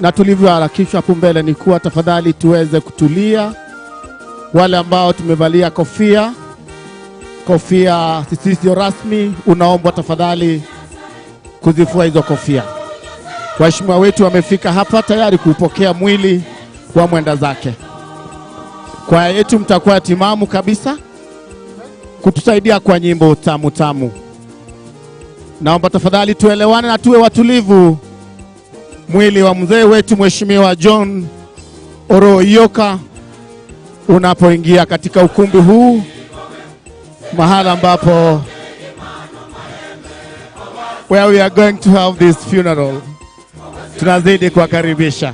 Na tulivyoharakishwa hapo mbele ni kuwa tafadhali tuweze kutulia. Wale ambao tumevalia kofia zisizo rasmi, unaombwa tafadhali kuzifua hizo kofia. Waheshimiwa wetu wamefika hapa tayari kupokea mwili wa mwenda zake. Kwaya yetu mtakuwa timamu kabisa kutusaidia kwa nyimbo tamu tamu. Naomba tafadhali tuelewane na tuwe watulivu. Mwili wa mzee wetu Mheshimiwa John Oroyoka unapoingia katika ukumbi huu, mahala ambapo where we are going to have this funeral, tunazidi kuwakaribisha.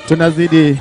Tunazidi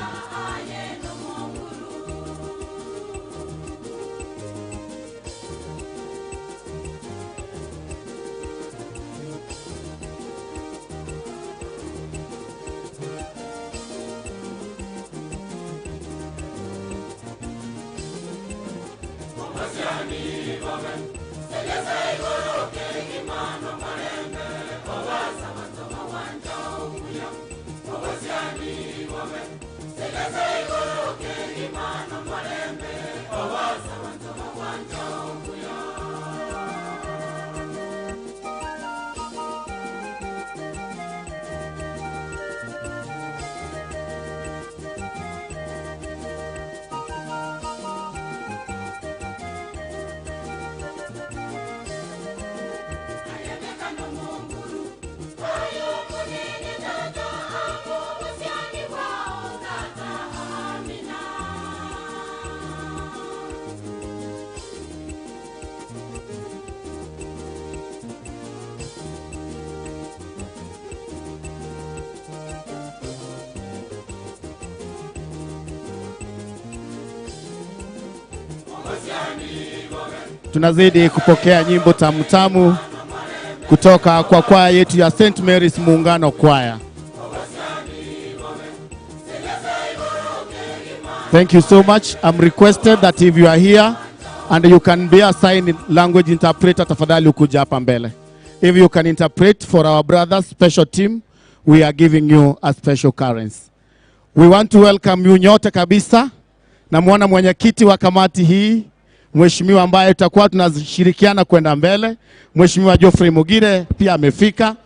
tunazidi kupokea nyimbo tamu tamu kutoka kwa kwaya yetu ya St. Mary's Muungano Choir. Thank you so much. I'm requested that if you are here and you can be a sign language interpreter, tafadhali ukuja hapa mbele. If you can interpret for our brothers special team, we are giving you a special currency. We want to welcome you nyote kabisa. Namuona mwenyekiti wa kamati hii, mheshimiwa ambaye tutakuwa tunashirikiana kwenda mbele, Mheshimiwa Geoffrey Mugire pia amefika.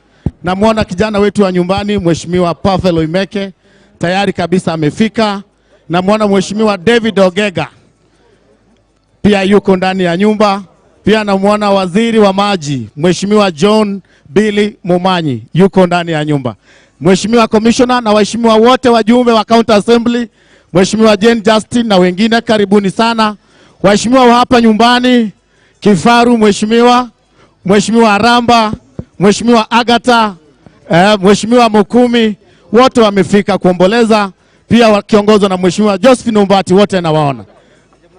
Namuona kijana wetu wa nyumbani Mheshimiwa Pavel Oimeke tayari kabisa amefika. Namuona Mheshimiwa David Ogega pia yuko ndani ya nyumba. Pia namuona waziri wa maji Mheshimiwa John Billy Mumanyi yuko ndani ya nyumba. Mheshimiwa Commissioner na waheshimiwa wote wajumbe wa County Assembly, Mheshimiwa Jane Justin na wengine, karibuni sana. Waheshimiwa wa hapa nyumbani, Kifaru Mheshimiwa, Mheshimiwa Aramba, Mheshimiwa Agata, Mheshimiwa Mukumi, wote wamefika kuomboleza, pia wakiongozwa na Mheshimiwa Josephine Umbati, wote nawaona.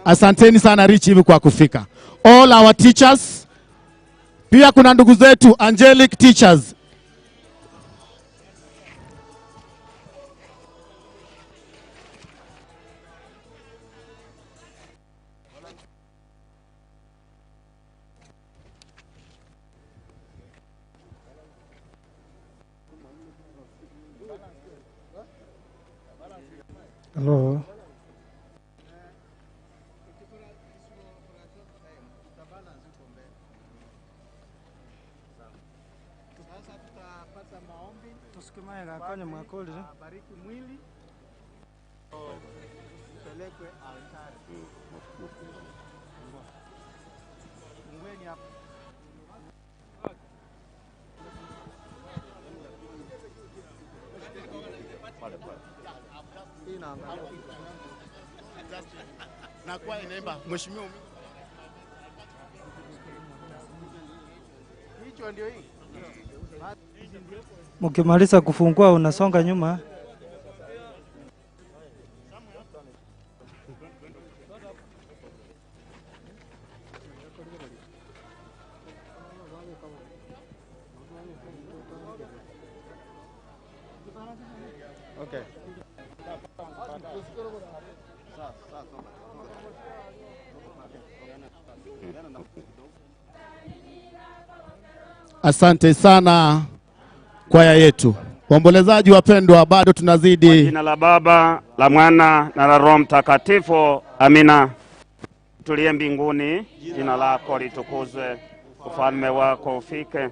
Asanteni sana Rich hivi kwa kufika. All our teachers, pia kuna ndugu zetu Angelic teachers. Hello. Bariki mwili pelekwe altari. Fungueni hapa. Na kwa inaimba mheshimiwa hicho ndio hii. Mkimaliza kufungua unasonga nyuma. Okay. Asante sana kwaya yetu. Waombolezaji wapendwa, bado tunazidi. Kwa jina la Baba, la Mwana na la Roho Mtakatifu. Amina. Tuliye mbinguni, jina lako litukuzwe, ufalme wako ufike,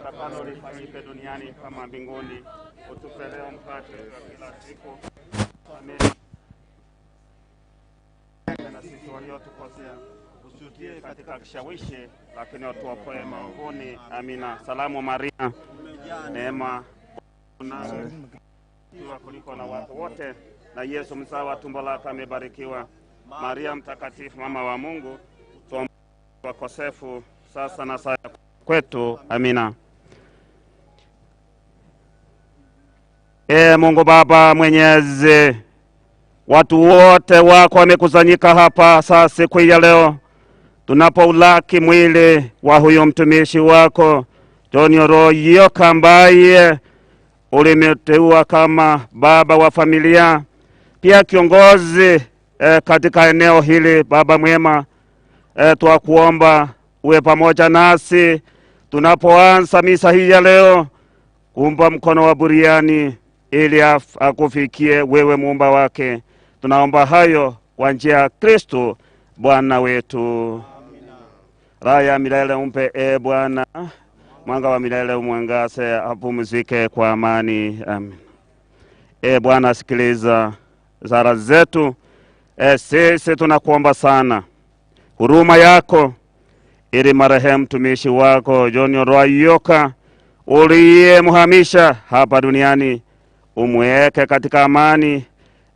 utakalo lifanyike duniani kama mbinguni. Utupe leo mkate wa kila siku. Amina. Na sisi waliotukosea usitie katika kishawishi, lakini utuokoe maovuni. Amina. Salamu Maria, neema na kuliko na watu wote, na Yesu mzao wa tumbo lako amebarikiwa. Maria mtakatifu, mama wa Mungu, tuombee wakosefu sasa na saa kwetu. Amina. Mungu Baba Mwenyezi, watu wote wako wamekusanyika hapa saa siku ya leo tunapoulaki mwili wa huyo mtumishi wako John Oroyoka ambaye ulimteua kama baba wa familia, pia kiongozi katika eneo hili. Baba mwema, twakuomba uwe pamoja nasi tunapoanza misa hii ya leo, kumpa mkono wa buriani ili akufikie wewe muumba wake. Tunaomba hayo kwa njia ya Kristo Bwana wetu. Raha ya milele umpe e Bwana, mwanga wa milele umwangaze, apumzike kwa amani. Amen. E Bwana, sikiliza sala zetu. Sisi tunakuomba sana huruma yako, ili marehemu mtumishi wako John Oroyoka uliyemhamisha hapa duniani umweke katika amani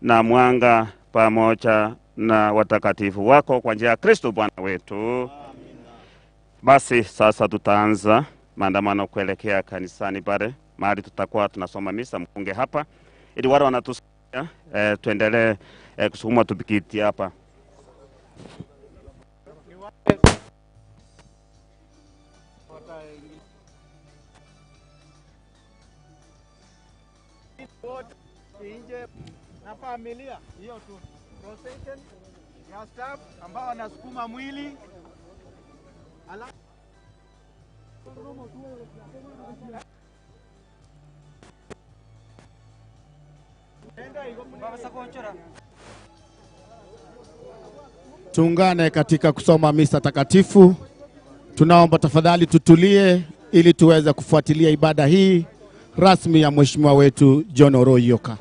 na mwanga pamoja na watakatifu wako kwa njia ya Kristo Bwana wetu. Amina. Basi sasa tutaanza maandamano kuelekea kanisani pale mahali tutakuwa tunasoma misa. Mkunge hapa ili wale wanatusikia tuendelee kusukuma tupikiti hapa. Nje na familia hiyo tu procession ya staff ambao wanasukuma mwili. Tuungane katika kusoma misa takatifu. Tunaomba tafadhali tutulie ili tuweze kufuatilia ibada hii rasmi ya mheshimiwa wetu John Oroyoka.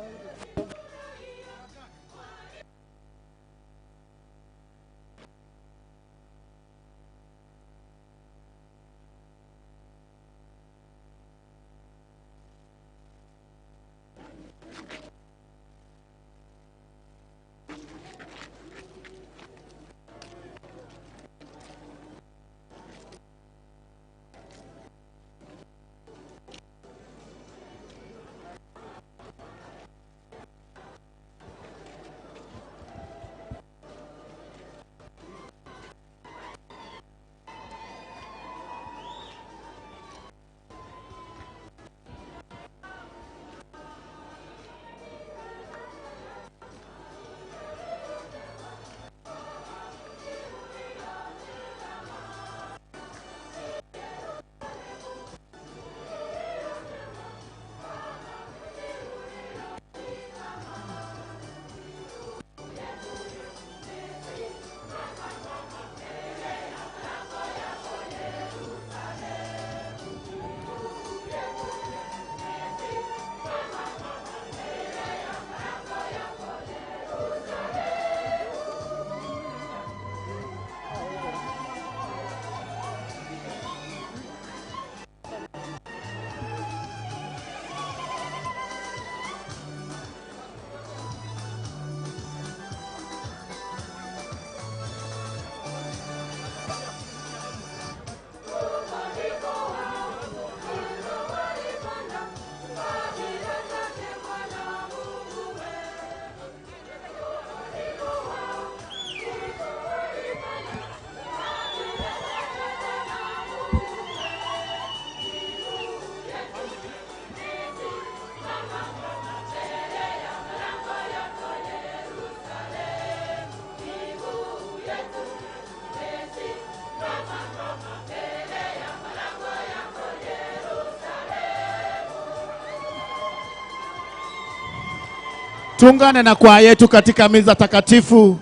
Tuungane na kwaya yetu katika misa takatifu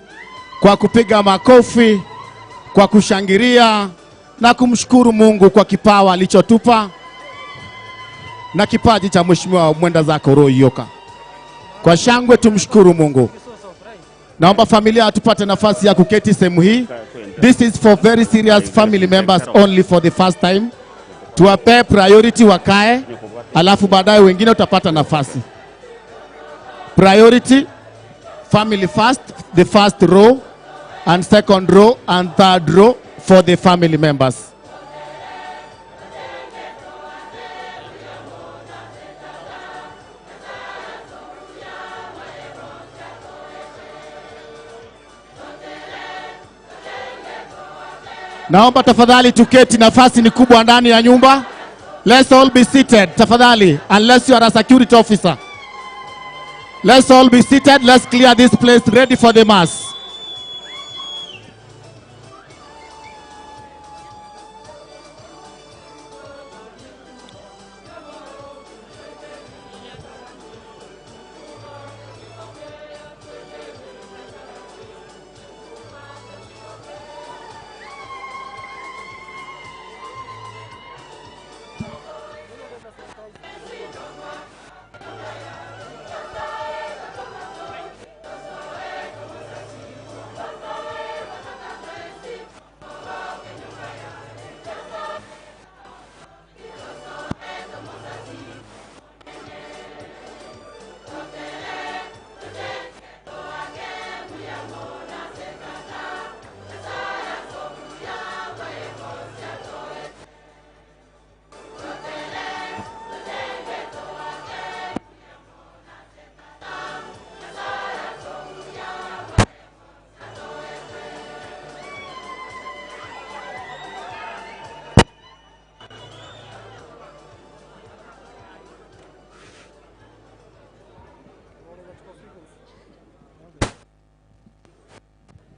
kwa kupiga makofi, kwa kushangilia na kumshukuru Mungu kwa kipawa alichotupa na kipaji cha Mheshimiwa mwenda zako Roy Oyoka. Kwa shangwe tumshukuru Mungu. Naomba familia tupate nafasi ya kuketi sehemu hii. This is for very serious family members only for the first time. Tuwape priority wakae, alafu baadaye wengine utapata nafasi. Priority, family first, the first row and second row and third row for the family members. Naomba tafadhali tuketi, nafasi ni kubwa ndani ya nyumba. Let's all be seated, tafadhali, unless you are a security officer. Let's all be seated, let's clear this place ready for the mass.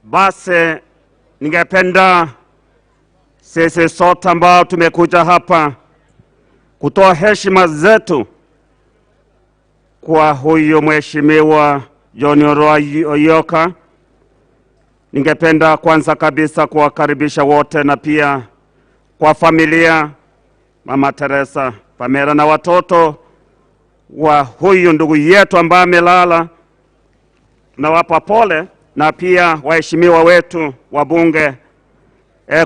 Basi ningependa sisi sote ambao tumekuja hapa kutoa heshima zetu kwa huyu Mheshimiwa John Orwa Oyoka. Ningependa kwanza kabisa kuwakaribisha wote na pia kwa familia, Mama Teresa, Pamela na watoto wa huyu ndugu yetu ambaye amelala. Tunawapa pole, na pia waheshimiwa wetu wabunge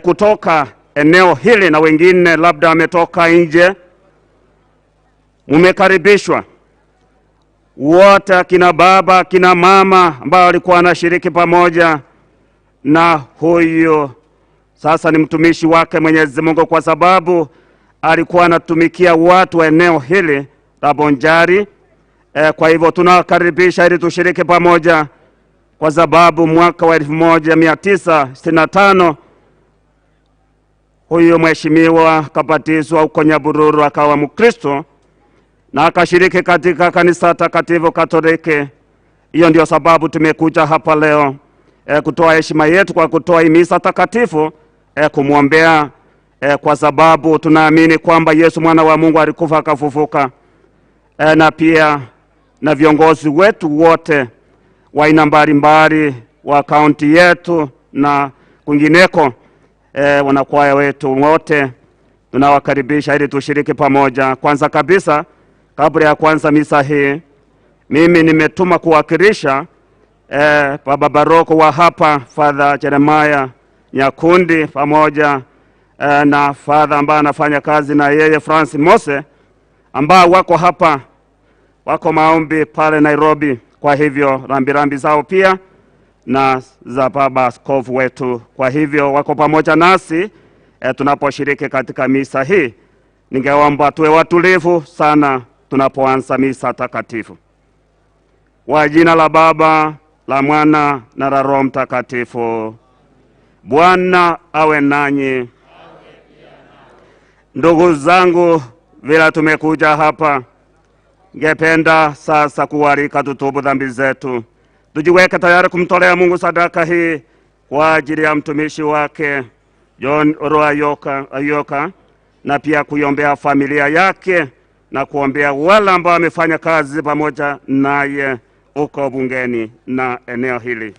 kutoka eneo hili na wengine labda wametoka nje. Mmekaribishwa wote, kina baba, kina mama ambao walikuwa wanashiriki pamoja na huyu sasa ni mtumishi wake Mwenyezi Mungu, kwa sababu alikuwa anatumikia watu wa eneo hili la Bonjari. Kwa hivyo tunawakaribisha ili tushiriki pamoja, kwa sababu mwaka wa 1965 huyu mheshimiwa kabatizwa huko Nyabururu akawa Mkristo na akashiriki katika kanisa takatifu Katoliki. Hiyo ndio sababu tumekuja hapa leo kutoa heshima yetu kwa kutoa misa takatifu, kumwombea, kwa sababu tunaamini kwamba Yesu mwana wa Mungu alikufa akafufuka. Na pia na viongozi wetu wote wa aina mbalimbali wa kaunti yetu na kwingineko, wanakwaya wetu wote tunawakaribisha ili tushiriki pamoja. Kwanza kabisa, kabla ya kuanza misa hii, mimi nimetuma kuwakilisha Baba Baroko wa hapa, Father Jeremiah Nyakundi, pamoja na Father ambaye anafanya kazi na yeye Francis Mose, ambao wako hapa, wako maombi pale Nairobi. Kwa hivyo rambirambi zao pia na za Baba Askofu wetu. Kwa hivyo wako pamoja nasi tunaposhiriki katika misa hii. Ningeomba tuwe watulivu sana tunapoanza misa takatifu. Kwa jina la Baba, la Mwana na la Roho Mtakatifu. Bwana awe nanyi. Ndugu zangu, vile tumekuja hapa, ningependa sasa kualika tutubu dhambi zetu, tujiweke tayari kumtolea Mungu sadaka hii kwa ajili ya mtumishi wake John Orwa Oyoka, na pia kuiombea familia yake na kuombea wale ambao wamefanya kazi pamoja naye uko bungeni na eneo hili.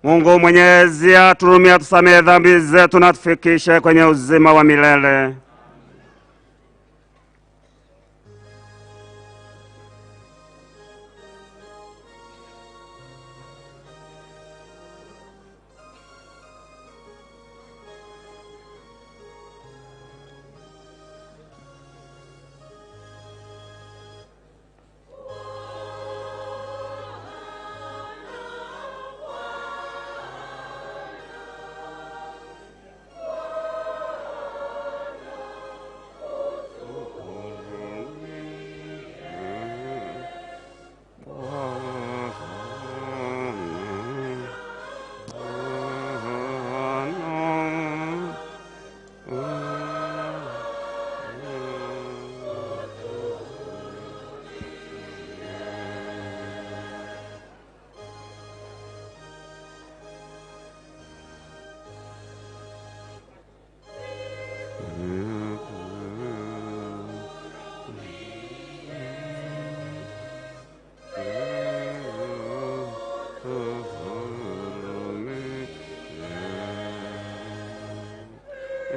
Mungu Mwenyezi atuhurumie, atusamehe dhambi zetu na tufikishe kwenye uzima wa milele.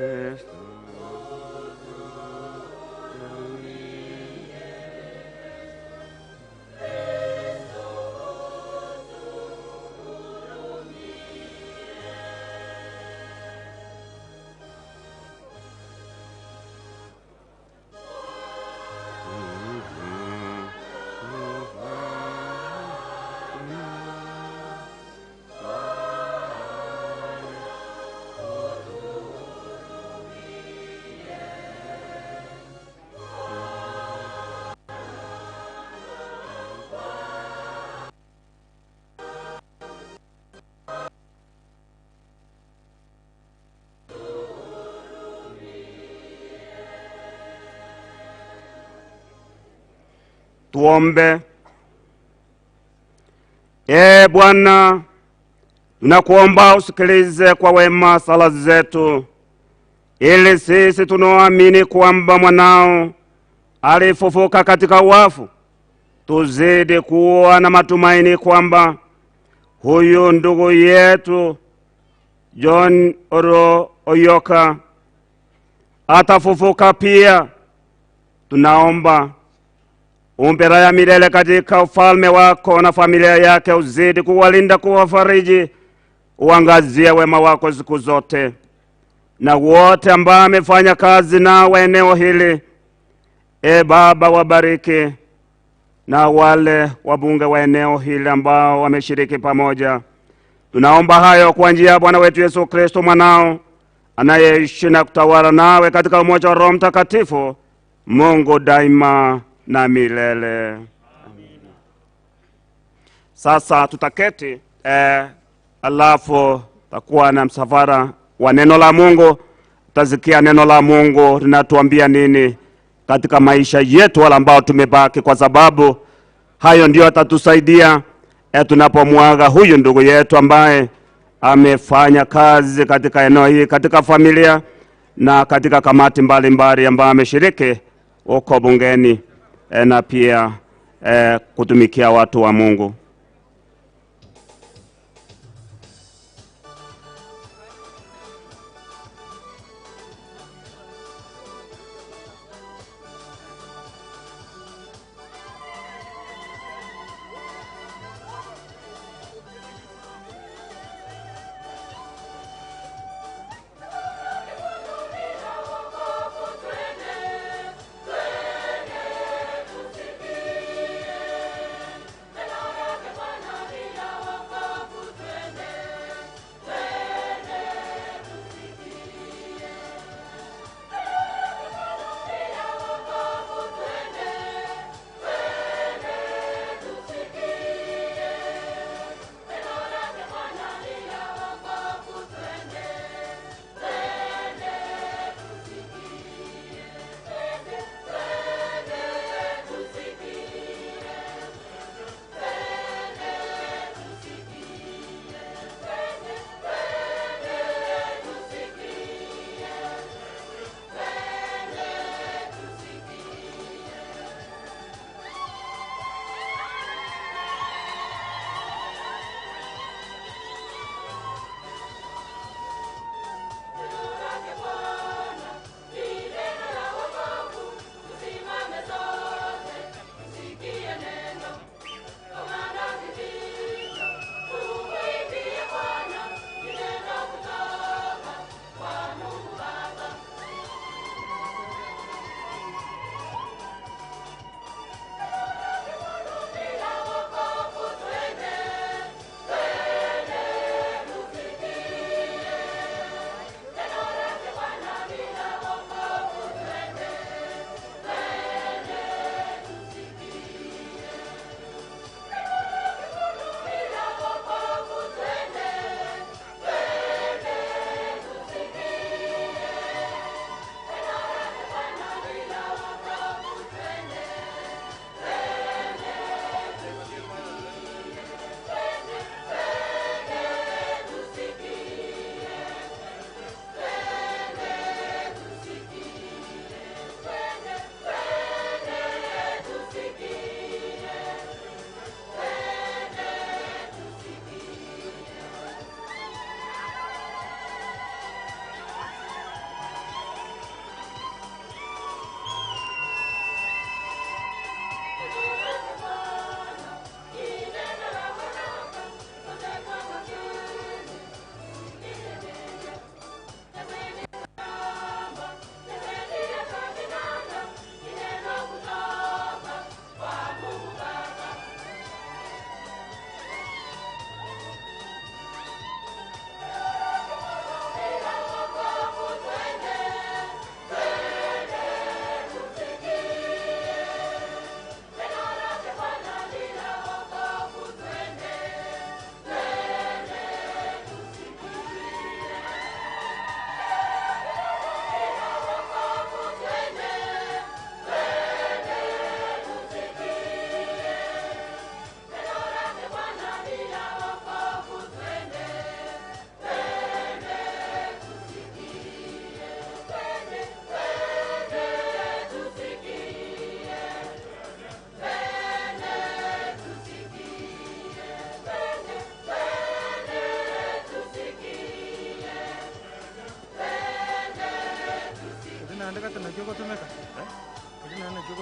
Kristo. Tuombe. Ee Bwana, tunakuomba usikilize kwa wema sala zetu, ili sisi tunaoamini kwamba mwanao alifufuka katika wafu tuzidi kuwa na matumaini kwamba huyu ndugu yetu John Oro Oyoka atafufuka pia. Tunaomba umpe raha ya milele katika ufalme wako, na familia yake uzidi kuwalinda, kuwafariji, uangazie wema wako siku zote, na wote ambao amefanya kazi nawe eneo hili. E Baba, wabariki na wale wabunge wa eneo hili ambao wameshiriki pamoja. Tunaomba hayo kwa njia ya Bwana wetu Yesu Kristo mwanao, anayeishi na kutawala nawe katika umoja wa Roho Mtakatifu, Mungu daima na milele. Amina. Sasa tutaketi alafu takuwa na msafara wa neno la Mungu. Tutasikia neno la Mungu linatuambia nini katika maisha yetu wala ambao tumebaki, kwa sababu hayo ndio atatusaidia tunapomwaga huyu ndugu yetu ambaye amefanya kazi katika eneo hili, katika familia na katika kamati mbalimbali ambayo ameshiriki huko bungeni na pia kutumikia watu wa Mungu. Twende,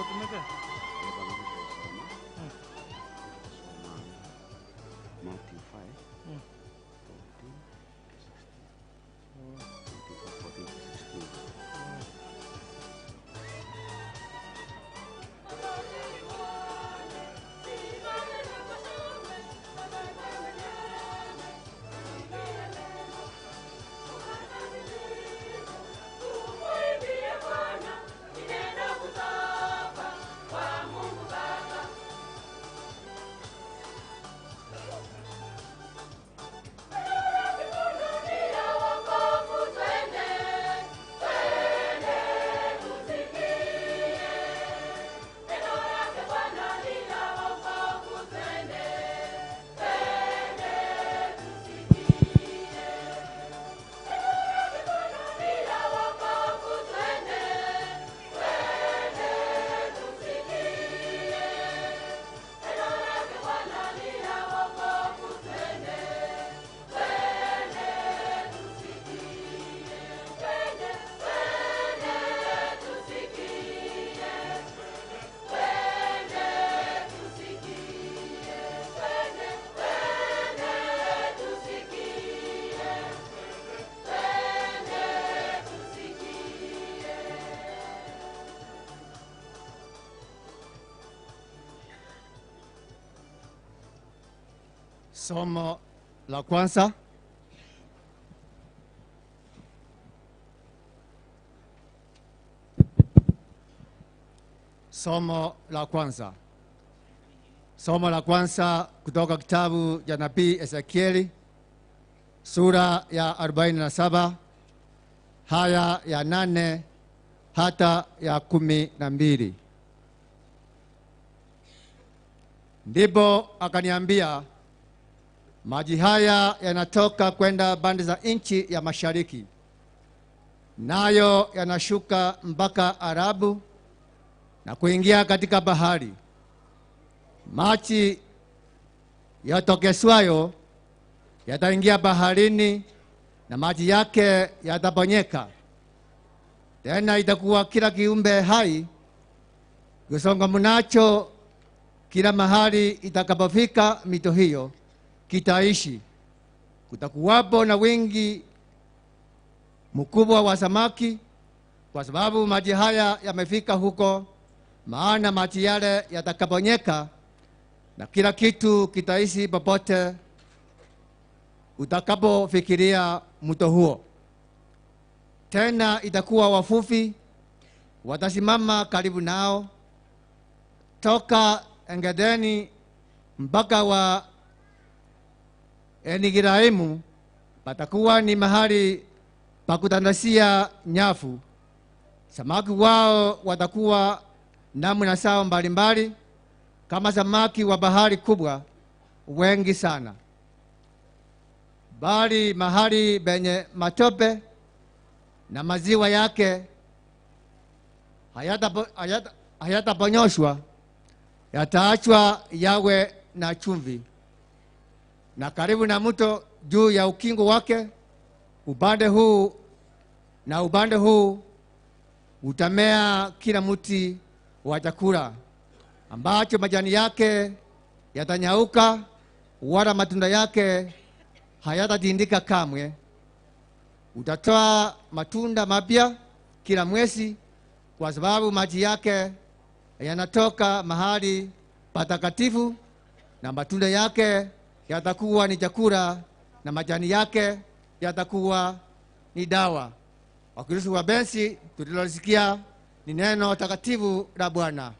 Tumeka. Matthew 5, 14 to 16. Matthew 5, 14 to 16. Somo la kwanza. Somo la kwanza. Somo la kwanza kutoka kitabu cha nabii Ezekieli sura ya 47 haya ya 8 hata ya 12. Ndipo akaniambia, maji haya yanatoka kwenda pande za nchi ya mashariki, nayo yanashuka mpaka Arabu na kuingia katika bahari. Maji yatokeswayo yataingia baharini, na maji yake yataponyeka. Tena itakuwa kila kiumbe hai kusongamanacho kila mahali itakapofika mito hiyo kitaishi. Kutakuwapo na wingi mkubwa wa samaki, kwa sababu maji haya yamefika huko. Maana maji yale yatakaponyeka, na kila kitu kitaishi popote utakapofikiria mto huo. Tena itakuwa wavuvi watasimama karibu nao, toka Engedeni mpaka wa Enigiraimu patakuwa ni mahali pa kutandasia nyavu. Samaki wao watakuwa namna zao mbalimbali, kama samaki wa bahari kubwa wengi sana. Bali mahali penye matope na maziwa yake hayataponyoshwa, yataachwa yawe na chumvi. Na karibu na mto juu ya ukingo wake, upande huu na upande huu, utamea kila mti wa chakula, ambacho majani yake yatanyauka, wala matunda yake hayatatindika kamwe. Utatoa matunda mapya kila mwezi, kwa sababu maji yake yanatoka mahali patakatifu, na matunda yake yatakuwa ni chakula, na majani yake yatakuwa ni dawa. Wakristo wapenzi, tulilosikia ni neno takatifu la Bwana.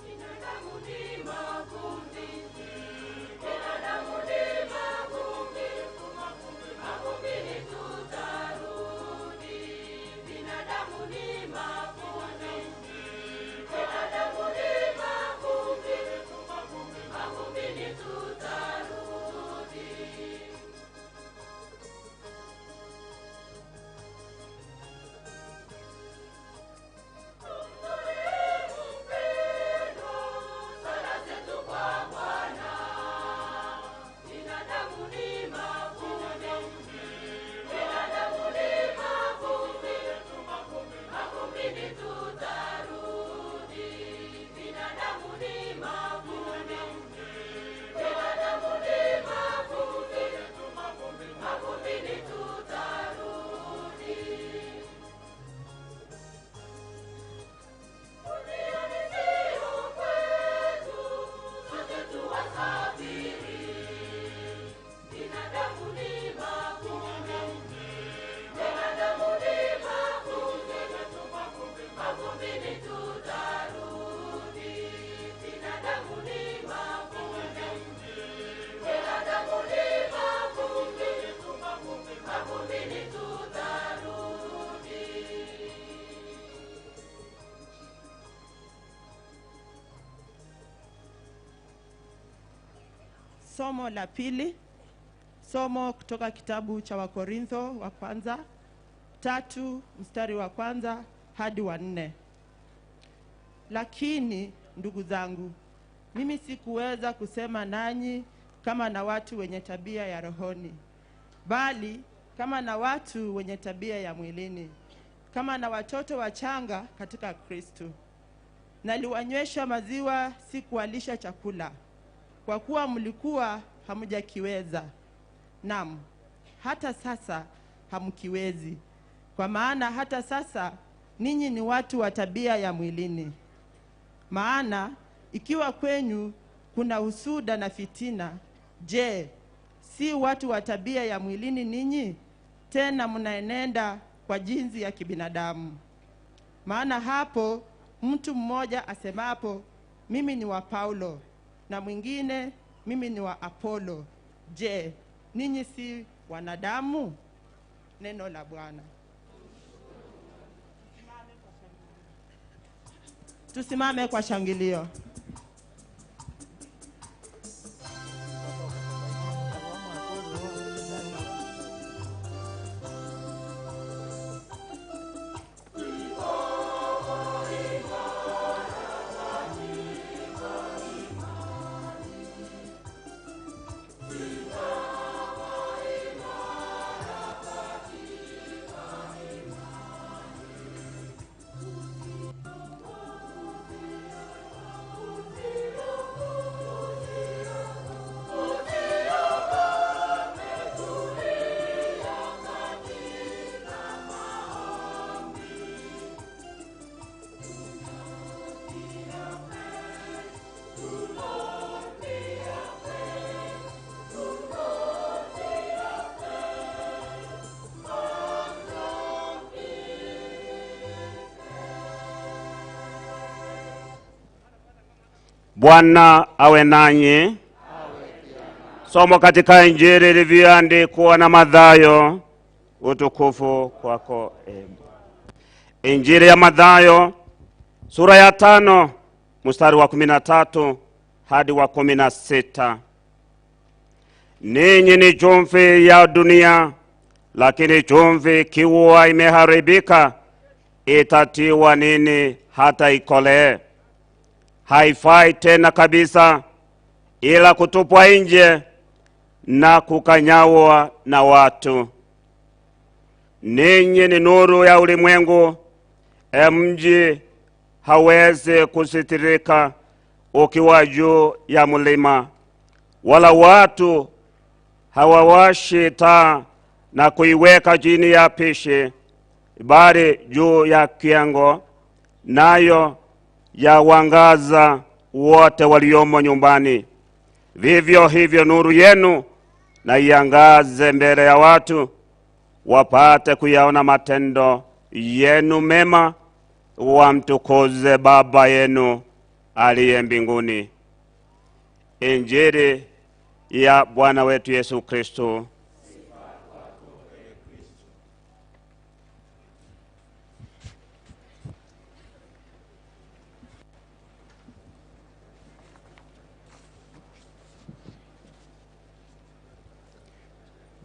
Binadamu ni makundi. Somo la pili, somo kutoka kitabu cha Wakorintho wa kwanza 3 mstari wa 1 hadi wa 4. Lakini ndugu zangu, mimi sikuweza kusema nanyi kama na watu wenye tabia ya rohoni, bali kama na watu wenye tabia ya mwilini, kama na watoto wachanga katika Kristo. Naliwanywesha maziwa, si kuwalisha chakula, kwa kuwa mlikuwa hamjakiweza. Naam, hata sasa hamkiwezi, kwa maana hata sasa ninyi ni watu wa tabia ya mwilini. Maana ikiwa kwenyu kuna husuda na fitina, je, si watu wa tabia ya mwilini ninyi? Tena mnaenenda kwa jinsi ya kibinadamu. Maana hapo mtu mmoja asemapo, mimi ni wa Paulo, na mwingine, mimi ni wa Apollo, je, ninyi si wanadamu? Neno la Bwana. Tusimame kwa shangilio. Bwana awe nanyi. Somo katika Injili ilivyoandikwa na Mathayo. Utukufu kwako e Bwana. Injili ya Mathayo sura ya 5 mstari wa 13 hadi wa 16. Ninyi ni chumvi ya dunia, lakini chumvi ikiwa imeharibika itatiwa nini hata ikolee? Haifai tena kabisa, ila kutupwa nje na kukanyawa na watu. Ninyi ni nuru ya ulimwengu. Mji hawezi kusitirika ukiwa juu ya mlima, wala watu hawawashi taa na kuiweka chini ya pishi, bali juu ya kiango, nayo yawangaza wote waliomo nyumbani. Vivyo hivyo nuru yenu na iangaze mbele ya watu, wapate kuyaona matendo yenu mema, wamtukuze Baba yenu aliye mbinguni. Injili ya Bwana wetu Yesu Kristo.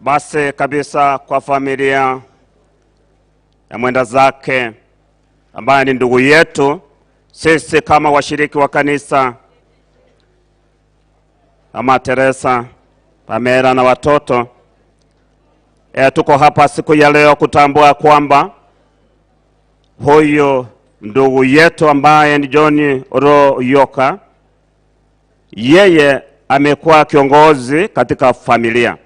Basi kabisa kwa familia ya mwenda zake ambaye ni ndugu yetu, sisi kama washiriki wa kanisa, Mama Teresa, Pamela na watoto, tuko hapa siku ya leo kutambua kwamba huyu ndugu yetu ambaye ni John Ro Yoka, yeye amekuwa kiongozi katika familia.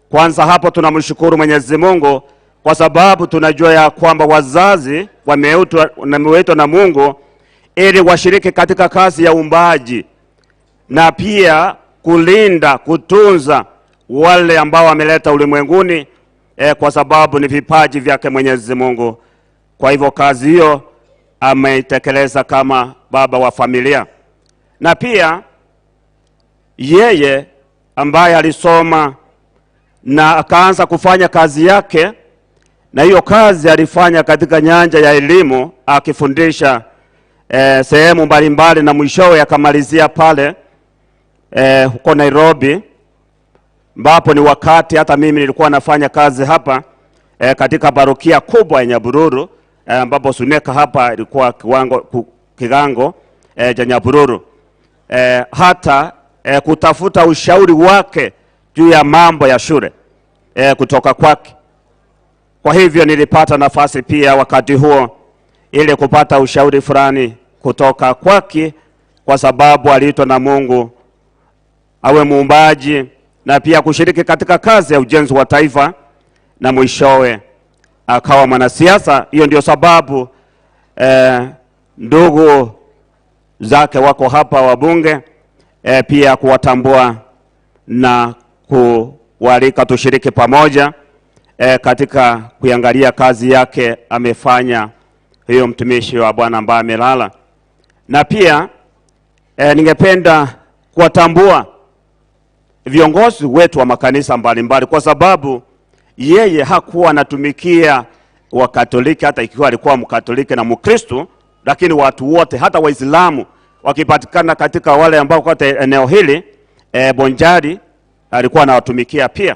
Kwanza hapo tunamshukuru Mwenyezi Mungu kwa sababu tunajua ya kwamba wazazi wameitwa na Mungu ili washiriki katika kazi ya uumbaji na pia kulinda, kutunza wale ambao wameleta ulimwenguni kwa sababu ni vipaji vyake Mwenyezi Mungu. Kwa hivyo kazi hiyo ameitekeleza kama baba wa familia, na pia yeye ambaye alisoma na akaanza kufanya kazi yake, na hiyo kazi alifanya katika nyanja ya elimu akifundisha sehemu mbalimbali, na mwishowe akamalizia pale huko Nairobi, ambapo ni wakati hata mimi nilikuwa nafanya kazi hapa katika parokia kubwa ya Nyabururu, ambapo Suneka hapa ilikuwa kigango cha Nyabururu, hata kutafuta ushauri wake juu ya mambo ya shule kutoka kwake. Kwa hivyo nilipata nafasi pia wakati huo ili kupata ushauri fulani kutoka kwake, kwa sababu aliitwa na Mungu awe muumbaji na pia kushiriki katika kazi ya ujenzi wa taifa, na mwishowe akawa mwanasiasa. Hiyo ndio sababu ndugu zake wako hapa wabunge, pia kuwatambua na kuwaalika tushiriki pamoja katika kuiangalia kazi yake amefanya hiyo mtumishi wa Bwana ambaye amelala. Na pia ningependa kuwatambua viongozi wetu wa makanisa mbalimbali, kwa sababu yeye hakuwa anatumikia Wakatoliki, hata ikiwa alikuwa Mkatoliki na Mkristo, lakini watu wote hata Waislamu wakipatikana katika wale ambao kwa eneo hili Bonjari alikuwa anawatumikia pia.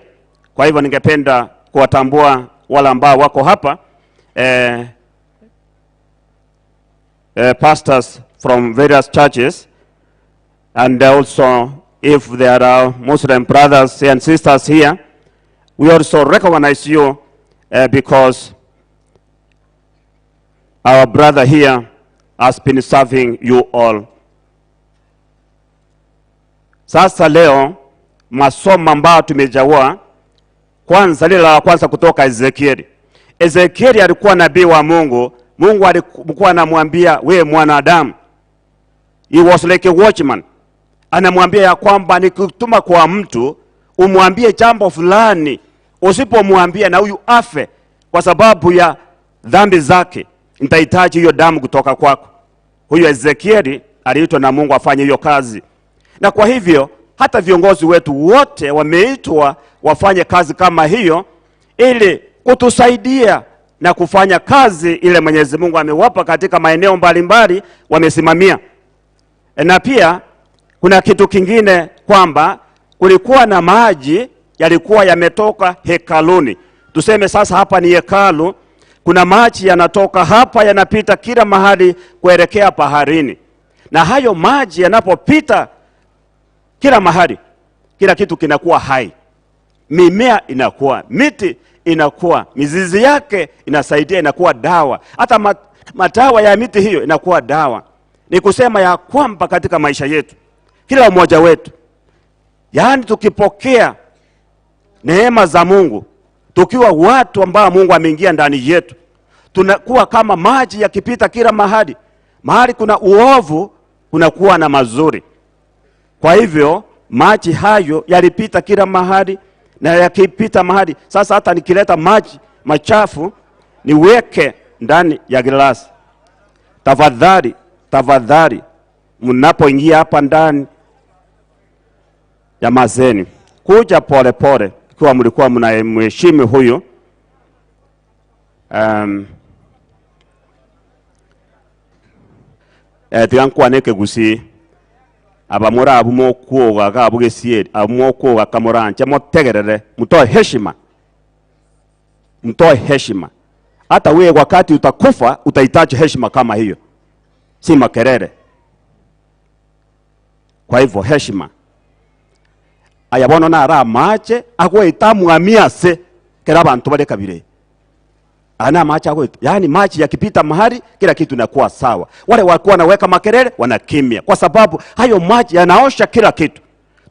Kwa hivyo ningependa kuwatambua wale ambao wako hapa, pastors from various churches, and also if there are Muslim brothers and sisters here, we also recognize you because our brother here has been serving you all. Sasa leo masomo ambayo tumejawa, kwanza lile la kwanza kutoka Ezekieli. Ezekieli alikuwa nabii wa Mungu. Mungu alikuwa anamwambia, "We mwanadamu." He was like a watchman. Anamwambia ya kwamba nikutuma kwa mtu umwambie jambo fulani, usipomwambia na huyu afe kwa sababu ya dhambi zake, nitahitaji hiyo damu kutoka kwako. Huyu Ezekieli aliitwa na Mungu afanye hiyo kazi, na kwa hivyo hata viongozi wetu wote wameitwa wafanye kazi kama hiyo ili kutusaidia na kufanya kazi ile Mwenyezi Mungu amewapa katika maeneo mbalimbali wamesimamia. Na pia kuna kitu kingine kwamba kulikuwa na maji yalikuwa yametoka hekaluni. Tuseme sasa hapa ni hekalu, kuna maji yanatoka hapa yanapita kila mahali kuelekea baharini. Na hayo maji yanapopita kila mahali, kila kitu kinakuwa hai. Mimea inakuwa, miti inakuwa, mizizi yake inasaidia, inakuwa dawa. Hata matawa ya miti hiyo inakuwa dawa. Ni kusema ya kwamba katika maisha yetu, kila mmoja wetu, yaani tukipokea neema za Mungu, tukiwa watu ambao Mungu ameingia ndani yetu, tunakuwa kama maji yakipita kila mahali. Mahali kuna uovu, kunakuwa na mazuri. Kwa hivyo maji hayo yalipita kila mahali, na yakipita mahali, sasa hata nikileta maji machafu niweke ndani ya glasi, tafadhali, tafadhali, mnapoingia hapa ndani nyamazeni, kuja pole pole, ikiwa mlikuwa mnamheshimu huyu. Tiga nkwane gusi abamura abu mokwoga ga bugesieri abu mokwoga kamoranche motegerere, mtoe heshima, mtoe heshima. Hata wewe wakati utakufa utahitaji heshima kama hiyo, si makelele. Kwa hivyo heshima aya bono nara amache agweita mwamiase kera abantu bare kabire. Ana machi yako, yaani maji yakipita mahali kila kitu inakuwa sawa. Wale walikuwa wanaweka makelele wanakimya, kwa sababu hayo maji yanaosha kila kitu.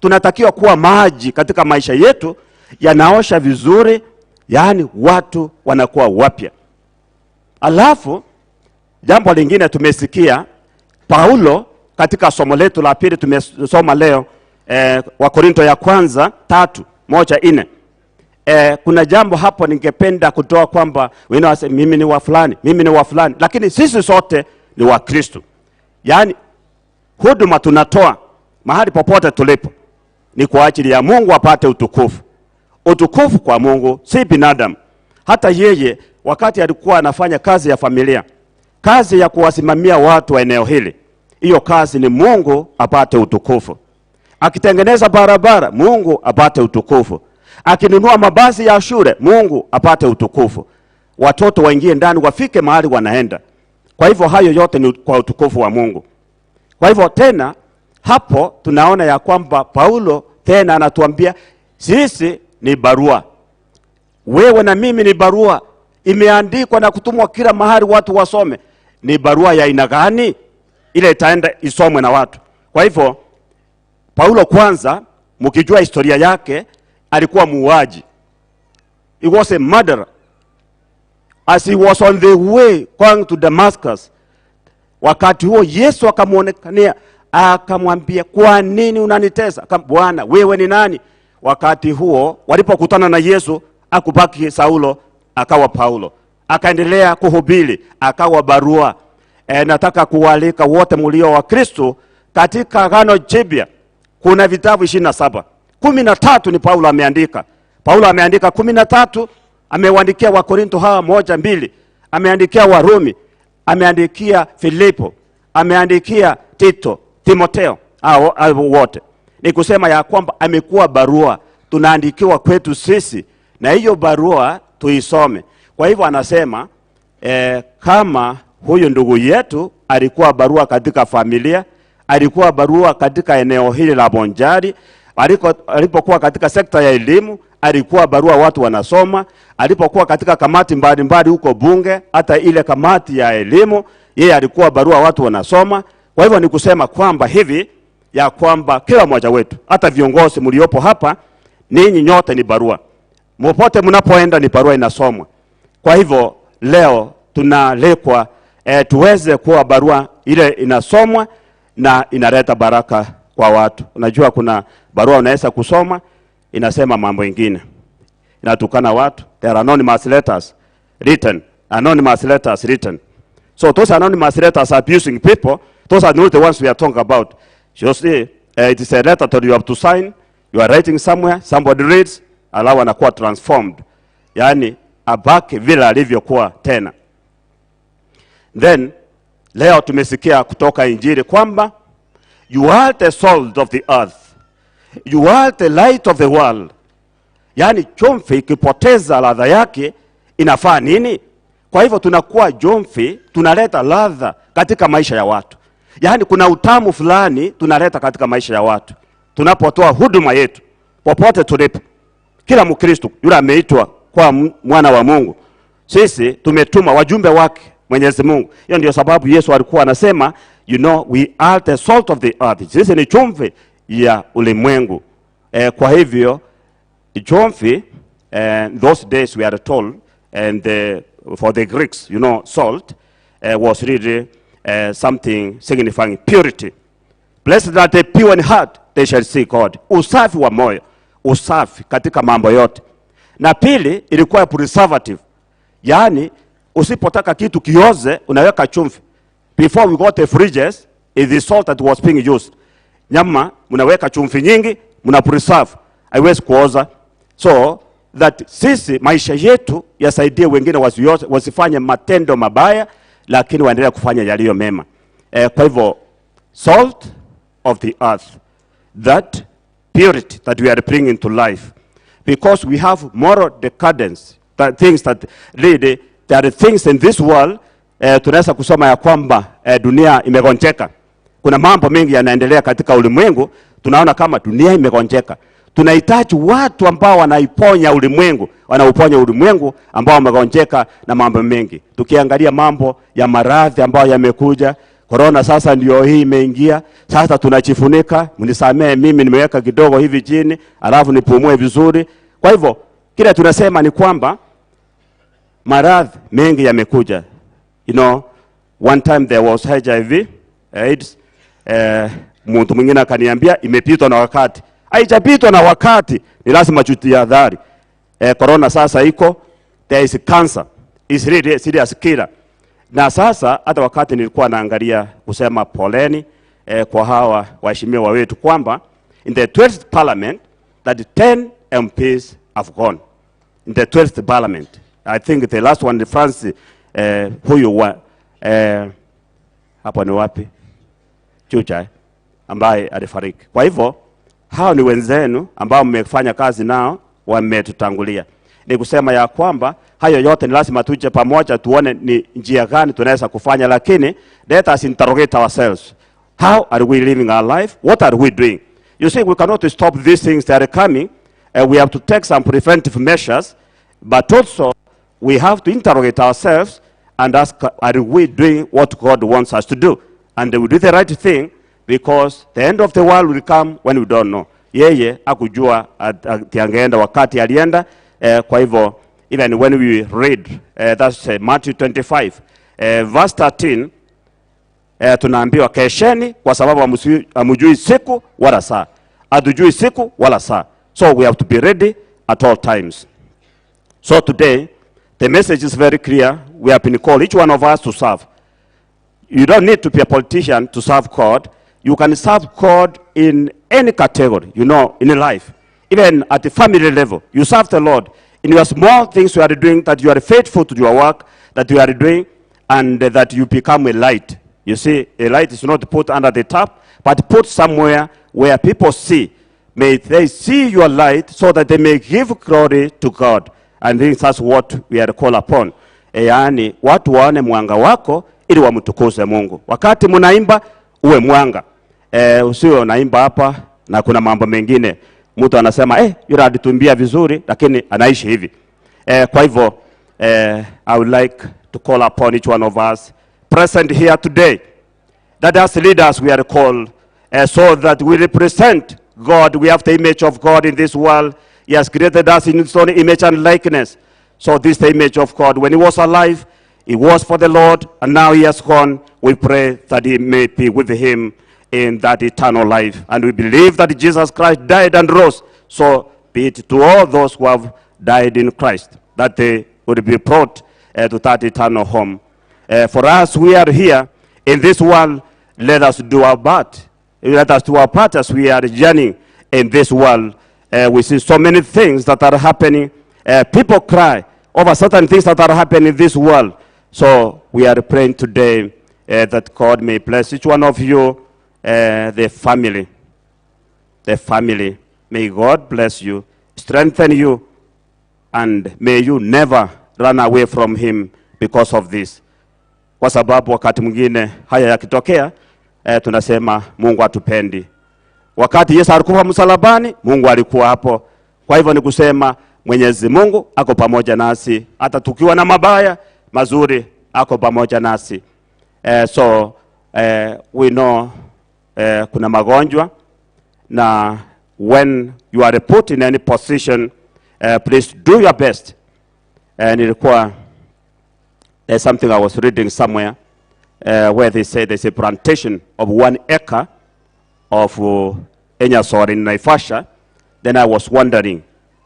Tunatakiwa kuwa maji katika maisha yetu yanaosha vizuri, yaani watu wanakuwa wapya. Alafu jambo lingine tumesikia Paulo katika somo letu la pili tumesoma leo, Wakorinto ya kwanza 3:1-4. Kuna jambo hapo ningependa kutoa kwamba wengine wasema mimi ni wa fulani, mimi ni wa fulani, lakini sisi sote ni wa Kristo. Yaani huduma tunatoa mahali popote tulipo ni kwa ajili ya Mungu apate utukufu. Utukufu kwa Mungu, si binadamu. Hata yeye wakati alikuwa anafanya kazi ya familia, kazi ya kuwasimamia watu wa eneo hili, hiyo kazi ni Mungu apate utukufu. Akitengeneza barabara, Mungu apate utukufu. Akinunua mabasi ya shule, Mungu apate utukufu. Watoto waingie ndani, wafike mahali wanaenda. Kwa hivyo hayo yote ni kwa utukufu wa Mungu. Kwa hivyo tena hapo tunaona ya kwamba Paulo tena anatuambia sisi ni barua. Wewe na mimi ni barua, imeandikwa na kutumwa kila mahali watu wasome. Ni barua ya aina gani? Ile itaenda isomwe na watu. Kwa hivyo Paulo kwanza, mkijua historia yake, alikuwa muuaji. He was a murderer. As he was on the way going to Damascus, wakati huo Yesu akamuonekania, akamwambia, kwa nini unanitesa? Bwana, wewe ni nani? Wakati huo walipokutana na Yesu, akubaki Saulo, akawa Paulo. Akaendelea kuhubiri, akawa barua. Nataka kualika wote mlio wa Kristo katika Agano Jipya kuna vitabu 27. 13 ni Paulo ameandika. Paulo ameandika 13, amewaandikia Wakorinto hawa 1-2, ameandikia Warumi, ameandikia Filipo, ameandikia Tito, Timoteo, hao wote. Ni kusema ya kwamba amekuwa barua tunaandikiwa kwetu sisi, na hiyo barua tuisome. Kwa hivyo anasema kama huyu ndugu yetu alikuwa barua katika familia, alikuwa barua katika eneo hili la Bonjari, alipokuwa katika sekta ya elimu, alikuwa barua watu wanasoma, alipokuwa katika kamati mbalimbali huko bunge, hata ile kamati ya elimu, yeye alikuwa barua watu wanasoma. Kwa hivyo ni kusema kwamba hivi ya kwamba kila mmoja wetu, hata viongozi mliopo hapa, ninyi nyote ni barua. Popote mnapoenda ni barua inasomwa. Kwa hivyo leo tunalekwa tuweze kuwa barua ile inasomwa na inaleta baraka kwa watu. Unajua kuna barua unaweza kusoma inasema mambo mengine, inatukana watu. There are anonymous letters written, anonymous letters written. So those anonymous letters abusing people, those are not the ones we are talking about. You see, it is a letter that you have to sign. You are writing somewhere, somebody reads, alafu anakuwa transformed. Yaani abaki vile alivyokuwa tena. Then leo tumesikia kutoka Injili kwamba you are the salt of the earth. You are the light of the world. Yaani chumvi ikipoteza ladha yake inafaa nini? Kwa hivyo tunakuwa chumvi, tunaleta ladha katika maisha ya watu. Yaani kuna utamu fulani tunaleta katika maisha ya watu. Tunapotoa huduma yetu popote tulipo. Kila Mkristo yule ameitwa kwa mwana wa Mungu, sisi tumetuma wajumbe wake Mwenyezi Mungu. Hiyo ndio sababu Yesu alikuwa anasema, you know, we are the salt of the earth. Sisi ni chumvi ya ulimwengu. Kwa hivyo chumvi, those days we are told, and for the Greeks, you know, salt was really something signifying purity. Blessed are the pure in heart, they shall see God. Usafi wa moyo, usafi katika mambo yote. Na pili ilikuwa preservative. Yaani usipotaka kitu kioze unaweka chumvi. Before we got the fridges, is the salt that was being used. Nyama mnaweka chumvi nyingi, mna preserve, haiwezi kuoza. So that sisi maisha yetu yasaidie wengine wasioze, wasifanye matendo mabaya, lakini waendelee kufanya yaliyo mema. Kwa hivyo salt of the earth, that purity that we are bringing to life, because we have moral decadence, that things that really, there are things in this world. Tunaweza kusoma ya kwamba dunia imegonjeka. Kuna mambo mengi yanaendelea katika ulimwengu, tunaona kama dunia imegonjeka. Tunahitaji watu ambao wanaiponya ulimwengu, wanauponya ulimwengu ambao wamegonjeka na mambo mengi. Tukiangalia mambo ya maradhi ambayo yamekuja, korona sasa ndio hii imeingia, sasa tunajifunika. Mnisamee mimi nimeweka kidogo hivi chini, alafu nipumue vizuri. Kwa hivyo kile tunasema ni kwamba maradhi mengi yamekuja. One time there was HIV, AIDS. Mtu mwingine akaniambia imepitwa na wakati. Haijapitwa na wakati, ni lazima tujihadhari. Corona sasa iko, there is cancer. It's really serious killer. Na sasa hata wakati nilikuwa naangalia kusema poleni kwa hawa waheshimiwa wetu kwamba in the 12th parliament that 10 MPs have gone. In the 12th parliament. I think the last one, France, huyu wa hapo ni wapi? Chucha, ambaye alifariki. Kwa hivyo hao ni wenzenu ambao mmefanya kazi nao, wametutangulia. Ni kusema ya kwamba hayo yote ni lazima tuje pamoja tuone ni njia gani tunaweza kufanya, lakini let us interrogate ourselves. How are we living our life? What are we doing? You see, we cannot stop these things that are coming. We have to take some preventive measures, but also we have to interrogate ourselves and ask, are we doing what God wants us to do? And we do the right thing, because the end of the world will come when we don't know. Yeye hakujua ati angeenda wakati alienda. Kwa hivyo even when we read that's Matthew 25 verse 13, tunaambiwa kesheni kwa sababu hamujui siku wala saa. Hatujui siku wala saa. So we have to be ready at all times. So today the message is very clear. We have been called, each one of us, to serve. You don't need to be a politician to serve God. You can serve God in any category, in life. Even at the family level, you serve the Lord. In your small things you are doing, that you are faithful to your work that you are doing, and that you become a light. You see, a light is not put under the tap, but put somewhere where people see. May they see your light so that they may give glory to God. And think that's what we are called upon. Yaani, watu waone mwanga wako ili wamtukuze Mungu. Wakati mnaimba, uwe mwanga. Usiwe unaimba hapa na kuna mambo mengine. Mtu anasema, yule alituimbia vizuri, lakini anaishi hivi. Kwa hivyo, I would like to call upon each one of us present here today, that as leaders we are called so that we represent God. We have the image of God in this world. He has created us in his own image and likeness. So this is the image of God. When he was alive, he was for the Lord, and now he has gone. We pray that he may be with him in that eternal life. And we believe that Jesus Christ died and rose. So be it to all those who have died in Christ, that they would be brought to that eternal home. For us, we are here in this world. Let us do our part. Let us do our part as we are journeying in this world. We see so many things that are happening. People cry over certain things that are happening in this world. So we are praying today that God may bless each one of you, the family. The family. May God bless you, strengthen you, and may you never run away from him because of this. Kwa sababu wakati mwingine haya yakitokea, tunasema Mungu hatupendi. Wakati Yesu alikufa msalabani, Mungu alikuwa hapo. Kwa hivyo ni kusema Mwenyezi Mungu ako pamoja nasi, hata tukiwa na mabaya, mazuri ako pamoja nasi. So we know kuna magonjwa, na when you are put in any position, please do your best. Nilikuwa there's something I was reading somewhere where they say there's a plantation of 1 acre of Enyasor in Naivasha. Then I was wondering,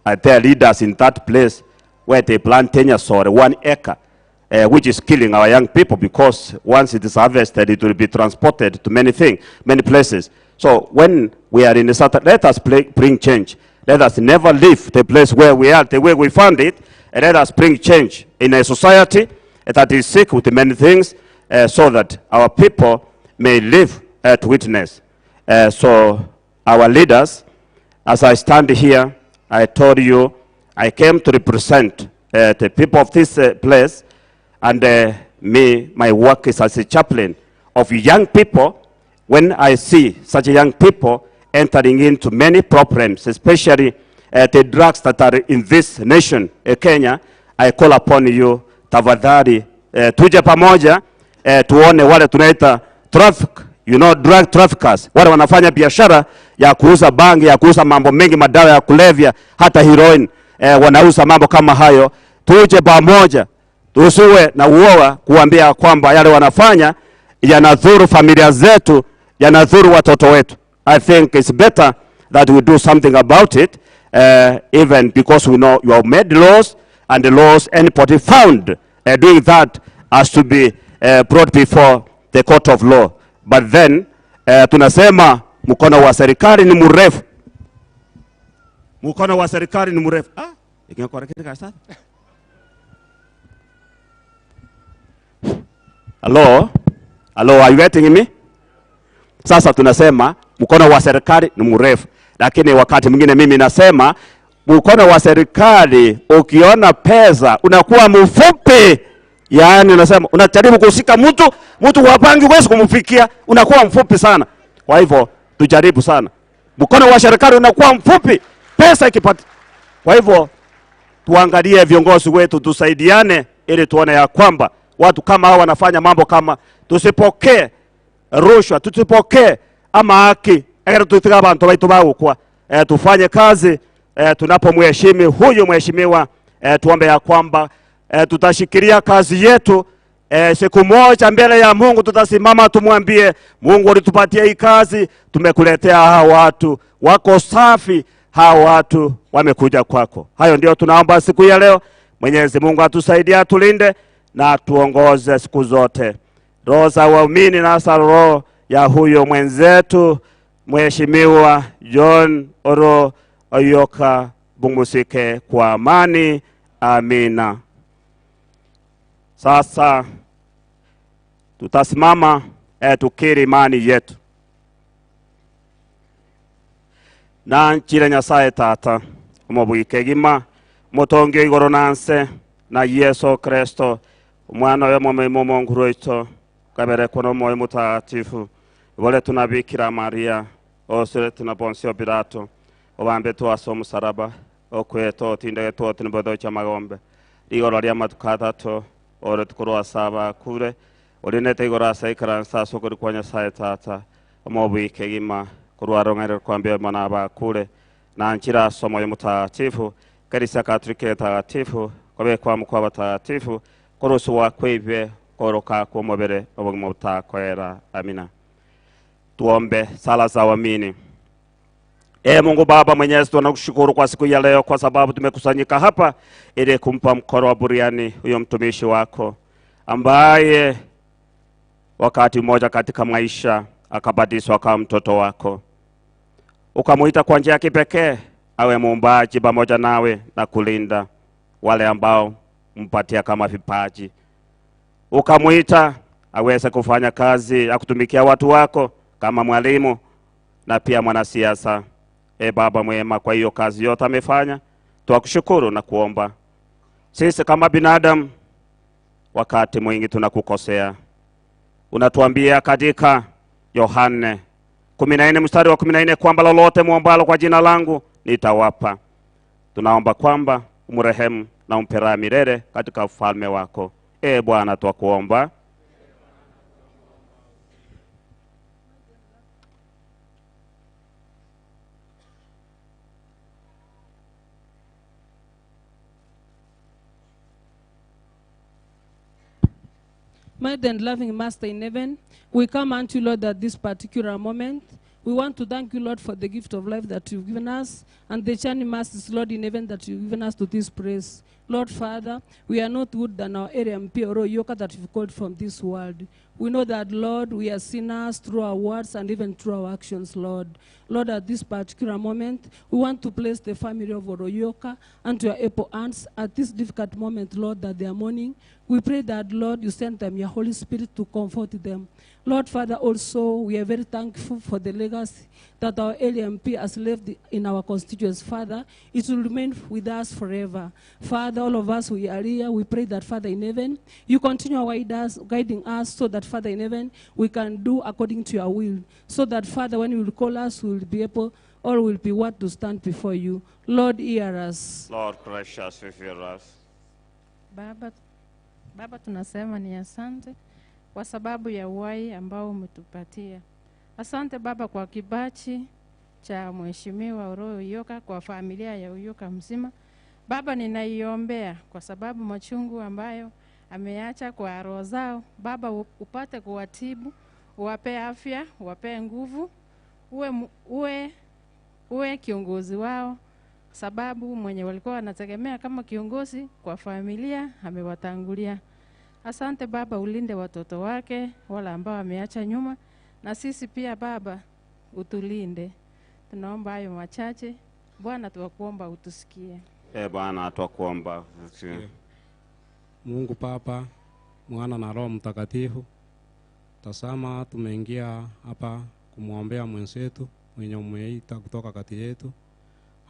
are there leaders in that place where they plant Enyasor, 1 acre, which is killing our young people, because once it is harvested, it will be transported to many things, many places. So when we are in a certain, let us bring change. Let us never leave the place where we are, the way we found it, and let us bring change in a society that is sick with many things, so that our people may live to witness. So our leaders, as I stand here, I told you I came to represent the people of this place, and me, my work is as a chaplain of young people. When I see such young people entering into many problems, especially the drugs that are in this nation, Kenya. I call upon you, tafadhali, tuje pamoja, tuone wale tunaita traffic, you know, drug traffickers, wale wanafanya biashara ya kuuza bangi, ya kuuza mambo mengi, madawa ya kulevya, hata heroin, wanauza mambo kama hayo. Tuje pamoja, tusiwe na uoga kuambia kwamba yale wanafanya yanadhuru familia zetu, yanadhuru watoto wetu. I think it's better that we do something about it, even because we know you have made laws, and the laws, anybody found doing that has to be brought before the court of law. But then, tunasema mkono wa serikali ni mrefu. Mkono wa serikali ni mrefu. Ah, hello? Hello, are you getting me? Sasa tunasema mkono wa serikali ni mrefu, lakini wakati mwingine mimi nasema mkono wa serikali ukiona pesa unakuwa mfupi. Yaani unasema unajaribu kushika mtu wa bangi huwezi kumfikia, unakuwa mfupi sana. Kwa hivyo tujaribu sana. Mkono wa serikali unakuwa mfupi, pesa ikipata. Kwa hivyo tuangalie viongozi wetu, tusaidiane ili tuone ya kwamba watu kama hawa wanafanya mambo kama, tusipokee rushwa, tusipokee ama haki. Tutika abantu baitu baukwa. Tufanye kazi, tunapomheshimu huyu mheshimiwa, tuombe ya kwamba tutashikilia kazi yetu. Siku moja mbele ya Mungu tutasimama tumwambie Mungu, ulitupatia hii kazi, tumekuletea hawa watu wako safi, hawa watu wamekuja kwako. Hayo ndio tunaomba siku ya leo. Mwenyezi Mungu atusaidie, atulinde na atuongoze siku zote. Roho za waumini na hasa roho ya huyo mwenzetu Mheshimiwa John Oro Oyoka bumusike kwa amani. Amina. Sasa tutasimama tukiri imani yetu. Na nchire Nyasaye Tata omobwike gima motonge igoro nanse na Yesu Kristo omwana oyo momimo Mungu roito kabere kono moyo mutagatifu bole tunabikira Maria osere tuna Poncio Pilato obambe twaso musaraba okweto tindege twotini cha magombe igoro ria matukatatu ore tukorwa saba kure orinete igoro asa ikaransa sokori kwa Nyasaye Tata omobwike gima kurwarongere kwambia mana bakure na nchira somo ya mutagatifu kanisa Katoliki takatifu kobe kwa mukwa batagatifu koroso wa kwebe koroka kwa mobere obugimo butakwera. Amina. Tuombe sala za waamini. Mungu Baba Mwenyezi, tunakushukuru kwa siku ya leo kwa sababu tumekusanyika hapa ili kumpa mkono wa buriani huyo mtumishi wako ambaye wakati mmoja katika maisha akabatizwa kama mtoto wako, ukamuita kwa njia ya kipekee awe muumbaji pamoja nawe na kulinda wale ambao mpatia kama vipaji. Ukamuita aweze kufanya kazi ya kutumikia watu wako kama mwalimu na pia mwanasiasa. Baba mwema, kwa hiyo kazi yote amefanya, tunakushukuru na kuomba. Sisi kama binadamu wakati mwingi tunakukosea. Unatuambia katika Yohane 14 mstari wa 14 kwamba lolote muombalo kwa jina langu nitawapa. Tunaomba kwamba umrehemu na umpe raha milele katika ufalme wako. Bwana, twakuomba. Mighty and loving Master in heaven, we come unto you, Lord, at this particular moment. We want to thank you, Lord, for the gift of life that you've given us and the journey mercies, Lord, in heaven that you've given us to this place. Lord, Father, we are not good than our area MP or Yoka that you've called from this world. We know that, Lord, we are sinners through our words and even through our actions, Lord. Lord, at this particular moment, we want to place the family of Oroyoka and your able hands at this difficult moment, Lord, that they are mourning. We pray that, Lord, you send them your Holy Spirit to comfort them. Lord Father, also we are very thankful for the legacy that our LMP has left in our constituents. Father, it will remain with us forever. Father, all of us, we are here. We pray that, Father in heaven, you continue guiding us so that, Father in heaven, we can do according to your will. So that, Father, when you will call us, we will be able or will be what to stand before you. Lord, hear us. Lord, gracious, hear us. Baba, tunasema ni asante kwa sababu ya uhai ambao umetupatia. Asante Baba kwa kibachi cha Mheshimiwa Oroo Uyoka, kwa familia ya Uyoka mzima. Baba, ninaiombea kwa sababu machungu ambayo ameacha kwa roho zao. Baba, upate kuwatibu, uwape afya, uwape nguvu, uwe kiongozi wao, sababu mwenye walikuwa wanategemea kama kiongozi kwa familia amewatangulia. Asante Baba, ulinde watoto wake wala ambao ameacha nyuma, na sisi pia Baba utulinde. Tunaomba hayo machache Bwana, tuwakuomba utusikie. Bwana, tuwakuomba utusikie. Mungu Baba, Mwana na Roho Mtakatifu, tazama tumeingia hapa kumwombea mwenzetu mwenye umeita kutoka kati yetu.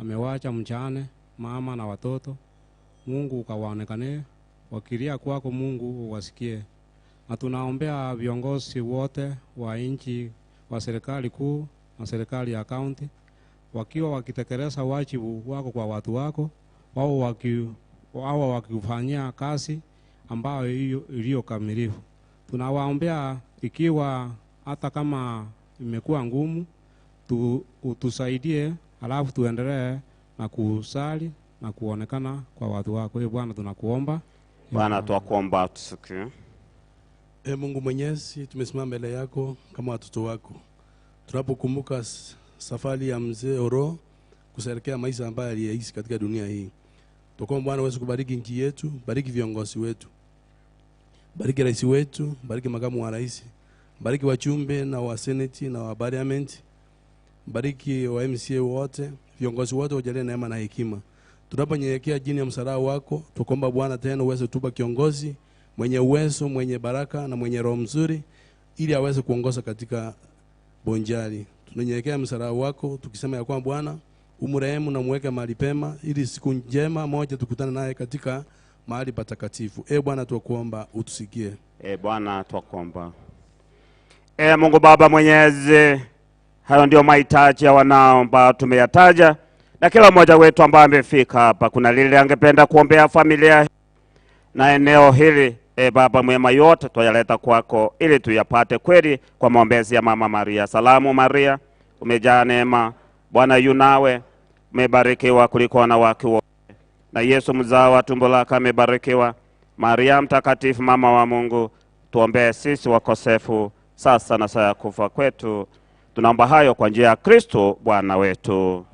Amewacha mjane, mama na watoto. Mungu ukawaonekane, wakilia kwako Mungu uwasikie. Na tunaombea viongozi wote wa nchi, wa serikali kuu na serikali ya kaunti, wakiwa wakitekeleza wajibu wako kwa watu wako, wao wakifanyia kazi ambayo iliyo kamilifu. Tunawaombea ikiwa hata kama imekuwa ngumu, utusaidie, alafu tuendelee na kusali na kuonekana kwa watu wako. Ee Bwana, tunakuomba. Bwana, tunakuomba tusikie. Ee Mungu Mwenyezi, tumesimama mbele yako kama watoto wako. Tunapokumbuka safari ya mzee Oroo kusherehekea maisha ambayo aliyaishi katika dunia hii. Tukombe Bwana uweze kubariki nchi yetu, bariki viongozi wetu. Bariki rais wetu, bariki makamu wa rais, bariki wachumbe na wa senate na wa parliament, bariki wa MCA wote, viongozi wote wajalie neema na hekima. Tunaponyenyekea chini ya msalaba wako, tukomba Bwana tena uweze tupa kiongozi mwenye uwezo, mwenye baraka na mwenye roho mzuri, ili aweze kuongoza katika Bonjali. Tunanyenyekea msalaba wako tukisema ya kwamba Bwana umrehemu na muweke mahali pema, ili siku njema moja tukutane naye katika mahali patakatifu. Bwana, tunakuomba utusikie. Bwana, tunakuomba. Mungu Baba Mwenyezi, hayo ndio mahitaji ya wanao ambao tumeyataja, na kila mmoja wetu ambaye amefika hapa kuna lile angependa kuombea familia na eneo hili. Baba mwema, yote tuyaleta kwako ili tuyapate kweli kwa maombezi ya Mama Maria. Salamu Maria, umejaa neema, Bwana yu nawe, umebarikiwa kuliko wanawake wote, na Yesu mzao wa tumbo lako amebarikiwa. Maria mtakatifu, mama wa Mungu, tuombee sisi wakosefu, sasa na saa ya kufa kwetu. Tunaomba hayo kwa njia ya Kristo Bwana wetu.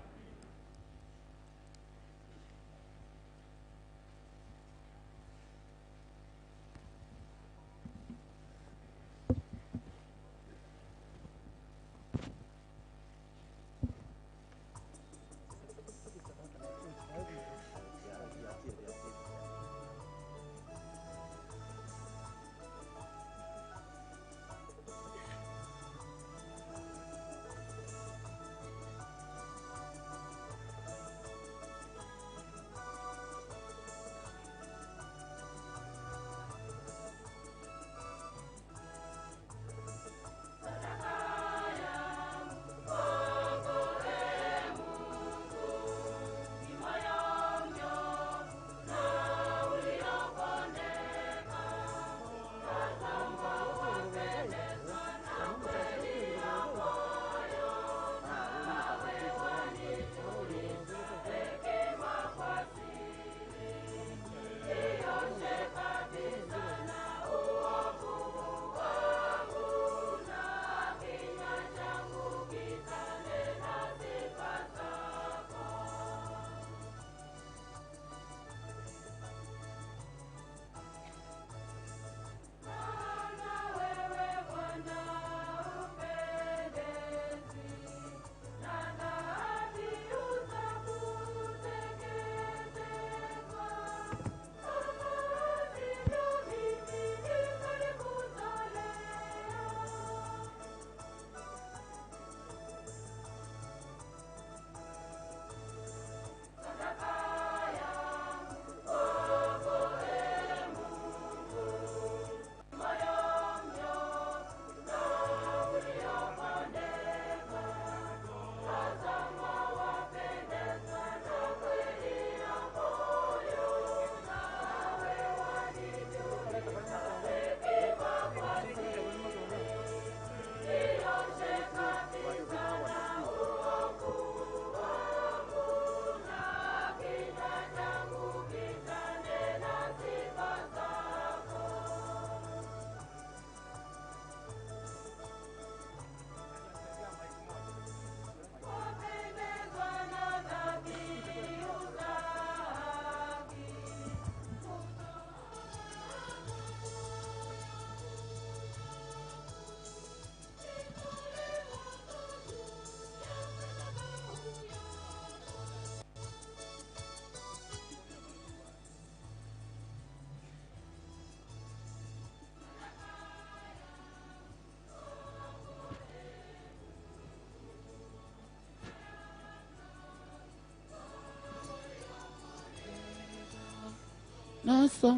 Nasa.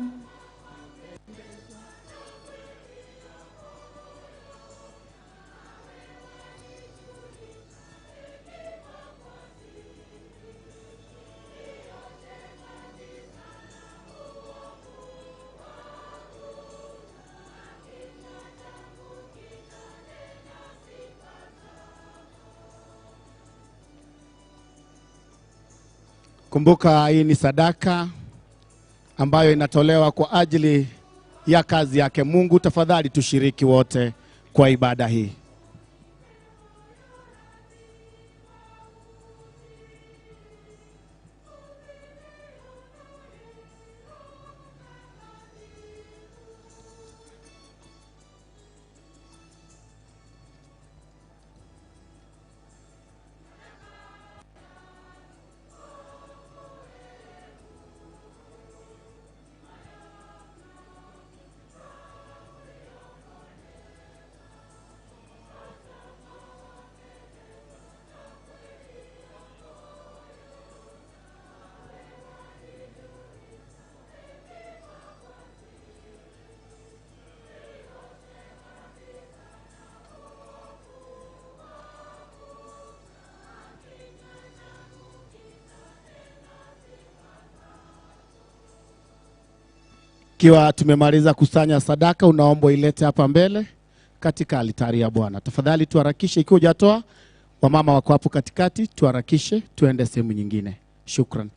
Kumbuka hii ni sadaka ambayo inatolewa kwa ajili ya kazi yake Mungu. Tafadhali tushiriki wote kwa ibada hii. Ikiwa tumemaliza kusanya sadaka, unaomba ilete hapa mbele katika altari ya Bwana. Tafadhali tuharakishe, ikiwa hujatoa, wamama wako hapo katikati, tuharakishe tuende sehemu nyingine. Shukran.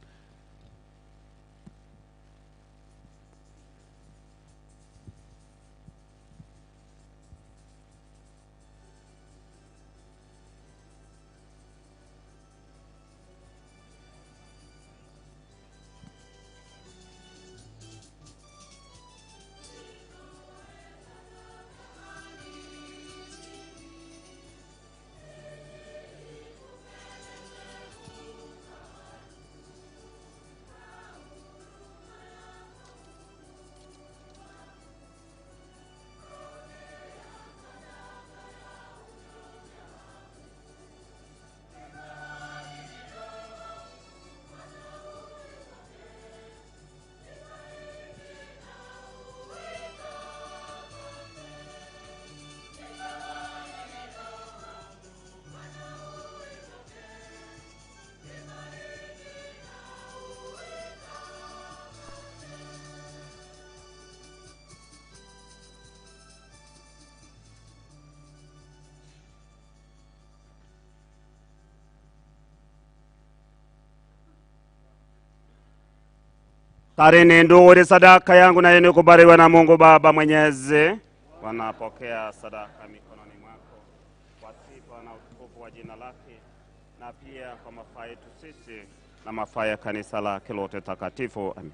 Tarini nduri sadaka yangu na yenu kubariwa na Mungu Baba Mwenyezi. Wanapokea sadaka mikononi mwako kwa sifa na utukufu wa jina lake, na pia kwa mafaa yetu sisi na mafaa ya kanisa lake lote takatifu. Amen.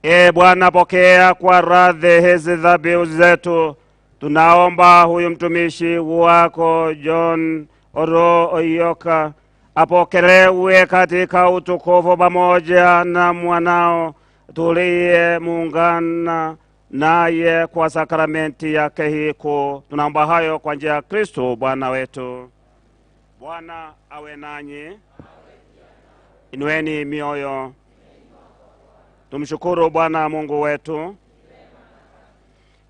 E Bwana, pokea kwa radhi hizi dhabihu zetu. Tunaomba huyu mtumishi wako John Oro Oyoka apokelewe katika utukufu pamoja na mwanao tuliye muungana naye kwa sakramenti yake hii kuu. Tunaomba hayo kwa njia ya Kristo Bwana wetu. Bwana awe nanyi. Inueni mioyo. Tumshukuru Bwana Mungu wetu.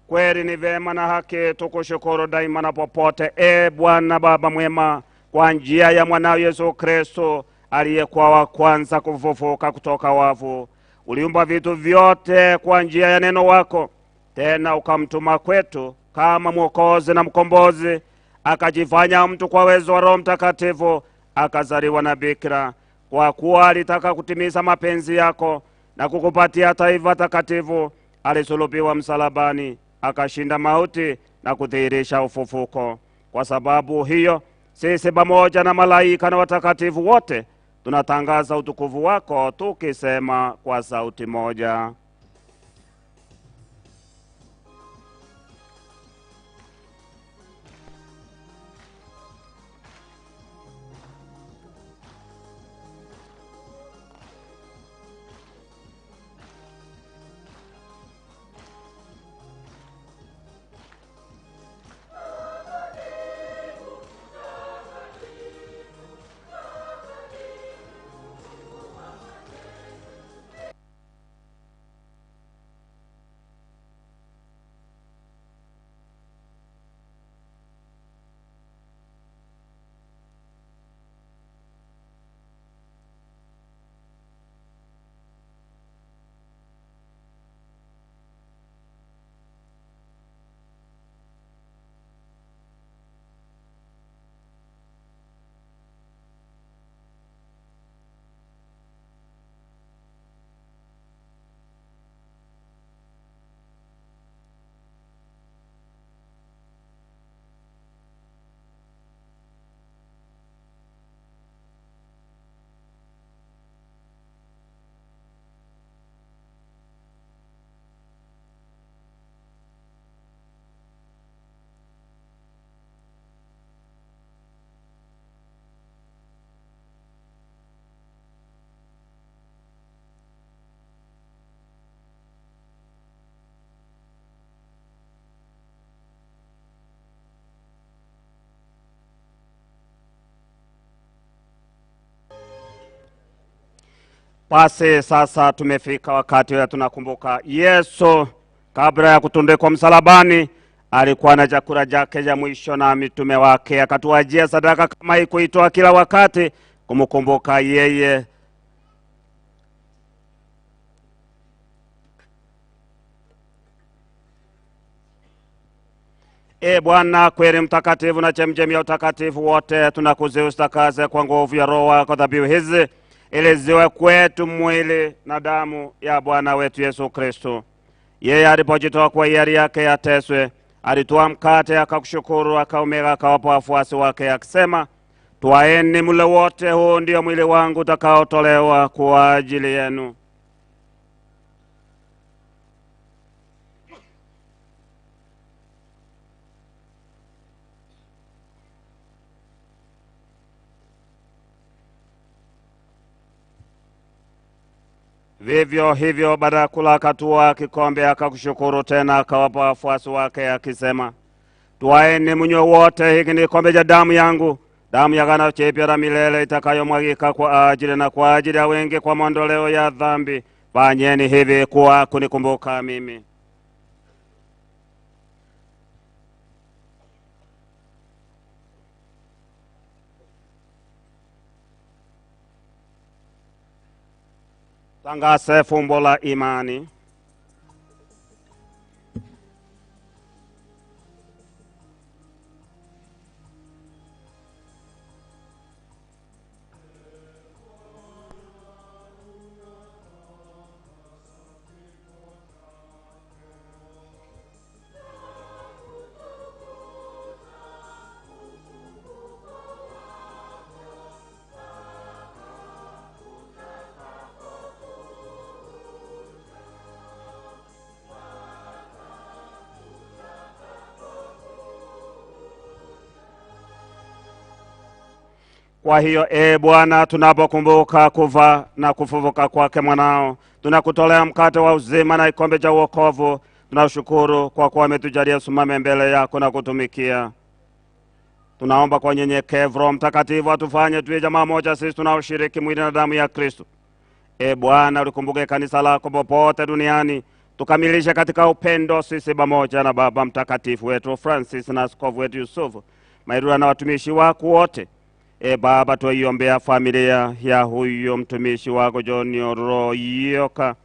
Kweli ni vema na haki tukushukuru daima na popote, e Bwana Baba mwema, kwa njia ya mwanao Yesu Kristo aliyekuwa wa kwanza kufufuka kutoka wafu. Uliumba vitu vyote kwa njia ya neno wako, tena ukamtuma kwetu kama Mwokozi na Mkombozi, akajifanya mtu kwa uwezo wa Roho Mtakatifu, akazaliwa na bikira, kwa kuwa alitaka kutimiza mapenzi yako na kukupatia taifa takatifu. Alisulubiwa msalabani, akashinda mauti na kudhihirisha ufufuko. Kwa sababu hiyo sisi pamoja na malaika na watakatifu wote tunatangaza utukufu wako tukisema kwa sauti moja. Basi sasa tumefika wakati wa tunakumbuka Yesu kabla ya kutundikwa msalabani alikuwa na chakula chake cha mwisho na mitume wake, akatuajia sadaka kama hii kuitoa kila wakati kumkumbuka yeye. E Bwana kweli mtakatifu na chemchemi ya utakatifu wote, tunakusihi usitakaze kwa nguvu ya Roho wako dhabihu hizi ili ziwe kwetu mwili na damu ya Bwana wetu Yesu Kristo. Yeye alipojitoa kwa hiari yake ateswe, alitoa mkate akakushukuru, akaumega, akawapa wafuasi wake akisema, twaeni mle wote, huu ndio mwili wangu utakaotolewa kwa ajili yenu. Vivyo hivyo baada ya kula akatwaa kikombe akakushukuru tena akawapa wafuasi wake akisema, twaeni mnywe wote, hiki ni kikombe cha damu yangu, damu ya agano jipya la milele itakayomwagika kwa ajili na kwa ajili ya wengi kwa maondoleo ya dhambi. Fanyeni hivi kwa kunikumbuka mimi. Tangaze fumbo la imani. Kwa hiyo e Bwana, tunapokumbuka kufa na kufufuka kwake mwanao, tunakutolea mkate wa uzima na kikombe cha wokovu. Tunashukuru kwa kuwa umetujalia simame mbele yako na kutumikia. Tunaomba kwa unyenyekevu Roho Mtakatifu atufanye tuwe jamaa moja sisi tunaoshiriki mwili na damu ya Kristo. E Bwana, ulikumbuke kanisa lako popote duniani, tukamilishe katika upendo sisi pamoja na Baba Mtakatifu wetu Francis na askofu wetu Yusufu Mairura na watumishi wako wote. E Baba, tuiombea familia ya huyo mtumishi wako John Oro Uyoka,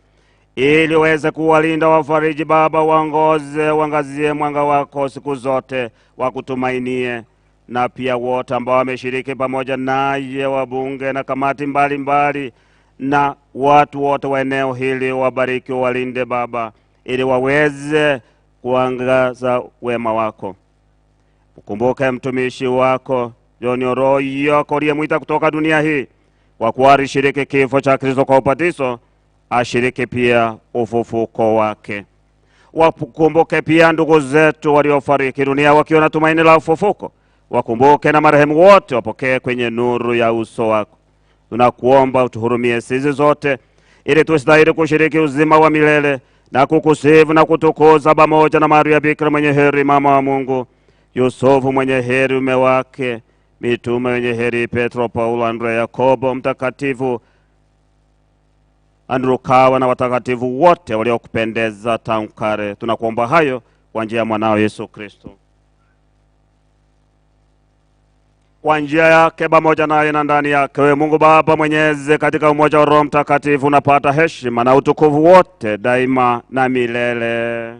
ili uweze kuwalinda, wafariji Baba, waongoze, uangazie mwanga wako siku zote, wakutumainie. Na pia wote ambao wameshiriki pamoja naye, wabunge na kamati mbalimbali mbali, na watu wote wa eneo hili, wabariki, walinde Baba, ili waweze kuangaza wema wako. Ukumbuke mtumishi wako John Oro Uyoka uliyemwita kutoka dunia hii, kwa kuwa alishiriki kifo cha Kristo kwa ubatizo, ashiriki pia ufufuko wake. Wakumbuke pia ndugu zetu waliofariki dunia wakiwa na tumaini la ufufuko. Wakumbuke na marehemu wote, wapokee kwenye nuru ya uso wako. Tunakuomba utuhurumie sisi zote, ili tustahili kushiriki uzima wa milele na kukusifu na kutukuza pamoja na Maria Bikira mwenye heri, mama wa Mungu, Yusufu mwenye heri mume wake, mitume wenye heri Petro, Paulo, Andrea, Yakobo, Mtakatifu Andrukawa na watakatifu wote waliokupendeza tangu kale. Tunakuomba hayo kwa njia ya mwanao Yesu Kristo. Kwa njia yake, pamoja naye na ndani yake, wewe Mungu Baba Mwenyezi, katika umoja wa Roho Mtakatifu, unapata heshima na utukufu wote daima na milele.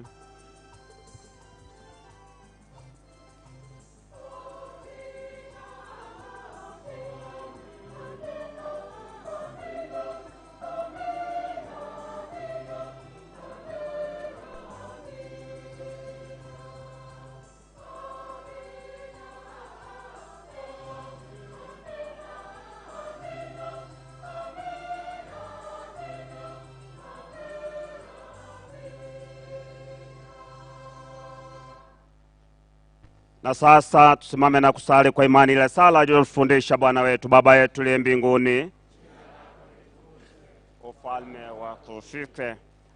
Na sasa tusimame na kusali kwa imani ile sala aliyofundisha Bwana wetu. Baba yetu uliye mbinguni, ufalme wako ufike,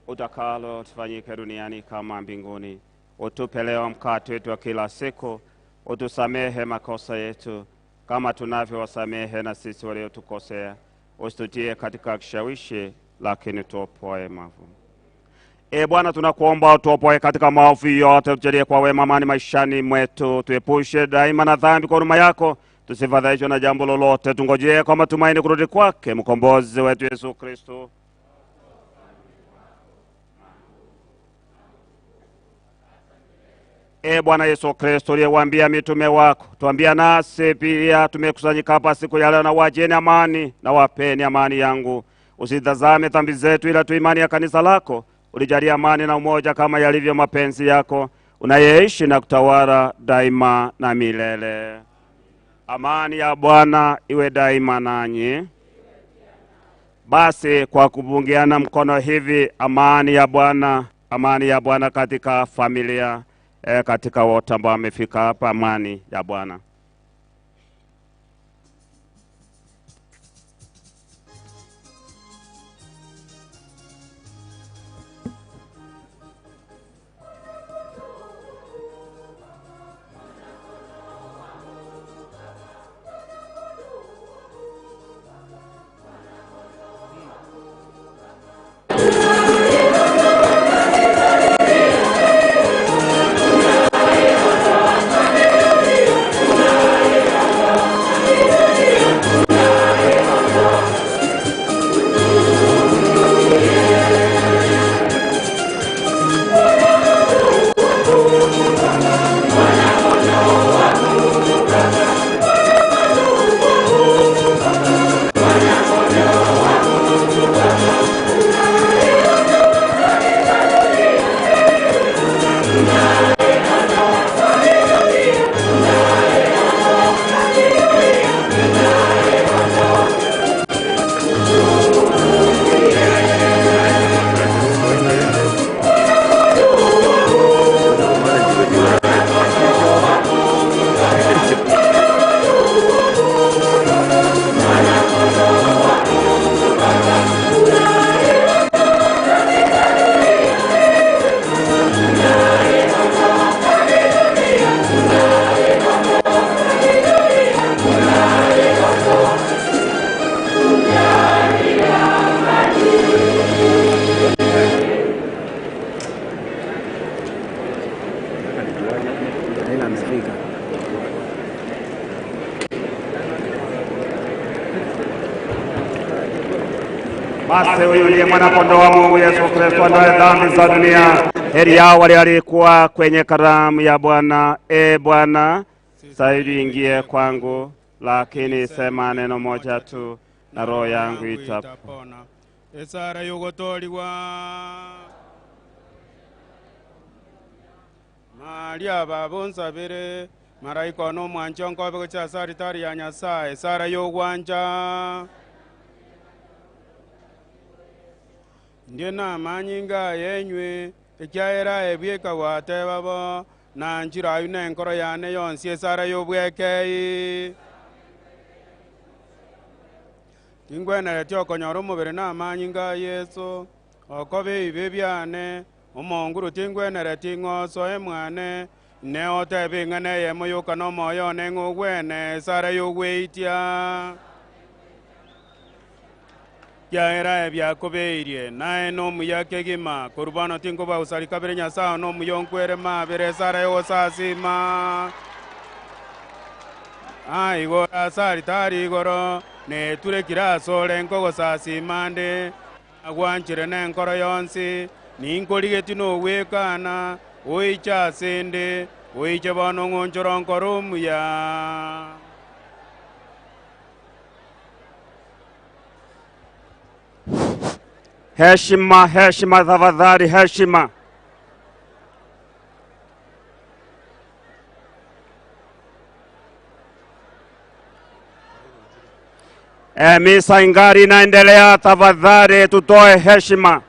utakalo tufanyike duniani kama mbinguni. Utupe leo mkate wetu wa kila siku, utusamehe makosa yetu kama tunavyowasamehe na sisi waliotukosea, Usitutie katika kishawishi, lakini tuopoe maovu. E Bwana, tunakuomba utuopoe katika maovu yote, tujalie kwa wema amani maishani mwetu, tuepushe daima na dhambi kwa huruma yako, tusifadhaishwe na jambo lolote, tungojee kwa matumaini kurudi kwake mkombozi wetu Yesu Kristo. E Bwana Yesu Kristo, uliyewaambia mitume wako, tuambia nasi pia tumekusanyika hapa siku ya leo, na wajeni amani na wapeni amani yangu. Usitazame dhambi zetu, ila tu imani ya kanisa lako. Ulijalia amani na umoja kama yalivyo mapenzi yako, unayeishi na kutawala daima na milele. Amani ya Bwana iwe daima nanyi. Basi kwa kubungiana mkono hivi, amani ya Bwana, amani ya Bwana katika familia, katika wote ambao wamefika hapa, amani ya Bwana. Basi huyu ndiye mwana kondoo wa Mungu Yesu Kristo, andaye dhambi za dunia. Heri yao wale waliokuwa kwenye karamu ya Bwana. E Bwana, saidi ingie kwangu, lakini sema neno moja tu na roho yangu itapona. Esara yogotoliwa Maria babonsabere maraika no mwancho nkobe cha saritari ya Nyasaye. Esara yogwanja ndiye na manyinga yenywe ekyaera ebyeka wate babo na njira yune enkoro yane yonsi. Esara yobwekei tingwenere okonyora omobere na amanyinga Yesu okobe ibe byane omonguru tingwenere ting'oso emwane ne otebe ing'ana eyemo yoka na omoyo one ng'ogwene. Esara yogweitia Yaera ebyakobeirie nae nomuya kegima korubano tingoba usarika bere Nyasaye nomuyonkwere mabere. Esara yogosasima aigo asari tari igoro neturekira asore nkogosasima nde agwanchire nenkoro yonsi ninkorigeti nowekana oicha asende oiche bono ng'onchoro nkoro omuya. Heshima, heshima, tafadhali, heshima. Misa ingari inaendelea, tafadhali tutoe heshima.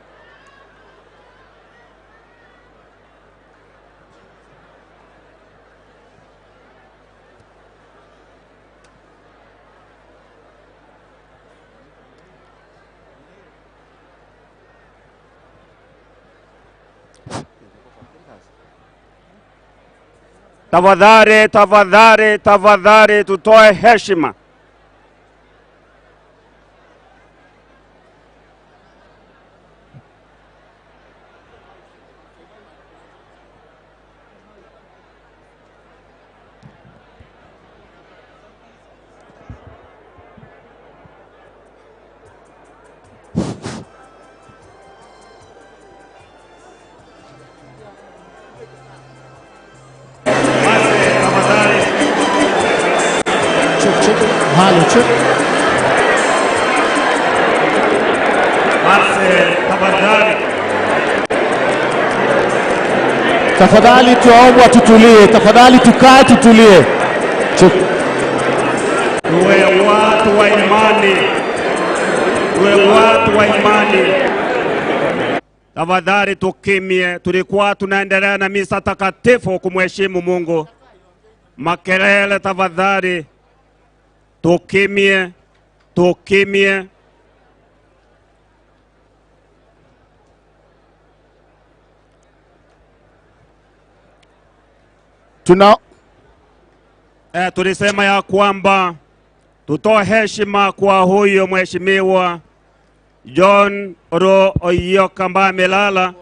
Tafadhali, tafadhali, tafadhali tutoe heshima. Halo, check. Basi tafadhali, Tafadhali tuwaomba tutulie, tafadhali tukae tutulie. Check. Tuwe watu wa imani, tuwe watu wa imani. Tafadhali tukimie. Tulikuwa tunaendelea na misa takatifu kumheshimu Mungu. Makelele tafadhali, tukimie, tukimie. Tuna Tulisema ya kwamba tutoe heshima kwa huyo mheshimiwa John Ro Oyoka ambaye amelala.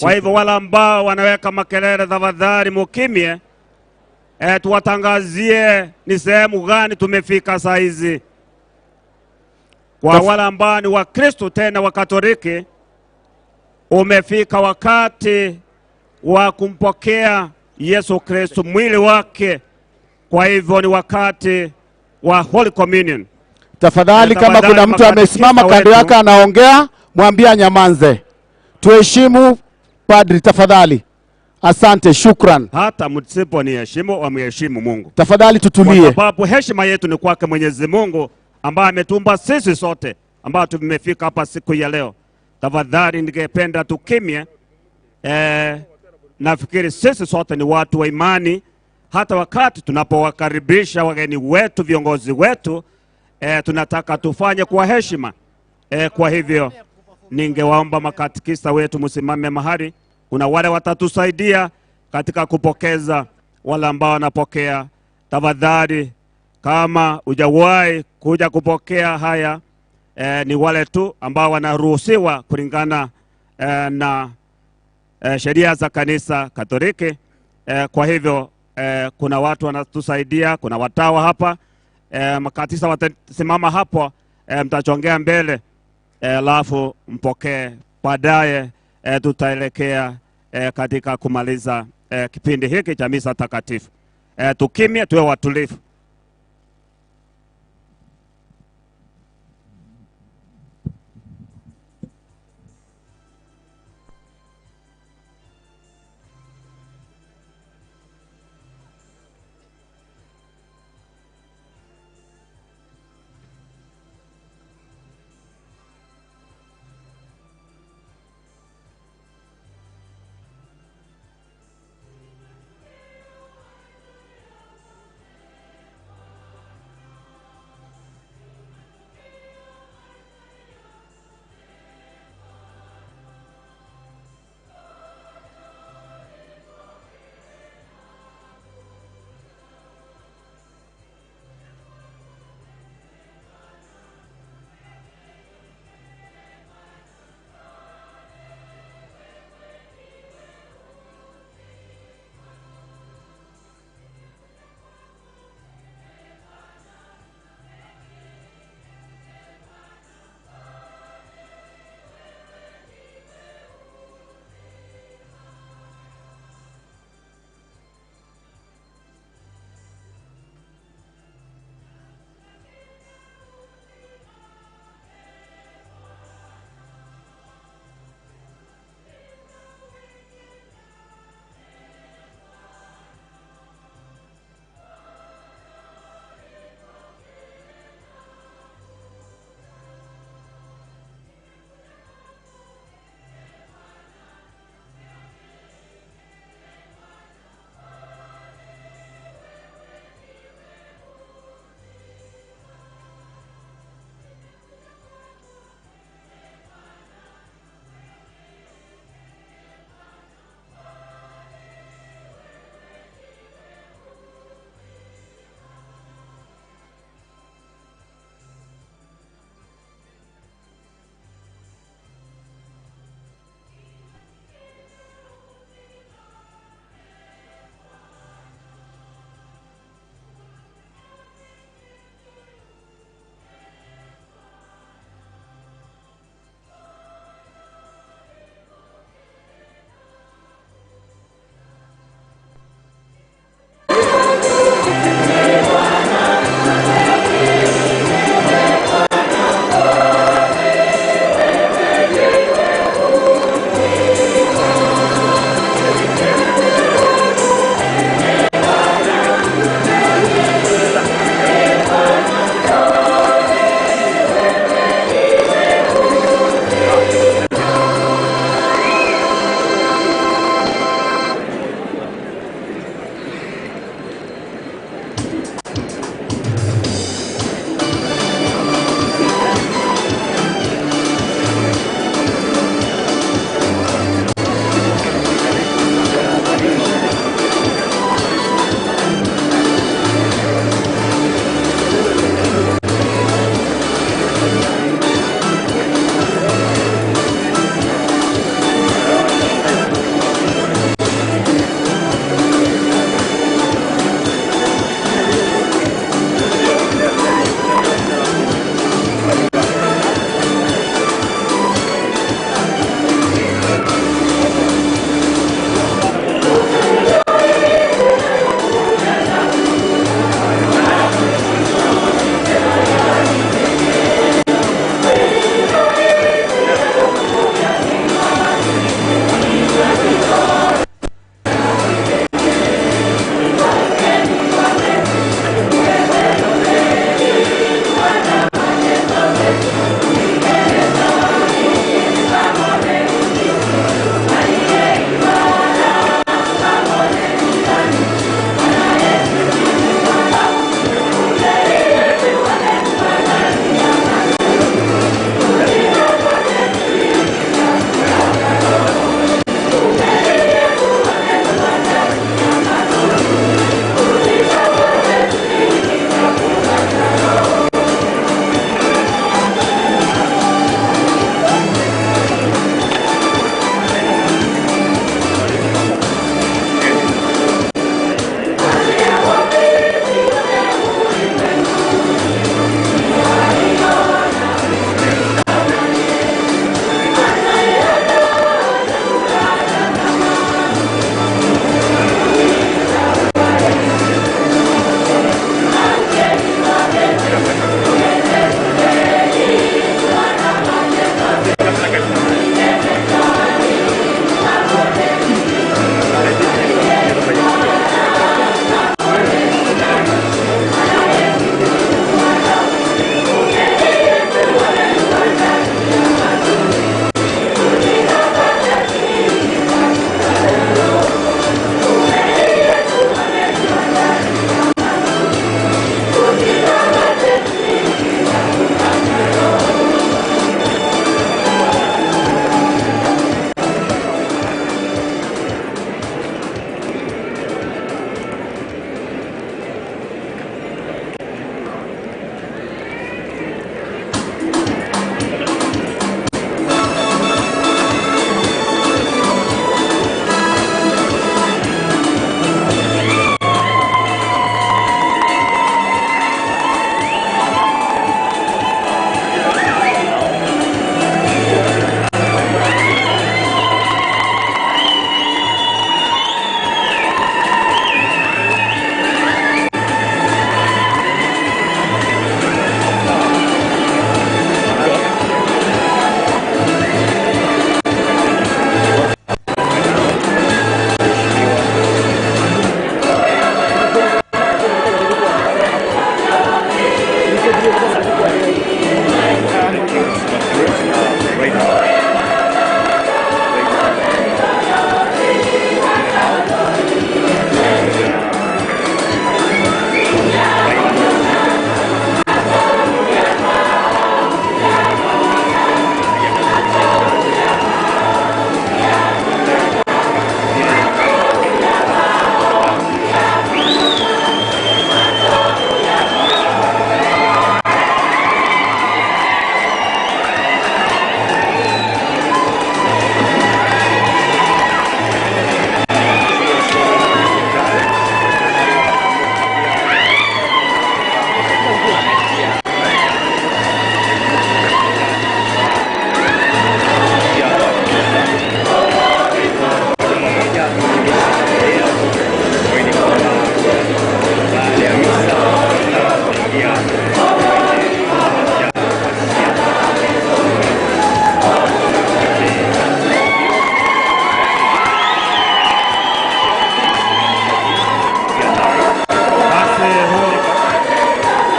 Kwa hivyo wale ambao wanaweka makelele tafadhali mukimie. Tuwatangazie ni sehemu gani tumefika saa hizi. Kwa wale ambao ni Wakristo tena Wakatoliki, umefika wakati wa kumpokea Yesu Kristo mwili wake. Kwa hivyo ni wakati wa Holy Communion. Tafadhali kama kuna mtu amesimama kando yake anaongea, mwambie anyamanze. Tuheshimu padri tafadhali. Asante, shukran. Hata msipo ni heshimu, wamheshimu Mungu. Tafadhali tutulie. Kwa sababu heshima yetu ni kwake Mwenyezi Mungu ambaye ametumba sisi sote ambao tumefika hapa siku ya leo. Tafadhali ningependa tukimie. Nafikiri sisi sote ni watu wa imani. Hata wakati tunapowakaribisha wageni wetu, viongozi wetu, tunataka tufanye kwa heshima. Kwa hivyo ningewaomba makatekista wetu msimame mahali. Kuna wale watatusaidia katika kupokeza wale ambao wanapokea. Tafadhali kama hujawahi kuja kupokea haya, ni wale tu ambao wanaruhusiwa kulingana na sheria za kanisa Katoliki. Kwa hivyo kuna watu wanatusaidia, kuna watawa hapa, makatisa watasimama hapo, mtachongea mbele, alafu mpokee. Baadaye tutaelekea katika kumaliza kipindi hiki cha misa takatifu. Tukimie, tuwe watulivu.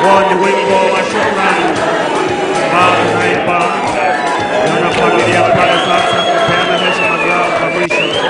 Huo ni wimbo wa shukrani ambao tunaimba na familia pale sasa kupeana heshima zao za mwisho.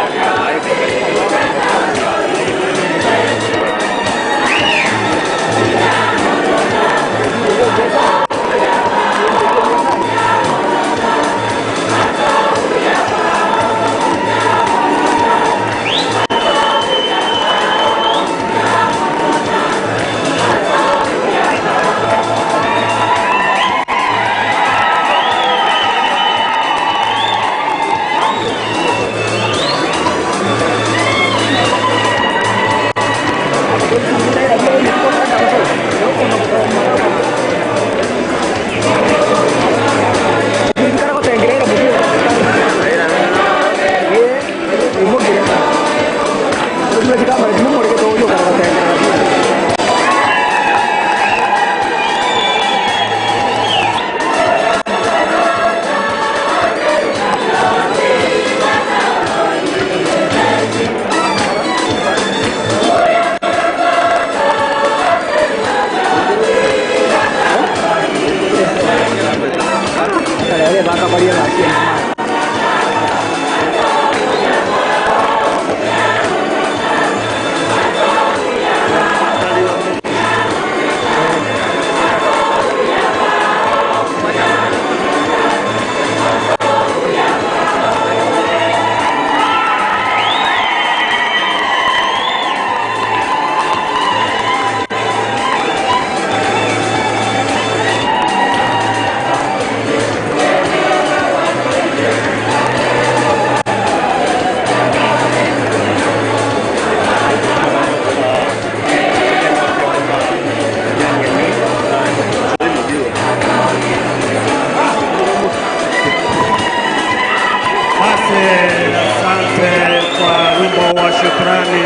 Asante kwa wimbo wa shukrani.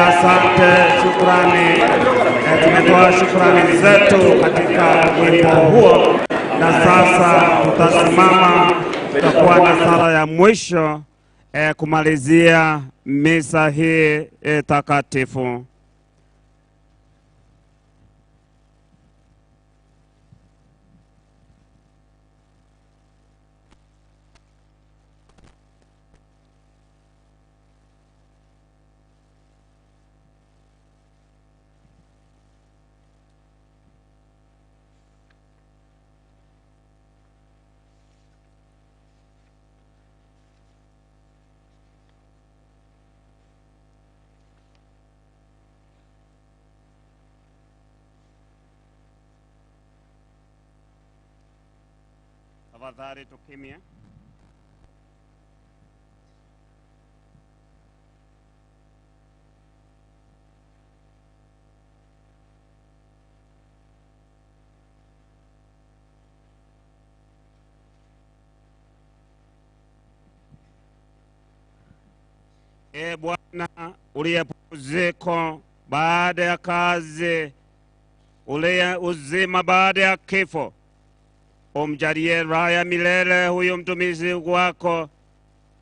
Asante, shukrani. Tumetoa shukrani zetu katika wimbo huo, na sasa tutasimama, tutakuwa na sala ya mwisho kumalizia misa hii takatifu. Tafadhali tukimie. E Bwana, uliye pumziko baada ya kazi, uliye uzima baada ya kifo, umjalie raha ya milele huyu mtumishi wako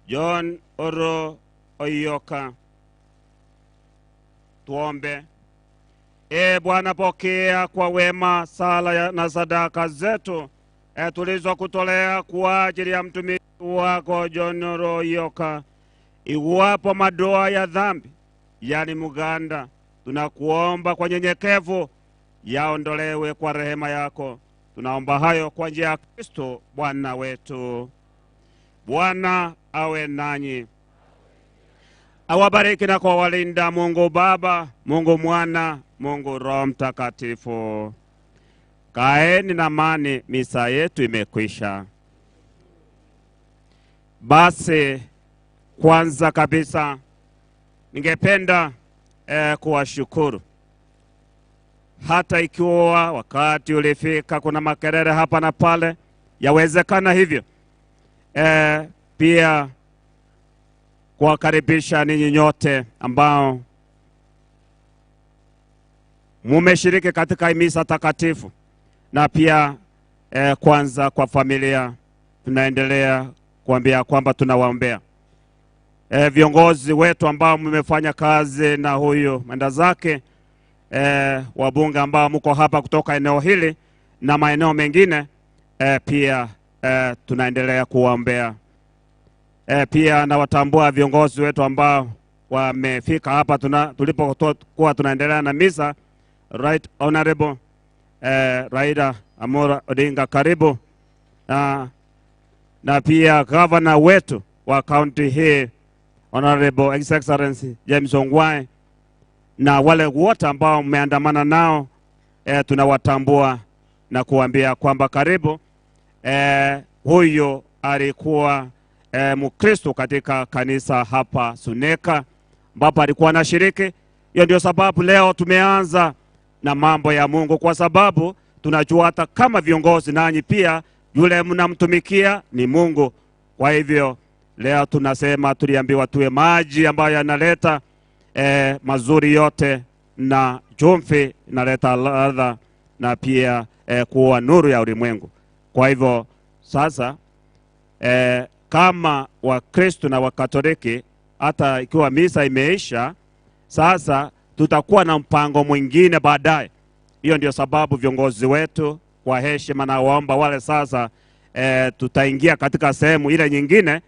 John Oro Oyoka. Tuombe. E Bwana, pokea kwa wema sala na sadaka zetu tulizokutolea kwa ajili ya mtumishi wako John Oro Oyoka. Iwapo madoa ya dhambi yani muganda, tunakuomba kwa nyenyekevu yaondolewe kwa rehema yako. Tunaomba hayo kwa njia ya Kristo Bwana wetu. Bwana awe nanyi. Awabariki na kuwalinda Mungu Baba, Mungu Mwana, Mungu Roho Mtakatifu. Kaeni na amani, misa yetu imekwisha. Basi Kwanza kabisa ningependa kuwashukuru, hata ikiwa wakati ulifika kuna makelele hapa na pale, yawezekana hivyo. Pia kuwakaribisha ninyi nyote ambao mumeshiriki katika misa takatifu, na pia kwanza kwa familia tunaendelea kuambia kwamba tunawaombea. Viongozi wetu ambao mmefanya kazi na huyu mwenda zake, wabunge ambao mko hapa kutoka eneo hili na maeneo mengine, pia tunaendelea kuwaombea. Pia nawatambua viongozi wetu ambao wamefika hapa tulipokuwa tunaendelea na misa. Right Honorable Raila Amolo Odinga, karibu. Na pia governor wetu wa county hii Honorable His Excellency James Ongwae, na wale wote ambao mmeandamana nao, tunawatambua na kuambia kwamba karibu. Huyo alikuwa Mkristo katika kanisa hapa Suneka ambapo alikuwa anashiriki. Hiyo ndio sababu leo tumeanza na mambo ya Mungu, kwa sababu tunajua hata kama viongozi nanyi pia yule mnamtumikia ni Mungu. Kwa hivyo leo tunasema tuliambiwa tuwe maji ambayo yanaleta mazuri yote, na chumvi inaleta ladha, na pia kuwa nuru ya ulimwengu. Kwa hivyo sasa kama Wakristo na Wakatoliki, hata ikiwa misa imeisha, sasa tutakuwa na mpango mwingine baadaye. Hiyo ndio sababu viongozi wetu kwa heshima na waomba wale sasa tutaingia katika sehemu ile nyingine,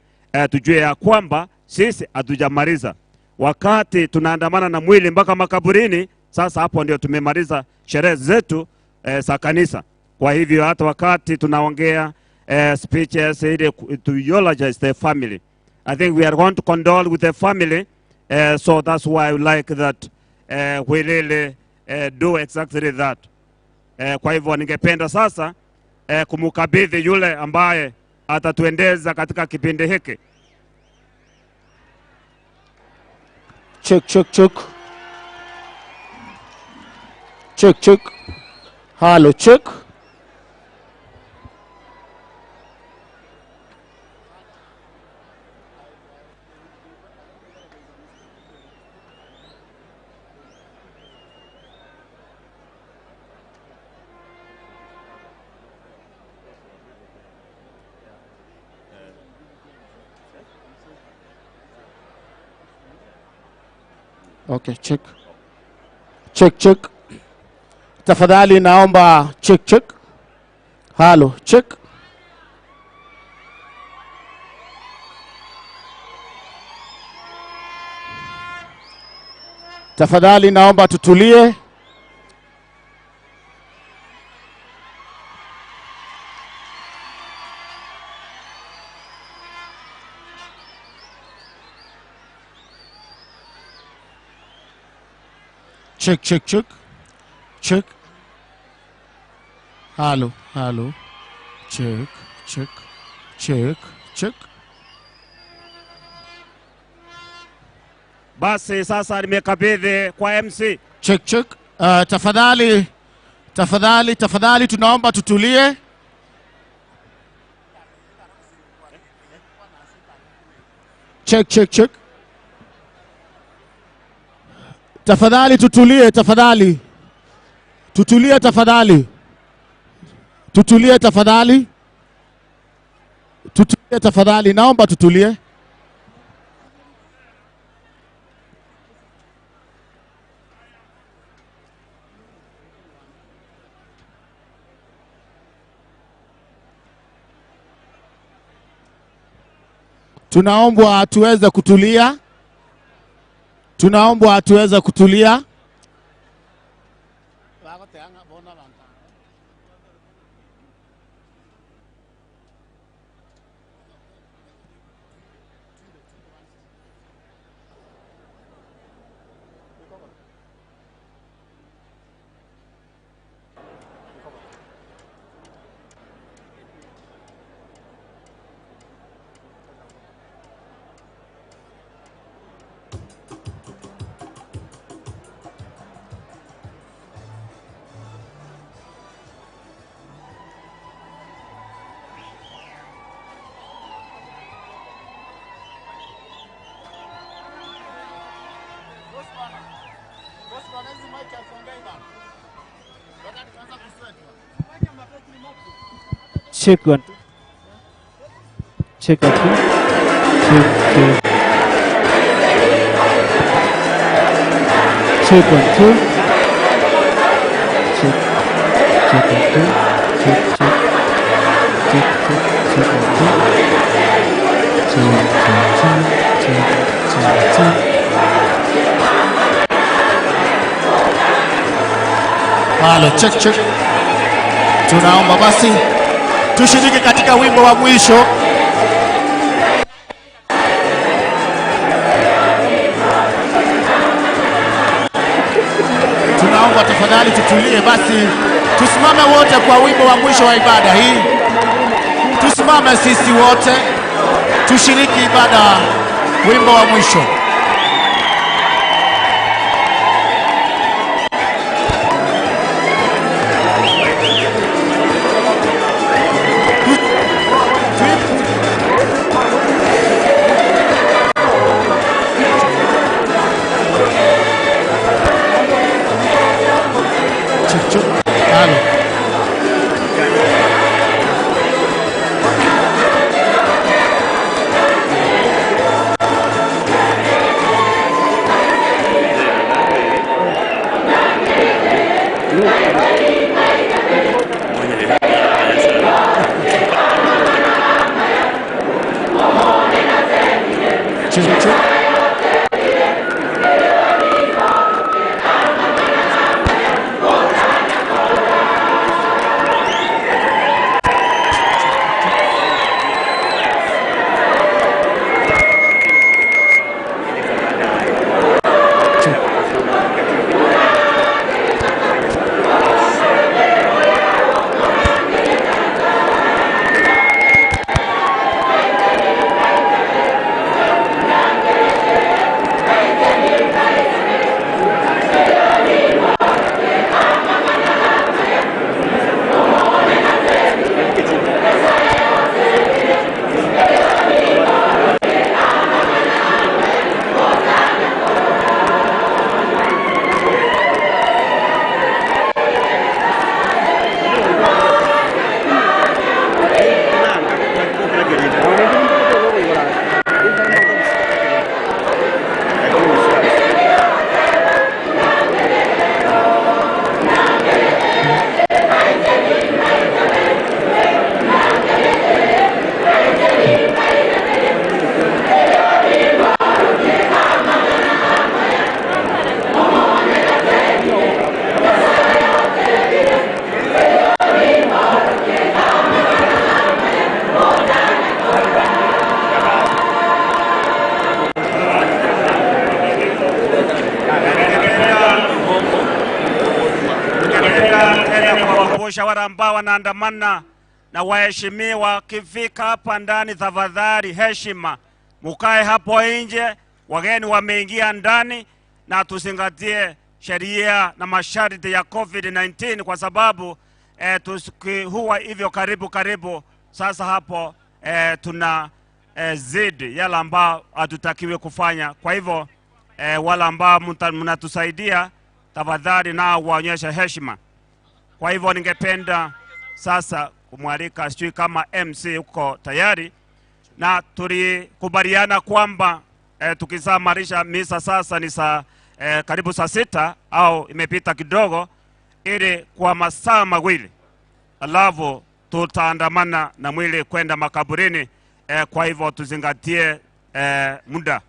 tujue ya kwamba sisi hatujamaliza. Wakati tunaandamana na mwili mpaka makaburini, sasa hapo ndio tumemaliza sherehe zetu za kanisa. Kwa hivyo hata wakati tunaongea speeches ili to eulogize the family, I think we are going to condole with the family, so that's why I like that we really do exactly that. Kwa hivyo ningependa sasa kumkabidhi yule ambaye atatuendeza katika kipindi hiki. Check, check, check. Check, check. Halo, check. Okay, check. Check, check. Tafadhali naomba check, check. Halo, check. Tafadhali naomba tutulie. Check, check, check. Check. Halo, halo. Check, check, check, check. Basi sasa nimekabidhi kwa MC. Check, check. Tafadhali, tafadhali, tafadhali tunaomba tutulie. Check, check, check. Tafadhali tutulie, tafadhali. Tutulie tafadhali. Tutulie tafadhali. Tutulie tafadhali, naomba tutulie. Tunaombwa tuweze kutulia. Tunaombwa tuweze kutulia. Check one. Check one, two. Check, check. Check 1, 2. Check. Check 1, 2. Check, check. Check, check. Check 1, 2. Check, check, check. Check, check, check. Halo, check, check. Tunaomba basi tushiriki katika wimbo wa mwisho. Tunaomba tafadhali tutulie basi, tusimame wote kwa wimbo wa mwisho wa ibada hii. Tusimame sisi wote tushiriki ibada, wimbo wa mwisho. Wale ambao wanaandamana na waheshimiwa, kifika hapa ndani tafadhali heshima, mukae hapo nje, wageni wameingia ndani, na tuzingatie sheria na masharti ya COVID-19 kwa sababu huwa hivyo karibu karibu. Sasa hapo tuna zidi yale ambao hatutakiwi kufanya. Kwa hivyo wale ambao mnatusaidia tafadhali nao waonyeshe heshima. Kwa hivyo ningependa sasa kumwalika, sijui kama MC uko tayari, na tulikubaliana kwamba tukisamarisha misa sasa ni saa karibu saa 6 au imepita kidogo, ili kwa masaa mawili alafu tutaandamana na mwili kwenda makaburini. Kwa hivyo tuzingatie muda.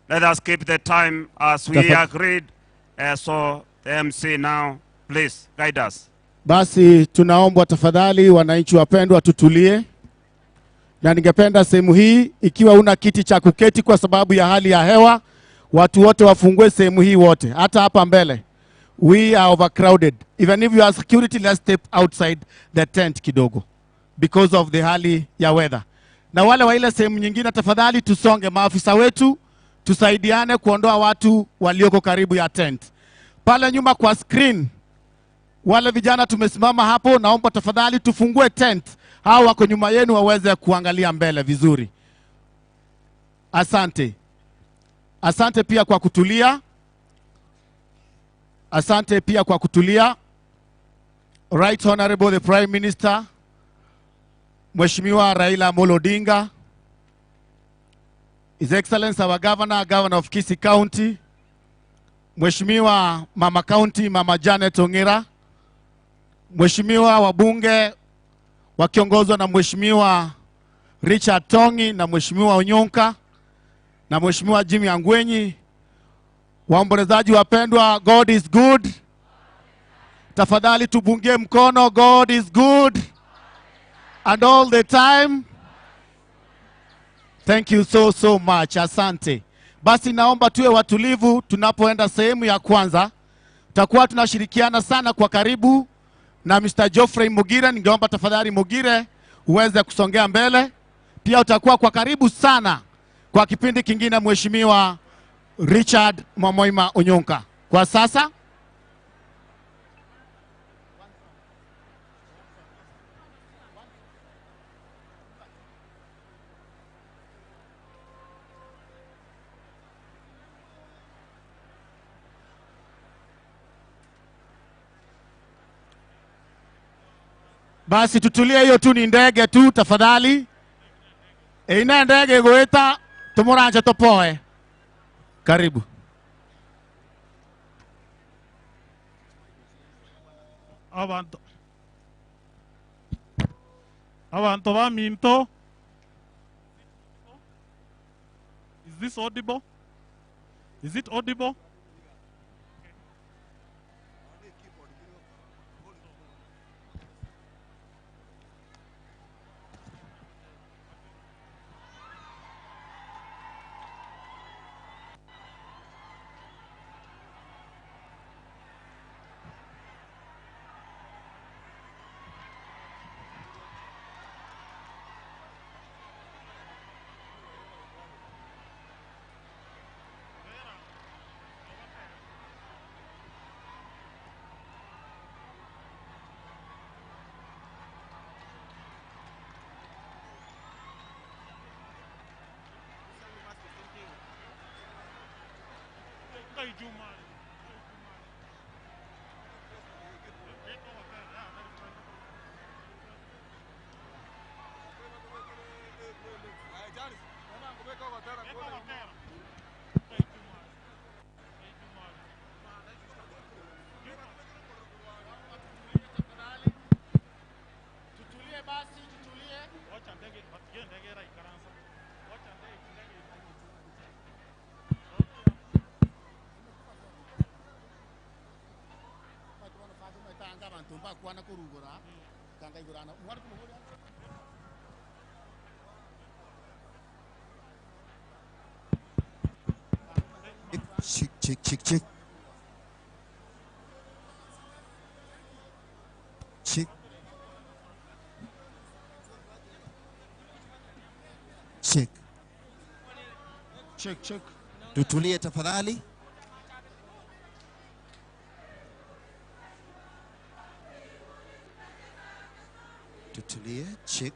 Let us keep the time as we agreed. So the MC now, please guide us. Basi tunaomba tafadhali wananchi wapendwa tutulie. Na ningependa sehemu hii, ikiwa una kiti cha kuketi kwa sababu ya hali ya hewa, watu wote wafungue sehemu hii wote, hata hapa mbele. We are overcrowded. Even if you are security, let's step outside the tent kidogo because of the hali ya weather. Na wale wa ile sehemu nyingine tafadhali tusonge, maafisa wetu tusaidiane kuondoa watu walioko karibu ya tent. Pale nyuma kwa screen, wale vijana tumesimama hapo, naomba tafadhali tufungue tent. Hao wako nyuma yenu waweze kuangalia mbele vizuri. Asante. Asante pia kwa kutulia. Asante pia kwa kutulia. Right Honorable the Prime Minister, Mheshimiwa Raila Amolo Odinga, His Excellency our Governor, Governor of Kisii County, Mheshimiwa Mama County, Mama Janet Ongira, Mheshimiwa wabunge wakiongozwa na Mheshimiwa Richard Tongi na Mheshimiwa Onyonka na Mheshimiwa Jimmy Angwenyi, waombolezaji wapendwa, God is good. Tafadhali tubungie mkono, God is good and all the time. Thank you so so much. Asante. Basi naomba tuwe watulivu tunapoenda sehemu ya kwanza. Tutakuwa tunashirikiana sana kwa karibu na Mr. Geoffrey Mugire. Ningeomba tafadhali Mugire uweze kusongea mbele. Pia utakuwa kwa karibu sana kwa kipindi kingine Mheshimiwa Richard Mwamoima Onyonka. Kwa sasa basi tutulie, hiyo tu ni ndege tu tafadhali. Ina ndege goeta tumuranje topoe. Karibu. Abantu. Abantu ba minto. Is this audible? Is it audible? Chick, chick, chick, chick. Chick. Chick. Chick, chick. Tutulie tafadhali. Tutulie, chick.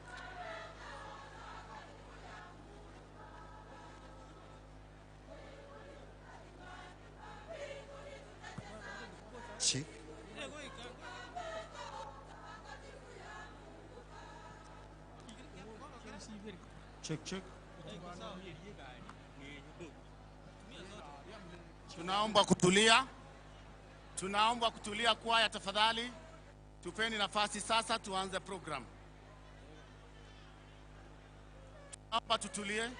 Chick. Check, check. Tunaomba kutulia. Tunaomba kutulia kwaya tafadhali. Tupeni nafasi sasa tuanze program. Tunaomba tutulie.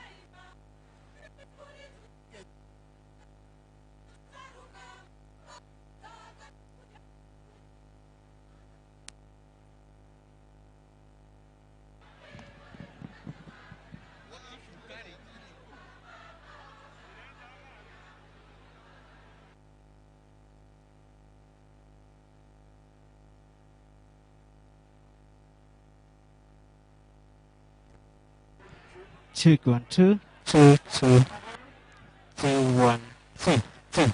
Check 1 2 2 2 2 1 2 2.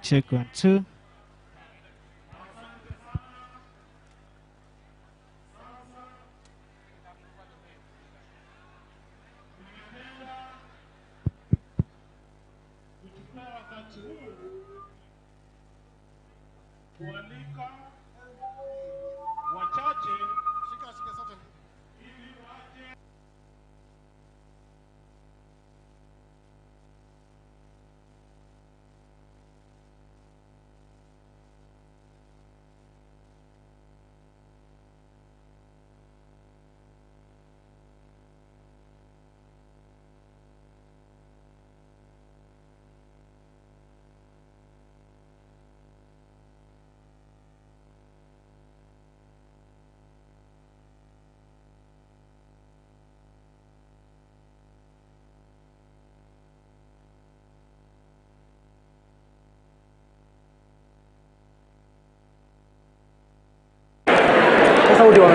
Check 1 2.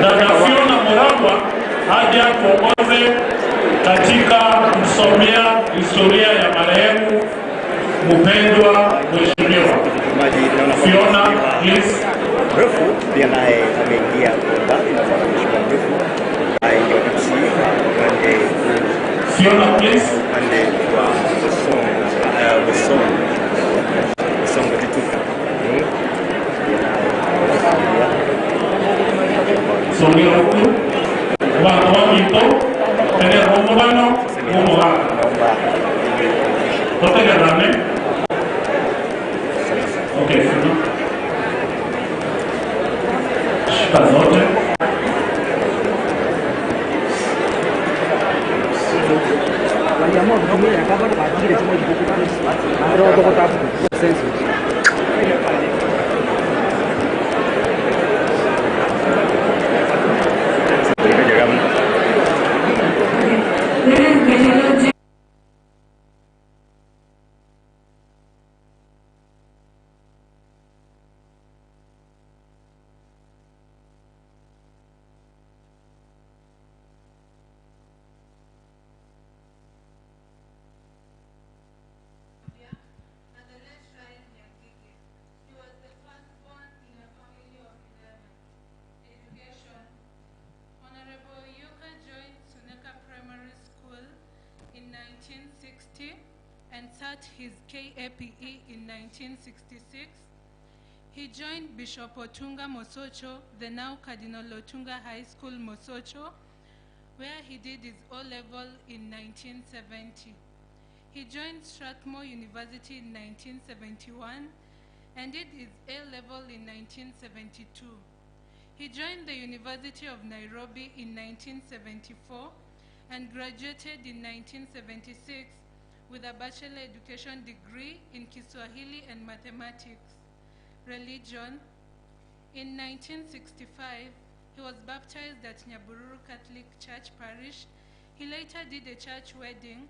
Dada Fiona Murangwa aje atuongoze katika kusomea historia ya marehemu mpendwa mheshimiwa Fiona, please. Mrefu pia naye ameingia kwa mbali na kwa mheshimiwa Mrefu ambaye ndio MC upande Fiona, please. Upande wa Bosongo Bosongo Tituka. Songea huku wantu wa mito ene omubano omugaka totegerane. Okay, Fiona. Shika zote. Honorable Uyoka joined Suneka Primary School in 1960 and sat his KAPE in 1966. He joined Bishop Otunga Mosocho, the now Cardinal Otunga High School Mosocho, where he did his O-level in 1970. He joined Strathmore University in 1971 and did his A-level in 1972. He joined the University of Nairobi in 1974 and graduated in 1976 with a bachelor education degree in Kiswahili and mathematics. Religion. In 1965, he was baptized at Nyabururu Catholic Church Parish. He later did a church wedding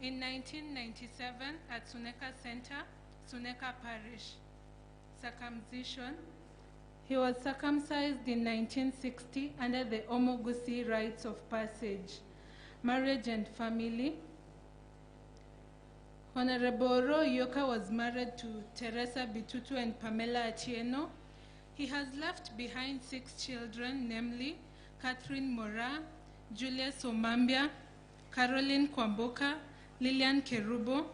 in 1997 at Suneka Center, Suneka Parish. Circumcision. He was circumcised in 1960 under the Omogusi rites of passage. Marriage and family. Honorable Oro Uyoka was married to Teresa Bitutu and Pamela Atieno. He has left behind 6 children, namely Catherine Mora, Julius Omambia, Caroline Kwamboka, Lillian Kerubo,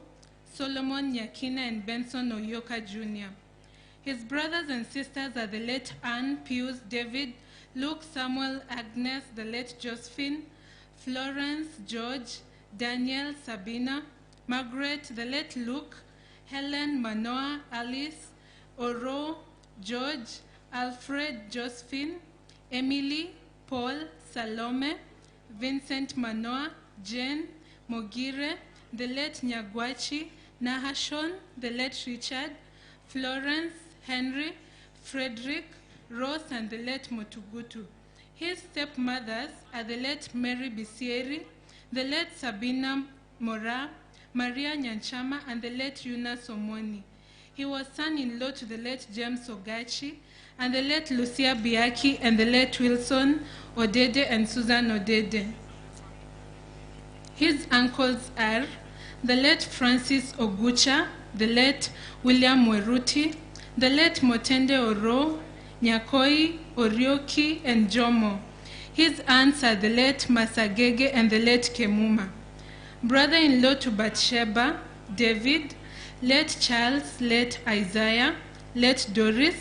Solomon Nyakina, and Benson Oyoka Jr. His brothers and sisters are the late Anne, Pius, David, Luke, Samuel, Agnes, the late Josephine, Florence, George, Daniel, Sabina, Margaret, the late Luke, Helen, Manoa, Alice, Oro, George, Alfred, Josephine, Emily, Paul, Salome, Vincent Manoa, Jane, Mogire, the late Nyagwachi, Nahashon, the late Richard, Florence, Henry, Frederick, Rose, and the late Motugutu. His stepmothers are the late Mary Bisieri, the late Sabina Mora, Maria Nyanchama, and the late Yuna Somoni. He was son-in-law to the late James Ogachi, and the late Lucia Biaki, and the late Wilson Odede and Susan Odede. His uncles are the late Francis Ogucha, the late William Weruti, the late Motende Oro, Nyakoi, Orioki, and Jomo. His aunts are the late Masagege and the late Kemuma. Brother-in-law to Bathsheba, David, late Charles, late Isaiah, late Doris,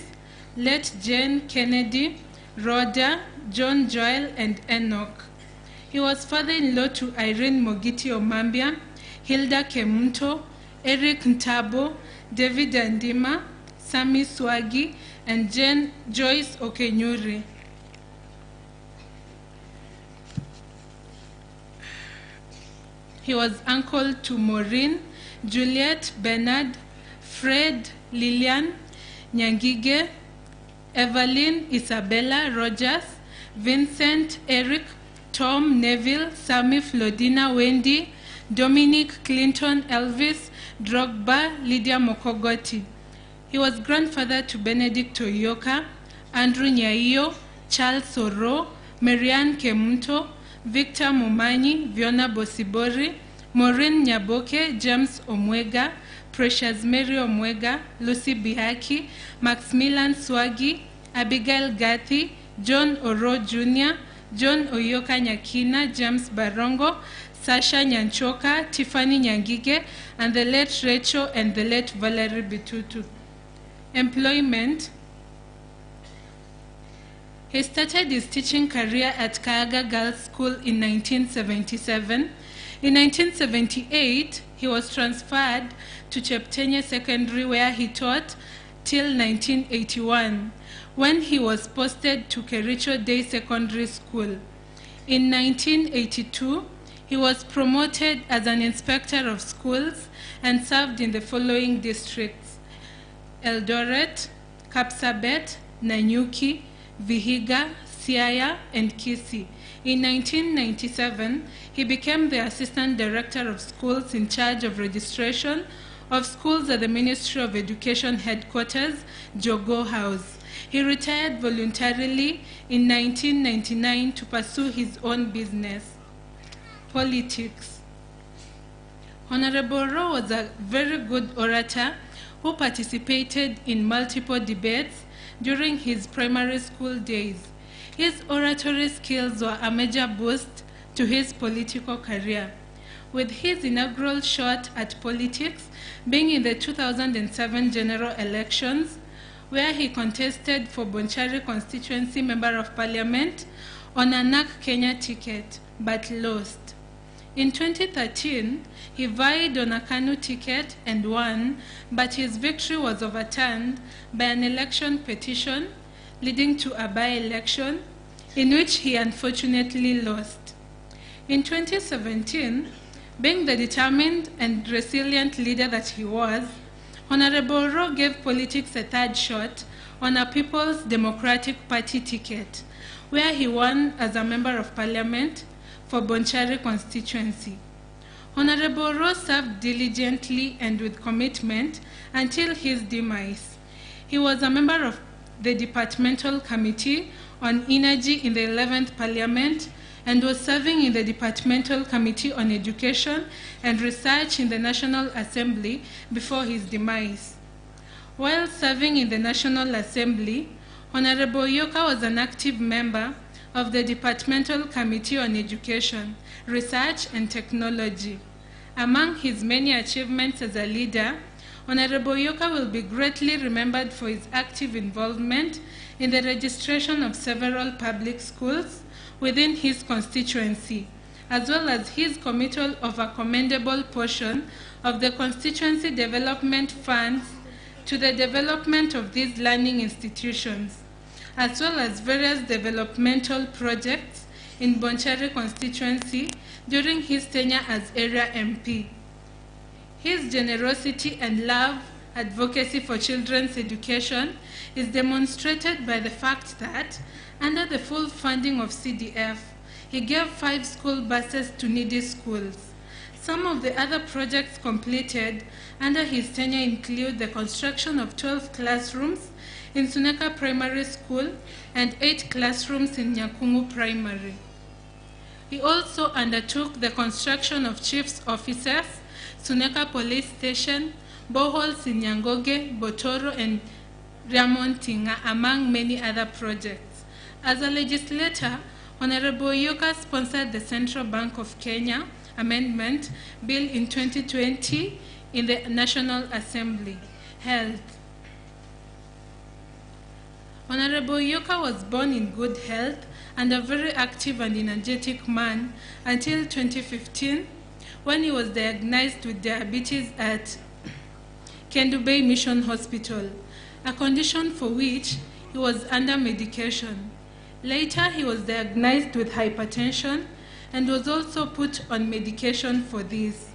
late Jane Kennedy, Rhoda, John Joel, and Enoch. He was father-in-law to Irene Mogiti Omambia, Hilda Kemunto, Eric Ntabo, David Andima, Sami Swagi, and Jane Joyce Okenyuri. He was uncle to Maureen, Juliet, Bernard, Fred, Lillian, Nyangige, Evelyn, Isabella, Rogers, Vincent, Eric, Tom, Neville, Sammy, Flodina, Wendy, Dominic, Clinton, Elvis, Drogba, Lydia Mokogoti. He was grandfather to Benedict Oyoka, Andrew Nyaiyo, Charles Oro, Marianne Kemunto, Victor Mumanyi, Viona Bosibori, Maureen Nyaboke, James Omwega, Precious Mary Omwega, Lucy Bihaki, Maximilian Swagi, Abigail Gathi, John Oro Jr., John Oyoka Nyakina, James Barongo, Sasha Nyanchoka, Tiffany Nyangige, and the late Rachel and the late Valerie Bitutu. Employment. He started his teaching career at Kaaga Girls School in 1977. In 1978, he was transferred to Cheptenye Secondary, where he taught till 1981, when he was posted to Kericho Day Secondary School. In 1982, he was promoted as an inspector of schools and served in the following districts: Eldoret, Kapsabet, Nanyuki, Vihiga, Siaya, and Kisii. In 1997, he became the assistant director of schools in charge of registration of schools at the Ministry of Education headquarters, Jogo House. He retired voluntarily in 1999 to pursue his own business. Politics. Honorable Rowe was a very good orator who participated in multiple debates during his primary school days. His oratory skills were a major boost to his political career, with his inaugural shot at politics being in the 2007 general elections, where he contested for Bonchari constituency member of parliament on a NAC Kenya ticket, but lost. In 2013, he vied on a KANU ticket and won, but his victory was overturned by an election petition leading to a by-election in which he unfortunately lost. In 2017, being the determined and resilient leader that he was, Honorable Rowe gave politics a third shot on a People's Democratic Party ticket, where he won as a member of parliament for Bonchari constituency. Honorable Rowe served diligently and with commitment until his demise. He was a member of the Departmental Committee on Energy in the 11th Parliament and was serving in the Departmental Committee on Education and Research in the National Assembly before his demise. While serving in the National Assembly, Honorable Yoka was an active member of the Departmental Committee on Education, Research and Technology. Among his many achievements as a leader, Honorable Yoka will be greatly remembered for his active involvement in the registration of several public schools within his constituency, as well as his committal of a commendable portion of the constituency development funds to the development of these learning institutions, as well as various developmental projects in Bonchari constituency during his tenure as area MP. His generosity and love advocacy for children's education is demonstrated by the fact that, under the full funding of CDF, he gave 5 school buses to needy schools. Some of the other projects completed under his tenure include the construction of 12 classrooms in Suneka Primary School and 8 classrooms in Nyakungu Primary. He also undertook the construction of chief's offices Suneka Police Station, boreholes in Nyangoge, Botoro, and Ramontinga, among many other projects. As a legislator, Honorable Oyoka sponsored the Central Bank of Kenya Amendment Bill in 2020 in the National Assembly. Health. Honorable Oyoka was born in good health and a very active and energetic man until 2015, when he was diagnosed with diabetes at Kendu Bay Mission Hospital, a condition for which he was under medication. Later, he was diagnosed with hypertension and was also put on medication for this.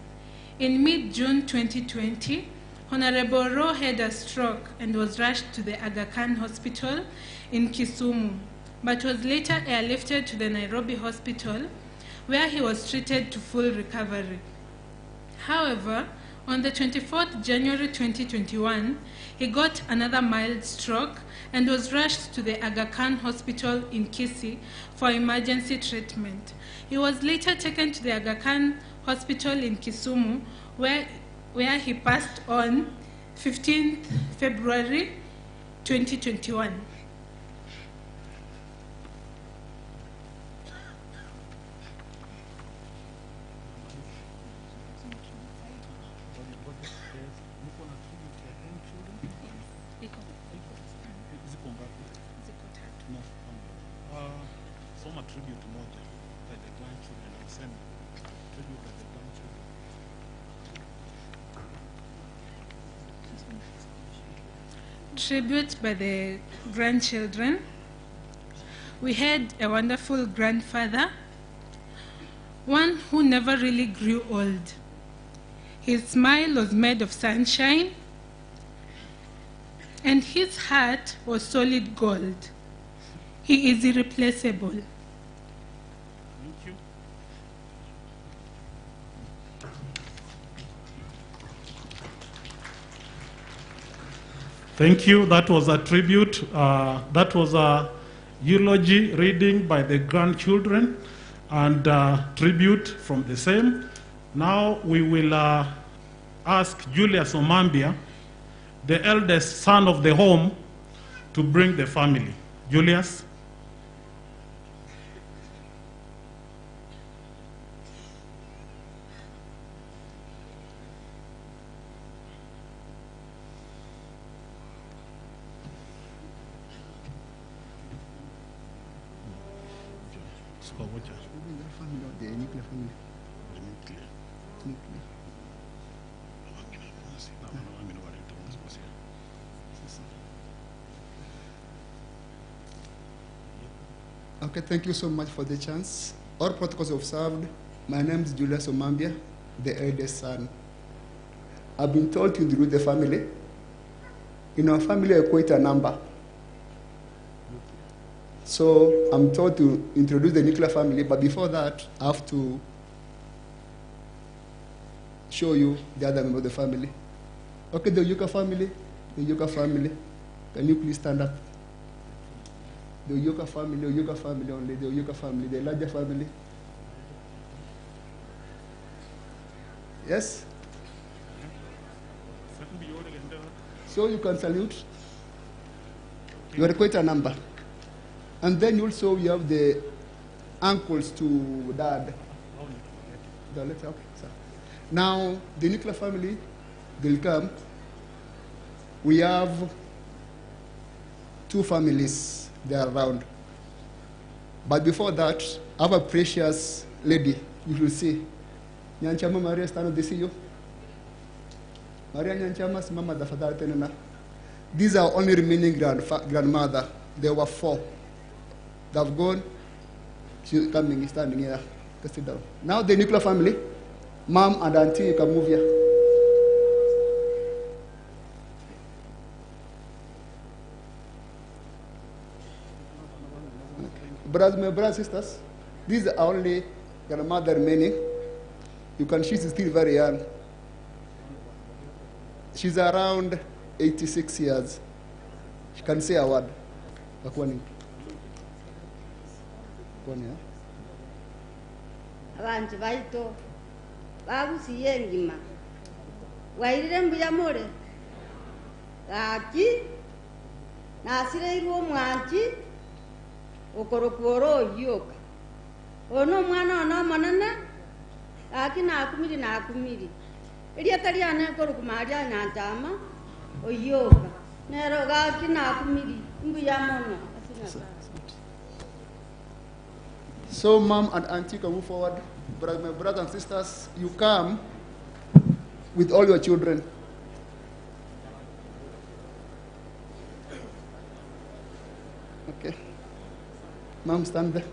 In mid-June 2020, Honorable Rowe had a stroke and was rushed to the Aga Khan Hospital in Kisumu, but was later airlifted to the Nairobi Hospital, where he was treated to full recovery. However, on the 24th January 2021, he got another mild stroke and was rushed to the Aga Khan Hospital in Kisii for emergency treatment. He was later taken to the Aga Khan Hospital in Kisumu, where he passed on 15th February 2021. Soma tribute moja by the grandchildren, useme tribute by the grandchildren. Tribute by the grandchildren. We had a wonderful grandfather, one who never really grew old. His smile was made of sunshine, and his heart was solid gold. He is irreplaceable. Thank you. Thank you. That was a tribute. That was a eulogy reading by the grandchildren and tribute from the same. Now we will ask Julius Omambia, the eldest son of the home, to bring the family. Julius. Okay, thank you so much for the chance. All protocols observed. My name is Julius Omambia, the eldest son. I've been told to introduce the family. In our family, I quite a number. So I'm told to introduce the nuclear family, but before that, I have to show you the other member of the family. Okay, the Oyuka family, the Oyuka family. Can you please stand up? The Oyuka family only, the Oyuka family, the larger family. Yes? So you can salute. You are quite a number. And then also we have the uncles to dad. Okay, sir. Now, the nuclear family, they'll come. We have two families. They are around. But before that, I have a precious lady, you will see. Nyanchama Maria, stand up, they see you. Maria Nyanchama, mama tafadhali tenena. These are only remaining grandmother. There were four. They've gone. She's coming, standing here. Just sit down. Now the nuclear family, mom and auntie, you can move here. Brothers, my brothers, sisters, these are only grandmother remaining. You can see she's still very young. She's around 86 years. She can say a word. Abantu baito bagusiye ngima Wairire mbuya more gaki nasireirwe omwanchi okorokwa ore Oyioka ono omwana one omonene gaki nakumiri nakumiri erieta riane nkorokwa Maria Nyanchama Oyioka nero gaki nakumiri mbuya mono. So mom and auntie can move forward. But my brothers and sisters, you come with all your children. Okay. Mom, stand there.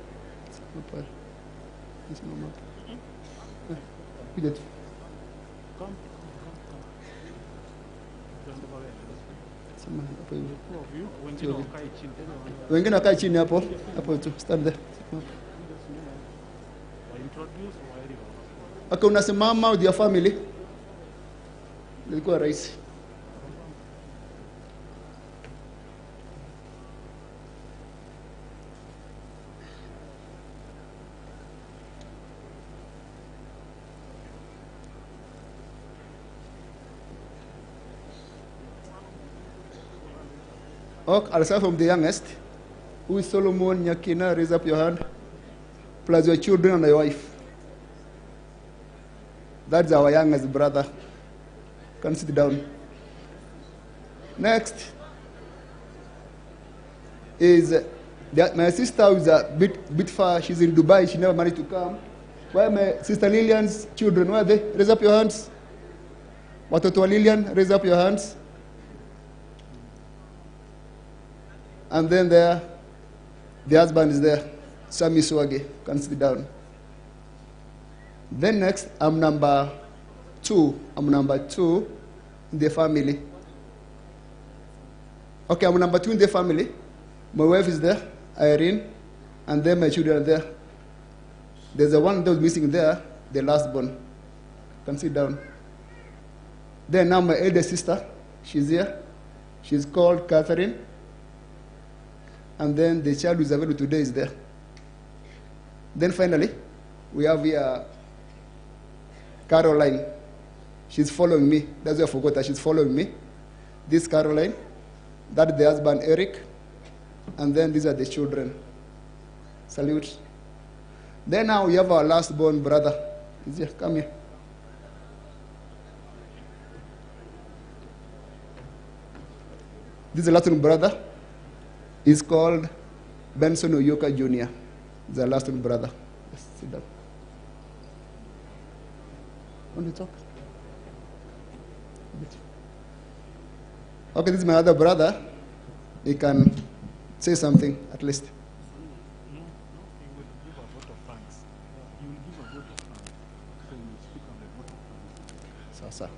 Wengine wakae chini hapo. Hapo tu. Stand there. Okay, unasimama with your family. Ilikuwa rahisi. Okay, I'll start from the youngest. Who is Solomon Nyakina? Raise up your hand. Plus your children and your wife. That's our youngest brother. Can sit down. Next is my sister who is a bit far. She's in Dubai. She never managed to come. Where are my sister Lillian's children? Where are they? Raise up your hands. Watoto wa Lillian, raise up your hands. And then there, the husband is there. Sami Swage, can sit down. Then next, I'm number two. I'm number two in the family. Okay, I'm number two in the family. My wife is there, Irene, and then my children are there. There's a one that was missing there, the last born. Can sit down. Then now my elder sister, she's here. She's called Catherine. And then the child who is available today is there. Then finally, we have here Caroline. She's following me. That's why I forgot that she's following me. This Caroline, that is the husband, Eric. And then these are the children. Salute. Then now we have our last born brother. He's here. Come here. This is the last born brother. He's called Benson Oyoka Jr. The last born brother. Yes, sit down. Want to talk? Okay, this is my other brother. He can say something at least. No, he will give a vote of thanks. He will give a vote of thanks. So he will speak on the vote of thanks. Sasa.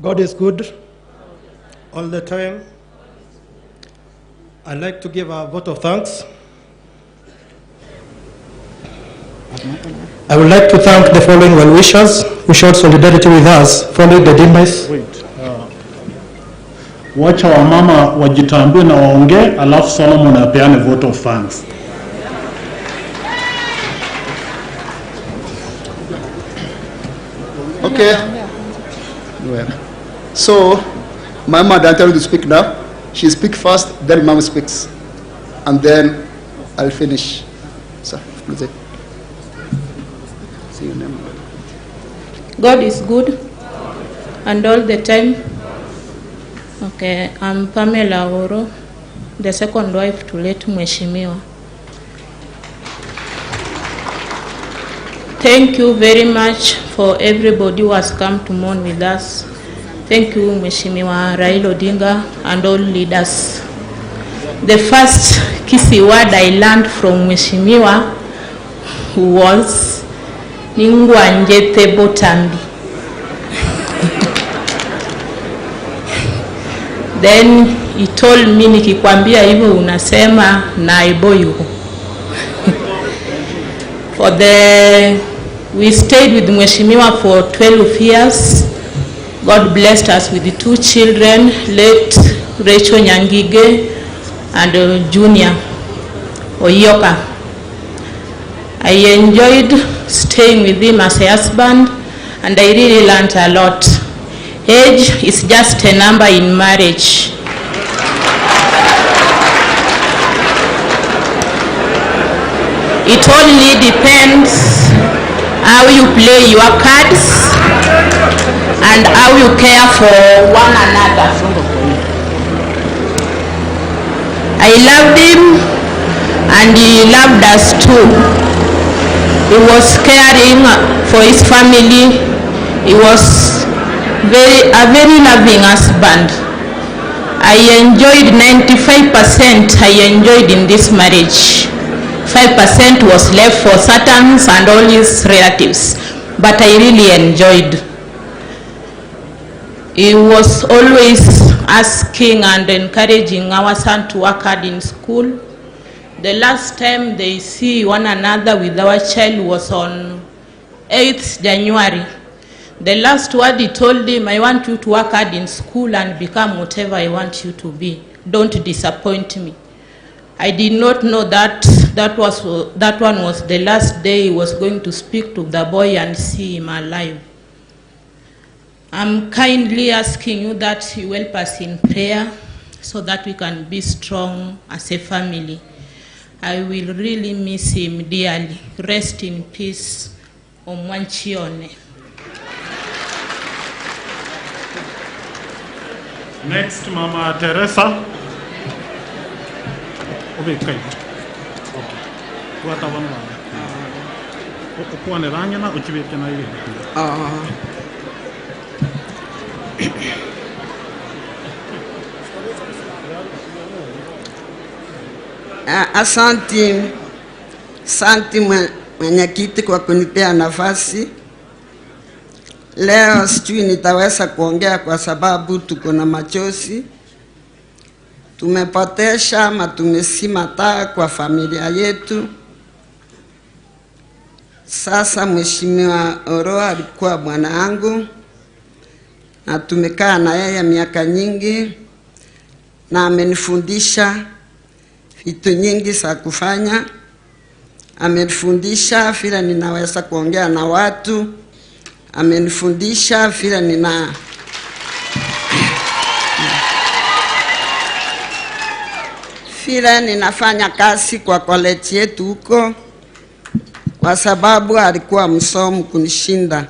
God is good all the time. I'd like to give a vote of thanks. I would like to thank the following well-wishers who showed solidarity with us following the demise. Wait, wacha wamama wajitambue na waongee, alafu Solomon apeane vote of thanks. Okay. Well, so my mother don't tell you to speak now. She speaks first, then mom speaks, and then I'll finish. So, please. See your name. God is good, and all the time. Okay, I'm Pamela Oro, the second wife to late Mheshimiwa. Thank you very much for everybody who has come to mourn with us. Thank you, Mheshimiwa Raila Odinga and all leaders. The first Kisii word I learned from Mheshimiwa was Ningwanjete Botambi. Then he told me, nikikwambia hivyo unasema naiboyu. We stayed with Mheshimiwa for 12 years. God blessed us with the two children, late Rachel Nyangige and Junior Oyoka. I enjoyed staying with him as a husband, and I really learned a lot. Age is just a number in marriage. It only depends how you play your cards and how you care for one another. I loved him and he loved us too. He was caring for his family. He was a very loving husband. I enjoyed 95% I enjoyed in this marriage. 5% was left for Satans and all his relatives, but I really enjoyed. He was always asking and encouraging our son to work hard in school. The last time they see one another with our child was on 8th January. The last word he told him, I want you to work hard in school and become whatever I want you to be. Don't disappoint me. I did not know that that one was the last day he was going to speak to the boy and see him alive. I'm kindly asking you that you help us in prayer so that we can be strong as a family. I will really miss him dearly. Rest in peace, Omwanchione. Next, Mama Teresa. Okay. Asante, asante mwenyekiti kwa kunipea nafasi. Leo sijui nitaweza kuongea kwa sababu tuko na machozi. Tumepotesha ama tumesima taa kwa familia yetu. Sasa Mheshimiwa Oroa alikuwa bwana wangu na tumekaa na yeye miaka nyingi na amenifundisha vitu nyingi za kufanya. Amenifundisha vile ninaweza kuongea na watu. Amenifundisha vile nina vile ninafanya kazi kwa college yetu huko, kwa sababu alikuwa msomi kunishinda.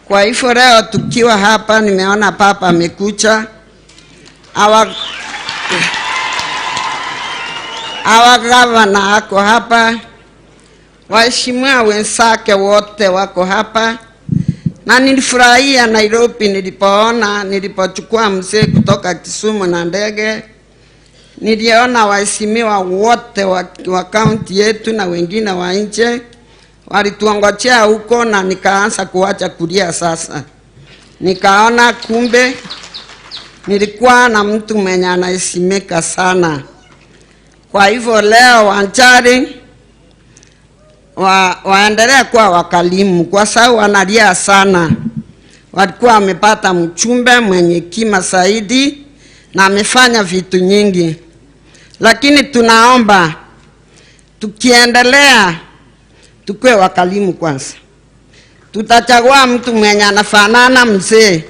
Kwa hivyo leo tukiwa hapa nimeona papa amekuja. Our governor ako hapa, waheshimiwa wenzake wote wako hapa. Na nilifurahia Nairobi nilipoona, nilipochukua mzee kutoka Kisumu na ndege. Niliona waheshimiwa wote wa county yetu na wengine wa nje walituongojea huko, na nikaanza kuacha kulia sasa. Nikaona kumbe nilikuwa na mtu mwenye anaheshimika sana. Kwa hivyo leo Wanjari waendelea kuwa wakalimu kwa sababu wanalia sana. Walikuwa wamepata mchumbe mwenye hekima zaidi na amefanya vitu nyingi. Lakini tunaomba tukiendelea tukue wakalimu kwanza. Tutachagua mtu mwenye anafanana mzee.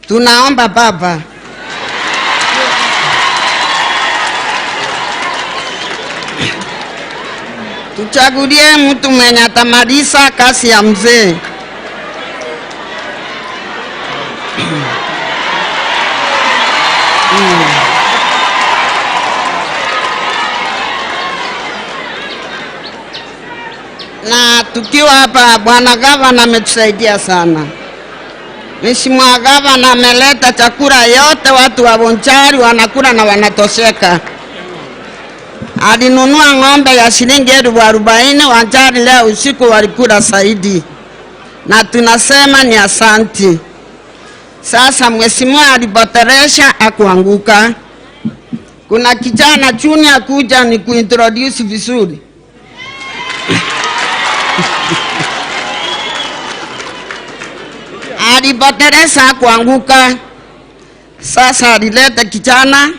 Tunaomba baba tuchagulie mtu mwenye atamaliza kazi ya mzee. Na tukiwa hapa, bwana gavana ametusaidia sana. Mheshimiwa gavana ameleta chakula yote, watu wa Bonchari wanakula na wanatosheka. Alinunua ng'ombe ya shilingi 40,000, Wanjari leo usiku walikula zaidi. Na tunasema ni asanti. Sasa mheshimiwa alipoteresha akuanguka. Kuna kijana junior kuja ni kuintroduce vizuri. Alipoteresa kuanguka. Sasa alileta kijana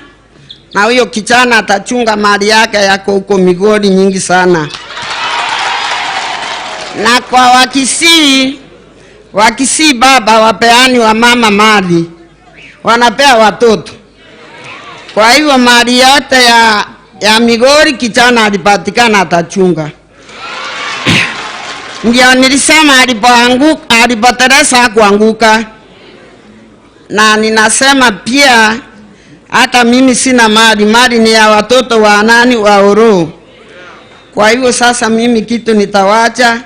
Na huyo kijana atachunga mali yake yako huko Migori nyingi sana. Na kwa Wakisii baba wapeani wa mama mali, wanapea watoto. Kwa hivyo mali yote ya Migori kijana alipatikana atachunga. Ndio nilisema alipoteleza hakuanguka. Na ninasema pia hata mimi sina mali, mali ni ya watoto wa nani, wa Oroo. Kwa hivyo sasa mimi kitu nitawacha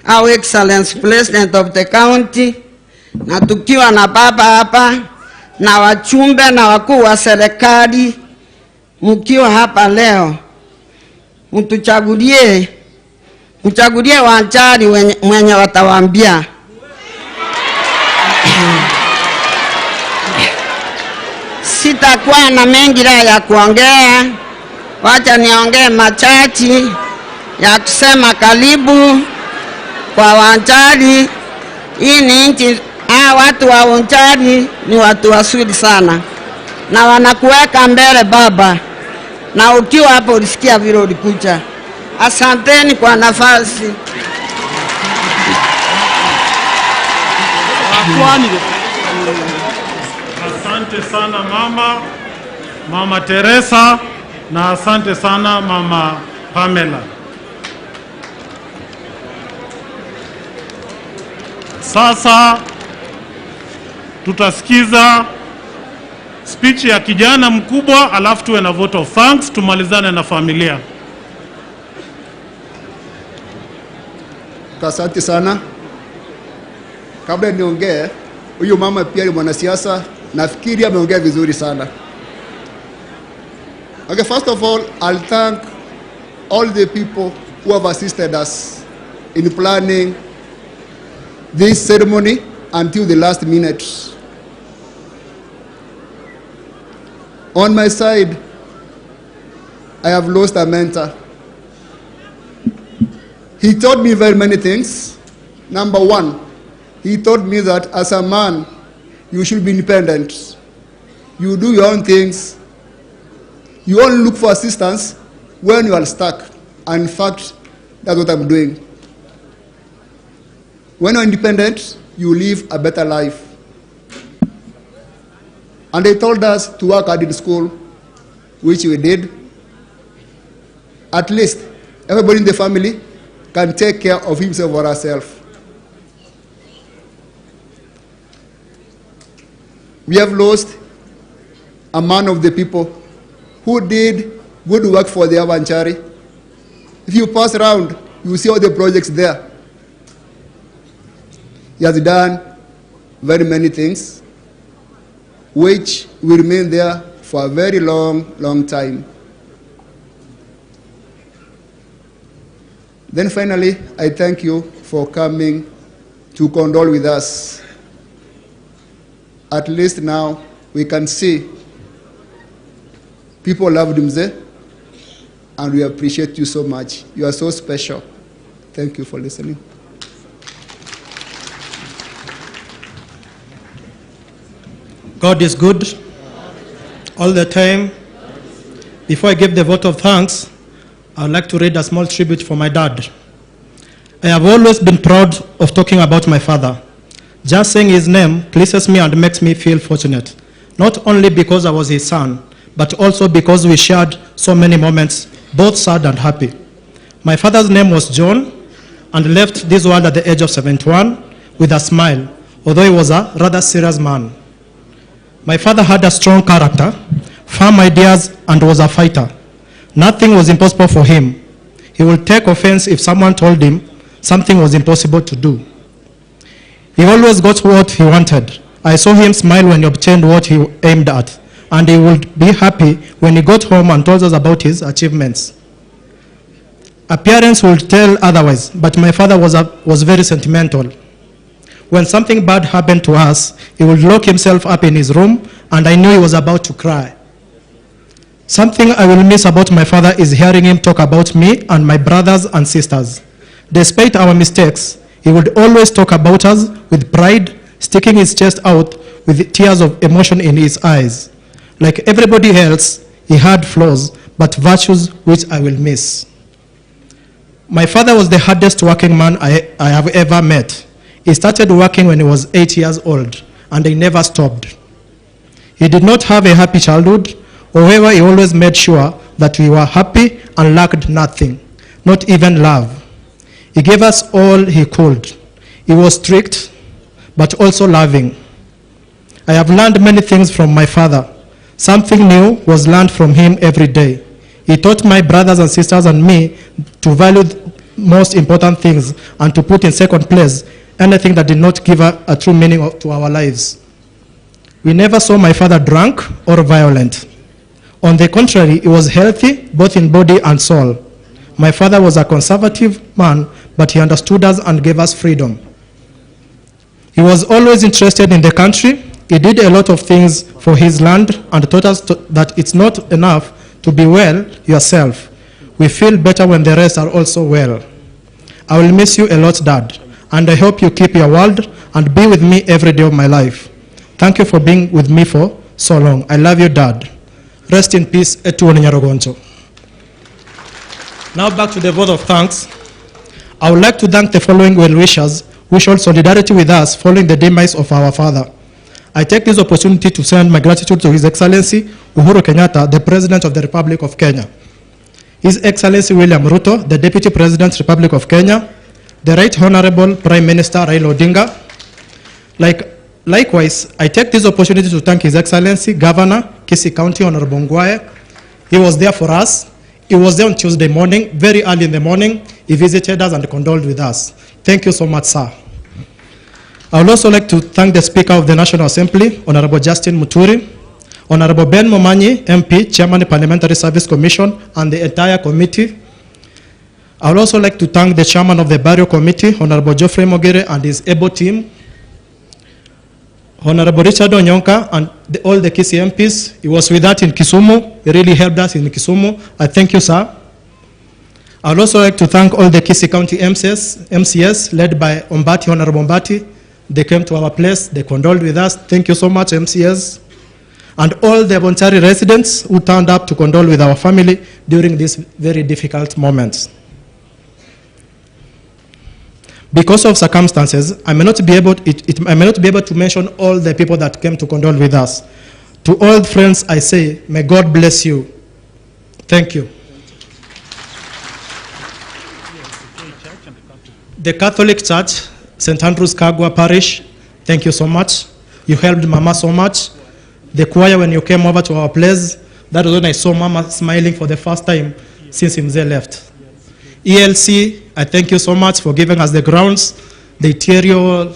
Our Excellence President of the County, na tukiwa na baba hapa na wachumbe na wakuu wa serikali, mkiwa hapa leo mchagulie Wanjari mwenye watawaambia. Sitakuwa na mengi la ya kuongea, wacha niongee machache ya kusema karibu kwa Wanjari. Hii ni nchi, watu wa Wanjari ni watu wazuri sana na wanakuweka mbele baba, na ukiwa hapo ulisikia vile ulikuja. Asanteni kwa nafasi. Asante sana mama Teresa, na asante sana mama Pamela. Sasa tutasikiza speech ya kijana mkubwa, alafu tuwe na vote of thanks, tumalizane na familia. Asante sana. Kabla niongee, huyu mama pia ni mwanasiasa, nafikiri ameongea vizuri sana. Okay, first of all, I'll thank all the people who have assisted us in planning this ceremony until the last minute. On my side, I have lost a mentor. He taught me very many things. Number one, he taught me that as a man, you should be independent. You do your own things. You only look for assistance when you are stuck. And in fact, that's what I'm doing. When you're independent, you live a better life. And they told us to work hard in school, which we did. At least everybody in the family can take care of himself or herself. We have lost a man of the people who did good work for the Wanjari. If you pass around, you see all the projects there. He has done very many things, which will remain there for a very long, long time. Then finally, I thank you for coming to condole with us. At least now we can see people loved Mzee, and we appreciate you so much. You are so special. Thank you for listening. God is good all the time. Before I give the vote of thanks, I would like to read a small tribute for my dad. I have always been proud of talking about my father. Just saying his name pleases me and makes me feel fortunate, not only because I was his son, but also because we shared so many moments, both sad and happy. My father's name was John, and left this world at the age of 71 with a smile, although he was a rather serious man. My father had a strong character, firm ideas, and was a fighter. Nothing was impossible for him. He would take offense if someone told him something was impossible to do. He always got what he wanted. I saw him smile when he obtained what he aimed at, and he would be happy when he got home and told us about his achievements. Appearance would tell otherwise, but my father was very sentimental. When something bad happened to us, he would lock himself up in his room, and I knew he was about to cry. Something I will miss about my father is hearing him talk about me and my brothers and sisters. Despite our mistakes, he would always talk about us with pride, sticking his chest out with tears of emotion in his eyes. Like everybody else, He had flaws, but virtues which I will miss. My father was the hardest working man I have ever met. He started working when he was 8 years old, and he never stopped. He did not have a happy childhood. However, he always made sure that we were happy and lacked nothing, not even love. He gave us all he could. He was strict, but also loving. I have learned many things from my father. Something new was learned from him every day. He taught my brothers and sisters and me to value the most important things and to put in second place anything that did not give a true meaning to our lives. We never saw my father drunk or violent. On the contrary, he was healthy, both in body and soul. My father was a conservative man, but he understood us and gave us freedom. He was always interested in the country. He did a lot of things for his land and taught us that it's not enough to be well yourself. We feel better when the rest are also well. I will miss you a lot, Dad, and I hope you keep your word and be with me every day of my life. Thank you for being with me for so long. I love you, Dad. Rest in peace, Etuoni Nyarogoncho. Now back to the vote of thanks. I would like to thank the following well-wishers who showed solidarity with us following the demise of our father. I take this opportunity to send my gratitude to His Excellency Uhuru Kenyatta, the President of the Republic of Kenya, His Excellency William Ruto, the Deputy President, Republic of Kenya, the Right Honorable Prime Minister Raila Odinga. Likewise, I take this opportunity to thank His Excellency Governor Kisii County, Honorable Ngwae. He was there for us. He was there on Tuesday morning, very early in the morning. He visited us and condoled with us. Thank you so much, sir. I would also like to thank the Speaker of the National Assembly, Honorable Justin Muturi, Honorable Ben Momanyi, MP, Chairman of the Parliamentary Service Commission, and the entire committee. I would also like to thank the Chairman of the Burial Committee, Honorable Geoffrey Mogere, and his able team, Honorable Richard Onyonka, and all the Kisii MPs. He was with us in Kisumu. He really helped us in Kisumu. I thank you, sir. I would also like to thank all the Kisii County MCS led by Ombati, Honorable Ombati. They came to our place. They condoled with us. Thank you so much, MCS. And all the Bonchari residents who turned up to condole with our family during these very difficult moments. Because of circumstances, I may not be able to mention all the people that came to condole with us. To all friends, I say, may God bless you. Thank you. The Catholic Church, St. Andrew's Kagwa Parish, thank you so much. You helped Mama so much. The choir, when you came over to our place, that was when I saw Mama smiling for the first time since Mzee left. ELC, I thank you so much for giving us the grounds. The interior,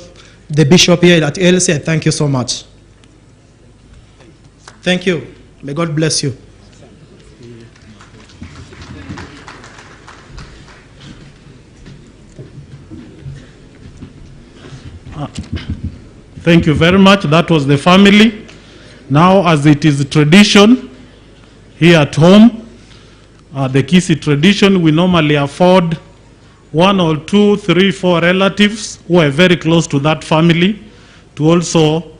the bishop here at ELC, I thank you so much. Thank you. May God bless you. Thank you very much. That was the family. Now, as it is tradition here at home, the Kisii tradition, we normally afford 1 or 2, 3, 4 relatives who are very close to that family to also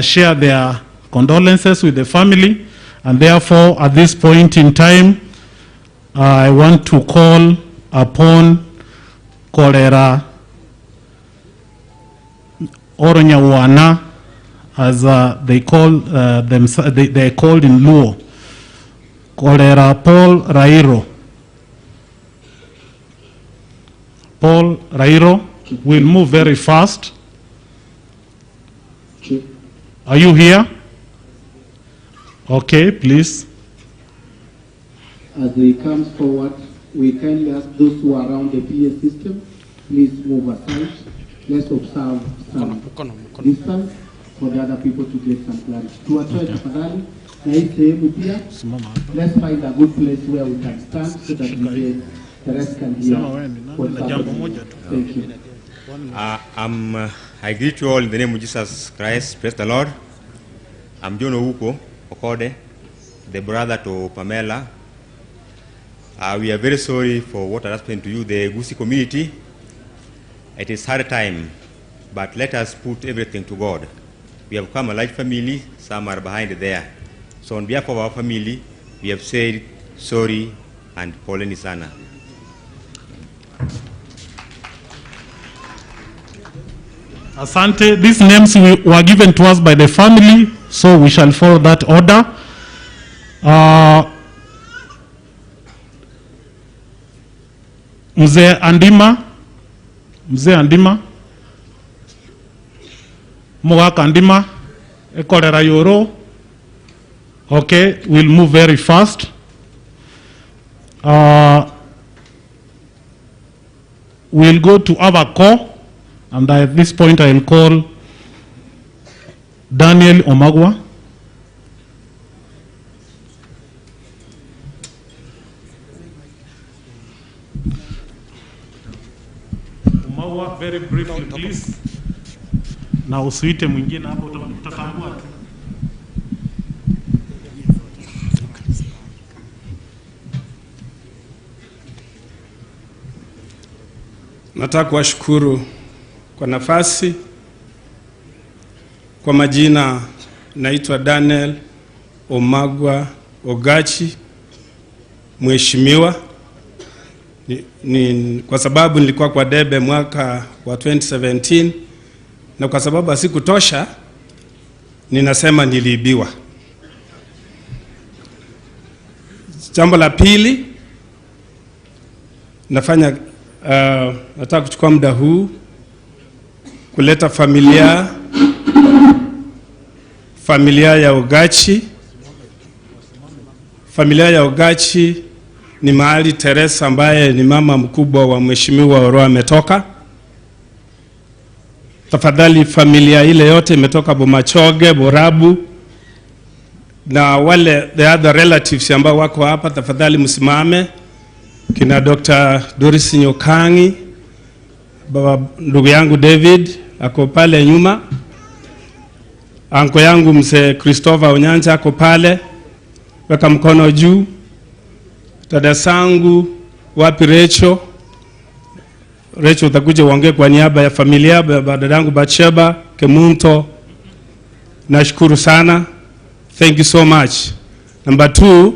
share their condolences with the family. And therefore, at this point in time, I want to call upon Kolera Oronyawana, as they call themselves, they are called in Luo. Kolera Paul Rairo. Paul Rairo will move very fast. Are you here? Okay, please. As he comes forward, we kindly ask those who are around the PA system, please move aside. Let's observe some distance for the other people to get some clarity. Tuwatoe tafadhali na hii sehemu pia. Let's find a good place where we can stand so that we can, the rest can hear what's happening. Thank you. I greet you all in the name of Jesus Christ. Praise the Lord. I'm John Ouko Okode, the brother to Pamela. We are very sorry for what has happened to you, the Gusii community. It is hard time, but let us put everything to God. We have come a large family, some are behind there. So on behalf of our family, We have said sorry and poleni sana. Asante. These names were given to us by the family, so we shall follow that order. Mzee Andima, Mzee Andima, Mugaka Andima, Ekolera Yoro. Okay, we'll move very fast. We'll go to Avako, and at this point I'll call Daniel Omagwa. Omagwa, very briefly, please. Na usiite mwingine hapo, utatambua tu. Nataka kuwashukuru kwa nafasi. Kwa majina naitwa Daniel Omagwa Ogachi, mheshimiwa. Kwa sababu nilikuwa kwa debe mwaka wa 2017 na kwa sababu hasikutosha ninasema niliibiwa. Jambo la pili, nataka kuchukua muda huu kuleta familia ya Ogachi. Familia ya Ogachi ni mahali Teresa ambaye ni mama mkubwa wa mheshimiwa Oro ametoka. Tafadhali familia ile yote imetoka Bomachoge, Borabu na wale the other relatives ambao wako hapa, tafadhali msimame. Kina Dr. Doris Nyokangi, baba ndugu yangu David ako pale nyuma, anko yangu mzee Christopher Onyanja ako pale, weka mkono juu. Dada sangu wapi Rachel? Rachel utakuja uongee kwa niaba ya familia, baba dadangu Batsheba Kemunto. Nashukuru sana, thank you so much. Number 2,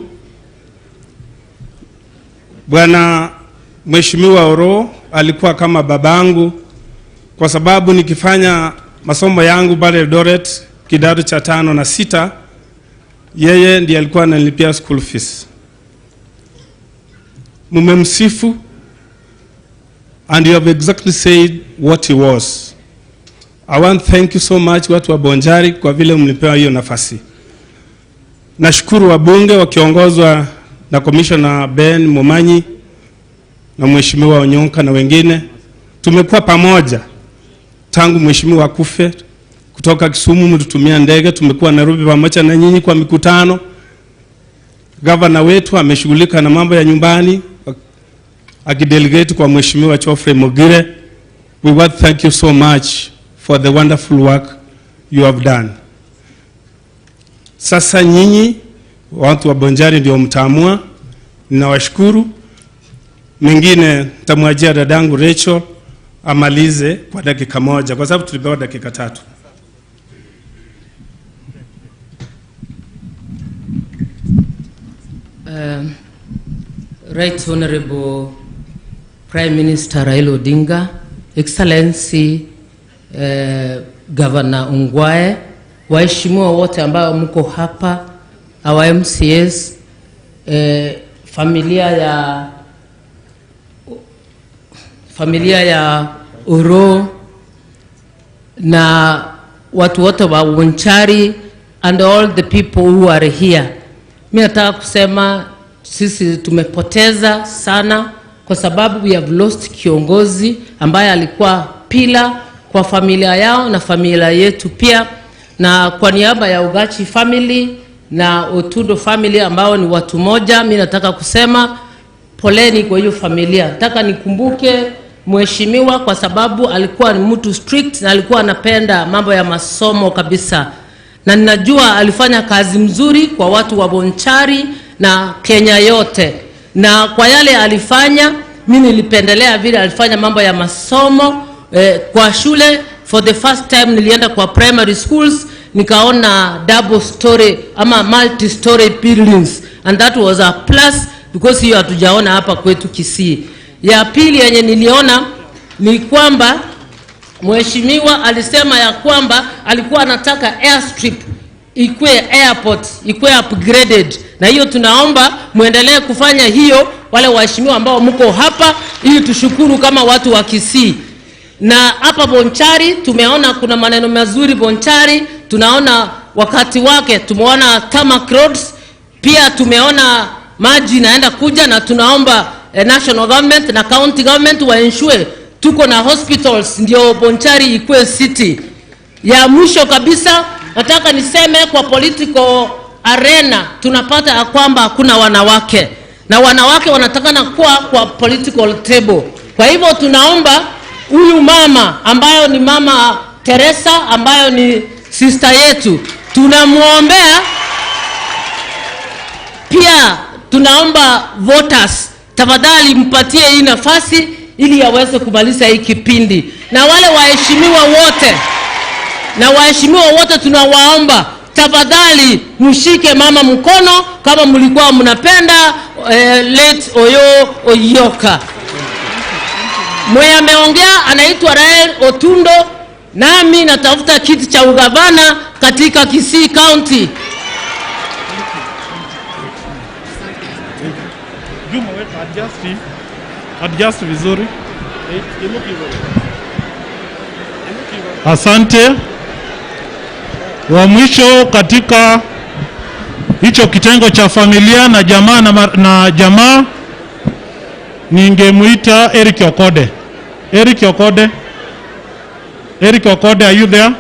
Bwana Mheshimiwa Oro alikuwa kama babangu, kwa sababu nikifanya masomo yangu pale Eldoret kidato cha 5 na 6, yeye ndiye alikuwa ananilipia school fees. Mumemsifu, and you have exactly said what he was. I want to thank you so much watu wa Bonjari kwa vile mlipewa hiyo nafasi. Nashukuru wabunge wakiongozwa na Commissioner Ben Momanyi na Mheshimiwa Onyonka na wengine. Tumekuwa pamoja tangu Mheshimiwa akufe. Kutoka Kisumu mtutumia ndege, tumekuwa Nairobi pamoja na nyinyi kwa mikutano. Governor wetu ameshughulika na mambo ya nyumbani akidelegate kwa Mheshimiwa Geoffrey Mogire. We want to thank you so much for the wonderful work you have done. Sasa nyinyi watu wa Bonjari ndio mtaamua. Ninawashukuru. Mengine nitamwachia dadangu Rachel amalize kwa dakika moja, kwa sababu tulipewa dakika 3. Right Honorable Prime Minister Raila Odinga, Excellency Governor Ongwae, waheshimiwa wote ambao mko hapa, our MCS, familia ya Oro na watu wote wa Bonchari and all the people who are here. Mimi nataka kusema sisi tumepoteza sana, kwa sababu we have lost kiongozi ambaye alikuwa pila kwa familia yao na familia yetu pia. Na kwa niaba ya Ogachi family na Otudo family ambao ni watu moja, mimi nataka kusema poleni kwa hiyo familia. Nataka nikumbuke mheshimiwa kwa sababu alikuwa ni mtu strict na alikuwa anapenda mambo ya masomo kabisa. Na ninajua alifanya kazi mzuri kwa watu wa Bonchari na Kenya yote. Na kwa yale alifanya, mimi nilipendelea vile alifanya mambo ya masomo kwa shule. For the first time nilienda kwa primary schools, nikaona double story ama multi story buildings and that was a plus because hiyo hatujaona hapa kwetu Kisii. Ya pili yenye niliona ni kwamba mheshimiwa alisema ya kwamba alikuwa anataka airstrip ikue airport, ikue upgraded, na hiyo tunaomba muendelee kufanya hiyo, wale waheshimiwa ambao mko hapa, ili tushukuru kama watu wa Kisii. Na hapa Bonchari tumeona kuna maneno mazuri Bonchari, tunaona wakati wake, tumeona tarmac roads, pia tumeona maji inaenda kuja, na tunaomba national government na county government wa ensure tuko na hospitals ndio Bonchari ikue city. Ya mwisho kabisa nataka niseme kwa political arena tunapata ya kwamba hakuna wanawake, na wanawake wanatakana kuwa kwa political table. Kwa hivyo tunaomba huyu mama ambayo ni Mama Teresa, ambayo ni sister yetu, tunamuombea. Pia tunaomba voters tafadhali mpatie hii nafasi ili aweze kumaliza hii kipindi. Na wale waheshimiwa wote, na waheshimiwa wote tunawaomba tafadhali mshike mama mkono kama mlikuwa mnapenda late Oyo Oyoka. Mwenye ameongea anaitwa Rael Otundo, nami natafuta kiti cha ugavana katika Kisii County. Juma, adjust vizuri. Asante. Wa mwisho katika hicho kitengo cha familia na jamaa na jamaa ningemuita Eric Okode. Eric Okode. Eric Okode, are you there?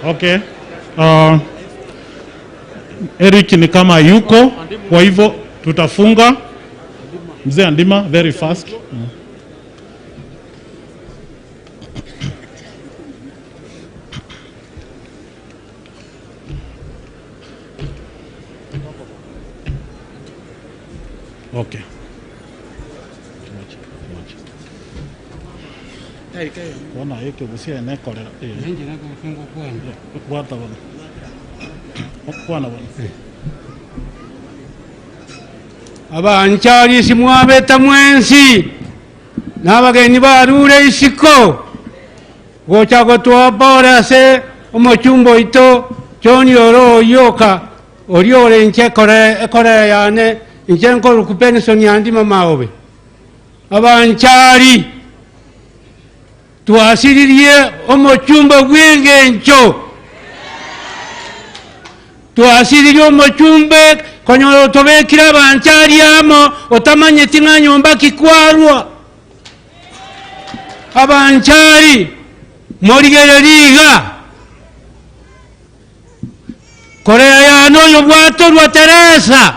Okay. Eric ni kama yuko, kwa hivyo tutafunga. Mzee Andima, very fast. Okay. Bona yeke busia ne kolera. Bwata bona. Bwana bona. Abanchari simwabeta mwensi n'abagenyi barure isiko gocha gotwabora se omuchumbo ito John Oro Oyoka oriore nche kore yane nche nkoro ku pension yandi mama obe. Abanchari twasiririe omuchumbo bw'engencho, twasiririe omuchumbe konyoro tobekira abanchari amo otamanyeti ng'a nyomba kikwarwa. Abanchari morigereriga korea yano bwatorwa Teresa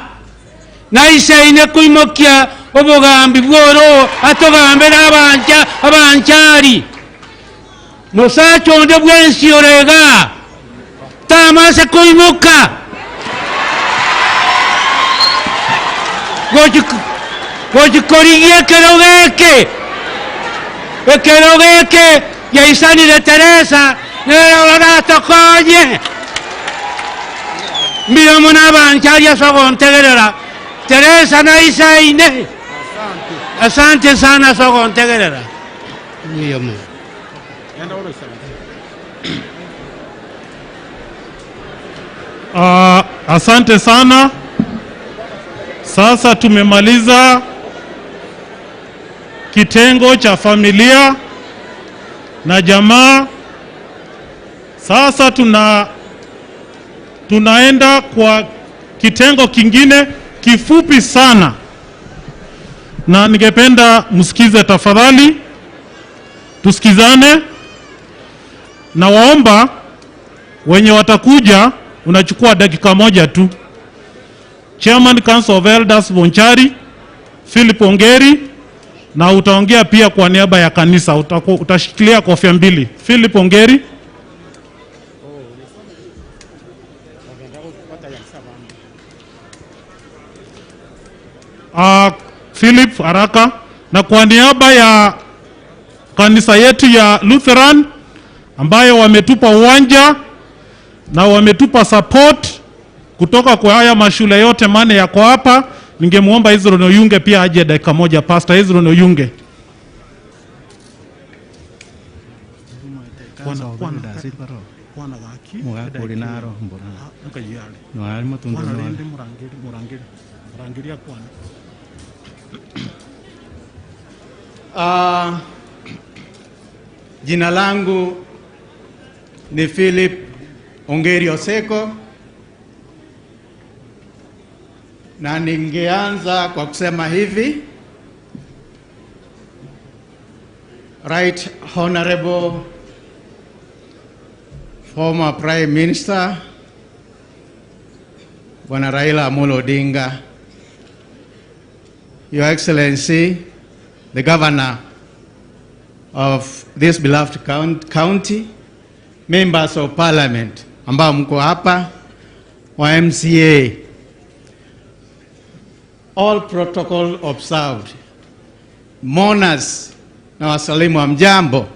naiseine kuimokia obogambi bworo atogambera abanchari musacho onde bwensi orega tamase kuimoka gochikorigie kerogeke ekerogeke yaisanire Teresa neroratokonye miromo n'abanchari asogontegerera Teresa naisaine. Asante sana sogontegerera miromo. Asante sana. Sasa tumemaliza kitengo cha familia na jamaa. Sasa tunaenda kwa kitengo kingine kifupi sana, na ningependa msikize tafadhali, tusikizane. Na waomba wenye watakuja, unachukua dakika moja tu. Chairman Council of Elders Bonchari Philip Ongeri, na utaongea pia kwa niaba ya kanisa, utashikilia kofia mbili. Philip Ongeri. Philip haraka. Na kwa niaba ya kanisa yetu ya Lutheran ambayo wametupa uwanja na wametupa support, Kutoka kwa haya mashule yote mane yako hapa, ningemuomba Hezron Oyunge pia aje dakika moja. Pastor Hezron Oyunge. Jina langu ni Philip Ongeri Oseko, na ningeanza kwa kusema hivi: Right Honorable former Prime Minister Bwana Raila Amolo Odinga, Your Excellency, the Governor of this beloved county, members of parliament ambao mko hapa, wa MCA, all protocol observed, mourners na wasalimu wa mjambo.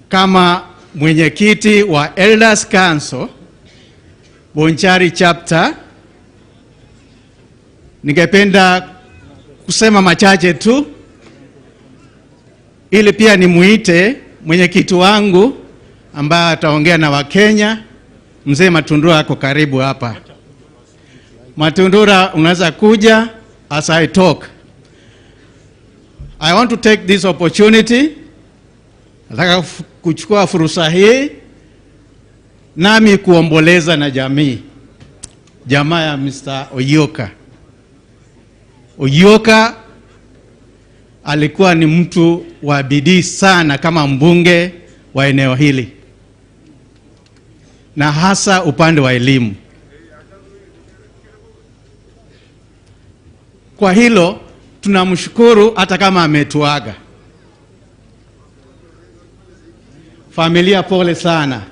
Kama mwenyekiti wa Elders Council Bonchari Chapter, ningependa kusema machache tu ili pia nimuite mwenyekiti wangu ambaye ataongea na Wakenya. Mzee Matundura ako karibu hapa. Matundura, unaweza kuja as I talk. I want to take this opportunity, nataka kuchukua fursa hii nami kuomboleza na jamii, jamaa ya Mr. Oyoka. Oyoka alikuwa ni mtu wa bidii sana kama mbunge wa eneo hili, na hasa upande wa elimu. Kwa hilo tunamshukuru hata kama ametuaga. Familia pole sana.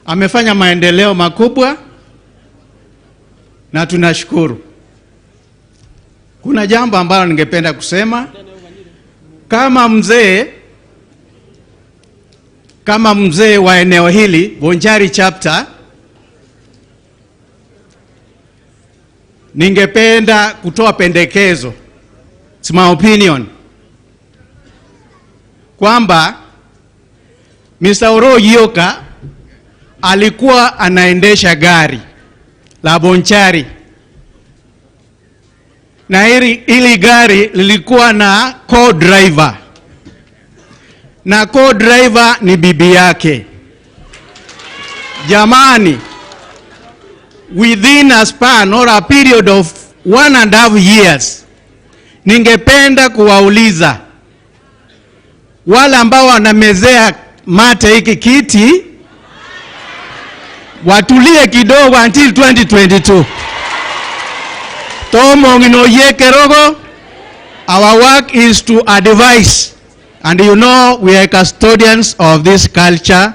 Amefanya maendeleo makubwa na tunashukuru. Kuna jambo ambalo ningependa kusema. Kama mzee wa eneo hili Bonchari Chapter, ningependa kutoa pendekezo, it's my opinion, kwamba Mr. Oro Oyoka alikuwa anaendesha gari la Bonchari, na hili gari lilikuwa na co-driver, na co-driver ni bibi yake. Jamani, within a span or a period of 1.5 years, ningependa kuwauliza wale ambao wanamezea mate hiki kiti watulie kidogo until 2022. Tomo nginoye kerogo, our work is to advise, and you know we are custodians of this culture.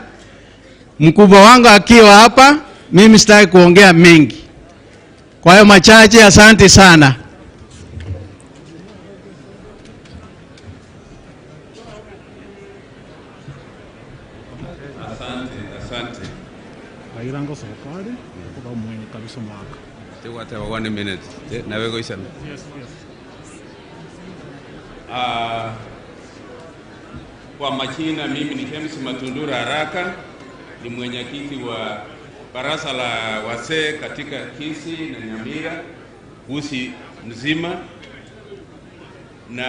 Mkubwa wangu akiwa hapa, mimi sitaki kuongea mengi. Kwa hiyo machache, asante sana. Asante, asante. Bairango serikali kuba mwenye kabisa mwaka. Whatever, 1 minute. Nawego isana. Yes, yes. Kwa majina mimi ni James Matundura Haraka, ni mwenyekiti wa baraza la wazee katika Kisii na Nyamira, Gusii mzima. Na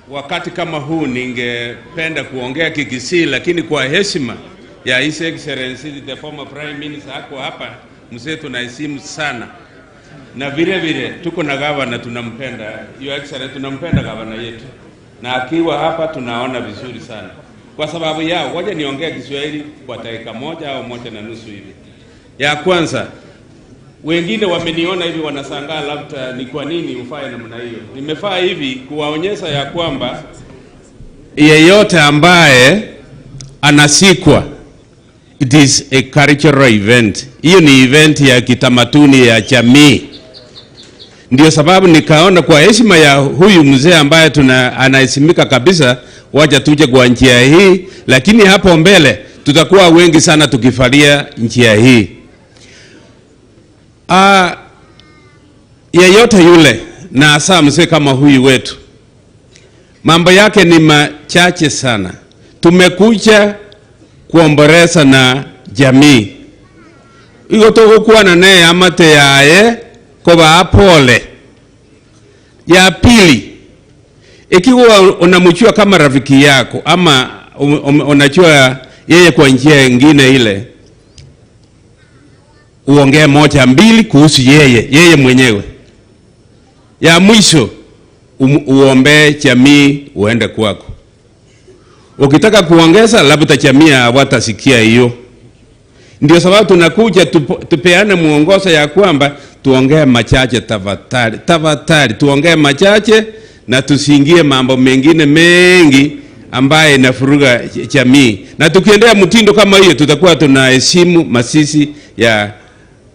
wakati kama huu ningependa kuongea Kikisii, lakini kwa heshima ya His Excellency the former Prime Minister ako hapa, mzee tunaheshimu sana. Na vile vile tuko na governor tunampenda, Your Excellency tunampenda governor yetu. Na akiwa hapa tunaona vizuri sana. Kwa sababu yao, ngoja niongee Kiswahili kwa dakika 1 au 1.5 hivi. Ya kwanza, wengine wameniona hivi wanashangaa labda ni kwa nini ufae namna hiyo. Nimefaa hivi kuwaonyesha ya kwamba yeyote ambaye anasikwa, it is a cultural event. Hiyo ni event ya kitamaduni ya jamii. Ndio sababu nikaona kwa heshima ya huyu mzee ambaye anaheshimika kabisa, wacha tuje kwa njia hii, lakini hapo mbele tutakuwa wengi sana tukifalia njia hii. Yeyote yule, na hasa mzee kama huyu wetu, mambo yake ni machache sana. Tumekuja kuomboleza na jamii iko tugukwana ne amate yaye koba pole. Ya pili, ikiwa unamjua kama rafiki yako ama unajua yeye kwa njia nyingine ile, uongee moja mbili kuhusu yeye mwenyewe. Ya mwisho, uombe jamii uende kwako. Ukitaka kuongeza labda jamii hawatasikia hiyo. Ndio sababu tunakuja tupeane muongozo ya kwamba tuongee machache tafadhali, tafadhali tuongee machache na tusiingie mambo mengine mengi ambaye inafuruga jamii. Na tukiendea mtindo kama hiyo tutakuwa tunaheshimu masisi ya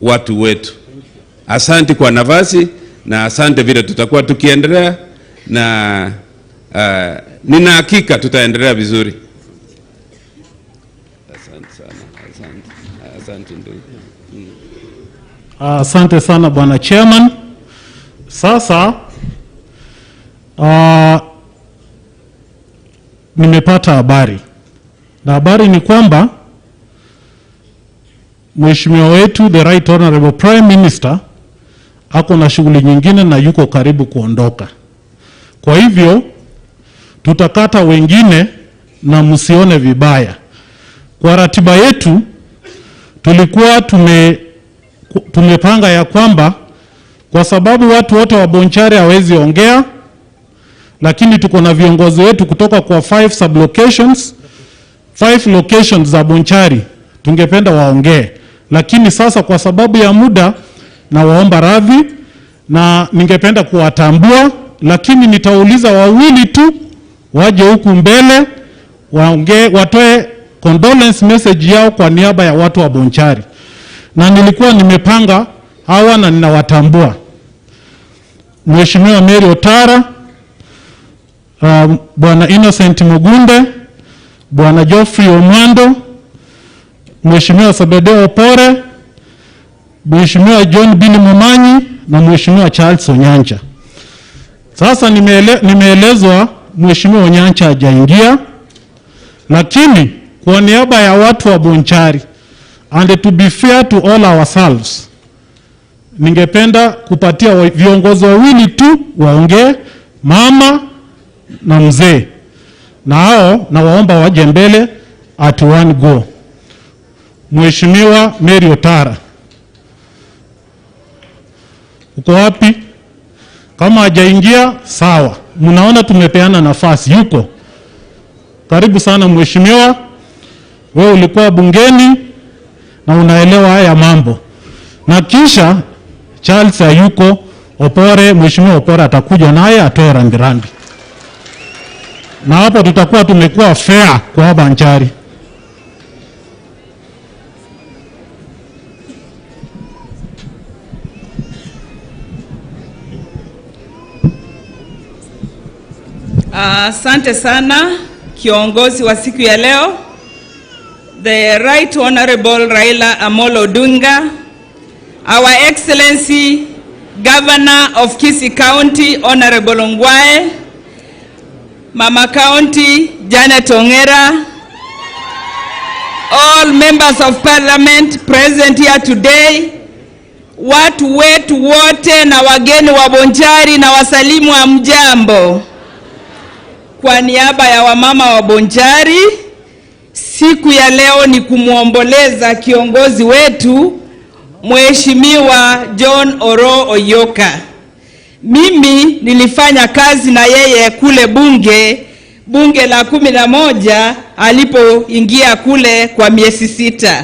watu wetu. Asante kwa nafasi na asante vile tutakuwa tukiendelea na nina hakika tutaendelea vizuri. Asante sana, asante. Asante ndugu. Asante sana Bwana Chairman. Sasa nimepata habari. Na habari ni kwamba Mheshimiwa wetu the Right Honorable Prime Minister ako na shughuli nyingine na yuko karibu kuondoka. Kwa hivyo tutakata wengine na msione vibaya. Kwa ratiba yetu tulikuwa tumepanga ya kwamba kwa sababu watu wote wa Bonchari hawezi ongea, lakini tuko na viongozi wetu kutoka kwa 5 sublocations, 5 locations za Bonchari tungependa waongee. Lakini sasa kwa sababu ya muda na waomba radhi na ningependa kuwatambua, lakini nitauliza wawili tu waje huku mbele waongee, watoe condolence message yao kwa niaba ya watu wa Bonchari. Na nilikuwa nimepanga hawa na ninawatambua: Mheshimiwa Mary Otara, Bwana Innocent Mugunde, Bwana Geoffrey Omwando, Mheshimiwa Sebedeo Opore, Mheshimiwa John Bini Momanyi na Mheshimiwa Charles Onyancha. Sasa nimeelezwa Mheshimiwa Onyancha hajaingia, lakini kwa niaba ya watu wa Bonchari and to be fair to all ourselves, ningependa kupatia viongozi wawili tu waongee, mama na mzee, na hao na waomba waje mbele at one go. Mheshimiwa Mary Otara, uko wapi? Kama hajaingia sawa, mnaona tumepeana nafasi, yuko. Karibu sana mheshimiwa, wewe ulikuwa bungeni na unaelewa haya mambo. Na kisha Charles hayuko, Opore, Mheshimiwa Opore atakuja naye atoe rambirambi. Na hapo tutakuwa tumekuwa fair kwa Bonchari. Asante sana kiongozi wa siku ya leo, the Right Honorable Raila Amolo Odinga, Our Excellency Governor of Kisii County Honorable Ongwae, Mama County Janet Ongera, all members of parliament present here today, watu wetu wote na wageni wa Bonchari na wasalimu wa mjambo. Kwa niaba ya wamama wa Bonchari, siku ya leo ni kumuomboleza kiongozi wetu Mheshimiwa John Oroo Oyoka. Mimi nilifanya kazi na yeye kule bunge la 11 alipoingia kule kwa miezi 6.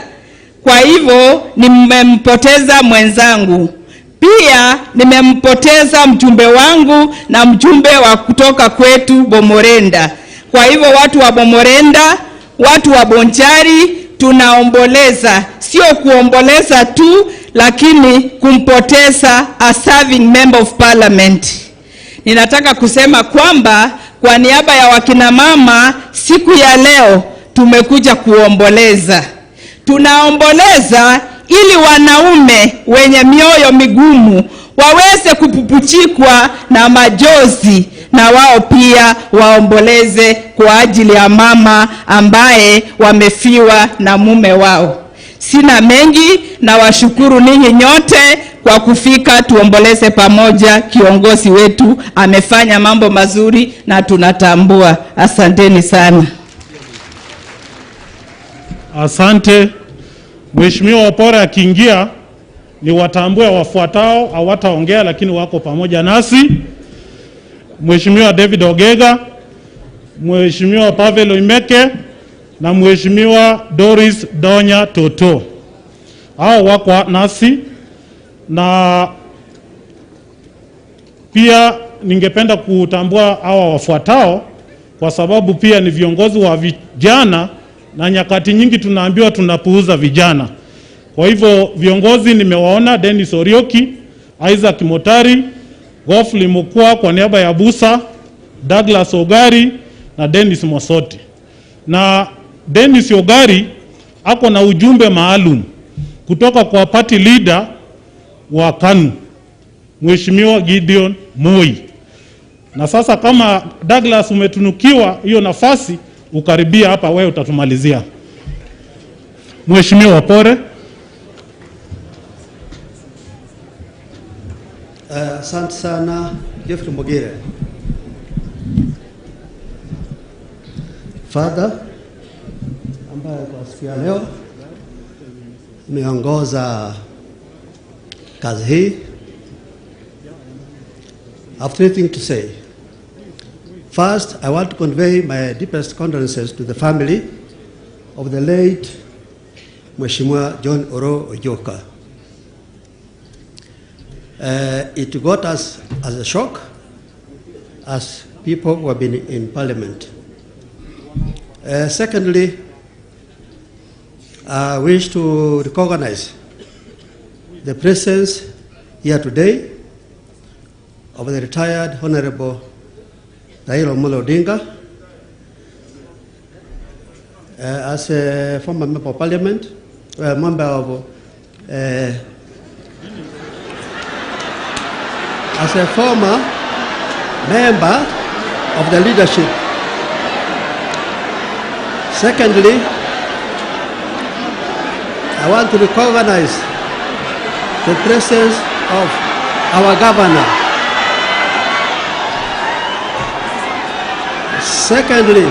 Kwa hivyo nimempoteza mwenzangu. Pia nimempoteza mjumbe wangu na mjumbe wa kutoka kwetu Bomorenda. Kwa hivyo watu wa Bomorenda, watu wa Bonchari tunaomboleza, sio kuomboleza tu, lakini kumpoteza a serving member of parliament. Ninataka kusema kwamba Kwa niaba ya wakina mama, siku ya leo tumekuja kuomboleza. Tunaomboleza ili wanaume wenye mioyo migumu waweze kupupuchikwa na majozi na wao pia waomboleze kwa ajili ya mama ambaye wamefiwa na mume wao. Sina mengi, na washukuru ninyi nyote kwa kufika tuomboleze pamoja. Kiongozi wetu amefanya mambo mazuri na tunatambua. Asanteni sana. Asante. Mheshimiwa Opore akiingia ni watambue wafuatao, hawataongea lakini wako pamoja nasi. Mheshimiwa David Ogega, Mheshimiwa Pavel Oimeke na Mheshimiwa Doris Donya Toto. Hao wako nasi, na pia ningependa kutambua hawa wafuatao kwa sababu pia ni viongozi wa vijana na nyakati nyingi tunaambiwa tunapuuza vijana. Kwa hivyo viongozi nimewaona Dennis Orioki, Isaac Motari, Godfrey Mukwa kwa niaba ya Busa, Douglas Ogari na Dennis Mosoti. Na Dennis Ogari ako na ujumbe maalum kutoka kwa party leader wa KANU, Mheshimiwa Gideon Moi. Na sasa kama Douglas umetunukiwa hiyo nafasi, ukaribia hapa wewe utatumalizia. Mheshimiwa Opore. Asante sana Geoffrey Mogire. Father ambaye kwa siku ya leo umeongoza kazi hii. I have three things to say. First, I want to convey my deepest condolences to the family of the late Mheshimiwa John Oroo Ojoka. It got us as a shock as people who have been in parliament. Secondly, I wish to recognize the presence here today of the retired Honorable Raila Amolo Odinga as a former member of parliament, member of as a former member of the leadership. Secondly, I want to recognize the presence of our governor. Secondly,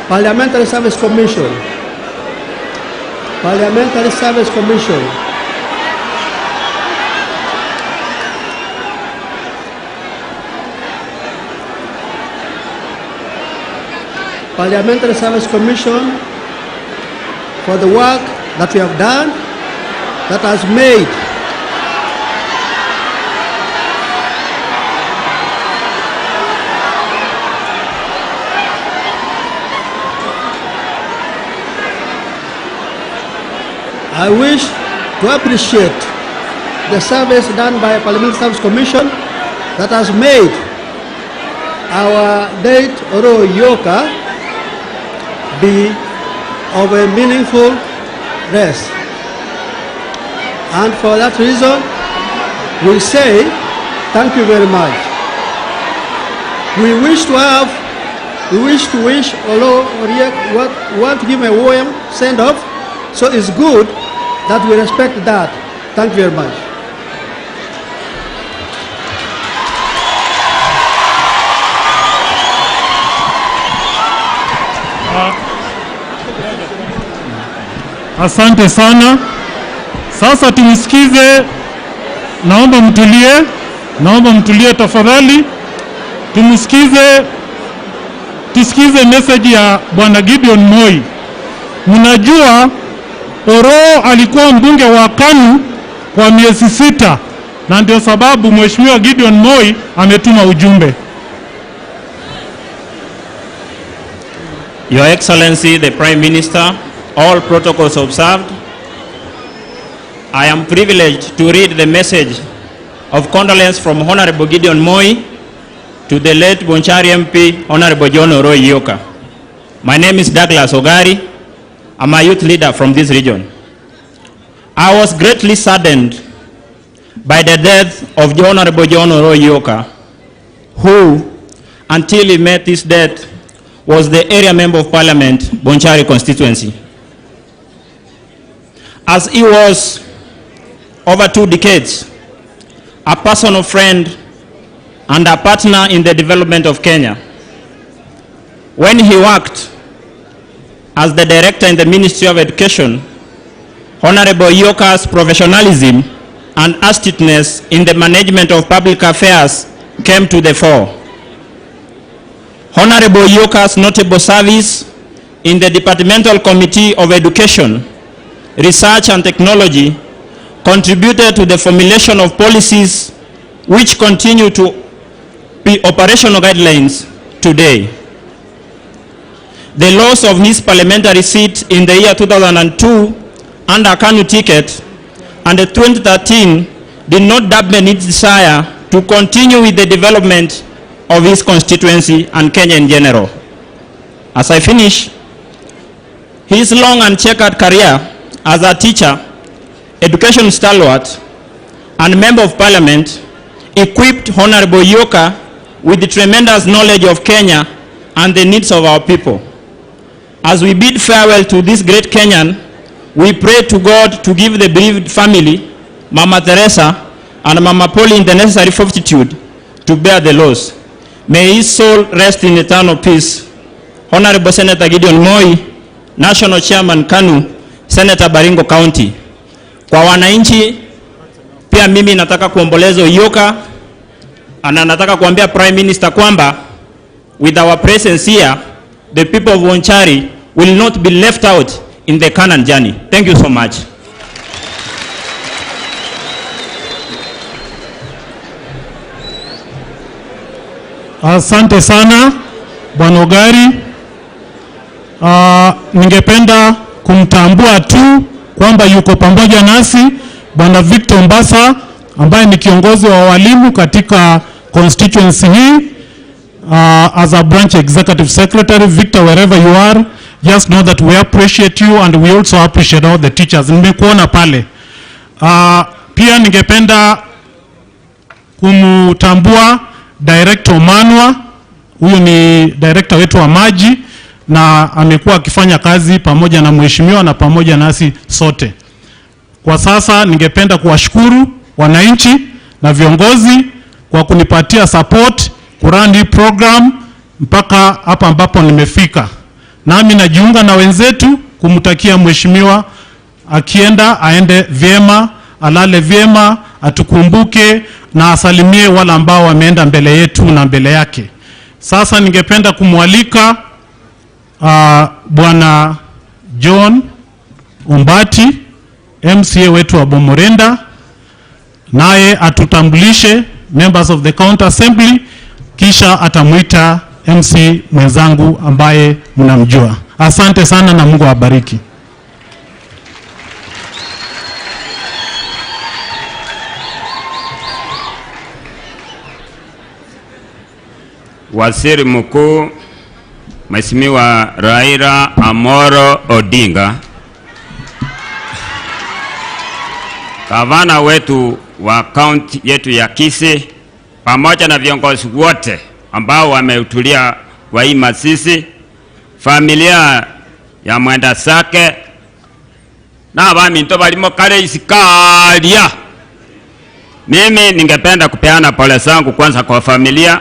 Parliamentary Service Commission. Parliamentary Service Commission. Parliamentary Service Commission for the work that we have done that has made I wish to appreciate the service done by Parliamentary Service Commission that has made our late Oroo Ojoka be of a meaningful rest. And for that reason, we say thank you very much. We wish to have, we wish to wish Oroo Ojoka, want to give a warm send-off, so it's good that we respect that. Thank you very much. Asante sana. Sasa tumsikize, naomba mtulie, naomba mtulie tafadhali. Tumsikize, tusikize message ya Bwana Gideon Moi. Mnajua Oroo alikuwa mbunge wa KANU kwa miezi 6, na ndio sababu Mheshimiwa Gideon Moi ametuma ujumbe. Your Excellency, the Prime Minister, all protocols observed. I am privileged to read the message of condolence from Honorable Gideon Moi to the late Bonchari MP, Honorable John Oroi Yoka. My name is Douglas Ogari. I'm a youth leader from this region. I was greatly saddened by the death of Honorable John Oroi Yoka, who, until he met his death, was the area member of parliament, Bonchari constituency. As he was over 2 decades, a personal friend and a partner in the development of Kenya. When he worked as the director in the Ministry of Education, Honorable Yoka's professionalism and astuteness in the management of public affairs came to the fore. Honorable Yoka's notable service in the Departmental Committee of Education, Research and Technology contributed to the formulation of policies which continue to be operational guidelines today. The loss of his parliamentary seat in the year 2002 under KANU ticket and the 2013 did not dampen its desire to continue with the development of his constituency and Kenya in general. As I finish, his long and checkered career as a teacher, education stalwart, and member of parliament equipped Honorable Yoka with the tremendous knowledge of Kenya and the needs of our people. As we bid farewell to this great Kenyan, we pray to God to give the bereaved family, Mama Teresa and Mama Pauline, the necessary fortitude to bear the loss. May his soul rest in eternal peace. Honorable Senator Gideon Moi, National Chairman KANU, Senator Baringo County. Kwa wananchi, pia mimi nataka kuomboleza Yoka, na nataka kuambia Prime Minister kwamba with our presence here, the people of Bonchari will not be left out in the Canaan journey. Thank you so much. Asante sana Bwana Ogari. Ningependa kumtambua tu kwamba yuko pamoja nasi Bwana Victor Mbasa ambaye ni kiongozi wa walimu katika constituency hii. As a branch executive secretary, Victor, wherever you are, just know that we appreciate you and we also appreciate all the teachers. Nimekuona pale. Pia ningependa kumtambua Director Manwa. Huyu ni director wetu wa maji na amekuwa akifanya kazi pamoja na mheshimiwa na pamoja nasi sote. Kwa sasa ningependa kuwashukuru wananchi na viongozi kwa kunipatia support kurun hii program mpaka hapa ambapo nimefika. Nami najiunga na wenzetu kumtakia mheshimiwa akienda aende vyema, alale vyema, atukumbuke na asalimie wale ambao wameenda mbele yetu na mbele yake. Sasa ningependa kumwalika Bwana John Ombati, MCA wetu wa Bomorenda, naye atutambulishe members of the County Assembly, kisha atamuita MC mwenzangu ambaye mnamjua. Asante sana na Mungu awabariki. Waziri Mkuu Mheshimiwa Raila Amolo Odinga, gavana wetu wa kaunti yetu ya Kisii, pamoja na viongozi wote ambao wamehudhuria kwa hii mazishi, familia ya Mwenda Sake na baminto balimo kale isikalia. Mimi ningependa kupeana pole zangu kwanza kwa familia.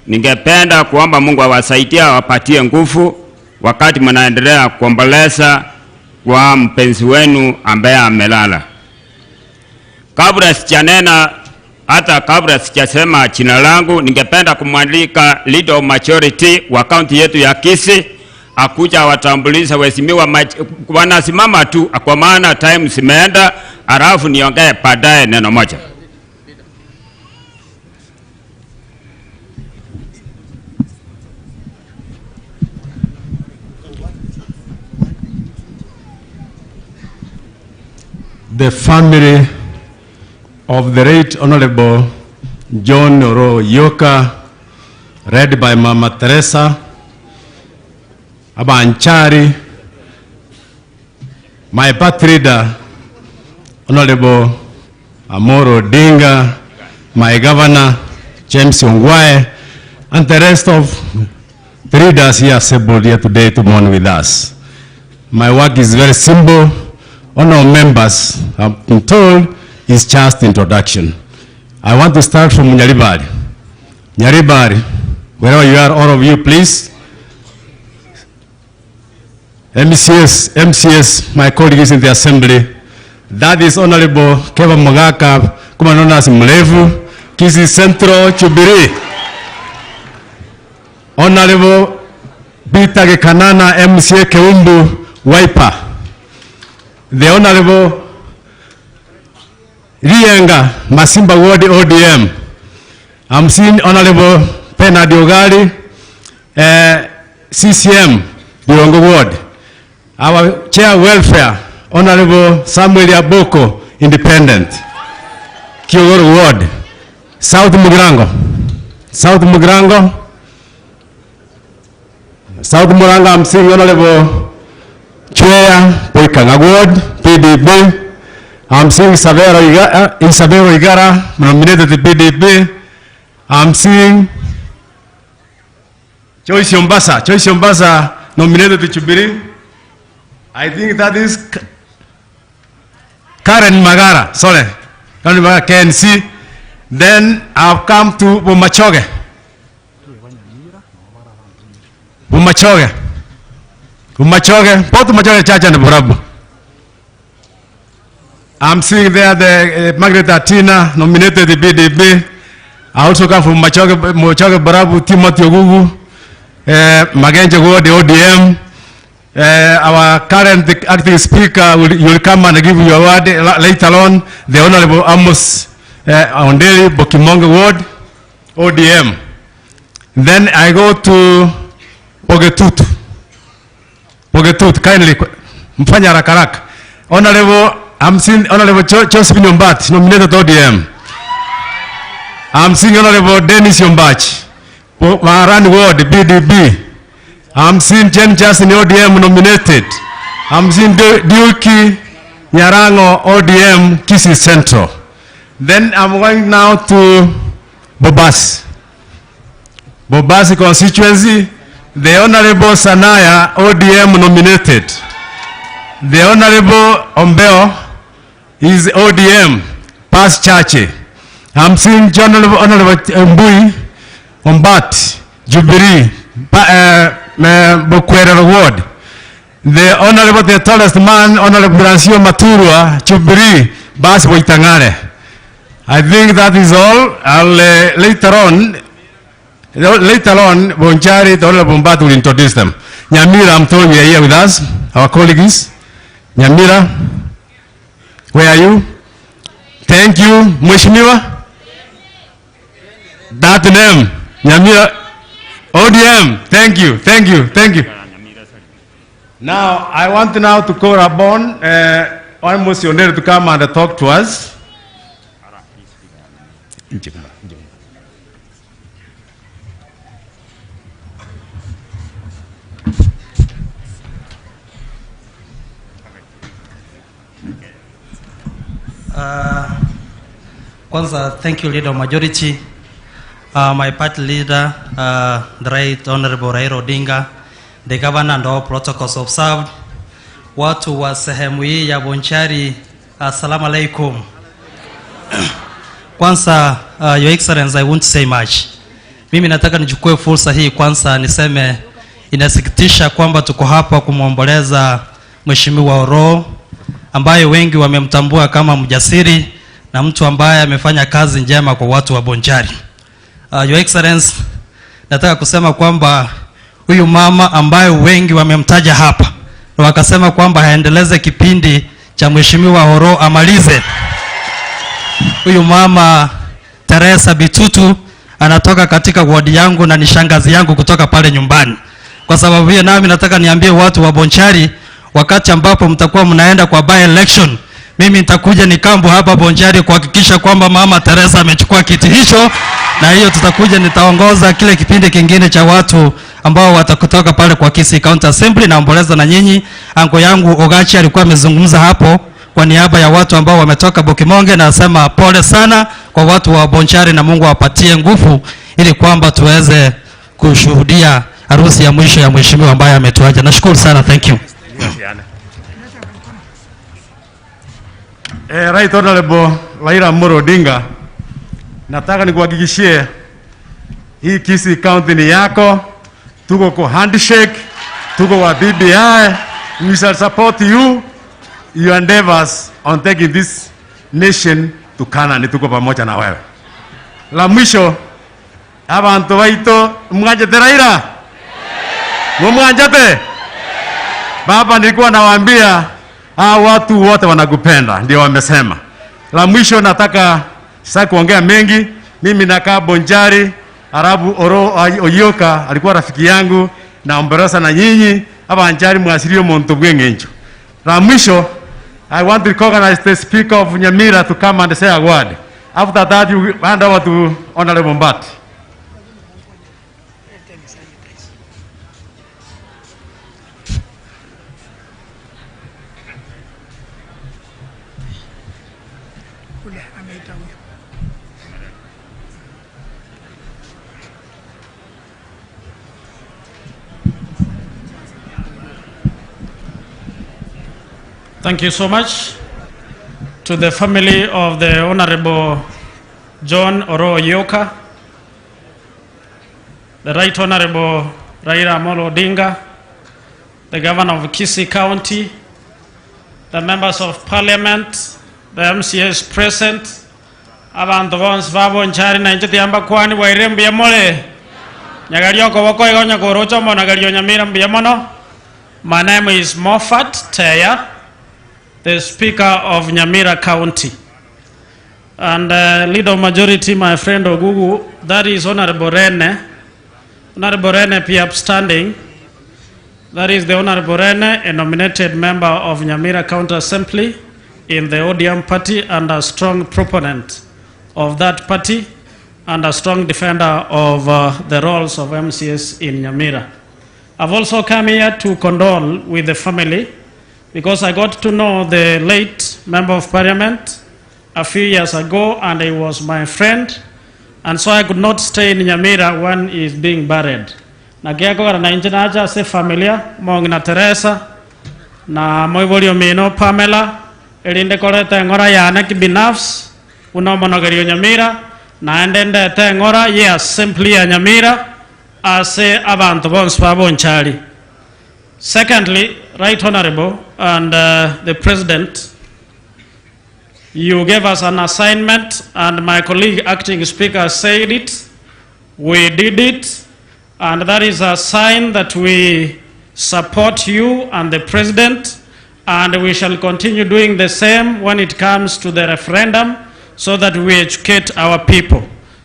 Ningependa kuomba Mungu awasaidie, awapatie nguvu wakati mnaendelea kuomboleza kwa mpenzi wenu ambaye amelala. Kabla sijanena, hata kabla sijasema jina langu, ningependa kumwalika leader of majority wa kaunti yetu ya Kisii akuja watambulisha waheshimiwa wanasimama tu kwa maana time zimeenda, alafu niongee baadaye neno moja. The family of the late Honorable John Oroo Oyoka, read by Mama Teresa Abanchari, my party leader, Honorable Amoro Odinga, my governor, James Ongwae, and the rest of the leaders here assembled here today to mourn with us. My work is very simple. Honorable members, I've been told, is just introduction. I want to start from Nyaribari. Nyaribari, wherever you are, all of you, please. MCS, my colleagues in the assembly. That is Honorable Keva Mogaka, commonly known as Mlevu, Kisii Central, Jubilee. Honorable Peter Gekanana, MCA Keumbu, Wiper. The Honorable Rienga, Masimba Ward, ODM. I'm seeing Honorable Pena Diogali, CCM, Birongo Ward. Our Chair Welfare, Honorable Samuel Aboko, Independent, Kiogoro Ward. South Mugirango. South Mugirango. South Mugirango, I'm seeing Honorable Chair Poikanga Ward, PDP. I'm seeing Isabel Igara, nominated to PDP. I'm seeing Joyce Ombasa, nominated to Jubilee. I think that is Karen Magara, sorry, Karen Magara, KNC. Then I've come to Bomachoge. Bomachoge, both Bomachoge Church and Borabu. I'm seeing there the Margaret Atina, nominated the PDP. I also come from Mochoge Borabu, Timothy Ogugu, Magenje Ward, the ODM. Our current acting speaker will come and give you a word later on, the Honorable Amos Onderi, Bokimonge Ward, ODM. Then I go to Bogetut. Bogetut, kindly, mfanya haraka haraka. Honorable, I'm seeing Honorable Josephine Yombat, nominated ODM. I'm seeing Honorable Dennis Yombach, Maran Ward, BDB. I'm seeing Jen Justin, ODM, nominated. I'm seeing Duki Nyarango, ODM, Kisii Central. Then I'm going now to Bobasi. Bobasi constituency, the Honorable Sanaya, ODM, nominated. The Honorable Ombeo is ODM, past Chache. I'm seeing John Honorable Mbui, Ombat, Jubilee, Bokwere Ward. The Honorable, the tallest man, Honorable Francio Maturua, Jubilee, Bas Waitangare. I think that is all. I'll later on, Bonchari, the Honorable Ombat will introduce them. Nyamira, I'm told you are here with us, our colleagues. Nyamira, where are you? Thank you, Mheshimiwa. That name, Nyamira, ODM. Thank you, thank you, thank you. Now, I want now to call upon Amos Onderi to come and talk to us. Kwanza, thank you, Leader of Majority. My party leader, the Right Honorable Raila Odinga, the governor and all protocols observed. Watu wa sehemu hii ya Bonchari, assalamu alaikum. Kwanza, Your Excellency, I won't say much. Mimi nataka nichukue fursa hii kwanza niseme inasikitisha kwamba tuko hapa kumwomboleza Mheshimiwa Oroo, ambaye wengi wamemtambua kama mjasiri na mtu ambaye amefanya kazi njema kwa watu wa Bonchari. Your Excellency, nataka kusema kwamba huyu mama ambaye wengi wamemtaja hapa na wakasema kwamba aendeleze kipindi cha Mheshimiwa Oroo amalize. Huyu mama Teresa Bitutu anatoka katika ward yangu na ni shangazi yangu kutoka pale nyumbani. Kwa sababu hiyo nami nataka niambie watu wa Bonchari, wakati ambapo mtakuwa mnaenda kwa by election, Mimi nitakuja nikambu hapa Bonchari kuhakikisha kwamba Mama Teresa amechukua kiti hicho, na hiyo tutakuja, nitaongoza kile kipindi kingine cha watu ambao watakutoka pale kwa Kisii County Assembly. Naomboleza na nyinyi. Anko yangu Ogachi alikuwa amezungumza hapo kwa niaba ya watu ambao wametoka Bokimonge, na nasema pole sana kwa watu wa Bonchari, na Mungu awapatie nguvu ili kwamba tuweze kushuhudia harusi ya mwisho ya mheshimiwa ambaye ametuacha. Nashukuru sana, thank you. Right Honorable Raila Amolo Odinga, nataka nikuhakikishie hii Kisii County ni yako. Tuko kwa handshake, tuko kwa BBI. We shall support you, your endeavors on taking this nation to Canaan. Tuko pamoja na wewe. La mwisho, abantu baito mwanjete Raila? Mwanjete? Baba, nilikuwa nawaambia hawa watu wote wanakupenda, ndio wamesema. La mwisho nataka sasa kuongea mengi. Mimi nakaa Bonchari, Arabu Oro Oyoka alikuwa rafiki yangu, na omboleza na nyinyi abanjari mwasirio muntu bwengenjo. La mwisho, I want to recognize the Speaker of Nyamira to come and say a word. After that, you hand over to Honorable Mbati. Thank you so much to the family of the Honorable John Oro Oyoka, the Right Honorable Raila Amolo Odinga, the Governor of Kisii County, the members of Parliament, the MCAs present, abantu bonse ba Bonchari na inche tiamba kwani bwaire mbuya more nyagarioko boko igo nyakorocho mono gario Nyamira mbuya mono. My name is Moffat Teya, the Speaker of Nyamira County. And Leader of Majority, my friend Ogugu, that is Honorable Rene. Honorable Rene P. upstanding. That is the Honorable Rene, a nominated member of Nyamira County Assembly in the ODM party and a strong proponent of that party and a strong defender of the roles of MCS in Nyamira. I've also come here to condole with the family because I got to know the late Member of Parliament a few years ago, and he was my friend, and so I could not stay in Nyamira when he is being buried. Na giakogara na inche nacha ase familia mong na Teresa na moibori omino Pamela erinde koreta eng'ora yane kibinafsi unomonogerio Nyamira naende ndete eng'ora ye assembly ya Nyamira ase abantu bonsi ba Bonchari. Secondly, Right Honorable and the President, you gave us an assignment, and my colleague acting speaker said it. We did it, and that is a sign that we support you and the President, and we shall continue doing the same when it comes to the referendum so that we educate our people.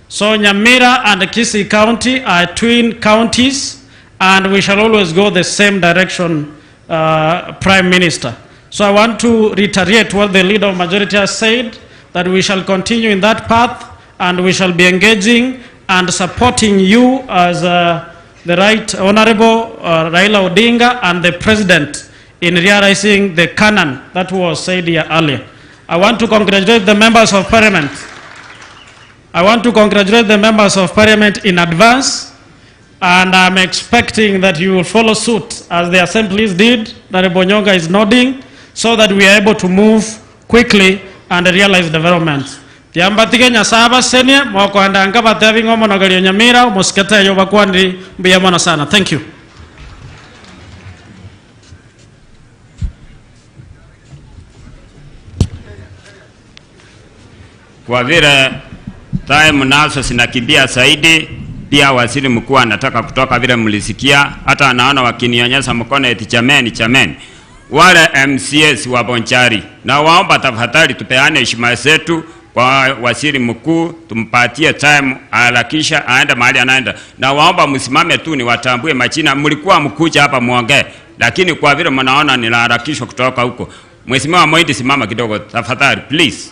So Nyamira and Kisii County are twin counties, and we shall always go the same direction, Prime Minister. So I want to reiterate what the Leader of Majority has said, that we shall continue in that path, and we shall be engaging and supporting you as the Right Honorable Raila Odinga and the President in realizing the canon that was said here earlier. I want to congratulate the members of Parliament. I want to congratulate the members of Parliament in advance, and I'm expecting that you will follow suit as the assemblies did, that Bonyonga is nodding, so that we are able to move quickly and realize development. Tiambatige Nyasaba senie mwakoandanga batebi ngomo nogerio Nyamira musikete yo bakwandi mbuya mono sana. Thank you. Kwa vile time nazo zinakimbia zaidi, pia waziri mkuu anataka kutoka vile mlisikia, hata anaona wakinionyesha mkono eti chameni chameni. Wale MCS wa Bonchari, na waomba tafadhali tupeane heshima zetu kwa waziri mkuu, tumpatie time aharakisha aende mahali anaenda. Na waomba msimame tu niwatambue majina. Mlikuwa mkuja hapa muongee, lakini kwa vile mnaona ninaharakishwa kutoka huko. Mheshimiwa Moindi, simama kidogo tafadhali please.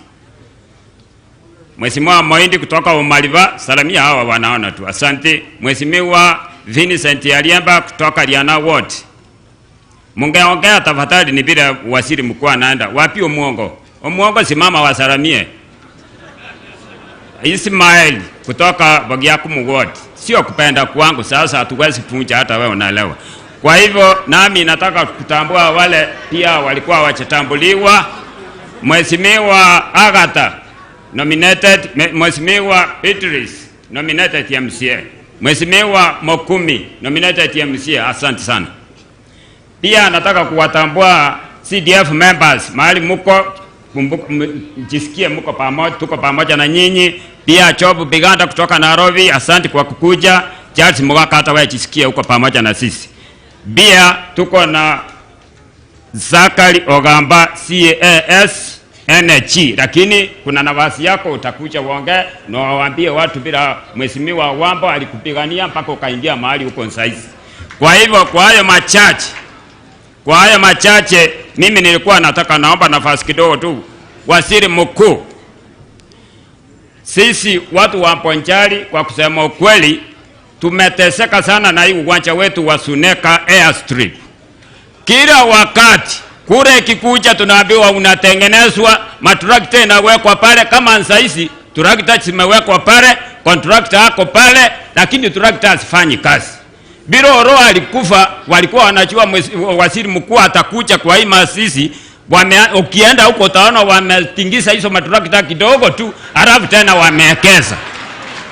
Mheshimiwa Moindi kutoka Omariba, salamia hawa wanaona tu. Asante. Mheshimiwa Vincent Aliemba kutoka Liana Ward. Mungeongea tafadhali, ni bila waziri mkuu anaenda. Wapi Omuongo? Omuongo simama wasalamie. Ismail kutoka Bogiakumu Ward. Sio kupenda kwangu, sasa hatuwezi punja hata wewe unaelewa. Kwa hivyo nami nataka kutambua wale pia walikuwa wachatambuliwa. Mheshimiwa Agatha nominated, Mheshimiwa Beatrice nominated MCA. Mheshimiwa Mokumi nominated MCA. Asante sana. Pia nataka kuwatambua CDF members mahali muko, jisikie muko pamoja, tuko pamoja na nyinyi. Pia Chobu Biganda kutoka Nairobi, asante kwa kukuja. Charles Mugaka, hata wewe jisikie uko pamoja na sisi. Pia tuko na Zakari Ogamba CAS NG, lakini kuna nafasi yako utakuja uongee na waambie watu bila Mheshimiwa Wambo alikupigania mpaka ukaingia mahali huko saizi. Kwa hivyo kwa hayo machache mimi nilikuwa nataka naomba nafasi kidogo tu. Waziri Mkuu, sisi watu wa Bonchari kwa kusema ukweli tumeteseka sana na hii uwanja wetu wa Suneka Airstrip. Kila wakati kule kikuja tunaambiwa unatengenezwa, matrakta inawekwa pale. Kama saizi trakta zimewekwa pale, contractor ako pale, lakini trakta hazifanyi kazi. Bila Oro alikufa, walikuwa wanajua waziri mkuu atakuja kwa hii masisi. Ukienda huko utaona wametingiza hizo matrakta kidogo tu, halafu tena wameekeza.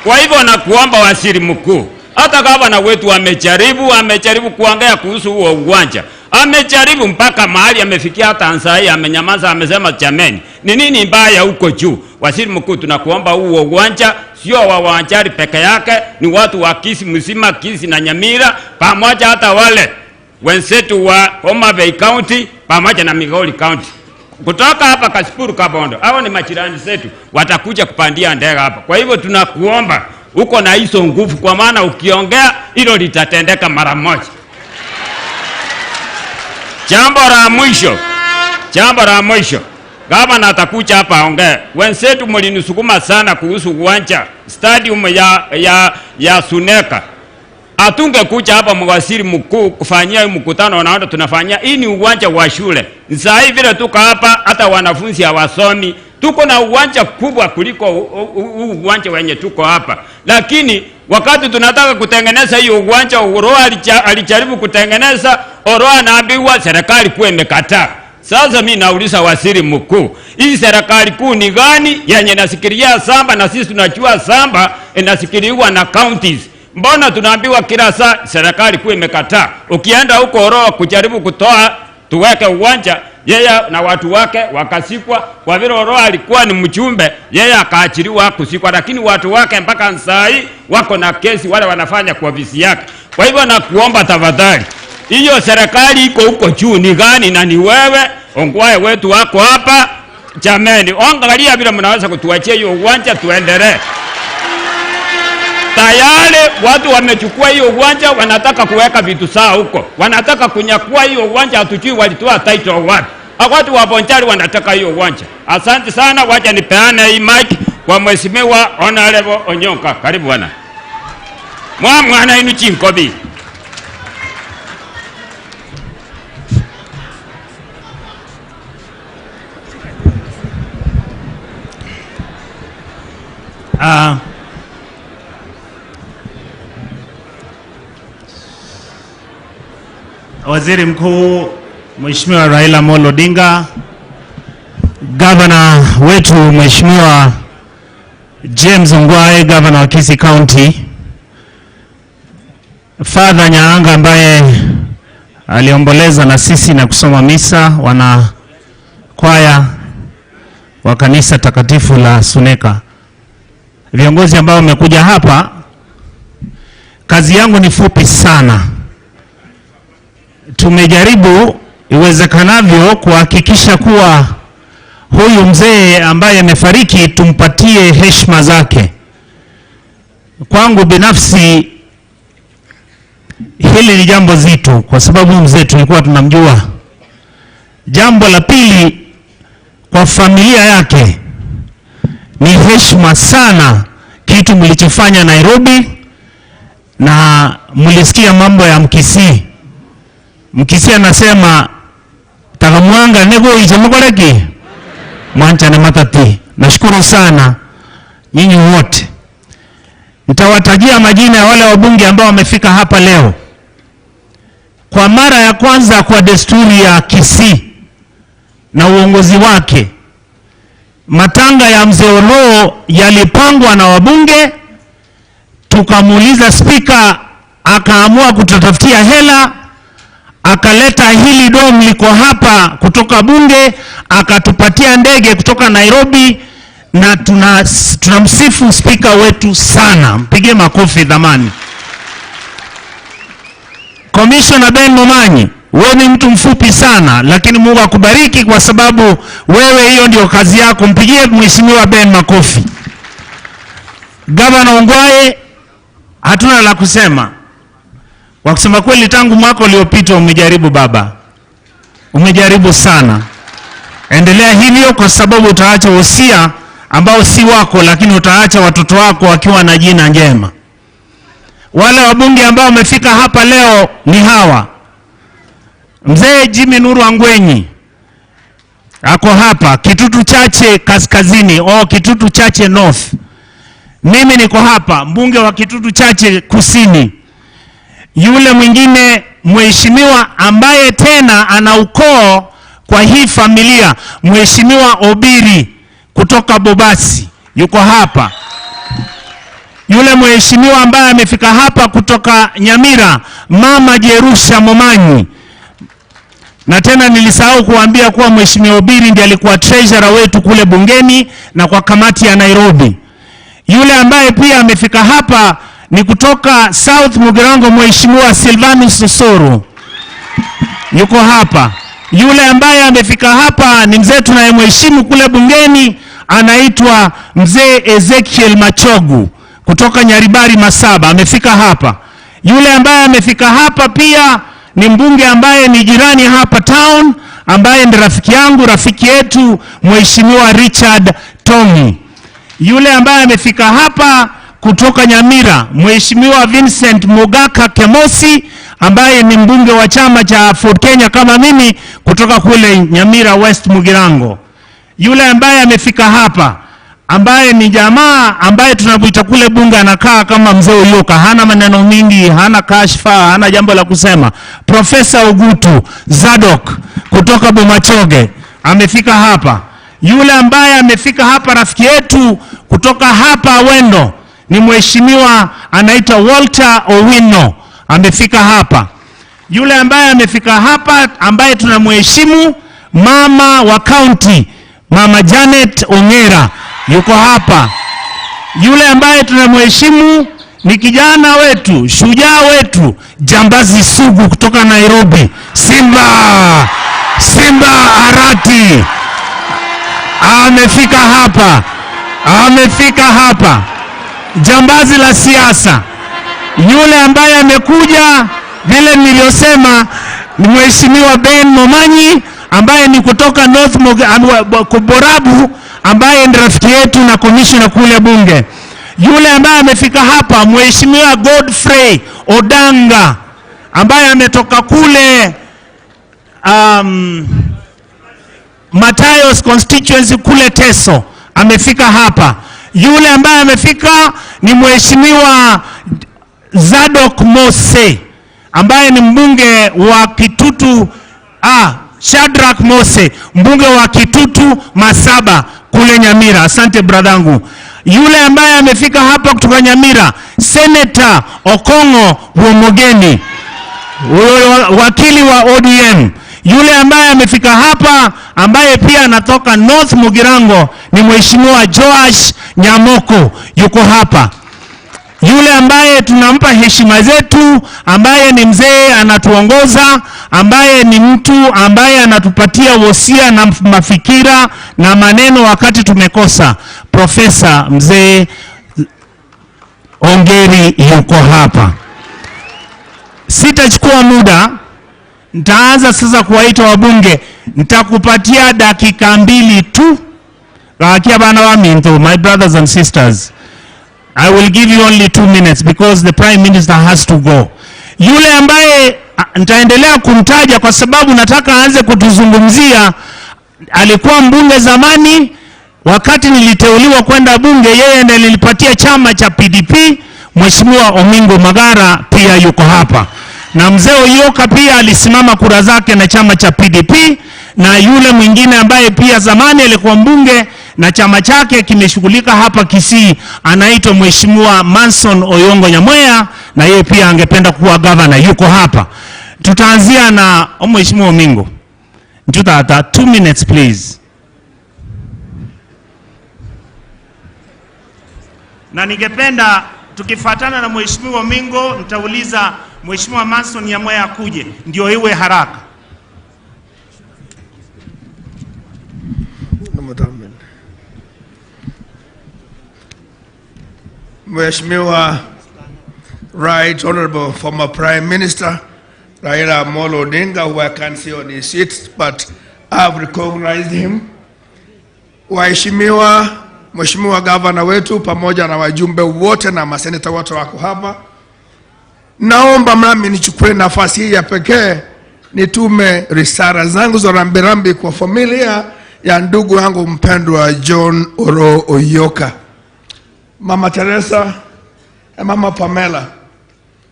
Kwa hivyo nakuomba waziri mkuu, hata gavana wetu amejaribu kuongea kuhusu huo uwanja. Amejaribu mpaka mahali amefikia, hata Ansai amenyamaza, amesema jameni, ni nini mbaya huko juu? Waziri mkuu, tunakuomba huo uwanja sio wa Wanjari peke yake, ni watu wa Kisii mzima, Kisii na Nyamira, pamoja hata wale wenzetu wa Homa Bay County pamoja na Migori County. Kutoka hapa Kasipuru Kabondo, hao ni majirani zetu, watakuja kupandia ndege hapa. Kwa hivyo tunakuomba uko na hizo nguvu, kwa maana ukiongea hilo litatendeka mara moja. Jambo la mwisho, gavana atakuja hapa aongee. Wenzetu mlinisukuma sana kuhusu uwanja stadium ya Suneka. Atungekuja hapa mwaziri mkuu kufanyia mkutano, naona tunafanyia. Hii ni uwanja wa shule. Sasa hivi vile tuko hapa hata wanafunzi hawasomi. Tuko na uwanja kubwa kuliko uwanja wenye tuko hapa. Lakini wakati tunataka kutengeneza hiyo uwanja, Oro alijaribu kutengeneza, Oro anaambiwa serikali kuu imekataa. Sasa mimi nauliza waziri mkuu, hii serikali kuu ni gani yenye inasikilia samba, na sisi tunajua samba inasikiliwa na counties? Mbona tunaambiwa kila saa serikali kuu imekataa? Ukienda huko Oro kujaribu kutoa tuweke uwanja, yeye na watu wake wakasikwa. Kwa vile Oro alikuwa ni mjumbe, yeye akaachiliwa kusikwa, lakini watu wake mpaka saa hii wako na kesi, wale wanafanya kwa ofisi yake. Kwa hivyo nakuomba tafadhali, hiyo serikali iko huko juu ni gani? Na ni wewe Ongwae wetu wako hapa, jameni, angalia vile mnaweza kutuachia hiyo uwanja tuendelee. Tayari watu wamechukua hiyo uwanja, wanataka kuweka vitu sawa huko, wanataka kunyakua hiyo uwanja, hatujui walitoa title wapi. Watu wa Bonchari wanataka hiyo uwanja. Asante sana, wacha nipeane hii mic kwa Mheshimiwa Honorable Onyonka. Karibu bwana. Mwana inu chinkobi. Waziri Mkuu Mheshimiwa Raila Amolo Odinga, Governor wetu Mheshimiwa James Ongwae, Governor wa Kisii County, Father Nyaanga ambaye aliomboleza na sisi na kusoma misa, wana kwaya wa kanisa takatifu la Suneka, viongozi ambao wamekuja hapa, kazi yangu ni fupi sana. Tumejaribu iwezekanavyo kuhakikisha kuwa huyu mzee ambaye amefariki tumpatie heshima zake. Kwangu binafsi hili ni jambo zito, kwa sababu mzee tulikuwa tunamjua Jambo la pili, kwa familia yake ni heshima sana kitu mlichofanya Nairobi, na mlisikia mambo ya Mkisii. Mkisii anasema takamwanga nego ichamokoreki mwancha na matati. Nashukuru sana nyinyi wote. Nitawatajia majina ya wale wabunge ambao wamefika hapa leo. Kwa mara ya kwanza kwa desturi ya Kisii na uongozi wake, matanga ya Mzee Oloo yalipangwa na wabunge. Tukamuuliza spika, akaamua kututafutia hela, akaleta hili dom liko hapa kutoka bunge, akatupatia ndege kutoka Nairobi, na tunamsifu spika wetu sana. Mpige makofi dhamani. Commissioner Ben Momanyi, wewe ni mtu mfupi sana, lakini Mungu akubariki kwa sababu wewe hiyo ndio kazi yako. Mpigie Mheshimiwa Ben makofi. Governor Ongwae, hatuna la kusema. Kwa kusema kweli, tangu mwaka uliopita umejaribu baba. Umejaribu sana. Endelea hivyo kwa sababu utaacha wosia ambao si wako, lakini utaacha watoto wako wakiwa na jina njema. Wale wabunge ambao wamefika hapa leo ni hawa. Mzee Jimmy Nuru Angwenyi ako hapa, Kitutu Chache Kaskazini au Kitutu Chache North. Mimi niko hapa, mbunge wa Kitutu Chache Kusini. Yule mwingine mheshimiwa ambaye tena ana ukoo kwa hii familia, Mheshimiwa Obiri kutoka Bobasi, yuko hapa. Yule mheshimiwa ambaye amefika hapa kutoka Nyamira, Mama Jerusha Momanyi. Na tena nilisahau kuambia kuwa Mheshimiwa Obiri ndiye alikuwa treasurer wetu kule bungeni na kwa kamati ya Nairobi. Yule ambaye pia amefika hapa ni kutoka South Mugirango, Mheshimiwa Silvanus Sosoro, yuko hapa. Yule ambaye amefika hapa ni mzee tunayemheshimu kule bungeni, anaitwa Mzee Ezekiel Machogu kutoka Nyaribari Masaba, amefika hapa. Yule ambaye amefika hapa pia ni mbunge ambaye ni jirani hapa town, ambaye ni rafiki yangu, rafiki yetu, Mheshimiwa Richard Tommy. Yule ambaye amefika hapa kutoka Nyamira, Mheshimiwa Vincent Mogaka Kemosi, ambaye ni mbunge wa chama cha Ford Kenya kama mimi, kutoka kule Nyamira West Mugirango. Yule ambaye amefika hapa, ambaye ni jamaa ambaye tunamuita kule bunge, anakaa kama Mzee Uyuka, hana maneno mingi, hana kashfa, hana jambo la kusema, Profesa Ogutu Zadok kutoka Bomachoge amefika hapa. Yule ambaye amefika hapa rafiki yetu kutoka hapa Wendo ni mheshimiwa anaitwa Walter Owino, amefika hapa. Yule ambaye amefika hapa ambaye tunamheshimu, mama wa county, Mama Janet Ongera, yuko hapa. Yule ambaye tunamheshimu ni kijana wetu, shujaa wetu, jambazi sugu kutoka Nairobi, Simba Simba Arati, amefika hapa. Amefika hapa, jambazi la siasa. Yule ambaye amekuja vile niliosema ni Mheshimiwa Ben Momanyi ambaye ni kutoka North Borabu, ambaye ni rafiki yetu na commissioner kule bunge. Yule ambaye amefika hapa Mheshimiwa Godfrey Odanga ambaye ametoka kule Matayos constituency kule Teso, amefika hapa. Yule ambaye amefika ni Mheshimiwa Zadok Mose ambaye ni mbunge wa Kitutu, Shadrack Mose, mbunge wa Kitutu Masaba kule Nyamira. Asante bradhangu. Yule ambaye amefika hapa kutoka Nyamira, Senator Okongo Womogeni, wakili wa ODM. Yule ambaye amefika hapa ambaye pia anatoka North Mugirango ni Mheshimiwa Joash Nyamoko, yuko hapa. Yule ambaye tunampa heshima zetu, ambaye ni mzee anatuongoza, ambaye ni mtu ambaye anatupatia wosia na mafikira na maneno wakati tumekosa, Profesa Mzee Ongeri yuko hapa. Sitachukua muda, nitaanza sasa kuwaita wabunge. Nitakupatia dakika 2 tu. Rakia bana wa minto, my brothers and sisters, I will give you only 2 minutes because the Prime Minister has to go. Yule ambaye nitaendelea kumtaja kwa sababu nataka aanze kutuzungumzia, alikuwa mbunge zamani. Wakati niliteuliwa kwenda bunge, yeye ndiye nilipatia chama cha PDP. Mheshimiwa Omingo Magara pia yuko hapa. Na mzee Oyoka pia alisimama kura zake na chama cha PDP. Na yule mwingine ambaye pia zamani alikuwa mbunge na chama chake kimeshughulika hapa Kisii, anaitwa Mheshimiwa Manson Oyongo Nyamweya, na yeye pia angependa kuwa governor, yuko hapa. Tutaanzia na Mheshimiwa Omingo. Ntutata, 2 minutes please. Na ningependa tukifuatana na Mheshimiwa Omingo, nitauliza Mheshimiwa Manson Nyamweya akuje ndio iwe haraka. Mheshimiwa Right Honorable former Prime Minister Raila Amolo Odinga, who I can't see on his seat, but I've recognized him. Waheshimiwa, Mheshimiwa Governor wetu pamoja na wajumbe wote na maseneta wote wako hapa. Naomba mnami nichukue nafasi hii ya pekee nitume risala zangu za rambirambi kwa familia ya ndugu yangu mpendwa John Oro Oyoka. Mama Teresa and Mama Pamela,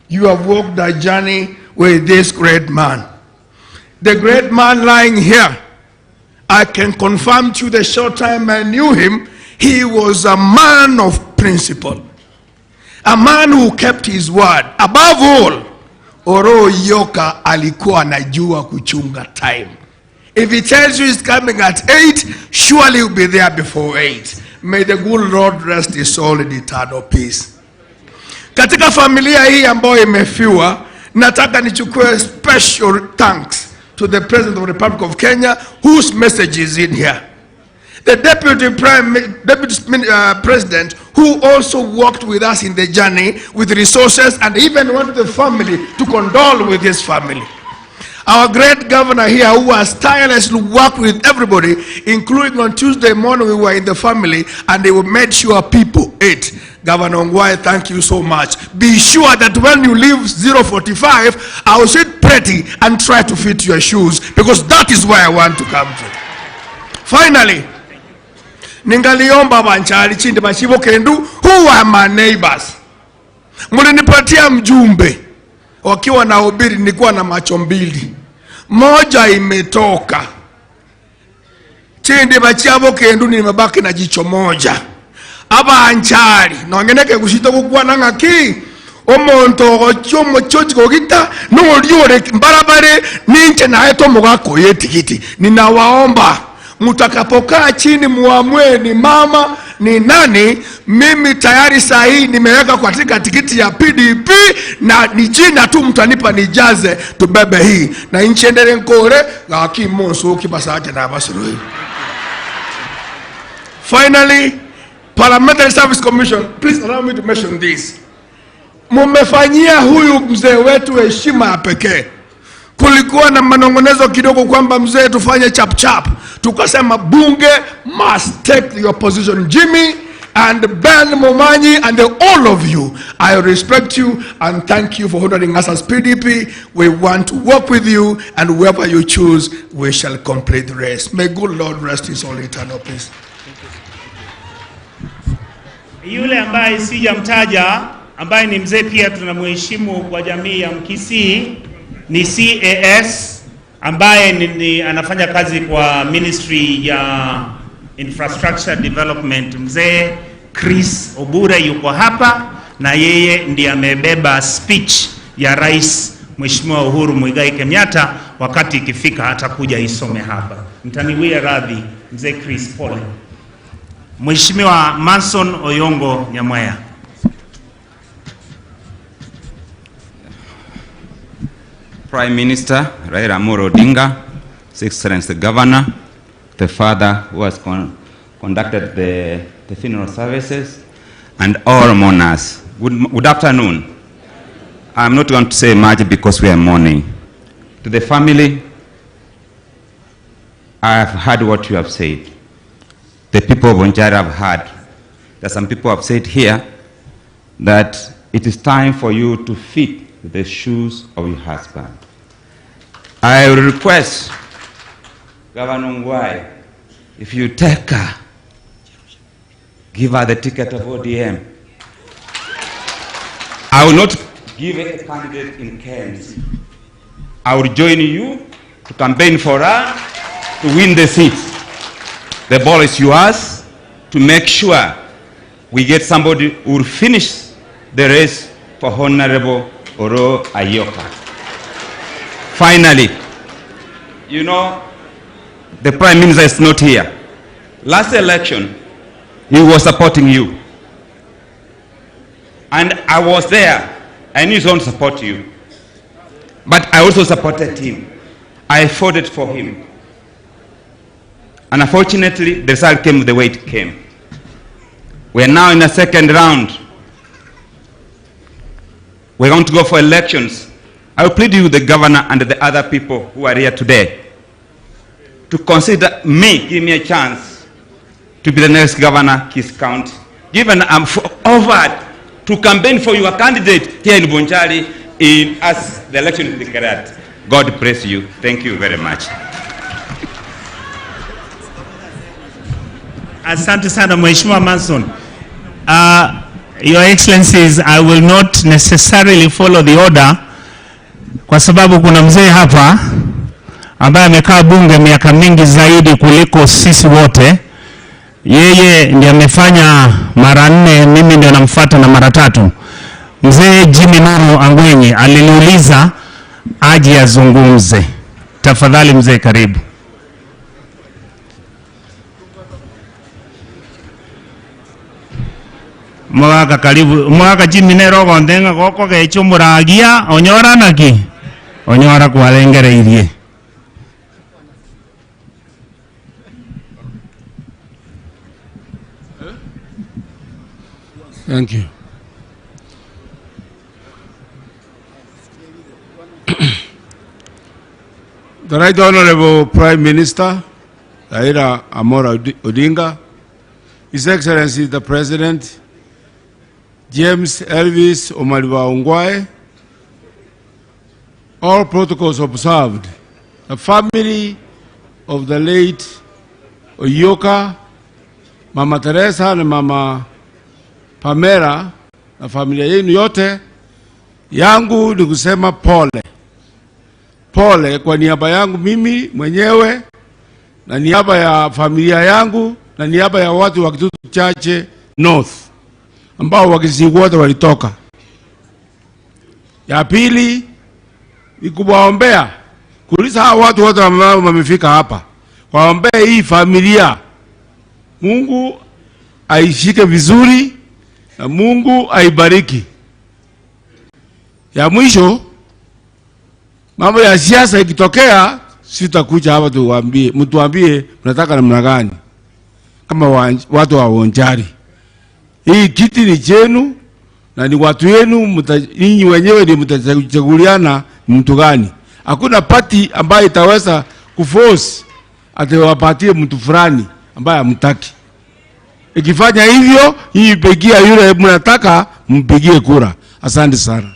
you have walked a journey with this great man. The great man lying here, I can confirm to you the short time I knew him, he was a man of principle. A man who kept his word. Above all, Oro Oyoka alikuwa anajua kuchunga time. If he tells you he's coming at 8, surely he'll be there before 8. May the good Lord rest his soul in eternal peace. Katika familia hii ambayo imefiwa, nataka nichukue special thanks to the President of the Republic of Kenya, whose message is in here. The Deputy President, who also worked with us in the journey with resources and even went to the family to condole with his family. Our great governor here, who has tirelessly worked with everybody, including on Tuesday morning we were in the family and they made sure people ate. Governor Ongwae, thank you so much. Be sure that when you leave 045, I will sit pretty and try to fit your shoes, because that is where I want to come to. Finally, ningaliomba banchali chinde bashibo kendu, who are my neighbors. Mulinipatia mjumbe. Wakiwa na hubiri nilikuwa na macho mbili. Moja imetoka. Chinde bachiabo kendu nimebaki na jicho moja. Aba anchali nongeneke kushita kukuwa na ngaki. Omonto ochomo chochi kogita no liore mbarabare ninche na eto mugako yetikiti. Ninawaomba mutakapokaa chini muamue ni mama ni nani. Mimi tayari saa hii nimeweka katika tikiti ya PDP na ni jina tu mtanipa nijaze tubebe hii na nchi endele nkore gaki monso kibasaje na basuru. Finally, Parliamentary Service Commission, please allow me to mention this. Mumefanyia huyu mzee wetu heshima ya pekee. Kulikuwa na manongonezo kidogo kwamba mzee tufanye chap chap. Tukasema bunge must take your position. Jimmy and Ben Momanyi and all of you, I respect you and thank you for honoring us as PDP. We want to work with you, and whoever you choose, we shall complete the race. May good Lord rest his soul in eternal peace. Yule ambaye sijamtaja, ambaye ni mzee pia tunamheshimu kwa jamii ya Mkisii, ni CAS ambaye ni anafanya kazi kwa Ministry ya Infrastructure Development. Mzee Chris Obure yuko hapa na yeye ndiye amebeba speech ya Rais Mheshimiwa Uhuru Muigai Kenyatta. Wakati ikifika atakuja isome hapa. Mtaniwia radhi Mzee Chris, pole. Mheshimiwa Manson Oyongo Nyamweya. Prime Minister Raila Amolo Odinga, His Excellency the Governor, the father who has conducted the funeral services, and all mourners. Good afternoon. I'm not going to say much because we are mourning. To the family, I have heard what you have said. The people of Bonchari have heard. There are some people have said here that it is time for you to fit the shoes of your husband. I will request Governor Ongwae, if you take her, give her the ticket of ODM. I will not give a candidate in KMC. I will join you to campaign for her to win the seat. The ball is yours to make sure we get somebody who will finish the race for Honorable Oloo Ayoka. Finally, you know, the Prime Minister is not here. Last election, he was supporting you. And I was there. I knew he don't support you. But I also supported him. I fought it for him. And unfortunately, the result came the way it came. We are now in the second round. We're going to go for elections. I will plead with the governor and the other people who are here today to consider me, give me a chance to be the next governor, Kisii County. Given I'm offered to campaign for your candidate here in Bonchari as the election is declared. God bless you. Thank you very much. Asante sana Mheshimiwa Manson. Your Excellencies, I will not necessarily follow the order kwa sababu kuna mzee hapa ambaye amekaa bunge miaka mingi zaidi kuliko sisi wote. Yeye ndiye amefanya mara 4, mimi ndio namfuata na mara 3. Mzee Jimmy Nuru Angwenyi aliniuliza aje azungumze. Tafadhali mzee, karibu. Mwaka karibu, mwaka Jimmy nero gondenga goko gecho muragia onyora naki onyora kwarengereirie. Thank you. The Right Honorable Prime Minister, Raila Amolo Odinga, His Excellency the President, James Elvis Omariba Ongwae, all protocols observed. The family of the late Oyoka, Mama Teresa and Mama Pamela na familia yenu yote, yangu ni kusema pole. Pole kwa niaba yangu mimi mwenyewe na niaba ya familia yangu na niaba ya watu wa Kitutu Chache North ambao Wakisii wote walitoka. Ya pili ni kuwaombea, kuuliza hawa watu wote ambao wamefika hapa, waombee hii familia, Mungu aishike vizuri na Mungu aibariki. Ya mwisho, mambo ya siasa ikitokea, sitakuja hapa tuwaambie, mtuambie mnataka namna gani kama watu wa Bonchari. Hii kiti ni chenu na ni watu wenu, ninyi wenyewe ndio mtachaguliana mtu gani. Hakuna party ambayo itaweza kuforce atiwapatie mtu fulani ambaye hamtaki. Ikifanya hivyo, hii pigia yule mnataka mpigie kura. Asante sana.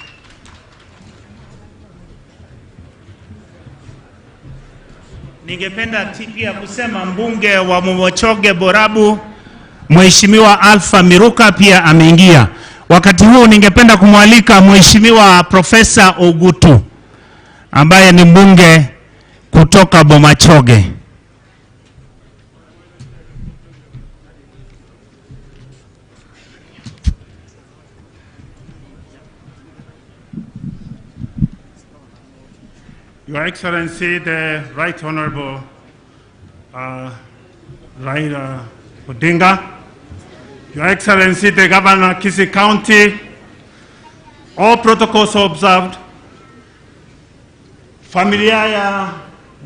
Ningependa pia kusema mbunge wa Mumochoge Borabu Mheshimiwa Alpha Miruka pia ameingia. Wakati huu ningependa kumwalika Mheshimiwa Profesa Ogutu ambaye ni mbunge kutoka Bomachoge. Your Excellency, the Right Honorable Raila Odinga, Your Excellency, the Governor of Kisii County, all protocols observed. Familia ya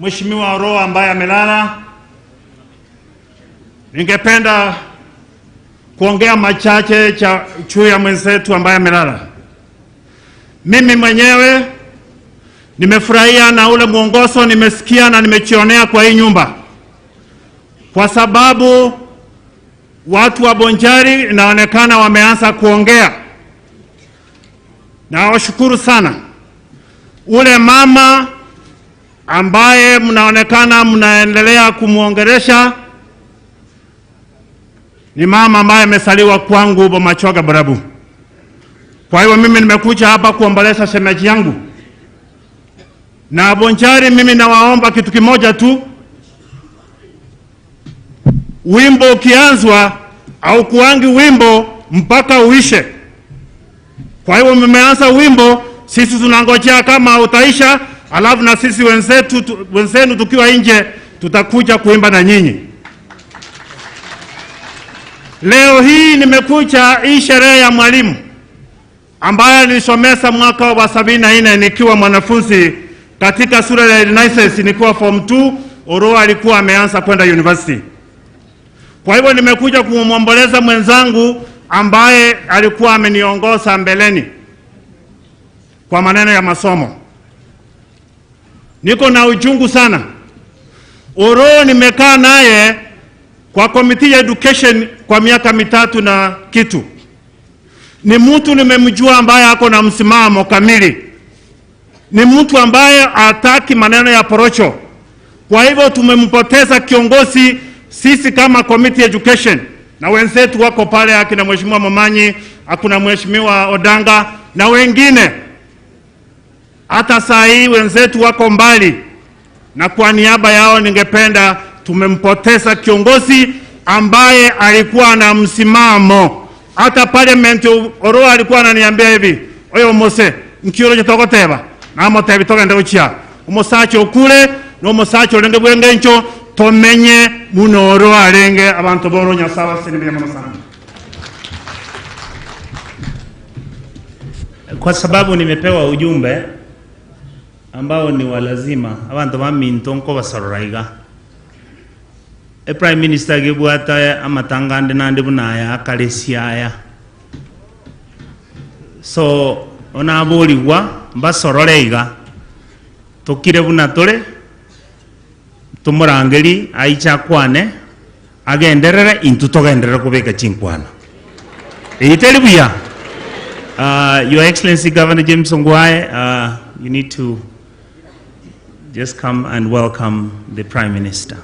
Mheshimiwa Oloo ambaye amelala, ningependa kuongea machache cha juu ya mwenzetu ambaye amelala. Mimi mwenyewe nimefurahia na ule mwongozo nimesikia na nimejionea kwa hii nyumba. kwa sababu watu wa Bonchari inaonekana wameanza kuongea. Na washukuru sana. Ule mama ambaye mnaonekana mnaendelea kumuongelesha ni mama ambaye amesaliwa kwangu Bomachoge Borabu. Kwa hiyo mimi nimekuja hapa kuomboleza shemeji yangu. Na Bonchari mimi nawaomba kitu kimoja tu. Wimbo ukianzwa au kuangi wimbo mpaka uishe. Kwa hiyo mmeanza wimbo, sisi tunangojea kama utaisha, alafu na sisi wenzenu tukiwa nje tutakuja kuimba na nyinyi. Leo hii nimekuja hii sherehe ya mwalimu ambaye nilisomesa mwaka wa 74 nikiwa mwanafunzi katika shule ya Renaissance, nikiwa form 2. Oroo alikuwa ameanza kwenda university. Kwa hivyo nimekuja kumwomboleza mwenzangu ambaye alikuwa ameniongoza mbeleni kwa maneno ya masomo. Niko na uchungu sana. Oroo nimekaa naye kwa committee ya education kwa miaka 3 na kitu. Ni mtu nimemjua ambaye ako na msimamo kamili. Ni mtu ambaye hataki maneno ya porocho. Kwa hivyo tumempoteza kiongozi sisi kama committee education, na wenzetu wako pale akina Mheshimiwa Momanyi, akuna Mheshimiwa Odanga na wengine. Hata saa hii wenzetu wako mbali, na kwa niaba yao ningependa, tumempoteza kiongozi ambaye alikuwa na msimamo. Hata parliament Oroo alikuwa ananiambia hivi, oyo Mose nkioro chitogoteba na motebi togende uchia omusacha okule no omusacha orenge bwengencho tomenye muno Oroo arenge abantu boro nyasawa sinibye muno sana. Kwa sababu nimepewa ujumbe ambao ni walazima abantu baminto nko basororaiga. E Prime Minister gebwata amatangande nande bunaya akalesiaya. So onaboligwa mbasororeiga tokire bunatore tumurangeri aicha kwane agenderere intu togenderere kubeka chinkwana. Eiteri buya. Your Excellency Governor James Ongwae, you need to just come and welcome the Prime Minister.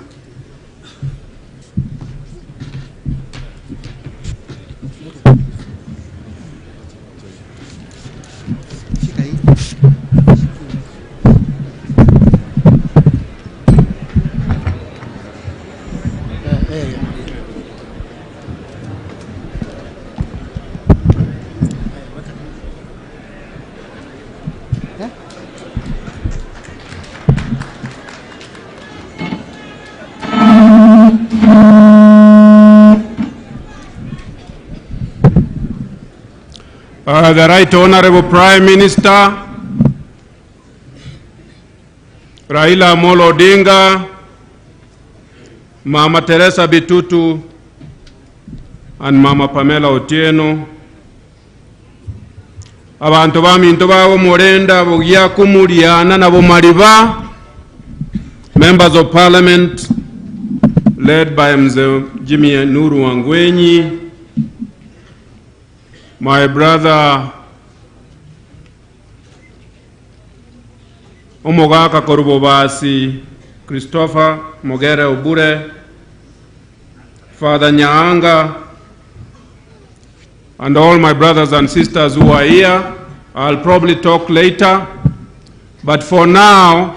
The Right Honorable Prime Minister Raila Amolo Odinga, Mama Teresa Bitutu, and Mama Pamela Otieno, abantu baminto babo Murenda bogia kumuriana nabo Mariba, members of parliament led by Mzee Jimmy Nuru Wangwenyi, my brother Omogaka Korubobasi, Christopher Mogere Obure, Father Nyaanga, and all my brothers and sisters who are here. I'll probably talk later, but for now,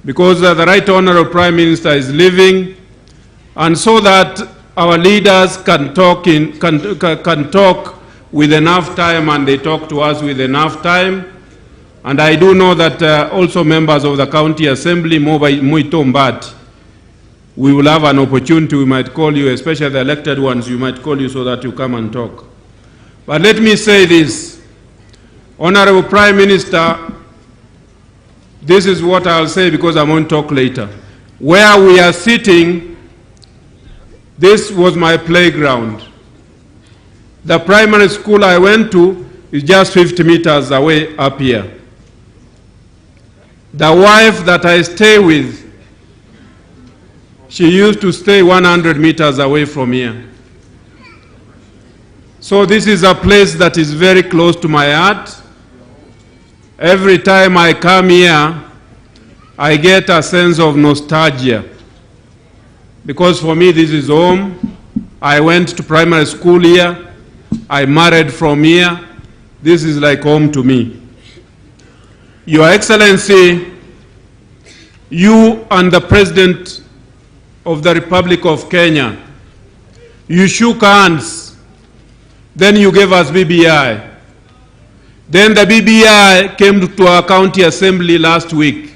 because the Right Honorable Prime Minister is leaving, and so that our leaders can talk can talk with enough time, and they talk to us with enough time. And I do know that also members of the County Assembly, Muito, we will have an opportunity. We might call you, especially the elected ones, you might call you so that you come and talk. But let me say this, Honorable Prime Minister, this is what I'll say because I won't talk later. Where we are sitting, this was my playground. The primary school I went to is just 50 meters away up here. The wife that I stay with She used to stay 100 meters away from here. So this is a place that is very close to my heart. Every time I come here, I get a sense of nostalgia. Because for me, this is home. I went to primary school here. I married from here. This is like home to me. Your Excellency, you and the President of the Republic of Kenya, you shook hands. Then you gave us BBI. Then the BBI came to our county assembly last week.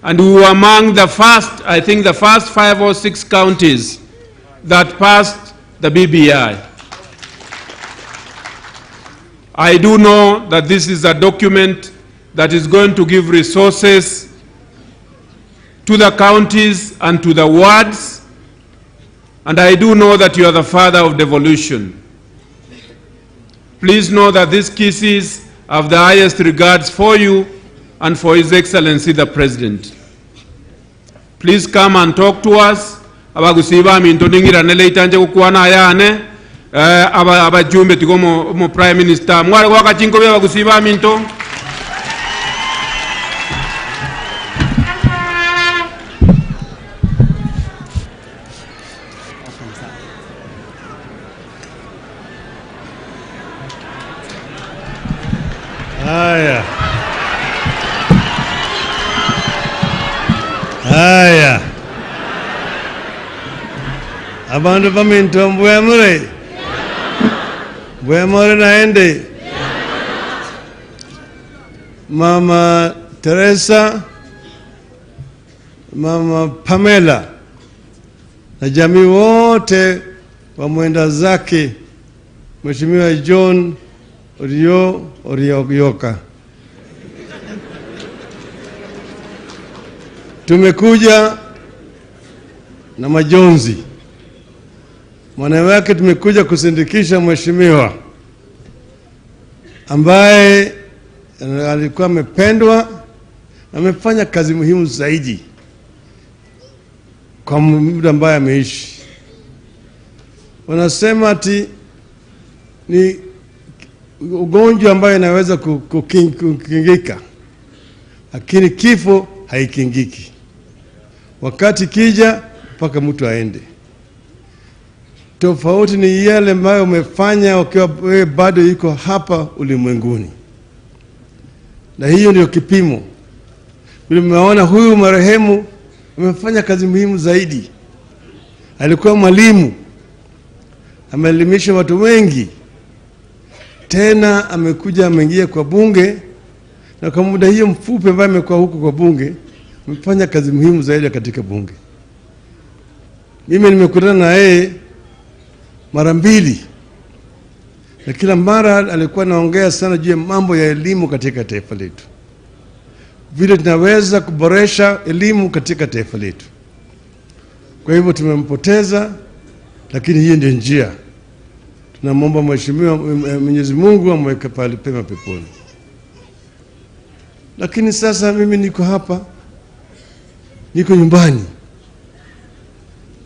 And we were among the first, I think the first 5 or 6 counties that passed the BBI. I do know that this is a document that is going to give resources to the counties and to the wards. And I do know that you are the father of devolution. Please know that these Kisiis have the highest regards for you and for His Excellency the President. Please come and talk to us. Abagusiba minto ningira nele itanje kukwana ayane abajumbe tigo mo Prime Minister mwale wakachinko bya abagusiba minto. Haya. Haya. Abantu baminto mbwemure. Mbwemure naende. Mama Teresa, Mama Pamela na jamii wote wa mwenda zake Mheshimiwa John Orio Orioka. Tumekuja na majonzi. Maana yake tumekuja kusindikisha mheshimiwa ambaye alikuwa amependwa na amefanya kazi muhimu zaidi kwa muda ambaye ameishi. Wanasema ati ni ugonjwa ambayo inaweza kukingika, lakini kifo haikingiki. Wakati kija mpaka mtu aende. Tofauti ni yale ambayo umefanya ukiwa wewe bado yuko hapa ulimwenguni. Na hiyo ndio kipimo. Vile mmeona huyu marehemu amefanya kazi muhimu zaidi. Alikuwa mwalimu. Ameelimisha watu wengi. Tena amekuja ameingia kwa bunge, na kwa muda hiyo mfupi ambaye amekuwa huko kwa bunge, amefanya kazi muhimu zaidi katika bunge. Mimi nimekutana na yeye mara mbili, na kila mara alikuwa anaongea sana juu ya mambo ya elimu katika taifa letu, vile tunaweza kuboresha elimu katika taifa letu. Kwa hivyo tumempoteza, lakini hiyo ndio njia. Tunamwomba Mheshimiwa Mwenyezi Mungu amweke pale pema peponi. Lakini sasa mimi niko hapa, niko nyumbani.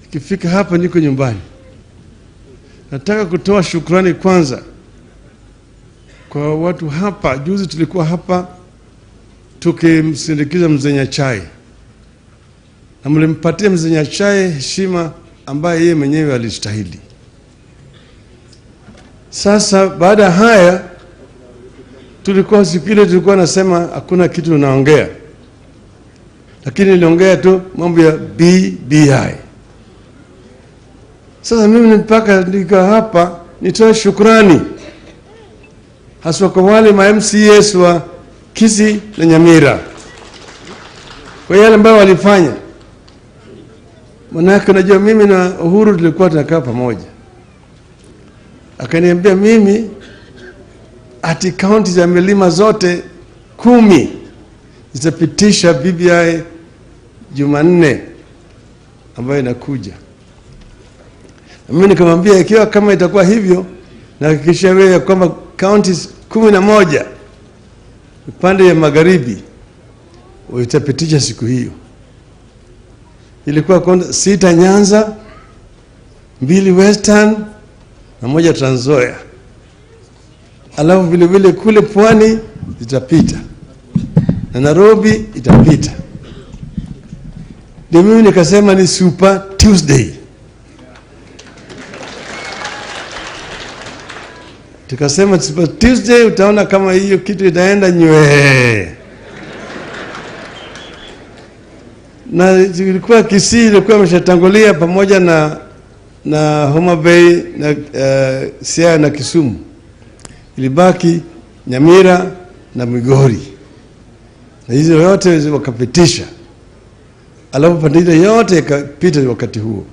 Nikifika hapa niko nyumbani. Nataka kutoa shukrani kwanza kwa watu hapa. Juzi tulikuwa hapa tukimsindikiza Mzee Nyachae, na mlimpatia Mzee Nyachae heshima ambaye yeye mwenyewe alistahili. Sasa baada ya haya, tulikuwa siku ile tulikuwa nasema hakuna kitu tunaongea, lakini niliongea tu mambo ya BBI. Sasa mimi mpaka niko hapa nitoe shukrani haswa kwa wale ma MCAs wa Kisii na Nyamira kwa yale ambayo walifanya. Manake unajua mimi na Uhuru tulikuwa tunakaa pamoja. Akaniambia mimi ati kaunti za milima zote 10 zitapitisha BBI Jumanne ambayo inakuja. Mimi nikamwambia ikiwa kama itakuwa hivyo, nahakikisha wewe ya kwamba counties 11 upande ya magharibi utapitisha siku hiyo. Ilikuwa 6 Nyanza, 2 Western na 1 Trans Nzoia. Alafu vile vile kule Pwani itapita na Nairobi itapita. Ndio mimi nikasema ni Super Tuesday. Tukasema Super Tuesday, utaona kama hiyo kitu itaenda nywe. Na ilikuwa Kisii ilikuwa imeshatangulia pamoja na Homa Bay na Siaya na Kisumu. Ilibaki Nyamira na Migori. Na hizo yote wakapitisha. Alafu pande ile yote ikapita wakati huo.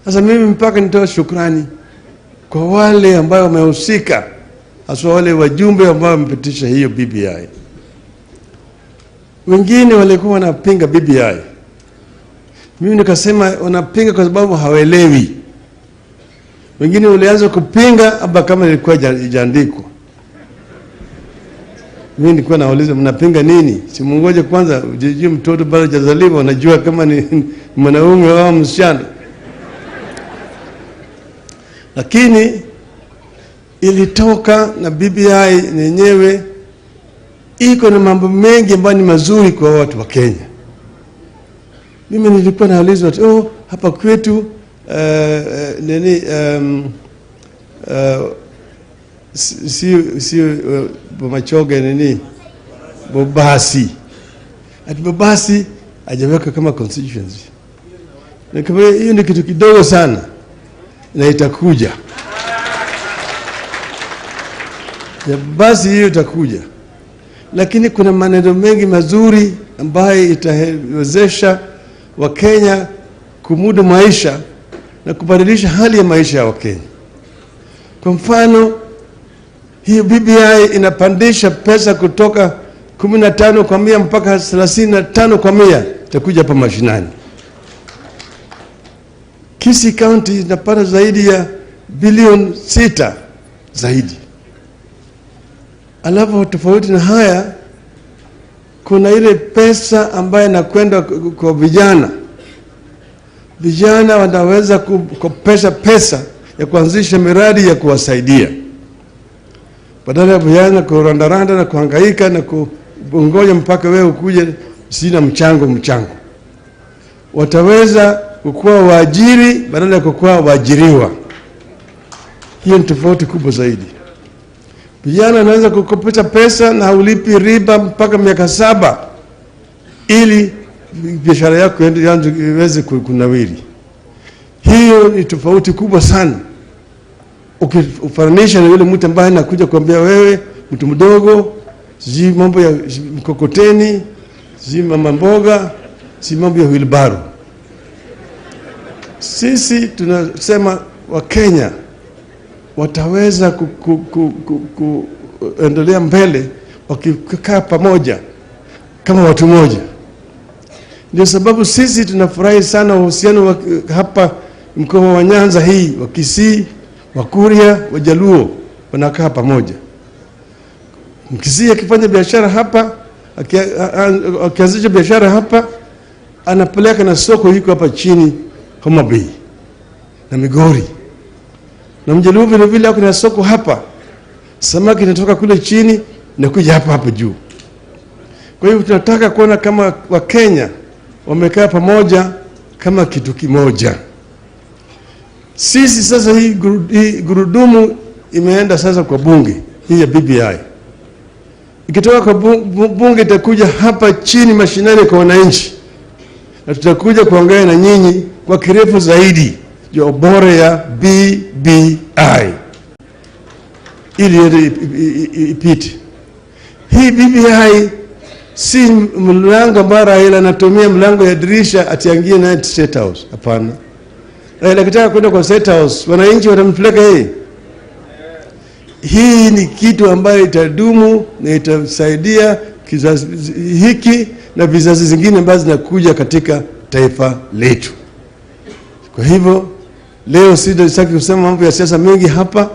Sasa mimi mpaka nitoe shukrani kwa wale ambao wamehusika, hasa wale wajumbe ambao wamepitisha hiyo BBI. Wengine walikuwa wanapinga BBI. Mimi nikasema wanapinga kwa sababu hawaelewi. Wengine walianza kupinga haba kama ilikuwa ijaandikwa. Mimi nilikuwa nauliza mnapinga nini? Si mungoje kwanza ujijue mtoto bado hajazaliwa, unajua kama ni mwanaume au msichana. Lakini ilitoka na BBI yenyewe iko na mambo mengi ambayo ni mazuri kwa watu wa Kenya. Mimi nilikuwa naulizwa, oh, hapa kwetu si Bomachoge nini Bobasi. Ati Bobasi hajaweka kama constituency. Nikamwambia hiyo ni kitu kidogo sana na itakuja. Ya basi hiyo itakuja. Lakini kuna maneno mengi mazuri ambayo itawezesha Wakenya kumudu maisha na kubadilisha hali ya maisha ya Wakenya. Kwa mfano, hii BBI inapandisha pesa kutoka 15% mpaka 35% itakuja hapa mashinani. Kisii County inapata zaidi ya bilioni 6 zaidi. Alafu tofauti na haya, kuna ile pesa ambayo inakwenda kwa vijana. Vijana wanaweza kukopesha pesa ya kuanzisha miradi ya kuwasaidia. Badala ya vijana kurandaranda na kuhangaika na kungoja mpaka wewe ukuje sina mchango. Wataweza kukuwa waajiri badala ya kukuwa waajiriwa. Hiyo ni tofauti kubwa zaidi. Vijana wanaweza kukopesha pesa na ulipi riba mpaka miaka 7 ili biashara yako iweze kunawiri. Hiyo ni tofauti kubwa sana ukifananisha na yule mtu ambaye anakuja kuambia wewe mtu mdogo, sijui mambo ya mkokoteni, sijui mama mboga, sijui mambo ya wheelbarrow. Sisi tunasema Wakenya wataweza kuendelea mbele wakikaa pamoja kama watu moja. Ndio sababu sisi tunafurahi sana uhusiano hapa mkoa wa Nyanza hii, wa Kisii, wa Kuria, wa Jaluo wanakaa pamoja. Mkisii akifanya biashara hapa, akianzisha biashara hapa, anapeleka na soko iko hapa chini Homa Bay na Migori. Na Mjaluo vile vile kuna soko hapa. Samaki inatoka kule chini na kuja hapa juu. Kwa hivyo tunataka kuona kama Wakenya wamekaa pamoja kama kitu kimoja. Sisi sasa hii gurudumu imeenda sasa kwa bunge hii ya BBI. Ikitoka kwa bunge itakuja hapa chini mashinani kwa wananchi. Na tutakuja kuongea na nyinyi kwa kirefu zaidi juu ubora ya BBI ili ipite. Hii BBI si mlango ambao Raila anatumia mlango ya dirisha atiangie na State House. Hapana. Raila akitaka kwenda kwa State House, wananchi watampeleka yeye. Hii ni kitu ambayo itadumu na itasaidia kizazi hiki na vizazi zingine ambazo zinakuja katika taifa letu. Kwa hivyo leo sitaki kusema mambo ya siasa mengi hapa.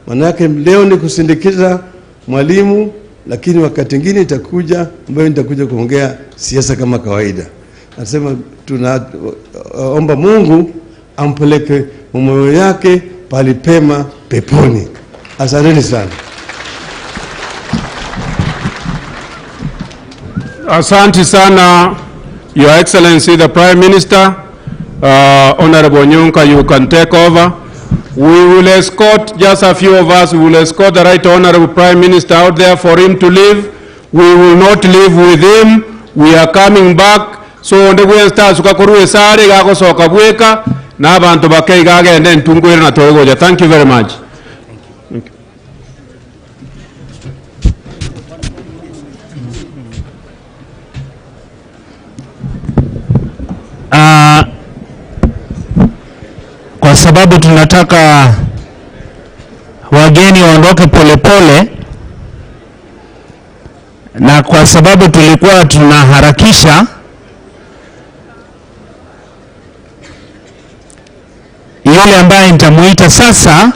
Manake leo ni kusindikiza mwalimu, lakini wakati mwingine itakuja ambayo nitakuja kuongea siasa kama kawaida. Nasema tunaomba Mungu ampeleke moyo yake pali pema peponi. Asanteni sana. Asante sana, Your Excellency the Prime Minister. Honorable Onyonka, you can take over. We will escort, just a few of us, we will escort the Right Honorable Prime Minister out there for him to leave. We will not leave with him. We are coming back. So ndegwe sukakoruwe sare gagosoka bweka na abantu bakeiga agende ntungwire na toregoja. Thank you very much. Thank you. Kwa sababu tunataka wageni waondoke polepole, na kwa sababu tulikuwa tunaharakisha, yule ambaye nitamuita sasa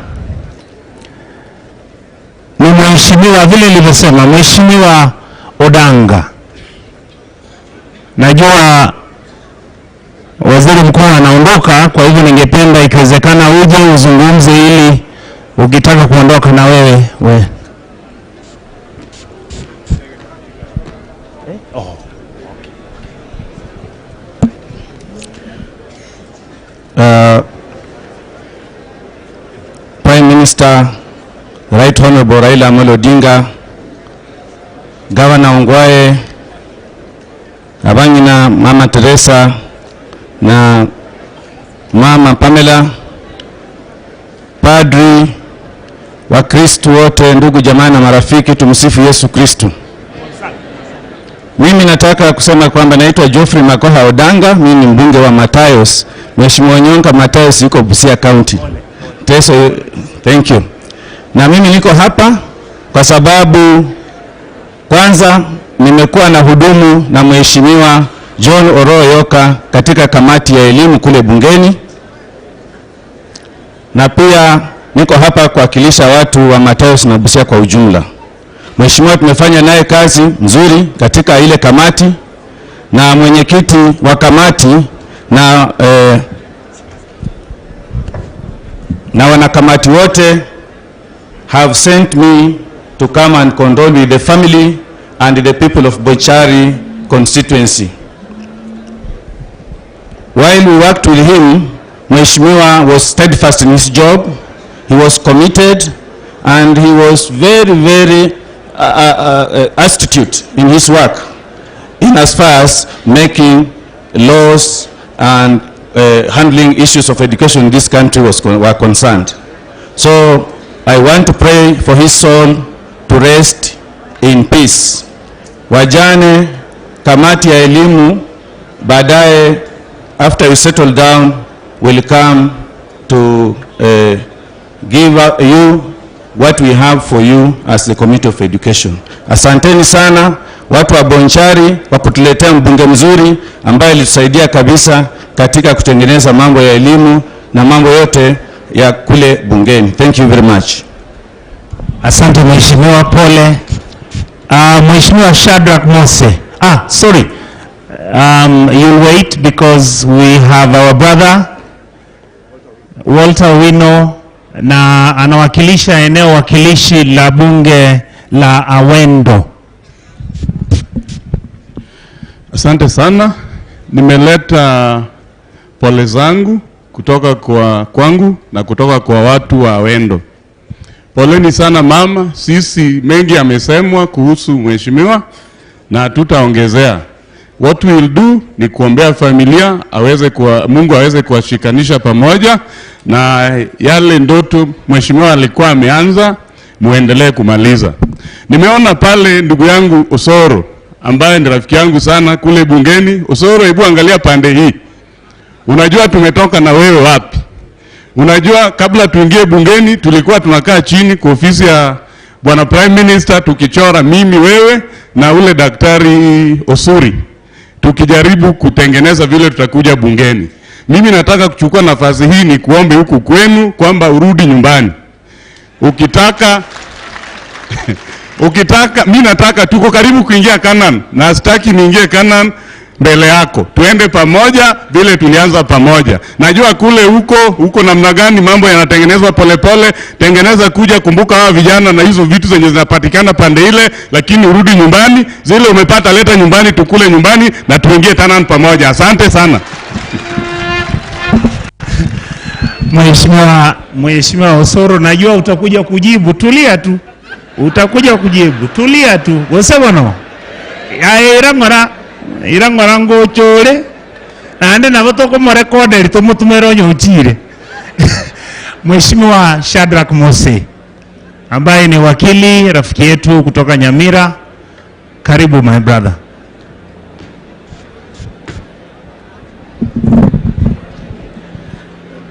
ni mheshimiwa, vile nilivyosema, Mheshimiwa Odanga. Najua waziri mkuu anaondoka, kwa hivyo ningependa ikiwezekana uje uzungumze ili ukitaka kuondoka na wewe we. Prime Minister, Right Honorable Raila Amolo Odinga, Governor Ongwae, Abangina Mama Teresa na Mama Pamela, padri, Wakristu wote, ndugu jamaa na marafiki, tumsifu Yesu Kristu. Mimi nataka kusema kwamba naitwa Geoffrey Makoha Odanga, mimi ni mbunge wa Matayos. Mheshimiwa Onyonka, Matayos yuko Busia County. Teso, thank you. Na mimi niko hapa kwa sababu kwanza nimekuwa na hudumu na Mheshimiwa John Oroo Yoka katika kamati ya elimu kule bungeni, na pia niko hapa kuwakilisha watu wa Matayos na Busia kwa ujumla. Mheshimiwa tumefanya naye kazi nzuri katika ile kamati, na mwenyekiti wa kamati na wanakamati wote have sent me to come and condole with the family and the people of Bonchari constituency. While we worked with him, Mheshimiwa was steadfast in his job. He was committed and he was very, very astute in his work in as far as making laws and handling issues of education in this country were concerned. So I want to pray for his soul to rest in peace. Wajane, kamati ya elimu, baadaye after we settle down, will come to give you what we have for you as the Committee of Education. Asanteni sana watu wa Bonchari kwa kutuletea mbunge mzuri ambaye alitusaidia kabisa katika kutengeneza mambo ya elimu na mambo yote ya kule bungeni. Thank you very much. Asante Mheshimiwa, pole. Mheshimiwa Shadrack Mose. Sorry. You'll wait because we have our brother Walter Wino na anawakilisha eneo wakilishi la bunge la Awendo. Asante sana. Nimeleta pole zangu kutoka kwa kwangu na kutoka kwa watu wa Awendo. Poleni sana mama, sisi mengi yamesemwa kuhusu mheshimiwa na tutaongezea. What we will do ni kuombea familia aweze kwa Mungu aweze kuwashikanisha pamoja, na yale ndoto mheshimiwa alikuwa ameanza muendelee kumaliza. Nimeona pale ndugu yangu Osoro ambaye ni rafiki yangu sana kule bungeni. Osoro, hebu angalia pande hii. Unajua tumetoka na wewe wapi? Unajua kabla tuingie bungeni tulikuwa tunakaa chini kwa ofisi ya Bwana Prime Minister tukichora mimi, wewe na ule Daktari Osuri, tukijaribu kutengeneza vile tutakuja bungeni. Mimi nataka kuchukua nafasi hii ni kuombe huku kwenu kwamba urudi nyumbani. Ukitaka mimi nataka, tuko karibu kuingia Canaan na sitaki niingie Canaan mbele yako, tuende pamoja vile tulianza pamoja. Najua kule huko huko namna gani mambo yanatengenezwa polepole, tengeneza kuja, kumbuka hawa vijana na hizo vitu zenye zinapatikana pande ile, lakini urudi nyumbani, zile umepata leta nyumbani, tukule nyumbani na tuingie Tanan pamoja. Asante sana. Mheshimiwa Osoro, najua utakuja kujibu, tulia tu. Utakuja kujibu, tulia tu. Gosebono. Aira irangora ngochore naende nabo tokomorekoderi tomotumere onyochire. Mheshimiwa Shadrack Mose ambaye ni wakili rafiki yetu kutoka Nyamira, karibu my brother.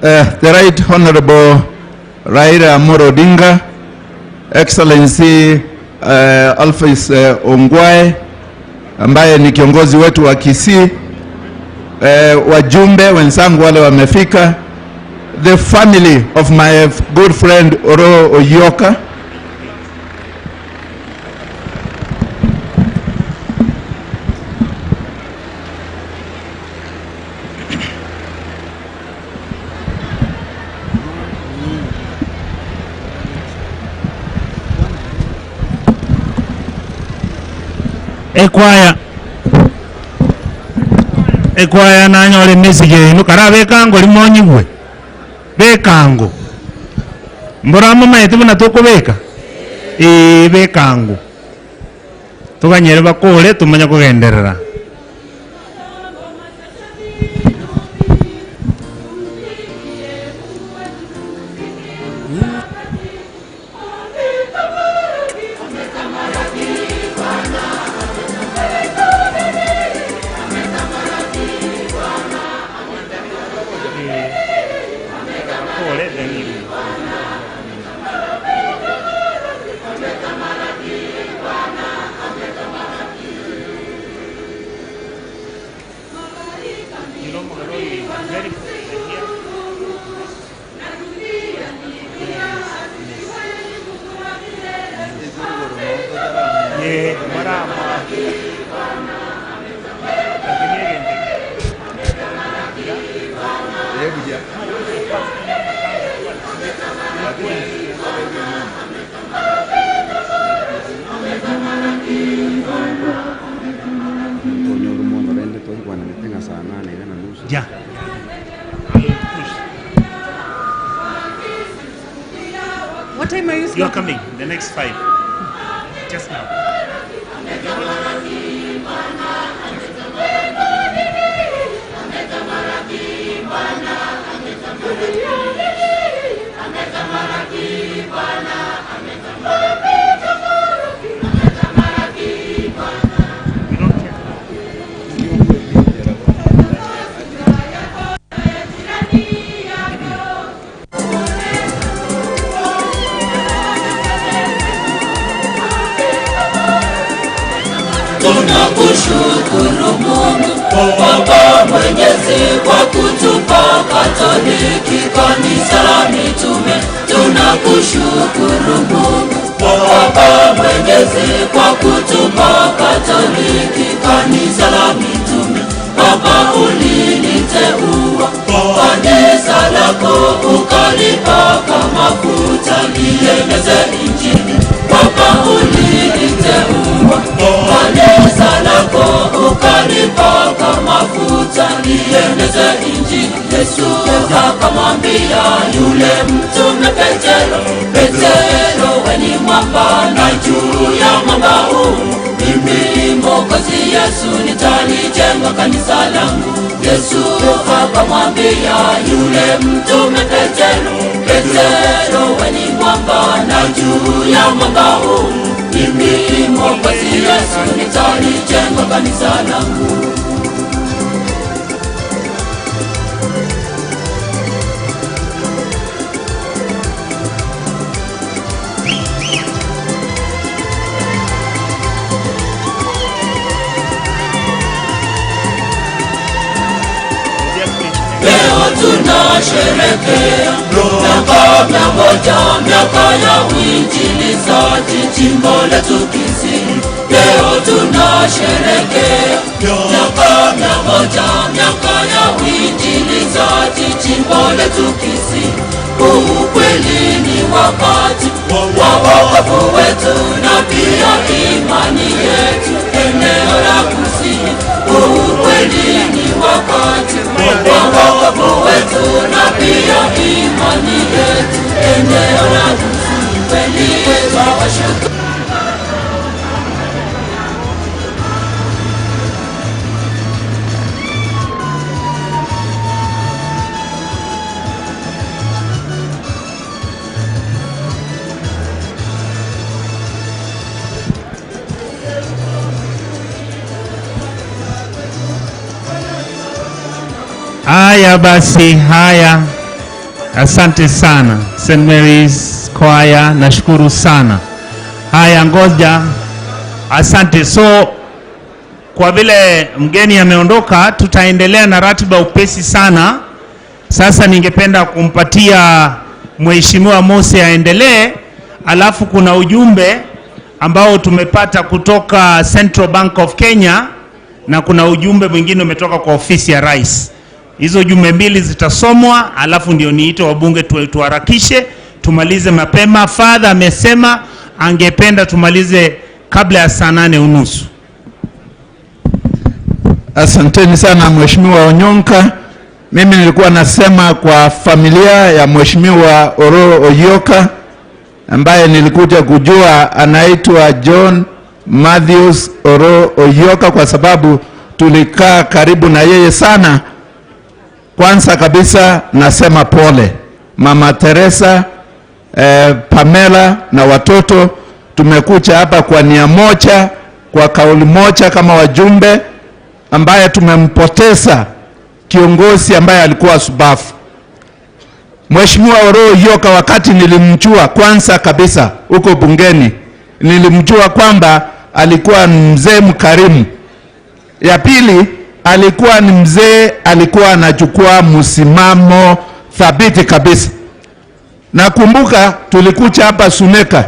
The Right Honorable Raila Amolo Odinga, Excellency Alphonse Ongwae ambaye ni kiongozi wetu wa Kisii, wajumbe wenzangu wale wamefika, the family of my good friend Oro Oyoka, Ekwaya nanyore message ino karabekango limonyigwe bekango mburamo maete buna tokobeka bekango tuganyere bakore tumanya kugenderera. Yeah. What time are you? You are coming the next 5. Just now. Tunakushukuru Mungu Baba Mwenyezi kwa kutupa Katoliki kanisa la mitume. Tunakushukuru Mungu Baba Mwenyezi kwa kutupa Katoliki kanisa la mitume. Baba uliniteua kanisa lako ukalipaka mafuta nieneze Injili. Baba uliniteua kanisa lako ukalipaka mafuta nieneze Injili. Yesu akamwambia yule mtume Petero, Petero wewe ni mwamba na juu ya mwamba huu mimi Mwokozi Yesu nitalijenga kanisa langu. Yesu akamwambia yule mtume Petero, Petero wewe ni mwamba na juu ya mwamba huu mimi Mwokozi Yesu nitalijenga kanisa langu. Leo tunasherehekea miaka 100, miaka ya uinjilizaji jimbo letu Kisii. Leo tunasherehekea miaka 100, miaka ya uinjilizaji jimbo letu Kisii. Ukweli ni wakati wa wokovu wetu na pia imani yetu eneo la Kisii. Ukweli ni wakati wa wokovu wetu na pia imani yetu eneo la Kisii. Kweli twawashukuru. Haya basi, haya, asante sana St. Mary's Choir, nashukuru sana. Haya, ngoja, asante. So kwa vile mgeni ameondoka, tutaendelea na ratiba upesi sana. Sasa ningependa kumpatia Mheshimiwa Mose aendelee, alafu kuna ujumbe ambao tumepata kutoka Central Bank of Kenya na kuna ujumbe mwingine umetoka kwa ofisi ya Rais. Hizo jumbe mbili zitasomwa, alafu ndio niite wabunge tuharakishe tumalize mapema. Father amesema angependa tumalize kabla ya saa 8:30. Asanteni sana Mheshimiwa Onyonka. Mimi nilikuwa nasema kwa familia ya Mheshimiwa Oroo Oyioka ambaye nilikuja kujua anaitwa John Matthews Oroo Oyioka kwa sababu tulikaa karibu na yeye sana. Kwanza kabisa nasema pole Mama Teresa, Pamela na watoto. Tumekuja hapa kwa nia moja, kwa kauli moja kama wajumbe ambaye tumempoteza kiongozi ambaye alikuwa subafu. Mheshimiwa Oroo Oyioka, wakati nilimjua kwanza kabisa huko bungeni, nilimjua kwamba alikuwa mzee mkarimu. Ya pili, alikuwa ni mzee, alikuwa anachukua msimamo thabiti kabisa. Nakumbuka tulikuja hapa Suneka,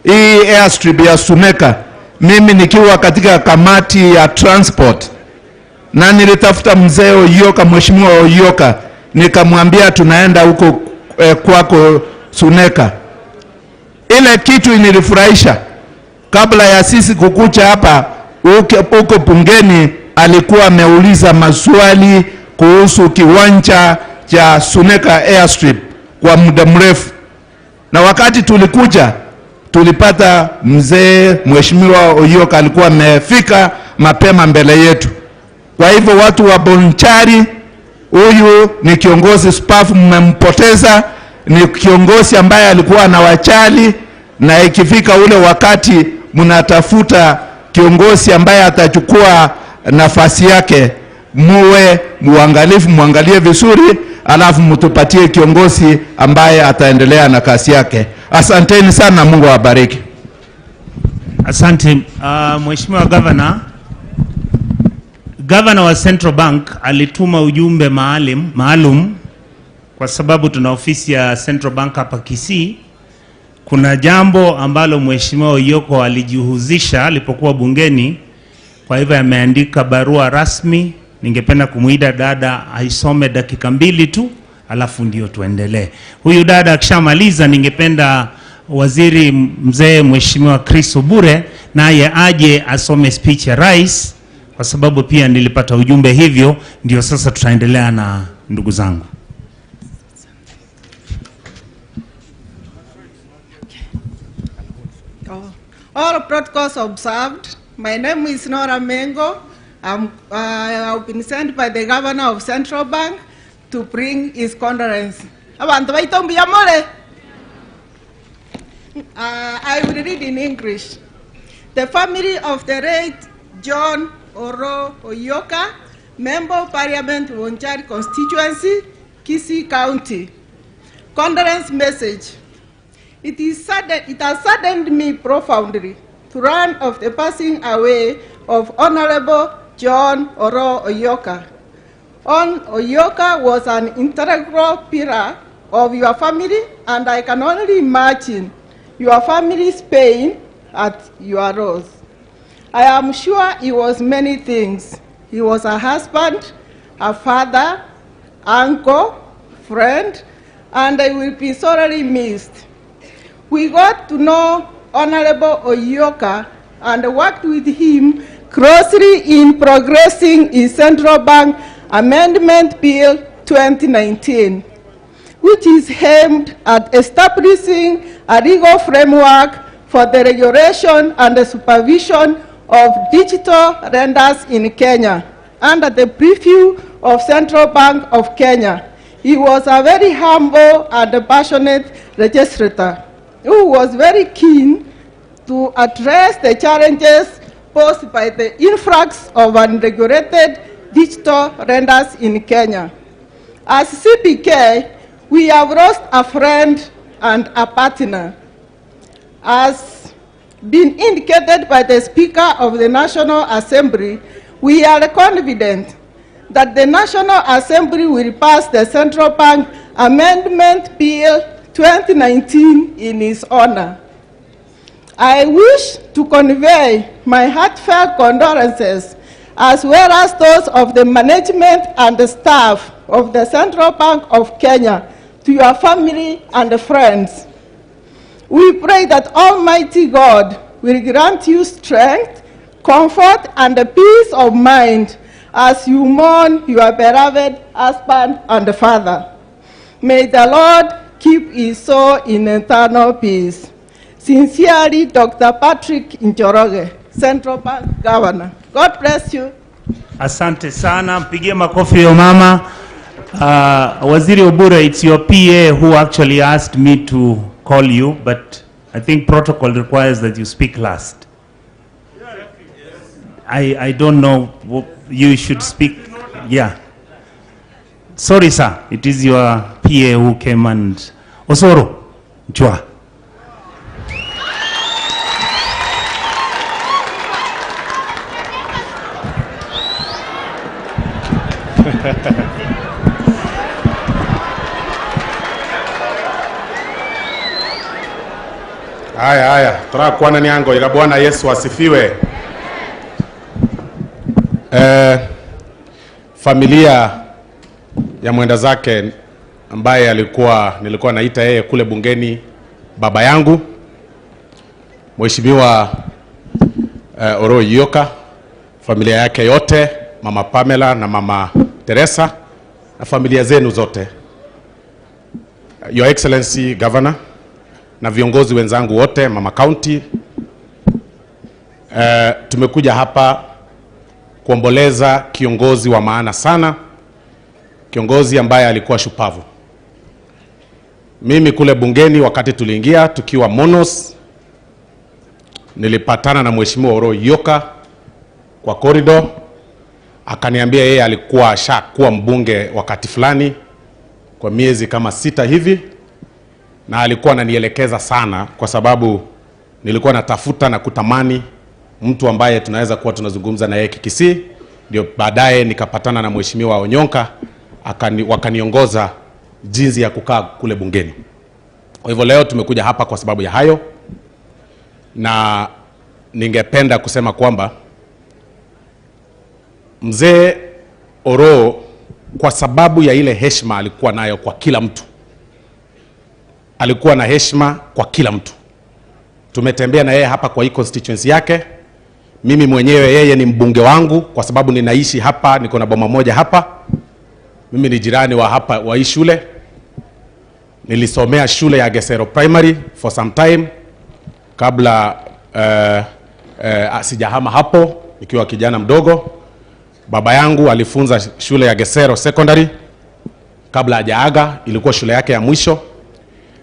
hii airstrip ya Suneka, mimi nikiwa katika kamati ya transport, na nilitafuta mzee Oyioka, Mheshimiwa Oyioka, nikamwambia tunaenda huko kwako Suneka. Ile kitu inilifurahisha, kabla ya sisi kukuja hapa huko bungeni, alikuwa ameuliza maswali kuhusu kiwanja cha Suneka Airstrip kwa muda mrefu. Na wakati tulikuja tulipata mzee Mheshimiwa Oyioka alikuwa amefika mapema mbele yetu. Kwa hivyo watu wa Bonchari, huyu ni kiongozi spafu mmempoteza, ni kiongozi ambaye alikuwa anawachali, na ikifika ule wakati mnatafuta kiongozi ambaye atachukua nafasi yake, muwe muangalifu, muangalie vizuri, alafu mtupatie kiongozi ambaye ataendelea na kazi yake. Asanteni sana, Mungu awabariki. Asante. Mheshimiwa Governor, Governor wa Central Bank alituma ujumbe maalum kwa sababu tuna ofisi ya Central Bank hapa Kisii. Kuna jambo ambalo Mheshimiwa Oyioka alijihusisha alipokuwa bungeni, kwa hivyo ameandika barua rasmi. Ningependa kumuida dada aisome dakika 2 tu, alafu ndio tuendelee. Huyu dada akishamaliza, ningependa waziri mzee Mheshimiwa Chris Obure naye aje asome speech ya rais, kwa sababu pia nilipata ujumbe hivyo. Ndio sasa tutaendelea na ndugu zangu. All protocols observed. My name is Nora Mengo. I've been sent by the governor of Central Bank to bring his condolence. I will read in English. The family of the late John Oroo Oyioka, Member of Parliament, Bonchari Constituency, Kisii County. Condolence message. It has saddened me profoundly to learn of the passing away of Honorable John Oroo Oyioka. Oyioka was an integral pillar of your family, and I can only imagine your family's pain at your loss. I am sure he was many things. He was a husband, a father, uncle, friend, and I will be sorely missed. We got to know Honorable Oyoka and worked with him closely in progressing his Central Bank Amendment Bill 2019, which is aimed at establishing a legal framework for the regulation and the supervision of digital lenders in Kenya under the preview of Central Bank of Kenya. He was a very humble and passionate legislator who was very keen to address the challenges posed by the influx of unregulated digital lenders in Kenya. As CBK, we have lost a friend and a partner. As been indicated by the Speaker of the National Assembly, we are confident that the National Assembly will pass the Central Bank Amendment Bill 2019 in his honor. I wish to convey my heartfelt condolences, as well as those of the management and the staff of the Central Bank of Kenya, to your family and friends. We pray that Almighty God will grant you strength, comfort, and a peace of mind as you mourn your beloved husband and father. May the Lord keep his soul in eternal peace. Sincerely, Dr. Patrick Njoroge, Central Bank Governor. God bless you. Asante sana, mpigie makofi yo mama. Waziri Obure, it's your PA who actually asked me to call you, but I think protocol requires that you speak last. I don't know, you should speak, yeah. Sorry, sir, it is your PA who came and... Osoro, Chua. Haya haya, turakwana ni ango ila Bwana Yesu asifiwe. Familia ya mwenda zake ambaye nilikuwa naita yeye kule bungeni baba yangu, Mheshimiwa Oroo Oyoka, familia yake yote, Mama Pamela na Mama Teresa na familia zenu zote, Your Excellency Governor na viongozi wenzangu wote, Mama County, tumekuja hapa kuomboleza kiongozi wa maana sana, kiongozi ambaye alikuwa shupavu. Mimi kule bungeni wakati tuliingia tukiwa Monos, nilipatana na Mheshimiwa Oroo Oyoka kwa corridor, akaniambia yeye alikuwa ashakuwa mbunge wakati fulani kwa miezi kama 6 hivi, na alikuwa ananielekeza sana kwa sababu nilikuwa natafuta na kutamani mtu ambaye tunaweza kuwa tunazungumza na yeye Kikisii. Ndio baadaye nikapatana na Mheshimiwa Onyonka, wakaniongoza jinsi ya kukaa kule bungeni. Kwa hivyo leo tumekuja hapa kwa sababu ya hayo, na ningependa kusema kwamba Mzee Oroo, kwa sababu ya ile heshima alikuwa nayo kwa kila mtu, alikuwa na heshima kwa kila mtu. Tumetembea na yeye hapa kwa hii constituency yake. Mimi mwenyewe yeye ni mbunge wangu kwa sababu ninaishi hapa, niko na boma moja hapa. Mimi ni jirani wa hapa wa hii shule. Nilisomea shule ya Gesero Primary for some time kabla sijahama hapo nikiwa kijana mdogo. Baba yangu alifunza shule ya Gesero Secondary kabla hajaaga, ilikuwa shule yake ya mwisho.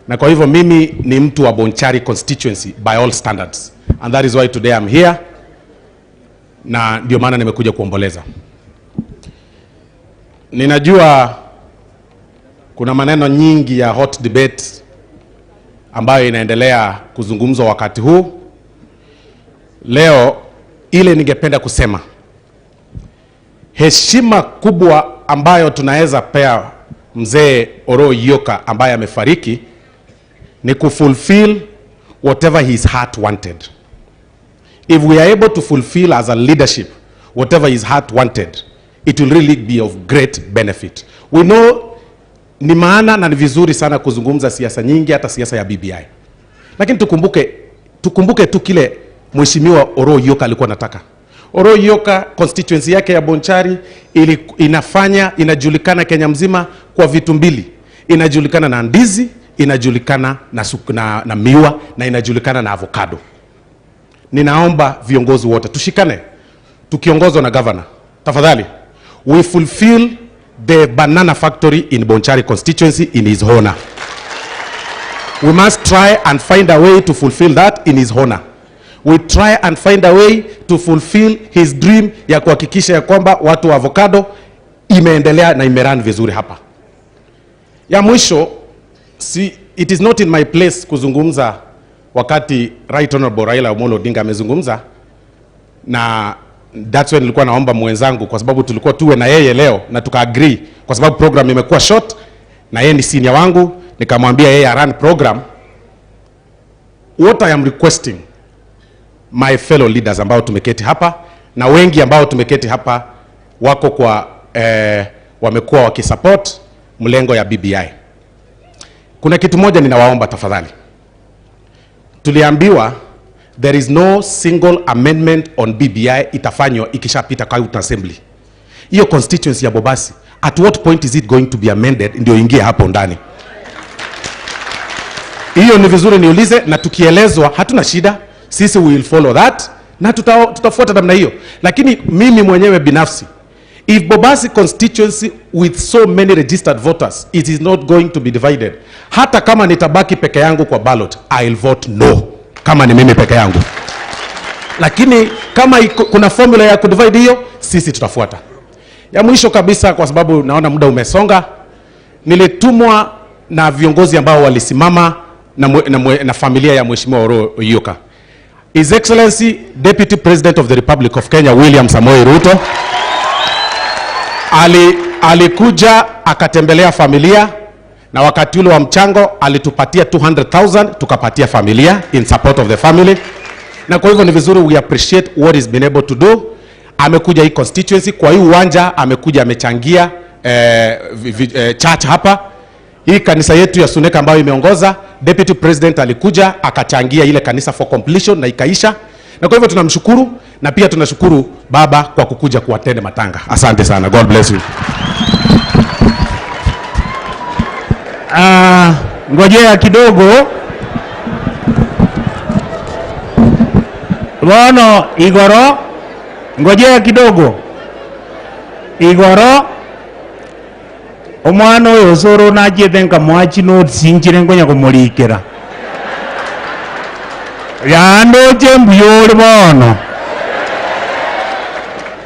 Na kwa hivyo mimi ni mtu wa Bonchari constituency by all standards. And that is why today I'm here. Na ndio maana nimekuja kuomboleza. Ninajua kuna maneno nyingi ya hot debate ambayo inaendelea kuzungumzwa wakati huu. Leo ile ningependa kusema, heshima kubwa ambayo tunaweza pea Mzee Oroo Oyoka ambaye amefariki ni kufulfill whatever his heart wanted. If we are able to fulfill as a leadership whatever his heart wanted, it will really be of great benefit. We know ni maana na ni vizuri sana kuzungumza siasa nyingi, hata siasa ya BBI. Lakini tukumbuke tu kile Mheshimiwa Oroo Oyoka alikuwa anataka. Oroo Oyoka constituency yake ya Bonchari inajulikana Kenya mzima kwa vitu mbili. Inajulikana na ndizi, inajulikana na miwa na inajulikana na avocado. Ninaomba viongozi wote tushikane, tukiongozwa na governor. Tafadhali, we fulfill the banana factory in Bonchari constituency in his honor. We must try and find a way to fulfill that in his honor. We try and find a way to fulfill his dream ya kuhakikisha ya kwamba watu wa avocado imeendelea na imeran vizuri hapa. Ya mwisho, it is not in my place kuzungumza wakati Right Honorable Raila Amolo Odinga amezungumza, na that's when nilikuwa naomba mwenzangu, kwa sababu tulikuwa tuwe na yeye leo na tuka-agree, kwa sababu program imekuwa short na yeye ni senior wangu, nikamwambia yeye run program. What I am requesting my fellow leaders ambao tumeketi hapa na wengi ambao tumeketi hapa wako kwa wamekuwa wakisupport mlengo ya BBI. Kuna kitu moja ninawaomba tafadhali. Tuliambiwa there is no single amendment on BBI itafanywa ikishapita County Assembly. Hiyo constituency ya Bobasi, at what point is it going to be amended ndio ingie hapo ndani? Hiyo ni vizuri niulize, na tukielezwa hatuna shida, sisi we will follow that na tutafuata namna hiyo. Lakini mimi mwenyewe binafsi, if Bobasi constituency with so many registered voters, it is not going to be divided. Hata kama nitabaki peke yangu kwa ballot, I'll vote no. Kama ni mimi peke yangu. Lakini kama kuna formula ya kudivide hiyo, sisi tutafuata. Ya mwisho kabisa, kwa sababu naona muda umesonga, nilitumwa na viongozi ambao walisimama na familia ya Mheshimiwa Oroo Oyoka. His Excellency Deputy President of the Republic of Kenya William Samoei Ruto alikuja akatembelea familia, na wakati ule wa mchango alitupatia 200,000 tukapatia familia in support of the family. Na kwa hivyo ni vizuri we appreciate what he's been able to do. Amekuja hii constituency kwa hii uwanja, amekuja amechangia church hapa. Hii kanisa yetu ya Suneka ambayo imeongoza, Deputy President alikuja akachangia ile kanisa for completion na ikaisha. Na kwa hivyo tunamshukuru, na pia tunashukuru baba kwa kukuja kuattend matanga. Asante sana. God bless you. Ngojea kidogo. Bono igoro, ngojea kidogo. Igoro omwana oyo soro nachiete nkamwachi nosinchire nkonya komorikera. Yandoche mbuyore bono.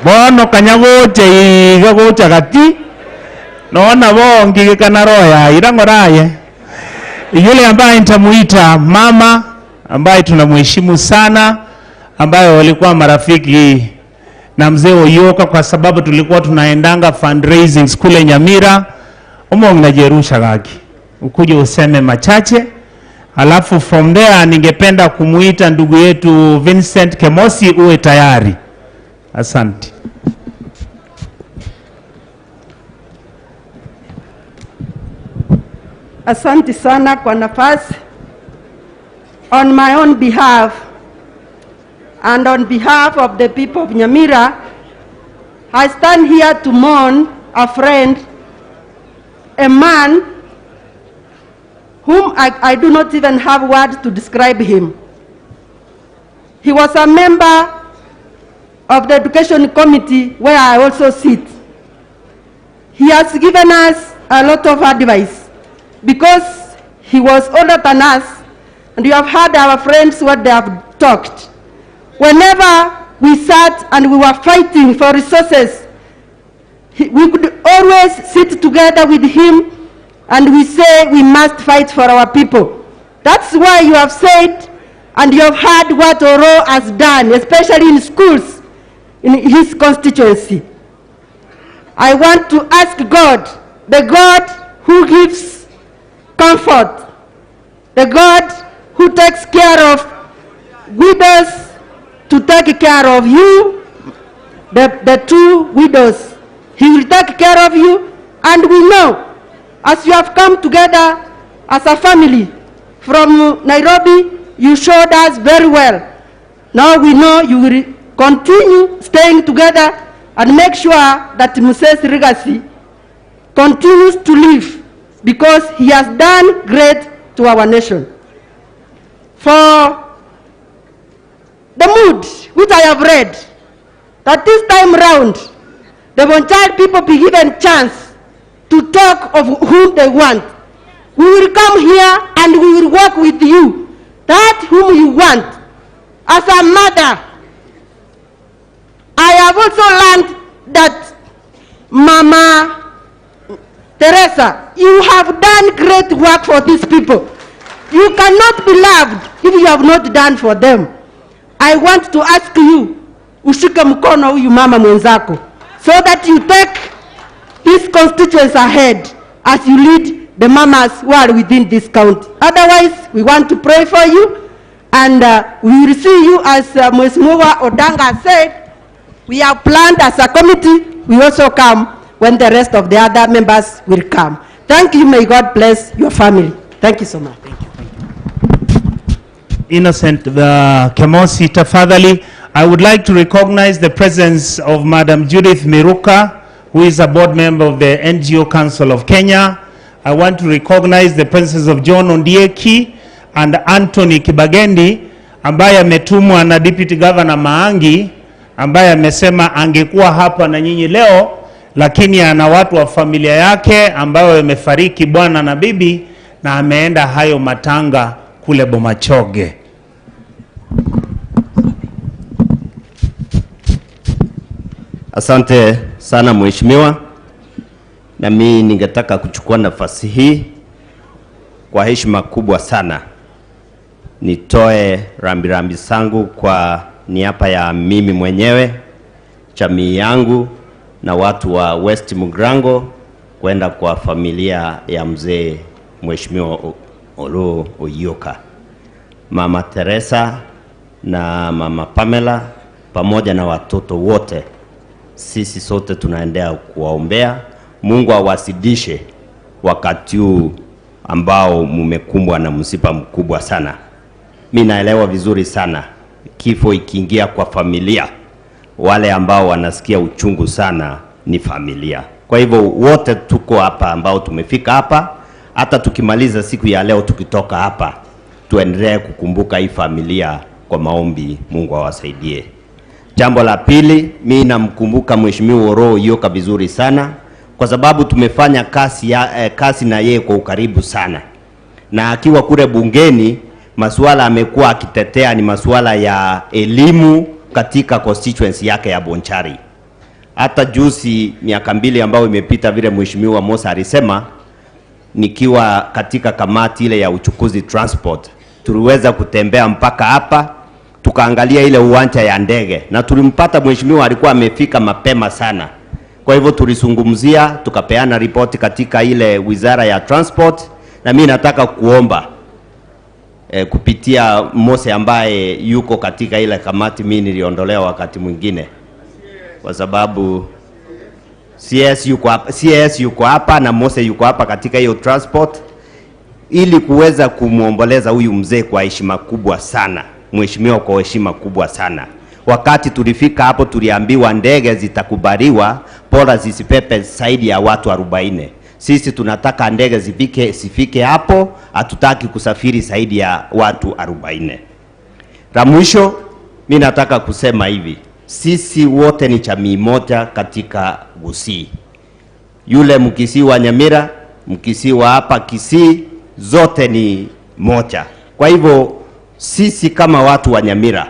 Bono kanyagoche iga gocha gati. Naona bongi kana roya irangoraye. Yule ambaye nitamuita mama, ambaye tunamheshimu sana, ambaye walikuwa marafiki na mzee Oyoka kwa sababu tulikuwa tunaendanga fundraising kule Nyamira. Umo najerusha gaki, ukuje useme machache. Alafu from there ningependa kumuita ndugu yetu Vincent Kemosi, uwe tayari. Asante. Asante sana kwa nafasi. On my own behalf and on behalf of the people of Nyamira, I stand here to mourn a friend, a man whom I do not even have words to describe him. He was a member of the Education Committee where I also sit. He has given us a lot of advice because he was older than us, and you have heard our friends what they have talked. Whenever we sat and we were fighting for resources, we could always sit together with him and we say we must fight for our people. That's why you have said and you have heard what Oroo has done, especially in schools, in his constituency. I want to ask God, the God who gives comfort, the God who takes care of widows to take care of you, the two widows. He will take care of you, and we know as you have come together as a family from Nairobi, you showed us very well. Now we know you will continue staying together and make sure that Muse's legacy continues to live, because he has done great to our nation. For the mood which I have read, that this time round, the Bonchari people be given chance to talk of whom they want. We will come here and we will work with you, that whom you want. As a mother, I have also learned that Mama Teresa, you have done great work for these people. You cannot be loved if you have not done for them. I want to ask you, ushike mkono huyu mama mwenzako, so that you take his constituents ahead as you lead the mamas who are within this county. Otherwise, we want to pray for you, and we will see you as Mheshimiwa Odanga said. We have planned as a committee. We also come when the rest of the other members will come. Thank you. May God bless your family. Thank you so much. Thank you. Innocent Kemosi, tafadhali. I would like to recognize the presence of Madam Judith Miruka, who is a board member of the NGO Council of Kenya. I want to recognize the presence of John Ondieki and Anthony Kibagendi, ambaye ametumwa na Deputy Governor Maangi, ambaye amesema angekuwa hapa na nyinyi leo, lakini ana watu wa familia yake ambayo wamefariki bwana na bibi, na ameenda hayo matanga kule Bomachoge. Asante sana mheshimiwa. Na mimi ningetaka kuchukua nafasi hii kwa heshima kubwa sana nitoe rambirambi zangu kwa niaba ya mimi mwenyewe, jamii yangu na watu wa West Mugirango kwenda kwa familia ya mzee Mheshimiwa Oloo Oyioka, Mama Teresa na Mama Pamela pamoja na watoto wote. Sisi sote tunaendelea kuwaombea Mungu awasidishe wakati huu ambao mmekumbwa na msiba mkubwa sana. Mimi naelewa vizuri sana kifo ikiingia kwa familia, wale ambao wanasikia uchungu sana ni familia. Kwa hivyo wote tuko hapa ambao tumefika hapa, hata tukimaliza siku ya leo tukitoka hapa, tuendelee kukumbuka hii familia kwa maombi. Mungu awasaidie. Jambo la pili, mimi namkumbuka Mheshimiwa Oloo Oyioka vizuri sana kwa sababu tumefanya kazi na yeye kwa ukaribu sana. Na akiwa kule bungeni, masuala amekuwa akitetea ni masuala ya elimu katika constituency yake ya Bonchari. Hata juzi miaka 2 ambayo imepita, vile Mheshimiwa Musa alisema, nikiwa katika kamati ile ya uchukuzi transport, tuliweza kutembea mpaka hapa tukaangalia ile uwanja ya ndege, na tulimpata mheshimiwa alikuwa amefika mapema sana. Kwa hivyo tulizungumzia, tukapeana ripoti katika ile wizara ya transport, na mimi nataka kuomba kupitia Mose ambaye yuko katika ile kamati, mimi niliondolewa wakati mwingine kwa sababu CS yuko hapa na Mose yuko hapa katika hiyo transport, ili kuweza kumuomboleza huyu mzee kwa heshima kubwa sana, mheshimiwa kwa heshima kubwa sana. Wakati tulifika hapo tuliambiwa ndege zitakubaliwa, bora zisipepe zaidi ya watu 40. Sisi tunataka ndege zifike hapo, hatutaki kusafiri zaidi ya watu 40. La mwisho mimi nataka kusema hivi, sisi wote ni jamii moja katika Gusii. Yule Mkisii wa Nyamira, Mkisii wa hapa Kisii, zote ni moja. Kwa hivyo sisi kama watu wa Nyamira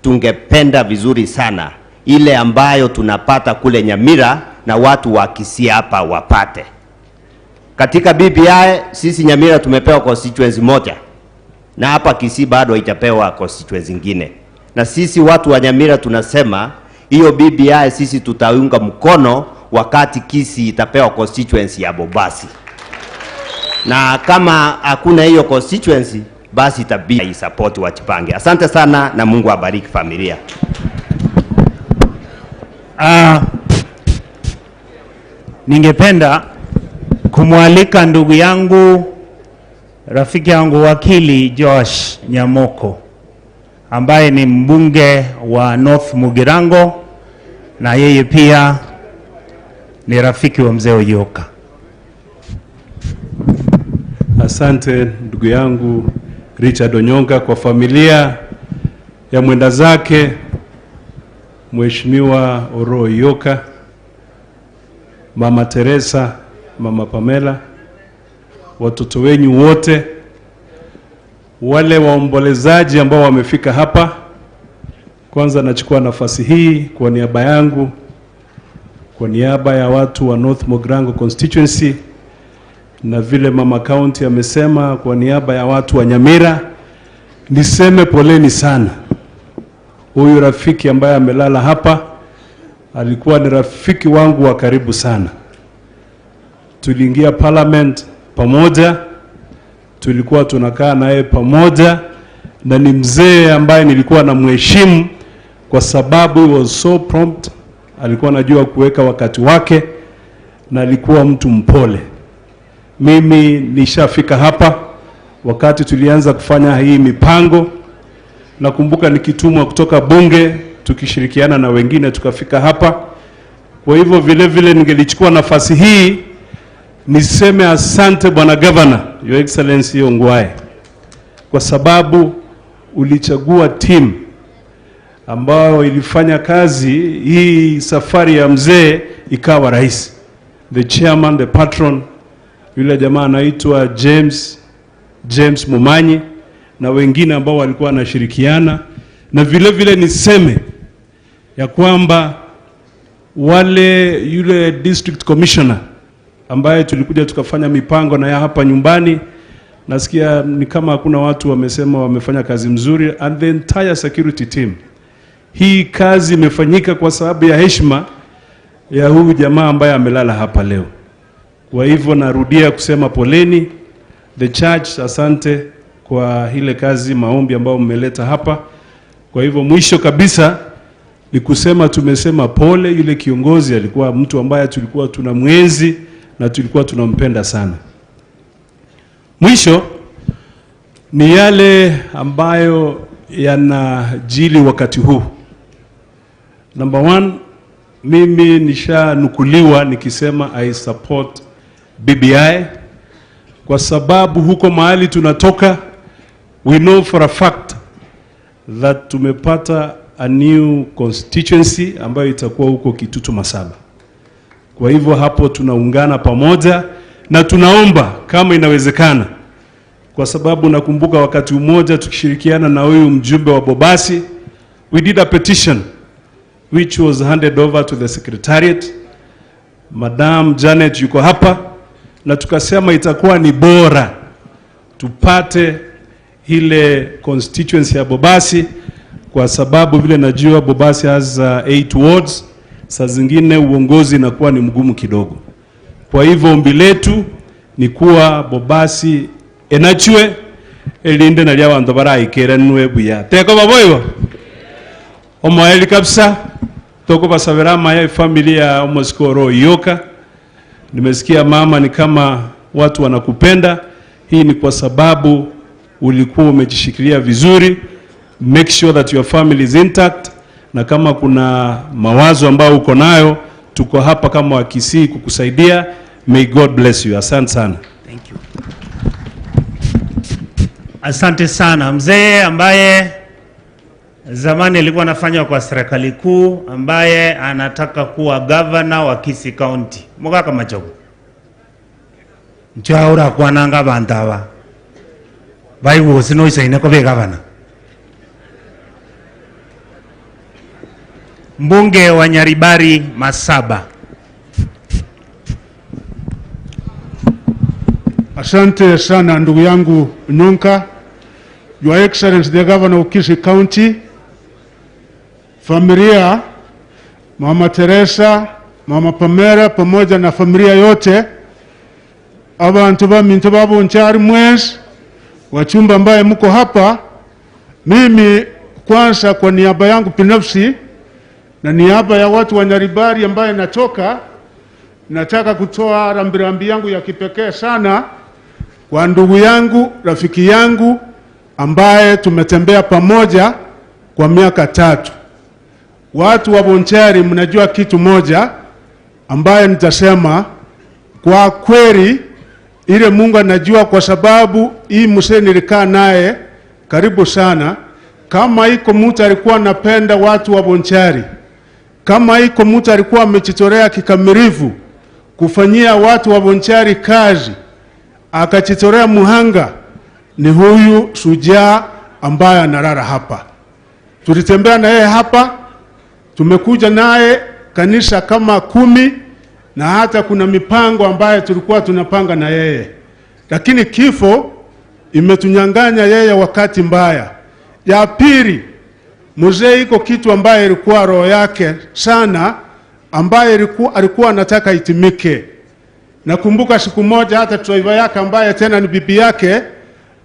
tungependa vizuri sana ile ambayo tunapata kule Nyamira na watu wa Kisii hapa wapate. Katika BBI sisi Nyamira tumepewa constituency moja, na hapa Kisii bado haijapewa constituency nyingine. Na sisi watu wa Nyamira tunasema hiyo BBI sisi tutaunga mkono wakati Kisii itapewa constituency ya Bobasi. Na kama hakuna hiyo constituency, basi itabidi support wajipange. Asante sana na Mungu abariki familia. Ningependa kumwalika ndugu yangu, rafiki yangu wakili Josh Nyamoko, ambaye ni mbunge wa North Mugirango na yeye pia ni rafiki wa mzee Oyoka. Asante ndugu yangu Richard Onyonka, kwa familia ya mwenda zake Mheshimiwa Oroo Oyoka, Mama Teresa, Mama Pamela, watoto wenyu wote, wale waombolezaji ambao wamefika hapa. Kwanza nachukua nafasi hii kwa niaba yangu, kwa niaba ya watu wa North Mugirango constituency, na vile Mama County amesema, kwa niaba ya watu wa Nyamira, niseme poleni sana. Huyu rafiki ambaye amelala hapa alikuwa ni rafiki wangu wa karibu sana. Tuliingia parliament pamoja, tulikuwa tunakaa naye pamoja, na ni mzee ambaye nilikuwa namheshimu kwa sababu he was so prompt, alikuwa anajua kuweka wakati wake na alikuwa mtu mpole. Mimi nishafika hapa wakati tulianza kufanya hii mipango. Nakumbuka nikitumwa kutoka bunge tukishirikiana na wengine tukafika hapa. Kwa hivyo vile vile ningelichukua nafasi hii niseme asante Bwana Governor, Your Excellency Ongwae, kwa sababu ulichagua team ambayo ilifanya kazi hii safari ya mzee ikawa rahisi. The chairman, the patron, yule jamaa anaitwa James Mumanyi na wengine ambao walikuwa wanashirikiana. Na vile vile niseme ya kwamba wale yule district commissioner ambaye tulikuja tukafanya mipango na ya hapa nyumbani, nasikia ni kama hakuna watu wamesema wamefanya kazi mzuri, and the entire security team. Hii kazi imefanyika kwa sababu ya heshima ya huyu jamaa ambaye amelala hapa leo. Kwa hivyo narudia kusema poleni the church, asante kwa ile kazi, maombi ambayo mmeleta hapa. Kwa hivyo mwisho kabisa ni kusema tumesema pole. Yule kiongozi alikuwa mtu ambaye tulikuwa tunamwenzi na tulikuwa tunampenda sana. Mwisho ni yale ambayo yanajili wakati huu. Number one, mimi nishanukuliwa nikisema I support BBI kwa sababu huko mahali tunatoka, we know for a fact that tumepata a new constituency ambayo itakuwa huko Kitutu Masaba. Kwa hivyo hapo tunaungana pamoja na tunaomba kama inawezekana, kwa sababu nakumbuka wakati mmoja tukishirikiana na huyu mjumbe wa Bobasi, we did a petition which was handed over to the secretariat. Madam Janet yuko hapa, na tukasema itakuwa ni bora tupate ile constituency ya Bobasi, kwa sababu vile najua Bobasi has 8 wards, saa zingine uongozi inakuwa ni mgumu kidogo. Kwa hivyo ombi letu ni kuwa Bobasi enachwe elinde na lya bantu baraikeranwe buya teko baboyo omoeli kabisa toko basabera maya familia omosikoro Oyoka. Nimesikia mama ni kama watu wanakupenda. Hii ni kwa sababu ulikuwa umejishikilia vizuri. Make sure that your family is intact, na kama kuna mawazo ambayo uko nayo, tuko hapa kama Wakisii kukusaidia. May God bless you. Asante sana. Thank you. Asante sana mzee ambaye zamani alikuwa anafanya kwa serikali kuu, ambaye anataka kuwa governor wa Kisii County. Mugaka machogo. Nchaura kwananga bantawa. Baiwo sino isaine ko be governor. Mbunge wa Nyaribari Masaba. Asante sana ndugu yangu Nyonka. Your Excellency the Governor of Kisii County, familia Mama Teresa, Mama Pamela pamoja na familia yote, abantu baminto babonchari mwezi, Wachumba ambaye mko hapa, mimi kwanza kwa niaba yangu binafsi na niaba ya watu wa Nyaribari ambaye natoka, nataka kutoa rambirambi yangu ya kipekee sana kwa ndugu yangu, rafiki yangu ambaye tumetembea pamoja kwa miaka 3. Watu wa Bonchari, mnajua kitu moja ambaye nitasema kwa kweli ile Mungu anajua, kwa sababu hii mzee nilikaa naye karibu sana. Kama iko mtu alikuwa anapenda watu wa Bonchari, kama iko mtu alikuwa amejitolea kikamilifu kufanyia watu wa Bonchari kazi, akajitolea muhanga, ni huyu shujaa ambaye analala hapa. Tulitembea na yeye hapa, tumekuja naye kanisa kama 10, na hata kuna mipango ambayo tulikuwa tunapanga na yeye, lakini kifo imetunyang'anya yeye wakati mbaya. Ya pili, mzee iko kitu ambaye ilikuwa roho yake sana, ambaye alikuwa anataka itimike. Nakumbuka siku moja hata driver yake ambaye tena ni bibi yake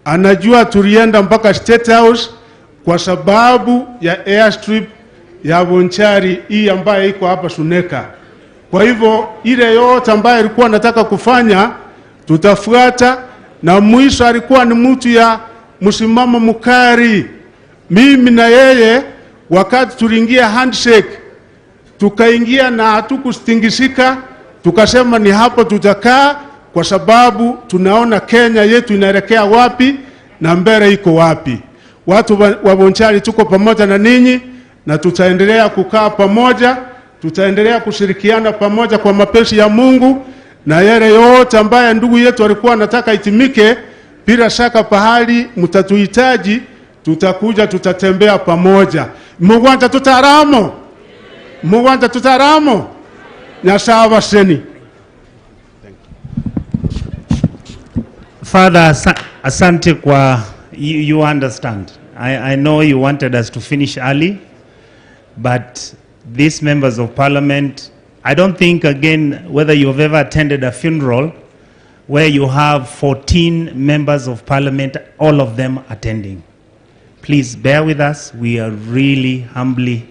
anajua tulienda mpaka State House kwa sababu ya airstrip ya Bonchari hii ambaye iko hapa Suneka. Kwa hivyo ile yote ambaye alikuwa anataka kufanya tutafuata, na mwisho alikuwa ni mtu ya msimamo mkali. Mimi na yeye wakati tuliingia handshake, tukaingia na hatukustingisika, tukasema ni hapo tutakaa, kwa sababu tunaona Kenya yetu inaelekea wapi na mbele iko wapi. Watu wa Bonchari tuko pamoja na ninyi, na tutaendelea kukaa pamoja, tutaendelea kushirikiana pamoja kwa mapenzi ya Mungu, na yale yote ambaye ndugu yetu alikuwa anataka itimike, bila shaka pahali mtatuhitaji tutakuja, tutatembea pamoja. Mugwanja tutaramo, mugwanja tutaramo. Nyasawa seni. Father, asante kwa you understand. I know you wanted us to finish early, but these members of parliament, I don't think, again, whether you've ever attended a funeral where you have 14 members of parliament, all of them attending. Please bear with us. We are really humbly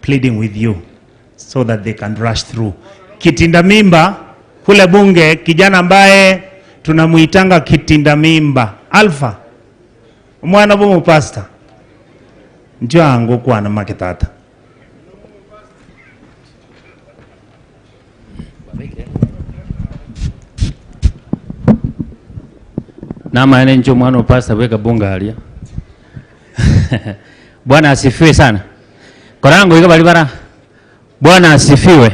pleading with you so that they can rush through. Kitinda mimba, kule bunge, kijana ambaye tunamuitanga kitinda mimba, Alpha, mwana bomu pastor, njoo angu kwa na makitata. Nama ene njo mwana pastor weka bunga alia. Bwana asifiwe sana. Korango iko barabara. Bwana asifiwe.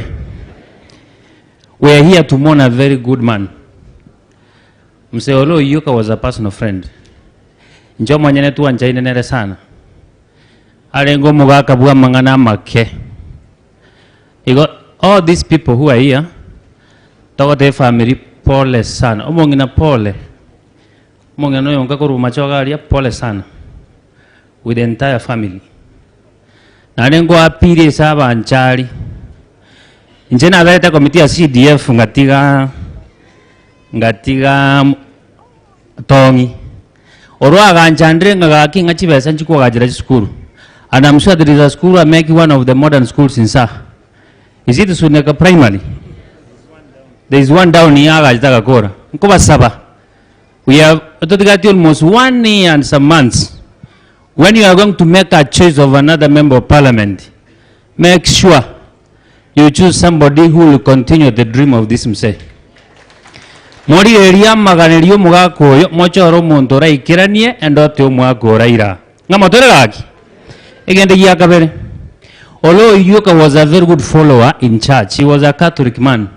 We are here to mourn a very good man. Mzee Oloo Oyoka was a personal friend. Njo mwenye tu anjaine nere sana. Alengo mugaka bwa mangana make. Igo all these people who are here, togote family pole sana. Omongina pole. Omongina no yonka koruma chogaria pole sana. With the entire family. Na nengo apire saba anchari. Nje na berete komiti ya CDF ngatiga tongi. Orwa ganchandre ngagaki ngachibesa nchikuwa gajira school. And I'm sure there is a school I make one of the modern schools in Sa. Is it Suneka Primary? There is one down here gajitaka kora. Nkoba saba. We have almost 1 year and some months. When you are going to make a choice of another member of parliament, make sure you choose somebody who will continue the dream of this mse. Mori eria maganerio mugako mochoro muntu raikiranie endote omwako raira. Ngamotore gaki. Egende ya kabere. Oloo Oyoka was a very good follower in church. He was a Catholic man.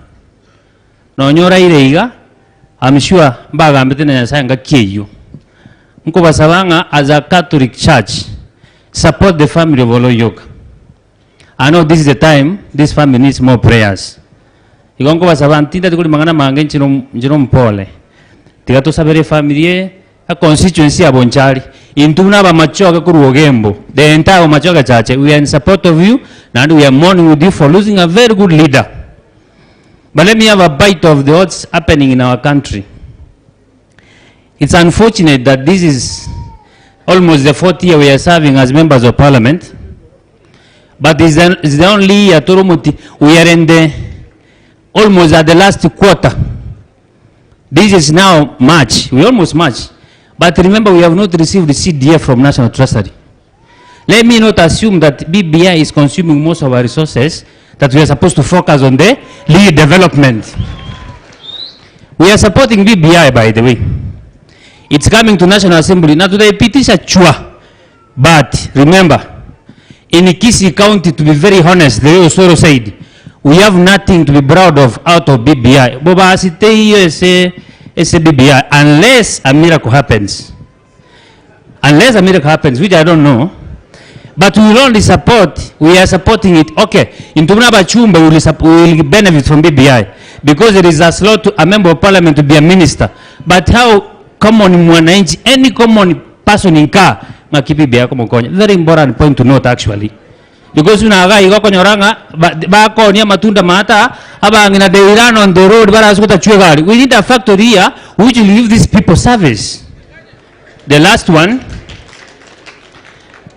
No nyora ireiga, I'm sure mbagambete na Nyasaye ngakiyo. Nkobasabanga as a Catholic church, support the family of Oloo Oyoka. I know this is the time this family needs more prayers. Igongo basaba ntinda tikuli mangana mange nchino mpole. Tigato sabere family a constituency ya Bonchari. Intuna ba machoka kuruogembo. The entire machoka church, we are in support of you and we are mourning with you for losing a very good leader. But let me have a bite of the what's happening in our country. It's unfortunate that this is almost the fourth year we are serving as members of parliament. But it's the only year Toromoti, we are in the almost at the last quarter. This is now March. We almost March. But remember, we have not received the CDF from National Treasury. Let me not assume that BBI is consuming most of our resources, that we are supposed to focus on the lead development. We are supporting BBI, by the way. It's coming to National Assembly. Now today, pitisha chua. But remember, in Kisii County, to be very honest, the way Osoro said, we have nothing to be proud of out of BBI. Boba asite hiyo ese BBI, unless a miracle happens. Unless a miracle happens, which I don't know. But we will only support, we are supporting it. Okay, in Tumuna Chumba, we will benefit from BBI because there is a slot to a member of parliament to be a minister. But how common mwananchi, any common person in car, BBI kama konya. Very important point to note actually. Because unaga iko konyoranga bako ni matunda mata abangina they run on the road bara asukuta chwe gari. We need a factory here which will give these people service. The last one,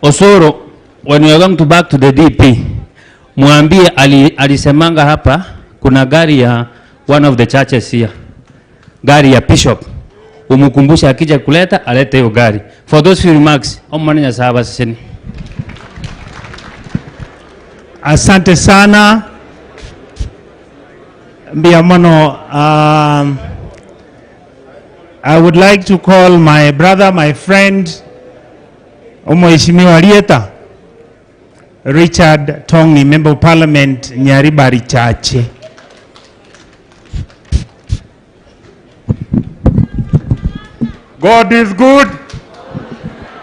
Osoro, when we are going to back to the DP, mwambie alisemanga hapa kuna gari ya one of the churches here, gari ya bishop. Umukumbusha akija kuleta alete hiyo gari. For those few remarks, omwana sahaba siseni. Asante sana Mbiamono. I would like to call my brother, my friend, Mheshimiwa Rieta Richard Tongi, Member of Parliament, Nyaribari Chache. God is good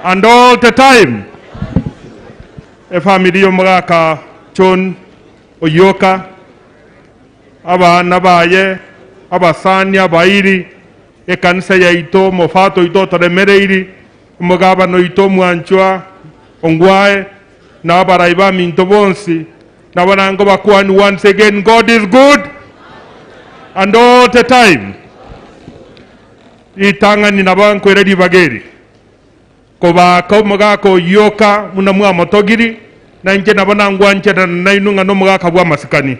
and all the time. Efamili yomugaka John Oyoka, abana baye, abasani abairi, ekanisa yaito mofato ito toremereiri, omugabano ito mwanchwa ongwae, na abaraiba minto bonsi, na banango bakwani. Once again, God is good and all the time. Itangani na bankwere bageri kobaka omugaka Oyoka muna mwamotogiri na nje nabona ngwanje na nainunga no mugaka bwa masikani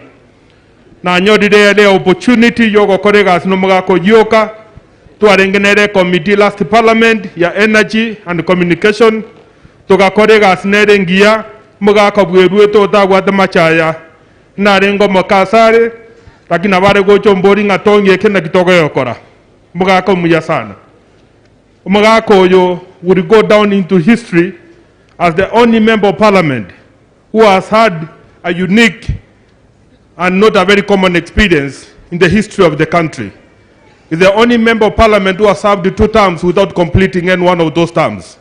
na nyorire le opportunity yogokorega no mugaka Oyoka twarengenere committee last parliament ya energy and communication tugakorega sinere ngia mugaka bwerwe totagwate machaya narengo mukasare lakini abare gocho mbori ngatongie kena kitogo yokora mugaka muya sana. Mugaka oyo would go down into history as the only member of parliament who has had a unique and not a very common experience in the history of the country. He's the only member of parliament who has served 2 terms without completing any one of those terms.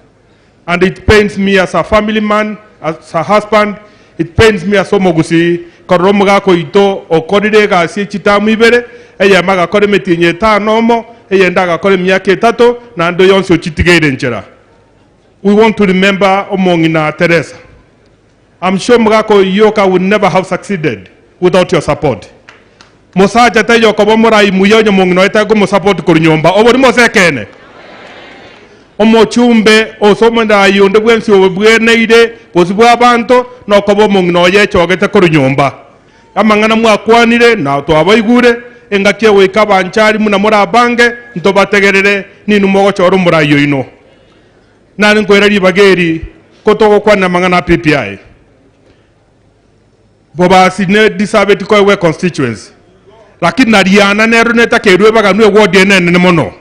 And it pains me as a family man, as a husband, it pains me as omogusi, kororo mugaka ito okorire gasi chitamu ibere, eye magakore metinye tano eye ndagakore miaka etatu na ndo yonse ochitigere nchera. We want to remember Omongina Teresa. I'm sure Mugaka Oyoka would never have succeeded without your support. Musaja tayo kobo murai muyonyo mongino etago mo support kurunyomba. Obo mosekene. Omochumbe osomenda yonde bwensi obweneire bosibwa abantu no kobo mongino yechogete kurunyomba. Amangana mwakwanire na twabaigure engakie wika banchari muna murabange ntobategerere ninu mogochoro murayo ino. Nani nkwera ribageri kotogokwana mangana PPI. Bobasi ne disabeti ko we constituency. Lakini nariana nero netakerwe baganwe ward enene mono.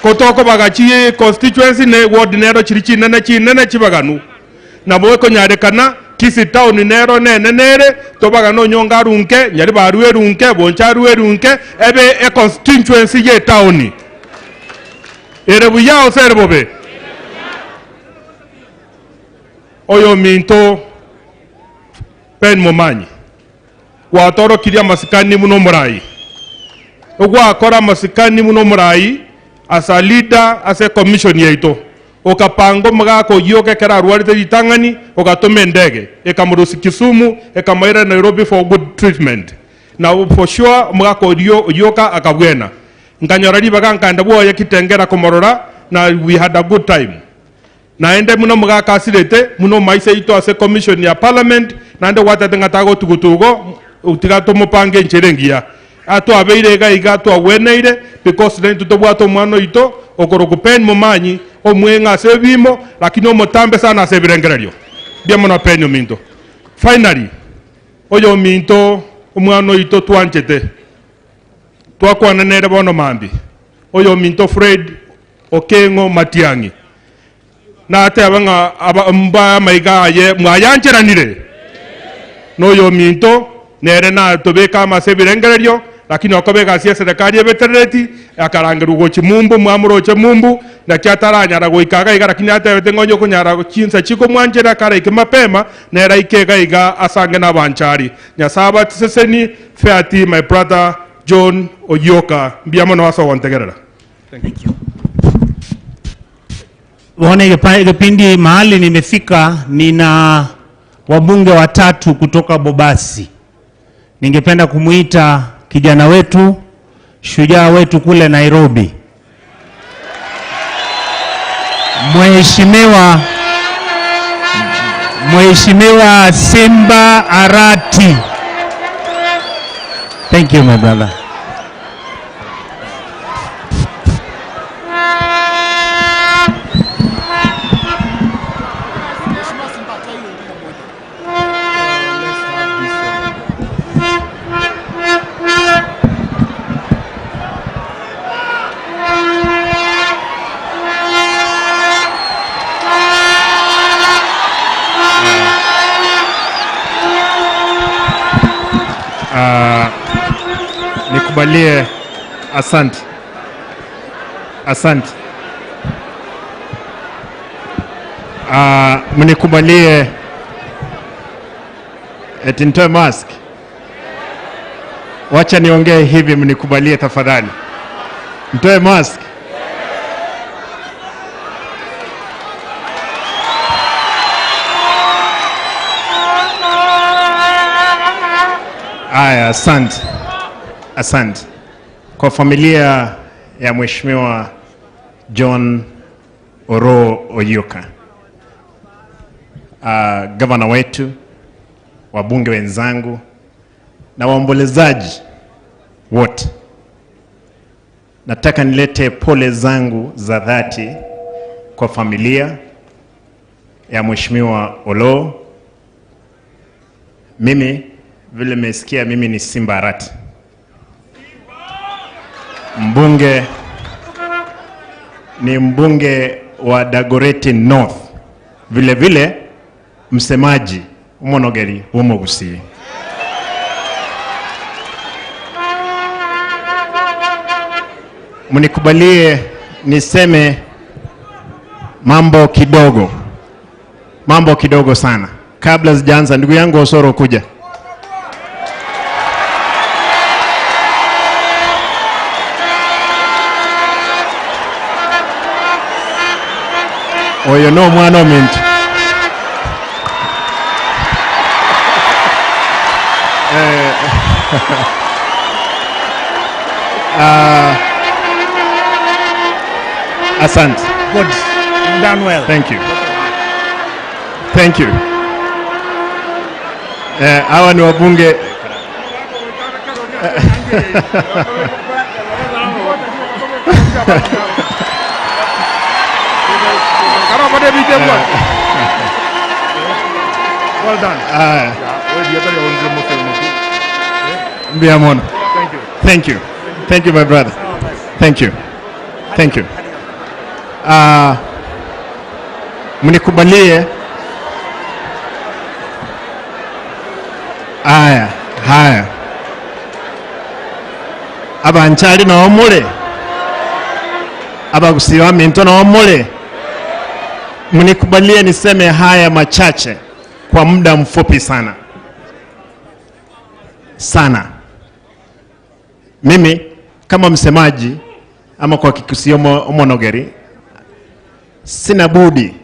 Kotoko bagachi constituency ne ward nero chiri chinene chinene chibaganu. Nabo konyarekana Kisii town nero nene nere tobagano nyonga runke nyari barwe runke boncha rwe runke ebe e constituency ye town. Ere buya oserbobe. Oyo minto Ben Momanyi watoro kiria masikani muno murai ogwakora masikani muno murai as a leader, as a commission yaito okapango mugako yoke kera rwarite ritangani okatome ndege ekamurusi Kisumu ekamaira Nairobi for good treatment. Now for sure mugako yoka akabwena Nkanyora ribaga nkanda bwoye Kitengera komorora na we had a good time. Naende muno mugakasirete muno maise ito ase commission ya parliament naende gwatete ng'atago tugutugo utiga tumupange ncherengia atwabeire iga iga twagweneire because then tutobwata omwana oito okoroku pen momanyi omweng'a ase ebimo lakini omotambe sana ase ebirengererio bia mono pen ominto. Finally oyo ominto omwana oito twanchete twakwananere bono mambi oyo ominto Fred Okengo Matiang'i nateba ng'a mba maiga aye mwayancheranire noyo minto nere na tobeka amase ebirengererio lakini okobeka ase serikali ebeterereti akarangerwa gochi mumbu mwamuroche mumbu naki ataranyara goikaga iga lakini atebete ng'onye okonyara chinsa chikomwanchera karaike mapema nere aike iga iga asange na abanchari. Nyasaye abatiseseni feati my brother John Oyoka mbuya mono ase ogontegerera. Thank you. Waone kipindi mahali nimefika, nina wabunge watatu kutoka Bobasi. Ningependa kumuita kijana wetu, shujaa wetu kule Nairobi, Mheshimiwa Simba Arati. Thank you my brother. Nikubalie, asante. Asante. Mnikubalie eti nitoe mask. Wacha niongee hivi, mnikubalie tafadhali. Nitoe mask. Aya, asante. Asante. Kwa familia ya Mheshimiwa John Oroo Oyioka, gavana wetu, wabunge wenzangu na waombolezaji wote, nataka nilete pole zangu za dhati kwa familia ya Mheshimiwa Oloo. Mimi vile mmesikia, mimi ni Simba Arati, mbunge, ni mbunge wa Dagoretti North, vile vile msemaji umonogeri womogusi. Mnikubalie niseme mambo kidogo, mambo kidogo sana kabla sijaanza. Ndugu yangu Osoro kuja. Oyo no mwana ominto. Asante. Good. You've done well. Thank you. Thank you. Hawa ni wabunge. Well done. Mbiamono. Thank you. Thank you. Thank you, my brother. Thank you. Thank you. Mnikubalie. Aya, haya. Abanchali na omule. Abagusiwa minto na omule. Mnikubalie niseme haya machache kwa muda mfupi sana. Sana. Mimi kama msemaji ama kwa Kikusiyo Omonogeri, sina budi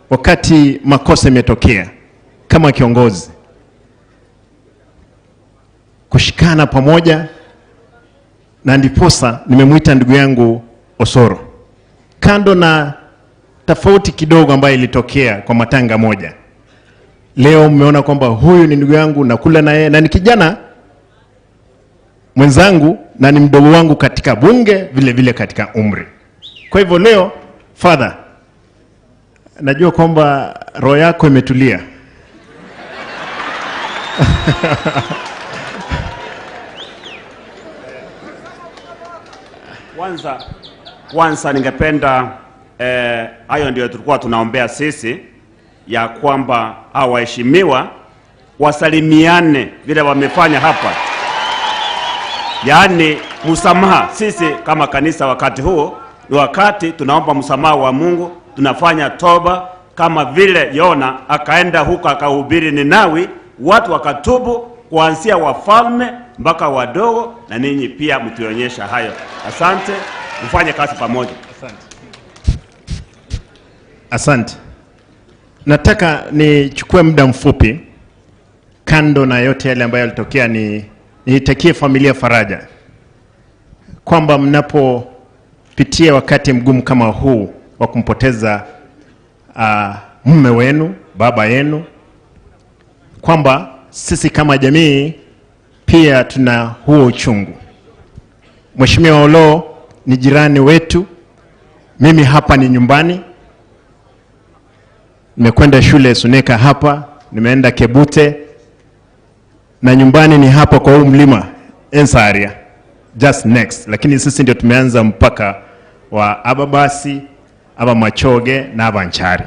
wakati makosa yametokea kama kiongozi kushikana pamoja Na ndiposa nimemwita ndugu yangu Osoro. Kando na tofauti kidogo ambayo ilitokea kwa matanga moja, leo mmeona kwamba huyu ni ndugu yangu, nakula na yeye na ni kijana mwenzangu na ni mdogo wangu katika bunge, vile vile katika umri. Kwa hivyo leo, Father, najua kwamba roho yako imetulia. Kwanza ningependa hayo ndio tulikuwa tunaombea sisi, ya kwamba hao waheshimiwa wasalimiane vile wamefanya hapa. Yaani msamaha, sisi kama kanisa wakati huo ni wakati tunaomba msamaha wa Mungu, tunafanya toba kama vile Yona akaenda huko akahubiri Ninawi, watu wakatubu kuanzia wafalme mpaka wadogo, na ninyi pia mtuonyesha hayo. Asante, mfanye kazi pamoja. Asante. Asante. Nataka nichukue muda mfupi, kando na yote yale ambayo yalitokea, niitakie familia faraja kwamba mnapopitia wakati mgumu kama huu wa kumpoteza mume wenu, baba yenu, kwamba sisi kama jamii pia tuna huo uchungu. Mheshimiwa Oloo ni jirani wetu, mimi hapa ni nyumbani. Nimekwenda shule Suneka hapa, nimeenda Kebute, na nyumbani ni hapa kwa huu mlima Ensaria, just next. Lakini sisi ndio tumeanza mpaka wa Ababasi, Aba Machoge na Aba Nchari.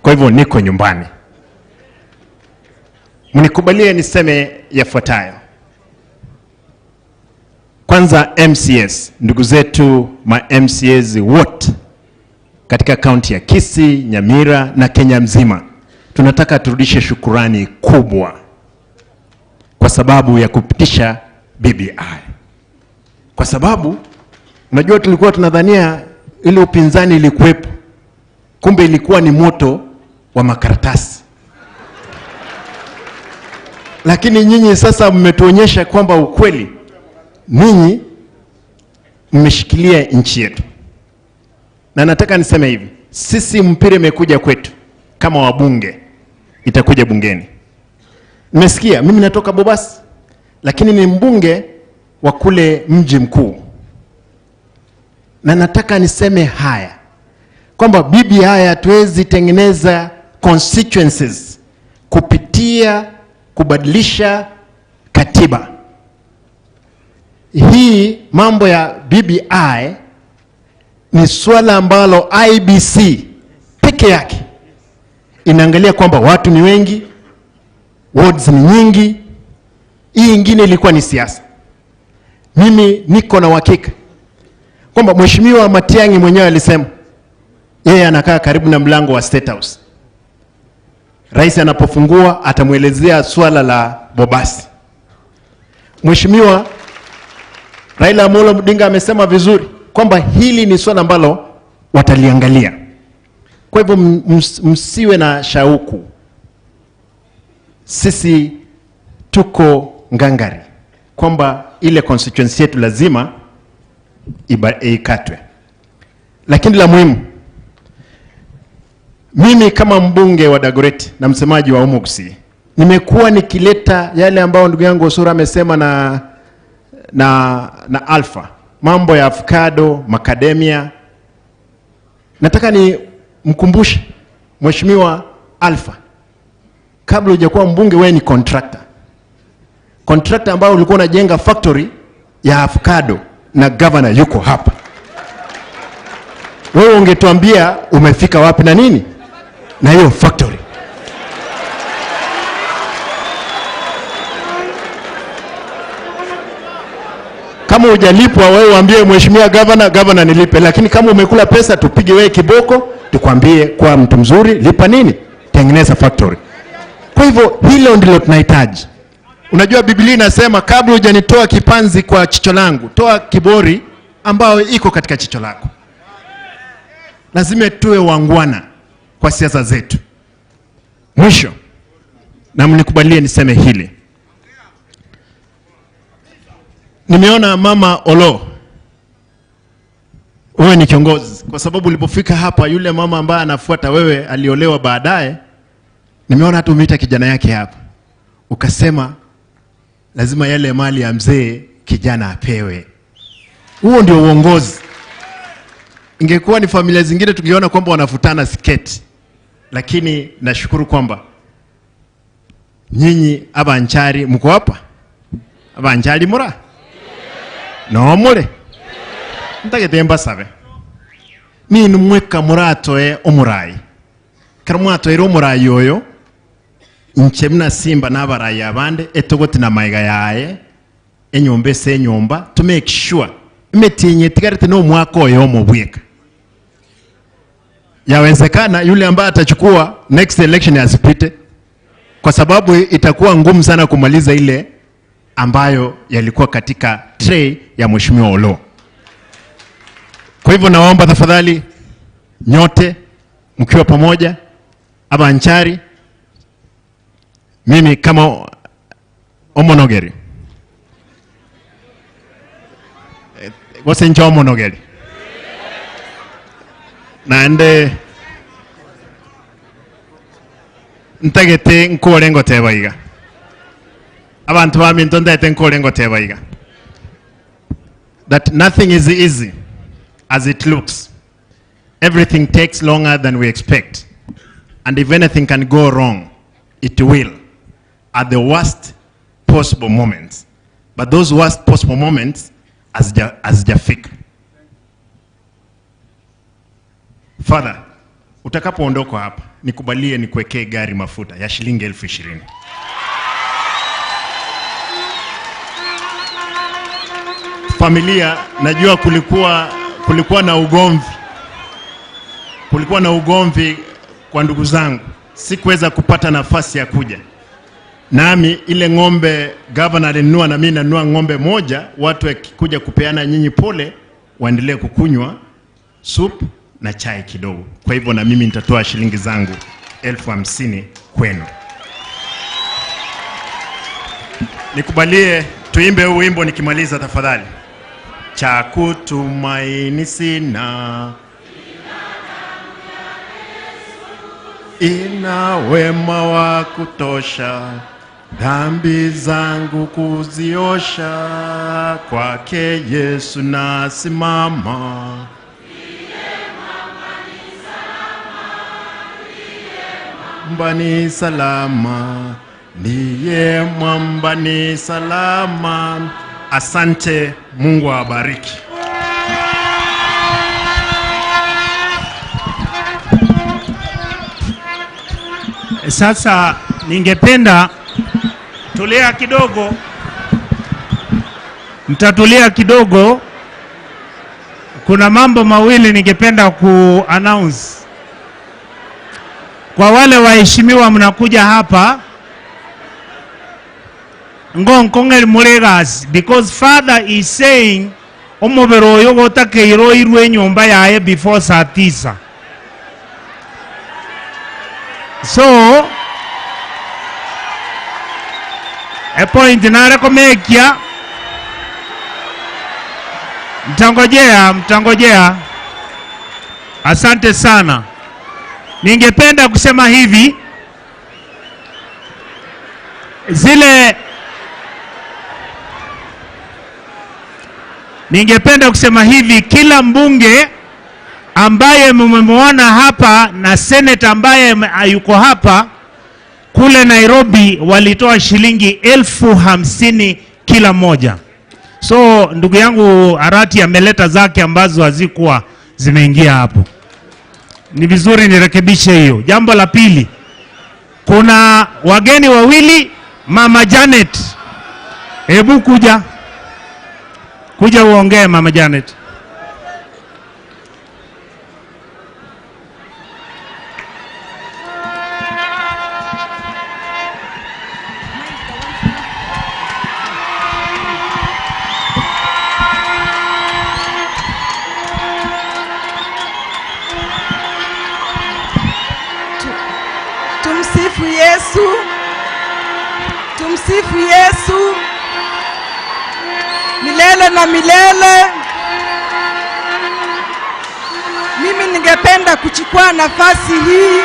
Kwa hivyo niko nyumbani. Mnikubalie niseme yafuatayo. Kwanza, MCS, ndugu zetu ma MCS wote katika kaunti ya Kisii, Nyamira na Kenya mzima, tunataka turudishe shukurani kubwa kwa sababu ya kupitisha BBI. Kwa sababu unajua tulikuwa tunadhania ile upinzani ilikuwepo, kumbe ilikuwa ni moto wa makaratasi. Lakini nyinyi sasa mmetuonyesha kwamba ukweli ninyi mmeshikilia nchi yetu. Na nataka niseme hivi, sisi mpira imekuja kwetu kama wabunge, itakuja bungeni. Nimesikia mimi natoka Bobasi, lakini ni mbunge wa kule mji mkuu. Na nataka niseme haya kwamba BBI hatuwezi tengeneza constituencies kupitia kubadilisha katiba. Hii mambo ya BBI ni swala ambalo IBC peke yake inaangalia kwamba watu ni wengi, wards ni nyingi. Hii ingine ilikuwa ni siasa. Mimi niko na uhakika kwamba Mheshimiwa Matiang'i mwenyewe alisema yeye anakaa karibu na mlango wa State House. Rais anapofungua atamuelezea swala la Bobasi. Mheshimiwa Raila Amolo Odinga amesema vizuri kwamba hili ni swala ambalo wataliangalia. Kwa hivyo msiwe na shauku. Sisi tuko ngangari kwamba ile constituency yetu lazima ikatwe. Lakini la muhimu, mimi kama mbunge wa Dagoretti na msemaji wa Umuksi, nimekuwa nikileta yale ambayo ndugu yangu Osoro amesema na Alpha, mambo ya avocado, macadamia. Nataka ni mkumbushe Mheshimiwa Alpha, kabla hujakuwa mbunge wewe ni contractor. Contractor ambao ulikuwa unajenga factory ya avocado na governor yuko hapa. Wewe ungetuambia umefika wapi na nini na hiyo factory. Kama hujalipwa wewe uambie Mheshimiwa governor, governor nilipe. Lakini kama umekula pesa tupige wewe kiboko, tukwambie kwa mtu mzuri lipa nini? Tengeneza factory. Kwa hivyo hilo ndilo tunahitaji. Unajua Biblia inasema kabla hujanitoa kipanzi kwa chicho langu, toa kibori ambao iko katika chicho lako. Lazima tuwe wangwana kwa siasa zetu. Mwisho, na mnikubalie niseme hili. Nimeona Mama Oloo Wewe ni kiongozi, kwa sababu ulipofika hapa yule mama ambaye anafuata wewe aliolewa baadaye, nimeona hata umeita kijana yake hapa, ukasema lazima yale mali ya mzee kijana apewe. Huo ndio uongozi. Ingekuwa ni familia zingine tungeona kwamba wanafutana sketi, lakini nashukuru kwamba nyinyi abanchari mko hapa. Abanchari mura no mure ntagetemba sabe ninu mweka muratoe omurayi karamwatoere omurayi oyo inche mna simba n'abarayi abande etogoti na maiga yaye enyomba ese enyomba to make sure imetinye tigarete no mwaka oyo omubweka. Yawezekana yule ambaye atachukua next election asipite, kwa sababu itakuwa ngumu sana kumaliza ile ambayo yalikuwa katika tray ya Mheshimiwa Oloo. Kwa hivyo nawaomba tafadhali nyote mkiwa pamoja abanchari, mimi kama omonogeri gosencha omonogeri naende ntagete nkore ngoteba iga abantu baminto ndete nkore ngoteba iga that nothing is easy as it looks. Everything takes longer than we expect, and if anything can go wrong, it will at the worst possible moments. But those worst possible moments hazijafika. Father, utakapoondoka hapa nikubalie nikuwekee gari mafuta ya shilingi 20,000. Familia, najua kulikuwa na ugomvi. Kulikuwa na ugomvi kwa ndugu zangu. Sikuweza kupata nafasi ya kuja. Nami ile ng'ombe governor alinunua na mimi nanunua ng'ombe moja, watu wakikuja kupeana nyinyi pole waendelee kukunywa soup na chai kidogo. Kwa hivyo na mimi nitatoa shilingi zangu 50,000 kwenu. Nikubalie tuimbe huu wimbo nikimaliza tafadhali. Cha kutumaini sina, ina wema wa kutosha, dhambi zangu kuziosha, kwake Yesu nasimama. Mwamba ni salama, ndiye mwamba ni salama. Asante, Mungu awabariki. Sasa ningependa tulia kidogo, mtatulia kidogo. Kuna mambo mawili ningependa ku-announce. Kwa wale waheshimiwa mnakuja hapa, ngonkongel mulegas, because father is saying omobero oyo gotakeirwo irwe nyumba yaye before saa 9. So a point narekomekia, mtangojea, mtangojea. Asante sana. Ningependa kusema hivi, zile ningependa kusema hivi, kila mbunge ambaye mmemwona hapa na senator ambaye yuko hapa kule Nairobi walitoa shilingi 50,000 kila moja. So ndugu yangu Arati ameleta zake ambazo hazikuwa zimeingia hapo. Ni vizuri nirekebishe hiyo. Jambo la pili, kuna wageni wawili. Mama Janet, hebu kuja. Kuja uongee Mama Janet. Tumsifu Yesu. Tumsifu Yesu. Milele na milele. ningependa kuchukua nafasi hii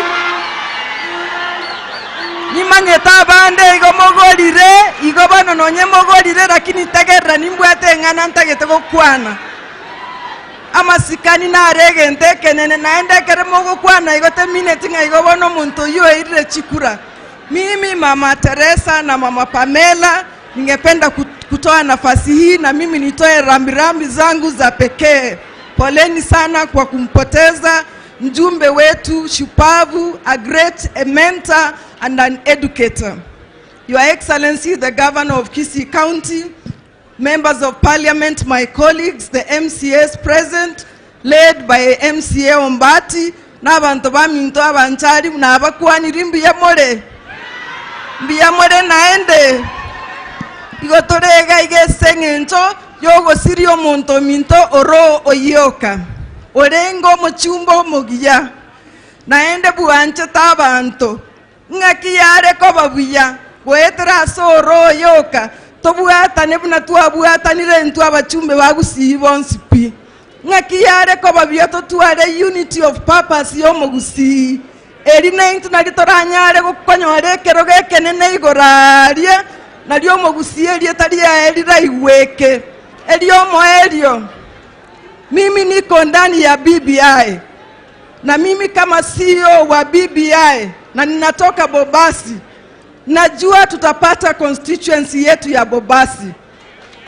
nimanyeta abande igo mogorire igo bono nonye mogorire lakini tegerera nimbwate eng'ana ntagete gokwana amasikani narege ntekenene naende ekere mogokwana igo temineti ng'a igo bono omonto oyio oirire chikura. Mimi Mama Teresa na Mama Pamela ningependa kutoa nafasi hii na mimi nitoe rambirambi zangu za pekee. Poleni sana kwa kumpoteza mjumbe wetu shupavu, a great a mentor and an educator. Your Excellency, the Governor of Kisii County, members of Parliament, my colleagues, the MCAs present, led by MCA Ombati, n'abantu baminto abanchari n'abakwaniri mbiyamore. Mbiyamore naende. Igo torega igese ng'encho yogosiri omonto minto Oro Oyioka. Orengo mochumbo mogiya. Naende bwanchete abanto. Ng'aki yare koba buya. Goetera ase Oro Oyioka. Tobwatane buna twabwatanire intwe abachumbe bagusii bonsi pi. Ng'aki yare koba buya totware unity of purpose y'omogusii. Eri naintwe nari toranyare gokonyora ekero gekenene igoro aria. Nari omogusii erieta riaye riraigweke. Eriomo erio. Mimi niko ndani ya BBI. Na mimi kama CEO wa BBI na ninatoka Bobasi, najua tutapata constituency yetu ya Bobasi.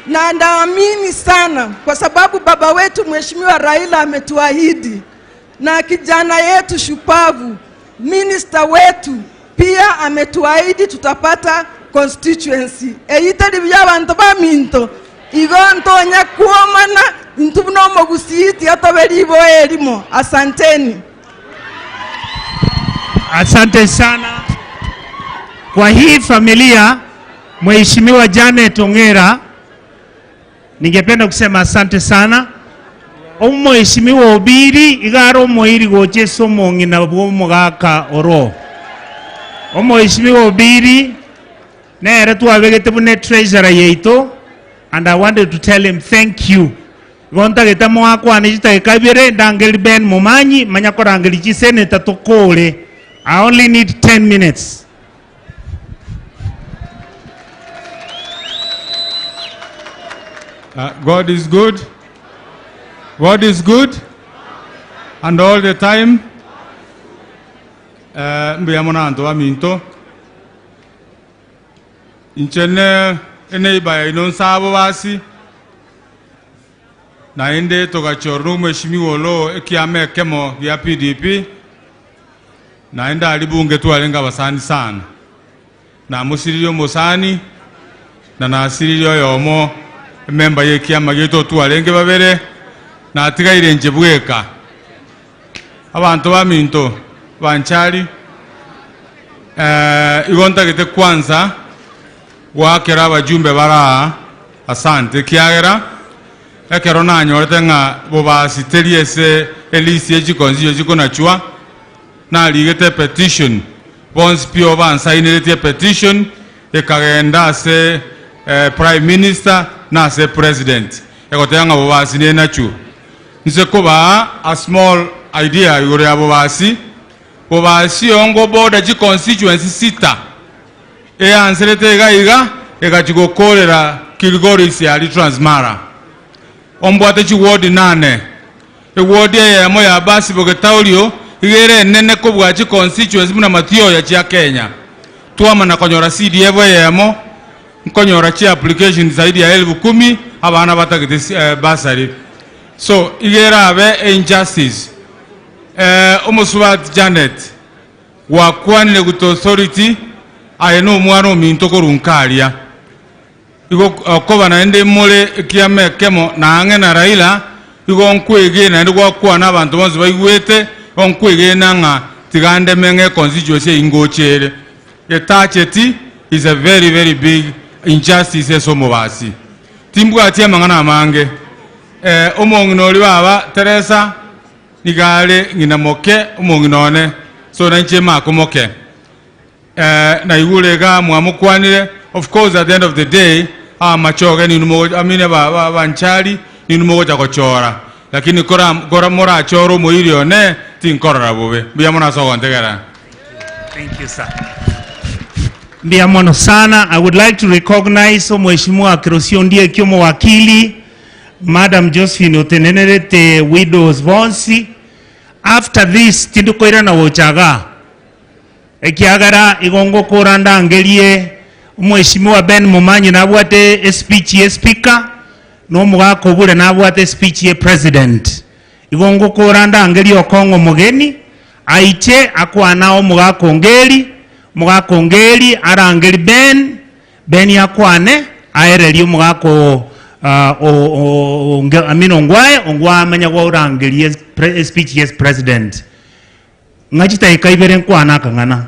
Na naamini sana kwa sababu baba wetu Mheshimiwa Raila ametuahidi, na kijana yetu shupavu minister wetu pia ametuahidi tutapata constituency. Eyitari byabantu baminto igo ntonya kuomana ntubuno mogusiti ataberibo elimo. Asanteni. Asante sana kwa hii familia. Mheshimiwa Janet Ongera, ningependa kusema asante sana. Mheshimiwa Obiri igaro moiri gocheso mongina bwo mugaka Oro. Mheshimiwa Obiri nere twabegete bune treasurer yeito, and I wanted to tell him thank you. Gontagete mwakwane chitageka ibere ndangeli Ben Momanyi manyakorangeli chiseneta tokore. I only need 10 minutes. God is good. God is good. And all the time. Mbiyamona anto aminto. Inchene ene ibaya inonsabo basi. Naende togachorru mheshimiwa Olo ekiame kemo ya PDP. Naenda alibunge tu alenga basani sana. Na musiriyo musani na nasiriyo yomo memba yekiama gito tu alenge babere na atigaire nje bweka. Abantu baminto banchari igontagete kwanza wakera abajumbe bara asante kiagera ekero nanyorete ng'a bobasi teriese elisi echikonzi chikonachwa naligete petition bonsi pio bansainirete petition ekagenda ase prime minister na ase president egotega ng'a bobasi nenachu nse koba a small idea igoro ya bobasi bobasi ongo border chi constituency sita eanserete iga ekachigokorera Kilgoris ya Transmara ombwate chi ward 8 eward eyemo ya basi bogetaulio igere nene kobwa chi constituency muna matio ya chia Kenya tuamana konyora CDF eyemo nkonyora chi application zaidi ya 10,000 abana batagete basari so igera abe injustice omusubat Janet wakwanire with authority aye no mwana ominto korunkaria igo koba naende mole kiame kemo na ang'e na Raila igo nkwege naende gwakwana abantu bonsi baigwete onkwege nang'a tigande menge constituency ingochere etacheti is a very very big injustice esomobasi timbwati amang'ana amange omong'ina ori baba Teresa nigare ng'ina moke omong'ina one so nanche mako moke na igurega mwamukwanire. Of course at the end of the day amachoge ni numo amine ba banchari ni numo gocha kochora Lakini kora morachoro moirio ne tinkorora bobe. Mbuya mono asogontegera. Thank you, sir. Mbuya mono sana. I would like to recognize Mheshimiwa Kirosio Ndiye Kiomo wakili, Madam Josephine Otenenerete Widows Bonsi. After this tindukoira na wochaga. Ekiagara igongo koranda angelie Mheshimiwa Ben Momanyi nabwate speech ye speaker no mugako bure nabwate speech ye president. Igongo koranda angelie Okongo mugeni aiche akwana omugako ngeli arangeli Ben yakwane aereri omugako amino ngwae ongwa amanya kwa urangeli speech yes president. Ngachita ikaibere nkwana kangana.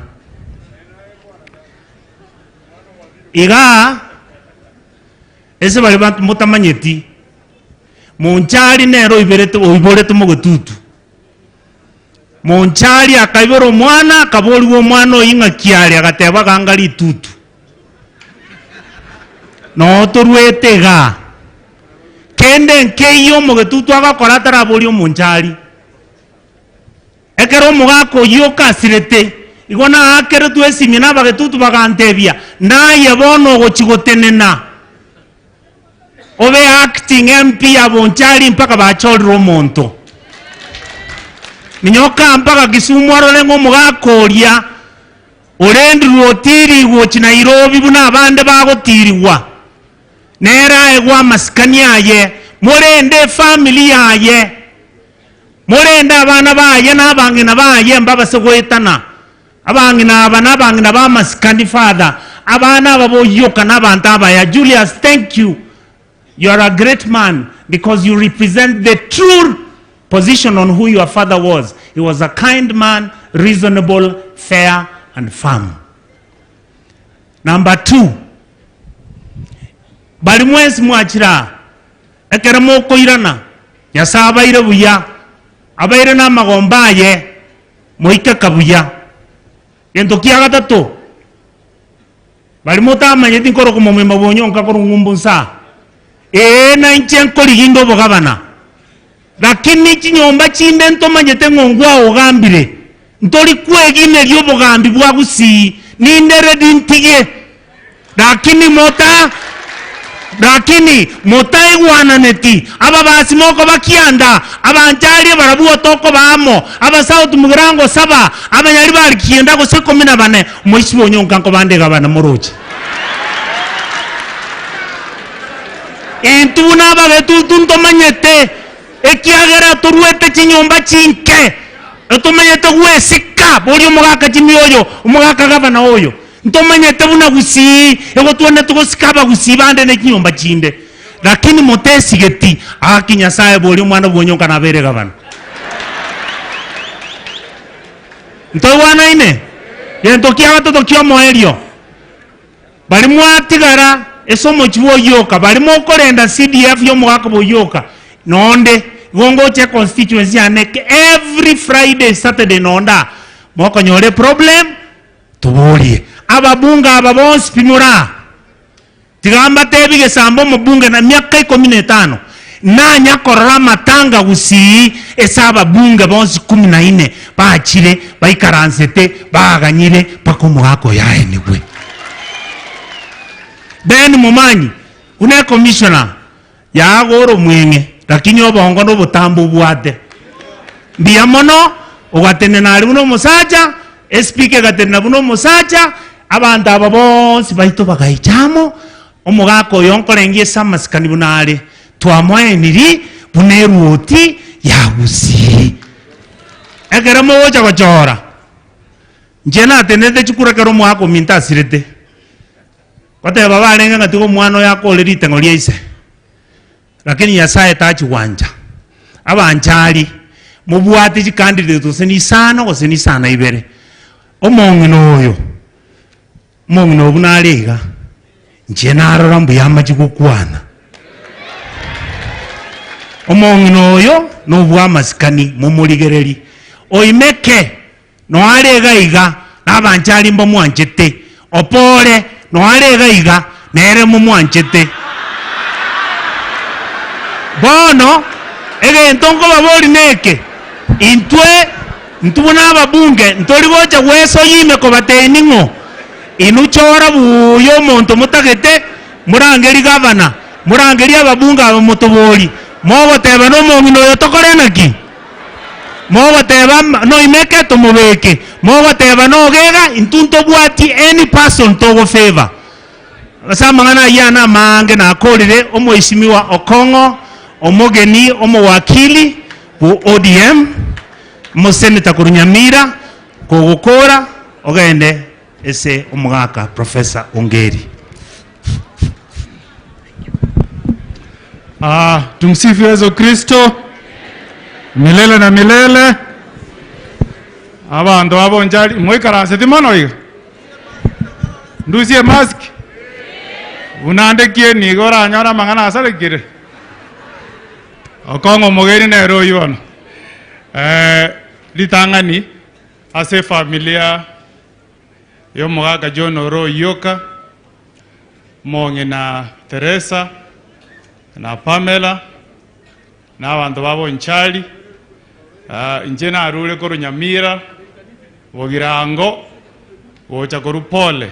Iga ese bali bantu mutamanyeti Monchari nero iberete oiborete mugututu. Monchari akaibera omwana akaboriwa omwana oyo ng'aki agateba ganga ritutu. No torwete ga. Kende nkeiyo mugututu agakora atarabori omonchari. Ekero omogaka oyio okasirete igo naakeretwe esimi na abagetutu bagantebia naye bono ogochigotenena obe acting MP ya Bonchari mpaka bachorire omonto minyoka mpaka Kisumu arore ng'o omogaka oria orendirwe otirigwe ochi Nairobi buna abande bagotirigwa nere aegwa amasikani aye morende family yaye morende abana baye n'abang'ina baye mbabase goetana abang'ina aba n'abang'ina b'amasikani father abana aba boyoka n'abantu abaya. Julius, thank you. You are a great man because you represent the true position on who your father was. He was a kind man, reasonable, fair, and firm. Number 2, bali mwezi mwachira ekere mokoirana Nyasaye abaire buya abaire n'amagomba aye moike kabuya. Gento kia gatatu bali mutamanyeti nkoro kumomema bonyonka korung'umbu nsa na inche nkoriginda obogabana lakini chinyomba chinde ntomanyete ng'ongwa ogambire ntori kwegineria obogambi bwa Gusii nindere dintige lakini mota lakini motaigwananeti aba basimoko bakianda abanjari barabuo toko baamo aba South Mugirango 7 abanyari bari kienda gose 14 moisi bonyonka nko bande gabana moroche entuna bagetutu ntomanyete ekiagera turuete chinyomba chinke etomanyete gwesika bori omogaka chimioyo omogaka gabana oyo ntomanyete buna Gusii ego tuone tugosika Bagusii bande ne kinyomba chinde lakini motesigeti aki Nyasaye bori omwana bwonyonka nabere gabana ntowana ine gento kia gatoto kia moerio bali mwatigara esomo chiboyoka bali mokorenda CDF yo mwaka boyoka nonde gongo che constituency ane every Friday Saturday nonda mokonyore problem tuborie ababunga aba bonsi pimura tigamba tebige sambo mubunge na miaka 15 nanya korora matanga Gusii esaba bunge bonsi 14 bachire baikaransete baganyire paka omogaka yaenigwe. Ben Momanyi une commissioner yagoro mwenge lakini obongo n'obutambo bwate mbiya mono ogatenena ari buno omusacha espike gatenena buno omusacha abantu aba bonsi baito bagaichamo omogaka oyo nkorengia ase amasikani buna are twamweniri buna eruoti ya Gusii ekero mogocha gochora nche natenete chikura kero omogaka ominto asirete goteba barenge ng'a tiga omwana oyo akore ritengo ria ise lakini Nyasaye tachiwanja abanchari mubwate chicandidate gose ni isano gose ni isano ibere omong'ina oyo omong'ina obu nare iga nche narora mbuya amachi gokwana omong'ina oyo nobwa amasikani momorigereri oimeke noare iga iga nabanchari mbamwanchete opore noare iga iga nere momwanchete bono Egento nkobabori neke intwe ntubona ababunge ntorigocha gweso yime kobateni ng'o inuchora buyo omonto mutagete murangeri gavana murangeri ababunge abo mutobori mogoteba nomong'ina oyo tokore naki mogoteba noimeke tomobeke mogoteba nogega intu ntobwati any person togo favor ase amang'ana aya na amange nakorire omweshimiwa Okong'o omogeni omowakili bu ODM moseneta korunyamira kogokora ogende ese omogaka Professor Ongeri. Tumsifu Yesu Kristo milele na milele. Abandu abonjali mwikaranse timono iga ndusie mask unandekie nigo oranyora mang'ana asarekire Okong'o omogeni nere oyo bono ritang'ani ase familia y'omogaka John Oro Oyioka mong'ina Teresa na Pamela na abanto babo nchali inche narure koru Nyamira bogirango gocha koru pole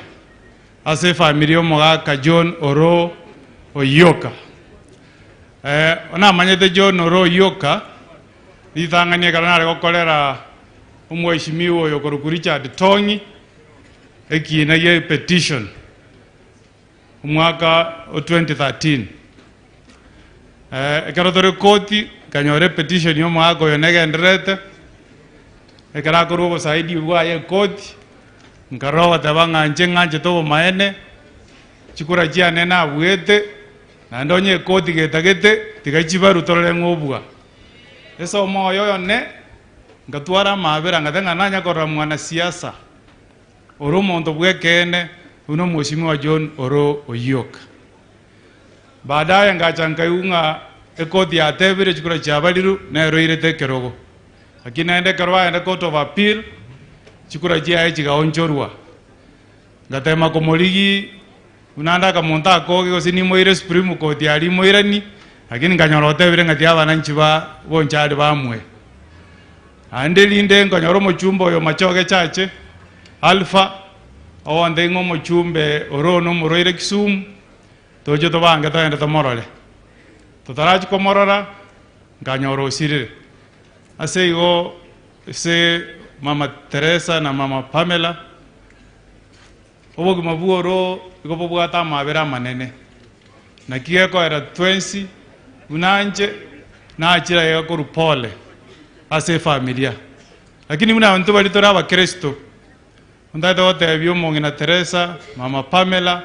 ase familia y'omogaka John Oro Oyioka. Onamanyete John Oro Oyioka ritang'ani ekero nare gokorera omweshimiwa oyo koruku Richard Tongi ekina ye petition omwaka o 2013. Ekero tore koti kanyore petition y'omwaka oyo negenderete ekero akorwa obosaidi bwaye koti nkaroba teba ng'anche ng'anchete obomaene chikura chiane nabwete naende onye ekoti getagete tiga chibaru torore ng'obua ase omoyo yone ngatwara amabera ngate ng'a nanya korora mwanasiasa ore omonto bwekene buna omweshimiwa John Oro Oyioka. Baadaye ngacha nkaigu ng'a ekoti yatebire chikura chiabariru neroirete ekerogo lakini naende ekero baende court of appeal chikura chiaye chigaonchorwa ngatema komorigi buna akamonto akoge gose nimoire Supreme Court yari moirani lakini nkanyora otebire ng'ati abananchi ba bonchari bamwe ande rinde nkanyora omochumba oyo Machoge Chache Alpha owonde ng'o omochumbe oro nomoroire Kisumu toche tobange togende tomorore totarachi komorora nkanyora osirire ase igo ase Mama Teresa na Mama Pamela obogima bworo igo bobwate amabera amanene naki gekoera twensi buna nche nachira iga koru pole ase efamilia lakini buna abanto bari tore abakristo ontaete gotebia omong'ina Teresa Mama Pamela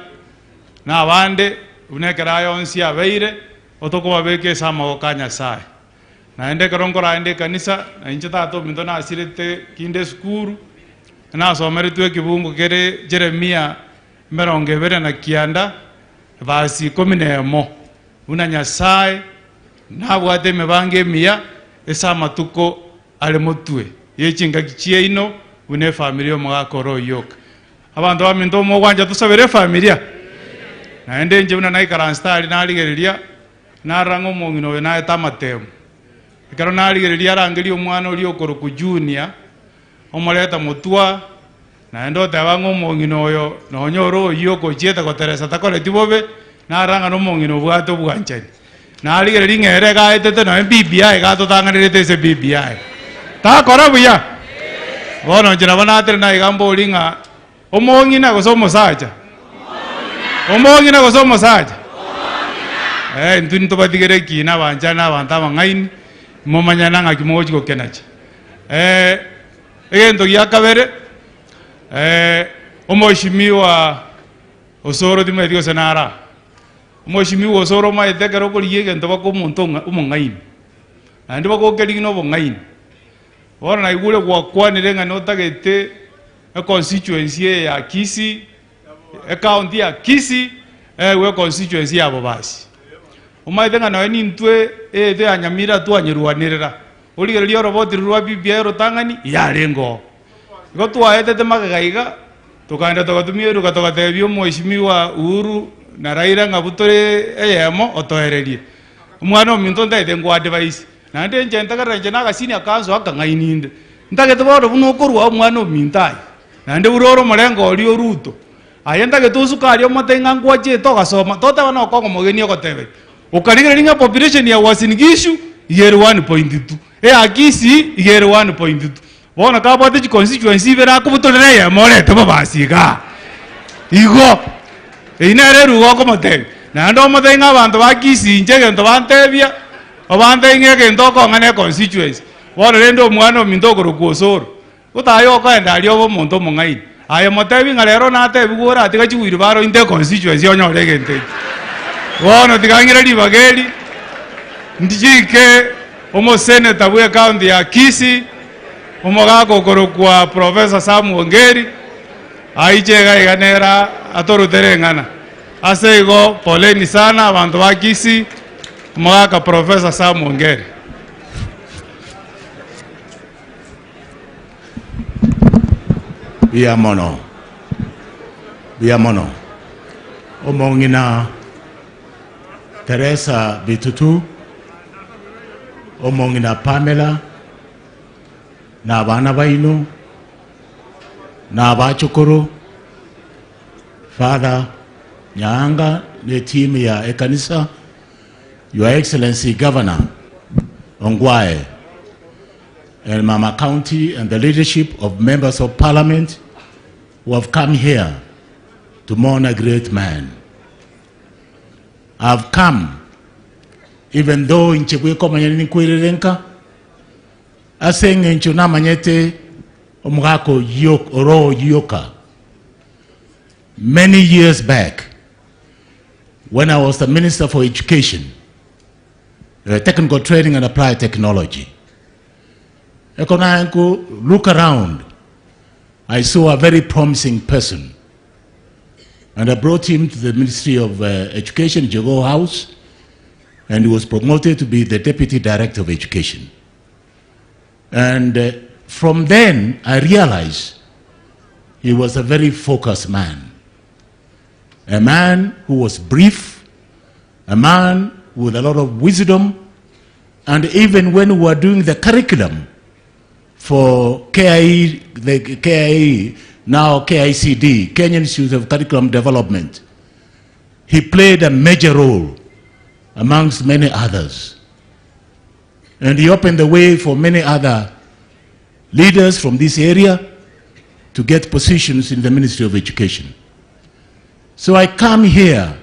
na abande buna ekero aye onsi abeire otokobabeka ase amagoko a Nyasaye naende ekero nkoraende ekanisa nainche tata ominto nasirete kinde esukuru nasomeretwe ekibungo kere Jeremia 29 verse 11 buna Nyasaye nabwate emibango emiya ase amatuko are motwe yechingaki chiaino buna efamilia omogaka oro Oyioka. Abanto baminto omogwanja tosabere efamilia naende inche buna naikaranse tari narigereria naranga omong'ina oyo naete amatemo ekero narigereria arangeria omwana oria okoroku Junior omoreta motwa naende oteba ng'a omong'ina oyo nonya oro Oyioka ochiete goteresa takoreti bobe naranga nomong'ina obwate obwanchani narigereria ng'ere gaetete noe BBI gatotang'anerete ase BBI takora buya bono inche nabo natere naiga mbori ng'a omong'ina gose omosacha omong'ina gose omosacha intwe ntobatigere ekina abanchani na abanto abang'aini momanyana ng'aki mogochi gokenacha egento gia kabere omweshimiwa Osoro timanyeti gose nara omweshimiwa Osoro omaete ekero okorigia egento baka omonto omong'aini naende bagokerigi na obong'aini bono naigure gwakwanire ng'a notagete econstituency eye ya Kisii ecounty ya Kisii ewe constituency ya Bobasi omaete ng'a noe nintwe ete ya Nyamira twanyerwanirera origereria oroboti rwa BBI rotang'ani yarengo igo twaetete magega iga tukaenda tugatumia eruga tugatebia omweshimiwa Uhuru na Raila ng'a butore eyemo otoererie omwana ominto ntaete nko advise Naende nche ntagerera nche nagasini akanso akang'aininde. Ntagete bono buna okorwa omwana ominto aye. Naende buroro omorengo oria oruto. Aye ntagete osukari omote ng'a ngwachete ogasoma, toteba na okong'o mogeni ogotebeti. Okarigereria ng'a population ya Uasin Gishu igere 1.2. Eya Kisii igere 1.2. Bono kabwate chiconstituency ibere akobutorera eyemo orete bobasi igaa. Igo, eyio nere eruga okomotebia. Naende omotebi ng'a abanto ba Kisii inche egento bantebia, obantebi ng'a egento okong'a na econstituency. Bono rende omwana ominto okorokwa Osoro. Otaye okoenda aria obe omonto omong'aini. Aye motebi ng'a rero natebiwa oratiga chiwheelbarrow inte econstituency onyore egento ekio. Bono tiga ng'ire ribaga eri, ndichike omoseneta bwa ecounty ya Kisii, omogaka okorokwa Professor Sam Ongeri, aiche iga iga nera atorutere eng'ana. Ase igo poleni sana abanto ba Kisii, omogaka Professor Sam Ongeri. Buya mono, buya mono. Omong'ina Teresa Bitutu, omong'ina Pamela, na abana baino, na abachukuru, Father Nyaanga ne team ya ekanisa, Your Excellency Governor Ongwae, and Mama County and the leadership of members of parliament who have come here to mourn a great man. I've come, even though inche bwekomanya ninkwererenka, ase eng'encho namanyete omogaka Oroo Oyioka. Many years back, when I was the Minister for Education, Technical Training and Applied Technology, look around, I saw a very promising person. And I brought him to the Ministry of Education, Jogoo House, and he was promoted to be the Deputy Director of Education. And from then, I realized he was a very focused man. A man who was brief, a man with a lot of wisdom, and even when we were doing the curriculum for KIE, the KIE, now KICD, Kenya Institute of Curriculum Development, he played a major role amongst many others. And he opened the way for many other leaders from this area to get positions in the Ministry of Education. So I come here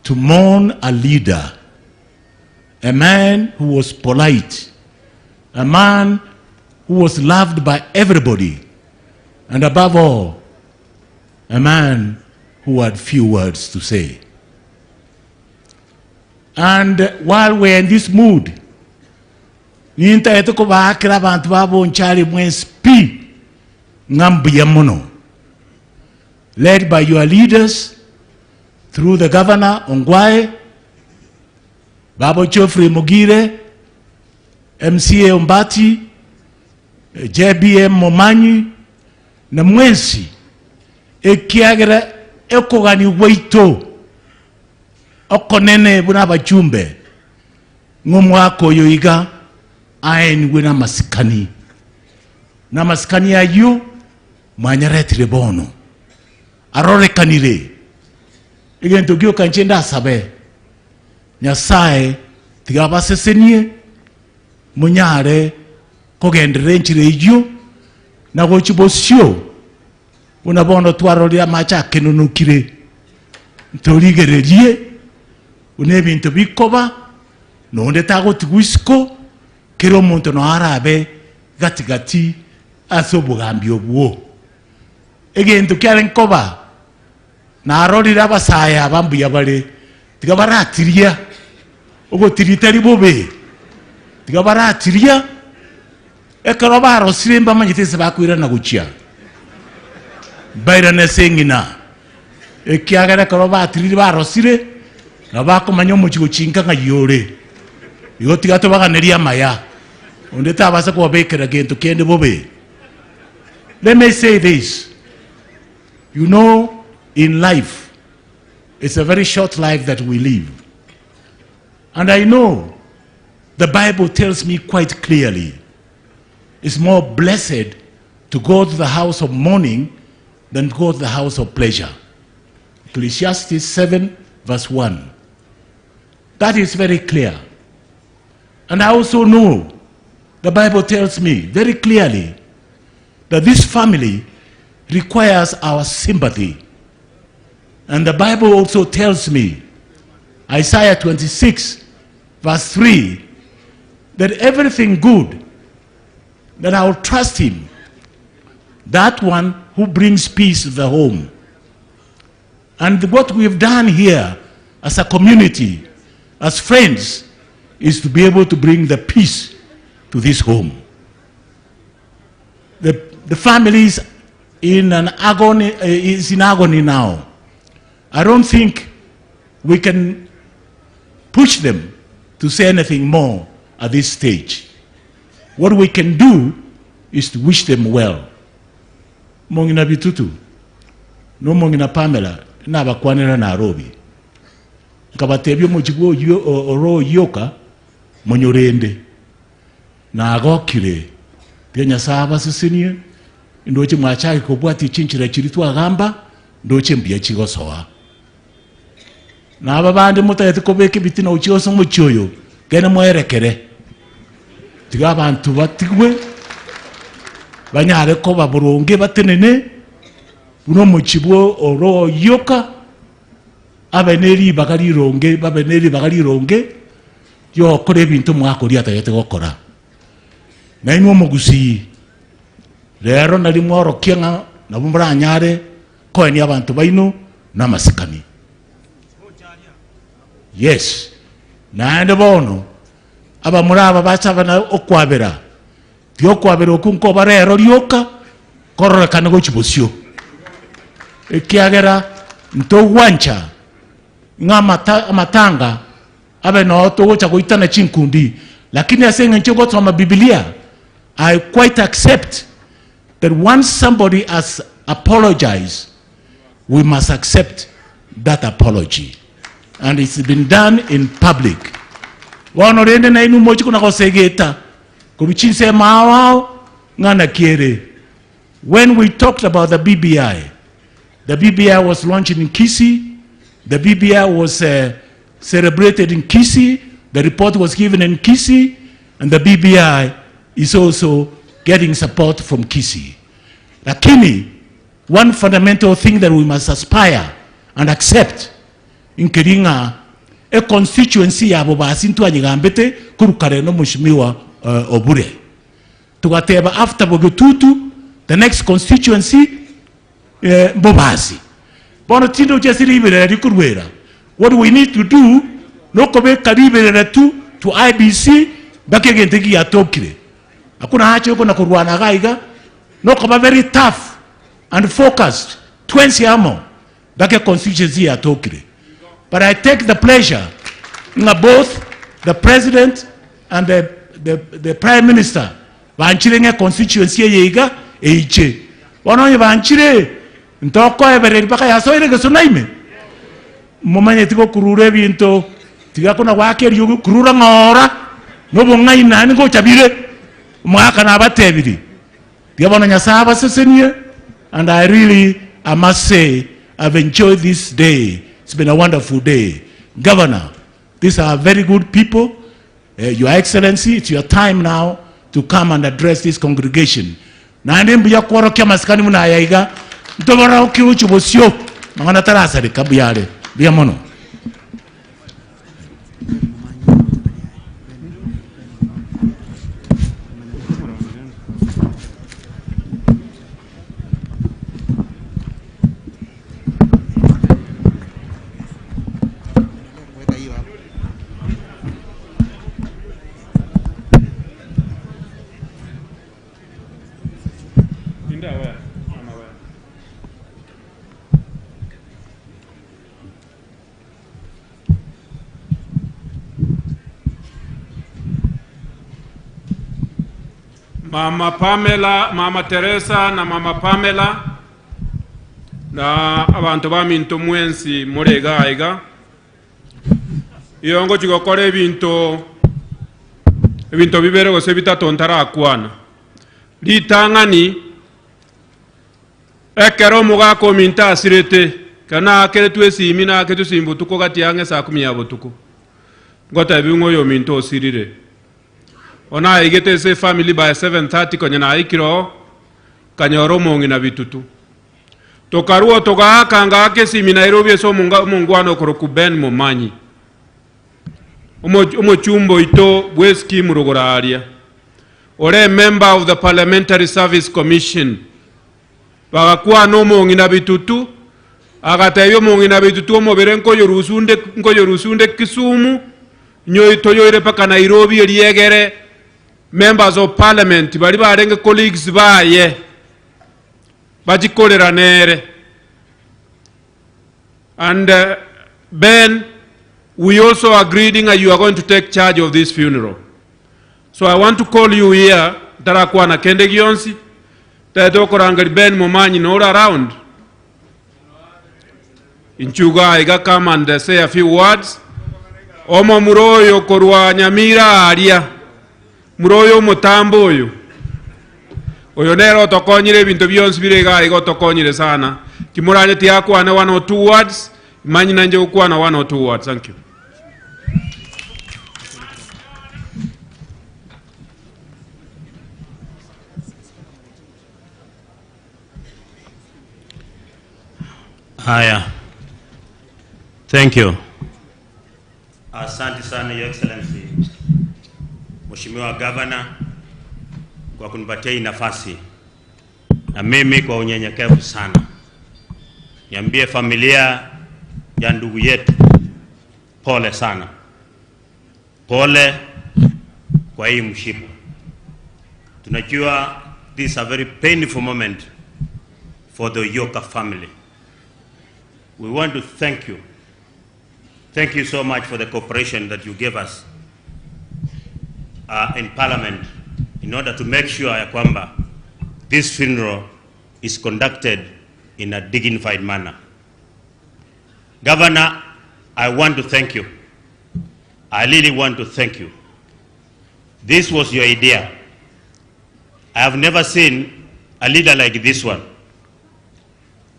to mourn a leader, a man who was polite, a man who was loved by everybody, and above all, a man who had few words to say. And while we're in this mood, nintaete kubaakira abantu babonchari mwensi pi ng'ambuya muno, led by your leaders through the governor Ongwae, Babo Geoffrey Mugire, MCA Ombati, JBM Momanyi, na mwensi ekiagera ekogani waito okonene buna abachumbe ng'omwaka oyo iga aeniwe n'amasikani n'amasikani ayo mwanyaretire bono arorekanire egento gioka nche ndasabe Nyasaye tiga basesenie munyare kogenderera enchera eyio na gochi bosio buna bono twarorire amache akenunukire ntorigererie buna ebinto bikoba nonde tagotigwa isiko kera omonto no arabe gatigati ase obogambi obwo egento kiare nkoba narorire abasaya abambuya bare tiga baratiria ogotiritari bobe tiga baratiria ekero barosire mbamanyete ase bakoirana gochia bairane ase eng'ina ekiagera ekero batirire barosire na bakomanya omochi gochinka ng'ai ore igo tiga tobaganeria amaya onde tabasa kobabekera gento kende bobe. Let me say this. You know, in life, it's a very short life that we live. And I know The Bible tells me quite clearly, it's more blessed to go to the house of mourning than to go to the house of pleasure. Ecclesiastes 7 verse 1. That is very clear. And I also know, the Bible tells me very clearly that this family requires our sympathy. And the Bible also tells me, Isaiah 26 verse 3, that everything good, that I will trust him, that one who brings peace to the home. And what we've done here as a community, as friends, is to be able to bring the peace to this home. The family is in an agony, is in agony now. I don't think we can push them to say anything more at this stage. What we can do is to wish them well. Mongina Bitutu, no mongina Pamela, nabakwanira Nairobi. Nkabatebyo mujibu oro yoka monyorende. Na agokire bya Nyasaye abasesenie ndoche mwachake kobwati chinchira chiritwa agamba ndoche mbiya chigosoa. Na aba bandi mutayete kobeka bitina uchioso muchoyo gene mwerekere. Tiga abantu batigwe banyare ko baburonge batenene buno muchibwo oro yoka abeneri bakarironge babeneri bakarironge yo kore bintu mwakori atayete gokora. Na imwe mugusi rero nari mworokia nga nabo muranyare koeni abantu baino namasikani. Yes, naende bono aba muraba bachabana okwabera tiokwabera okunko barero rioka kororekana gochibosio ekiagera ntogwancha nga amatanga abe no togocha goitana chinkundi, lakini asenge ncho Biblia. I quite accept that once somebody has apologized, we must accept that apology. And it's been done in public. Wano rende na inu mochi kuna kosegeta. Kuruchinse mawao, ngana kiere. When we talked about the BBI was launched in Kisii. The BBI was celebrated in Kisii. The report was given in Kisii. And the BBI is also getting support from Kisii. Lakini, one fundamental thing that we must aspire and accept in Kiringa, a constituency ya Bobasi ntwanyigambete kurukare no Mheshimiwa Obure. Tugateba after Bogotutu, the next constituency, Bobasi. Bono tindo jesiri ibere rikurwera. What we need to do, no kobe karibere tu to IBC, bakegentegi yatokire. Hakuna hacha yuko na kurwana gaiga, no koba very tough and focused, 20 amo, bake constituency yatokire. But I take the pleasure in both the president and the prime minister banchire constituency yeiga eiche. Bono banchire ntoko ebere baka yasoire gesonaime. Momanye tiko kurure binto tigakona wake ryu kurura ngora nobo ngaina ngo chabire mwaka na batebiri. Tigabona Nyasaye abasesenie, and I really, I must say, I've enjoyed this day. It's been a wonderful day. Governor, these are very good people. Your Excellency, it's your time now to come and address this congregation. Na mbuya kworokia masikani muna yaiga ntobora okiuchu bosio mangana tarasa rikabuyare bia mono. Mama Pamela, Mama Teresa na Mama Pamela na abantu baminto mwensi murega aiga iyongo chigokora ebinto Ebinto bibere gose bitato ntarakwana. Ritang'ani ekero omogaka ominto asirete kana akeretwe esimi na akeretwe esimi botuko gati ang'e saa kumi ya botuko. Ngotebi ng'o oyo ominto osirire. Ona aigete ase family by 7:30 konya naikire oo kanyora omong'ina bitutu. Tokarua togaaka ake esimi Nairobi ase omongwana okoroku Ben Momanyi. Omochumbo ito bwe scheme rugora aria. Ore member of the Parliamentary Service Commission. Bagakuwa n'omong'ina bitutu agatebia omong'ina bitutu omobere nkoyorusunde Kisumu nyoitoyoire paka Nairobi eriegere members of parliament bari barenge colleagues baye bajikorera nere. And Ben, we also agreed that you are going to take charge of this funeral. So I want to call you here, tarakwana kende gionsi, taetokorangari Ben Momanyi no all around. Inchuga iga come and say a few words. Omo muroyo korwa Nyamira aria. Muroyo mutambo oyo. Oyo nero tokonyire bintu bionsi birega igo tokonyire sana. Kimuranye tiakwana 1 or 2 words. Manyi nanje ukwana 1 or 2 words. Thank you. Haya. Thank you. Asante sana Your Excellency Mheshimiwa Governor kwa kunipatia hii nafasi. Na mimi kwa unyenyekevu sana niambie familia ya ndugu yetu pole sana. Pole kwa hii mshipa. Tunajua this is a very painful moment for the Oyoka family. We want to thank you. Thank you so much for the cooperation that you gave us in Parliament in order to make sure ya kwamba this funeral is conducted in a dignified manner. Governor, I want to thank you. I really want to thank you. This was your idea. I have never seen a leader like this one.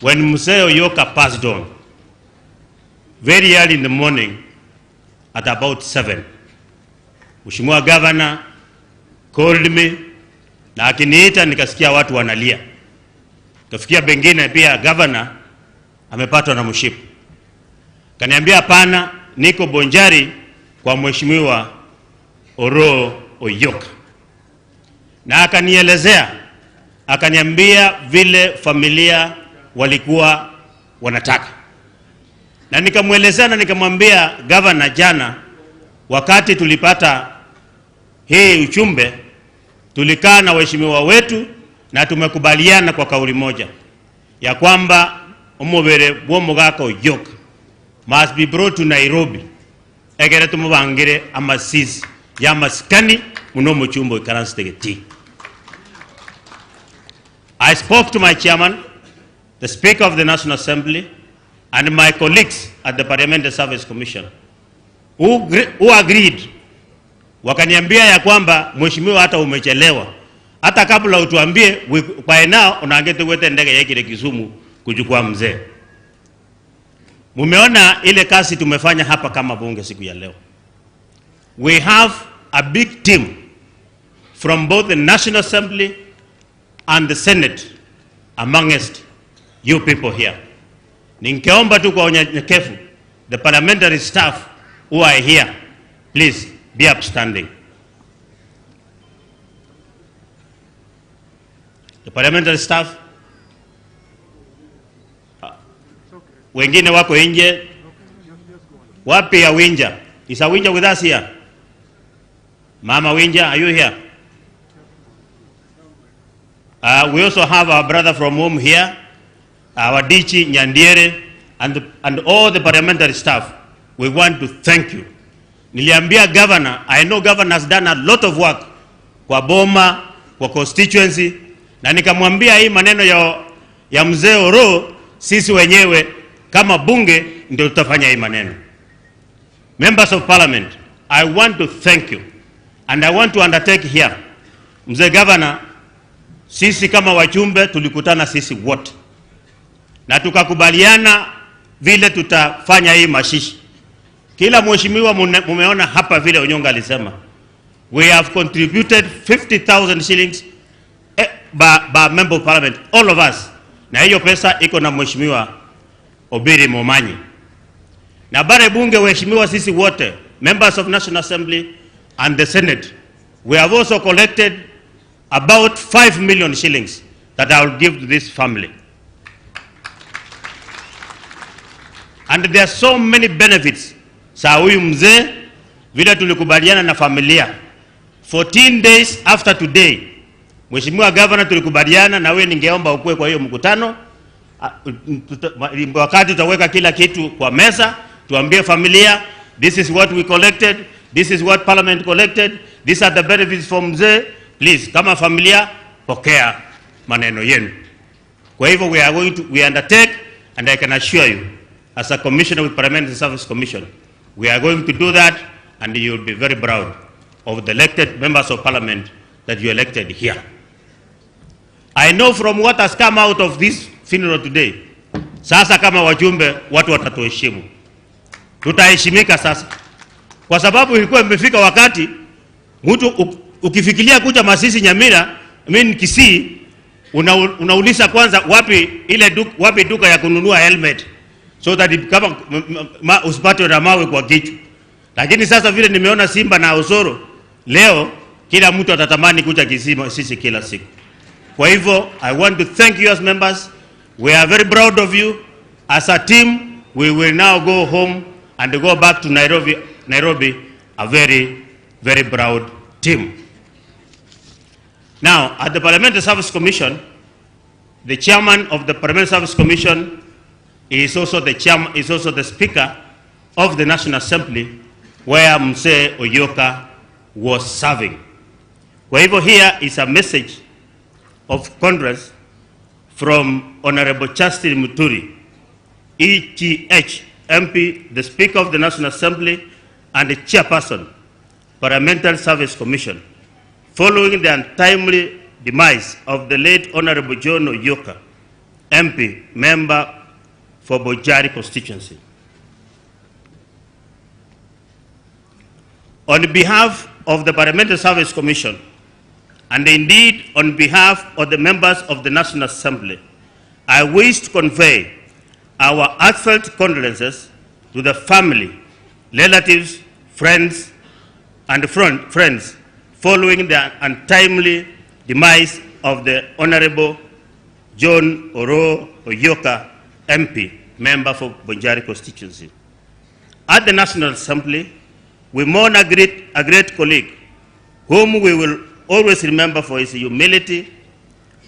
When Mzee Oyoka passed on, very early in the morning, at about 7, Mheshimiwa Governor called me, na akiniita nikasikia watu wanalia. Kafikia bengine pia governor amepatwa na mshipa. Kaniambia hapana, niko Bonjari kwa Mheshimiwa Oroo Oyoka. Na akanielezea, akaniambia vile familia walikuwa wanataka. Na nikamuelezea na nikamwambia governor jana wakati tulipata hii uchumbe, tulikaa na waheshimiwa wetu na tumekubaliana kwa kauli moja ya kwamba omobere bw'omogaka Oyoka must be brought to Nairobi egere tumubangire amasisi ya maskani muno muchumbo ikaransitegeti. I spoke to my chairman, the Speaker of the National Assembly, and my colleagues at the Parliamentary Service Commission who agreed. Wakaniambia ya kwamba mheshimiwa, hata umechelewa, hata kabla utuambie by now unaangete wete ndege yake Kisumu kuchukua mzee. Mumeona ile kazi tumefanya hapa kama bunge siku ya leo. We have a big team from both the National Assembly and the Senate amongst you people here. Ningeomba tu kwa unyenyekevu, the parliamentary staff who are here, please be upstanding. The parliamentary staff, wengine wako nje. Wapi ya Winja? Is a Winja with us here? Mama Winja, are you here? We also have our brother from home here, our Dichi Nyandiere, and all the parliamentary staff. We want to thank you. Niliambia governor, I know governor has done a lot of work kwa boma, kwa constituency, na nikamwambia hii maneno ya mzee Oroo, sisi wenyewe kama bunge ndio tutafanya hii maneno. Members of Parliament, I want to thank you. And I want to undertake here, Mzee Governor, sisi kama wajumbe tulikutana sisi wote na tukakubaliana vile tutafanya hii mashishi. Kila mheshimiwa mumeona hapa vile Onyonka alisema, we have contributed 50,000 shillings by member of parliament, all of us. Na hiyo pesa iko na mheshimiwa Obiri Momanyi. Na bare bunge waheshimiwa sisi wote, members of National Assembly and the Senate, we have also collected about 5 million shillings that I will give to this family. And there are so many benefits. Saa huyu mzee vile tulikubaliana na familia, 14 days after today, Mheshimiwa Governor tulikubaliana na wewe, ningeomba ukue kwa hiyo mkutano. Wakati tutaweka kila kitu kwa meza, tuambie familia, this is what we collected, this is what parliament collected, these are the benefits for mzee. Please, kama familia, pokea maneno yenu. Kwa hivyo we are going to, we undertake, and I can assure you, as a commissioner with Parliamentary Service Commission, we are going to do that, and you will be very proud of the elected members of parliament that you elected here. I know from what has come out of this funeral today, sasa kama wajumbe watu watatuheshimu. Tutaheshimika sasa. Kwa sababu ilikuwa imefika wakati mtu ukifikiria kuja Masisi Nyamira, I mean Kisii, unauliza kwanza wapi ile duka, wapi duka ya kununua helmet, so that kama usipate na mawe kwa kichwa. Lakini sasa vile nimeona Simba na Osoro leo, kila mtu atatamani kuja Kisii sisi kila siku. Kwa hivyo I want to thank you as members. We are very proud of you. As a team, we will now go home and go back to Nairobi, a very, very proud team. Now, at the Parliamentary Service Commission, the chairman of the Parliamentary Service Commission is also the chairman, is also the speaker of the National Assembly, where Mzee Oyoka was serving. Kwa hivyo here is a message of condolence from Honorable Justin Muturi, ETH MP, the Speaker of the National Assembly and the Chairperson, Parliamentary Service Commission, following the untimely demise of the late Honorable John Oyoka, MP, member for Bonchari constituency. On behalf of the Parliamentary Service Commission, and indeed on behalf of the members of the National Assembly, I wish to convey our heartfelt condolences to the family, relatives, friends, and friends following the untimely demise of the Honorable John Oroo Oyoka, MP, member for Bonchari constituency. At the National Assembly, we mourn a great colleague whom we will always remember for his humility,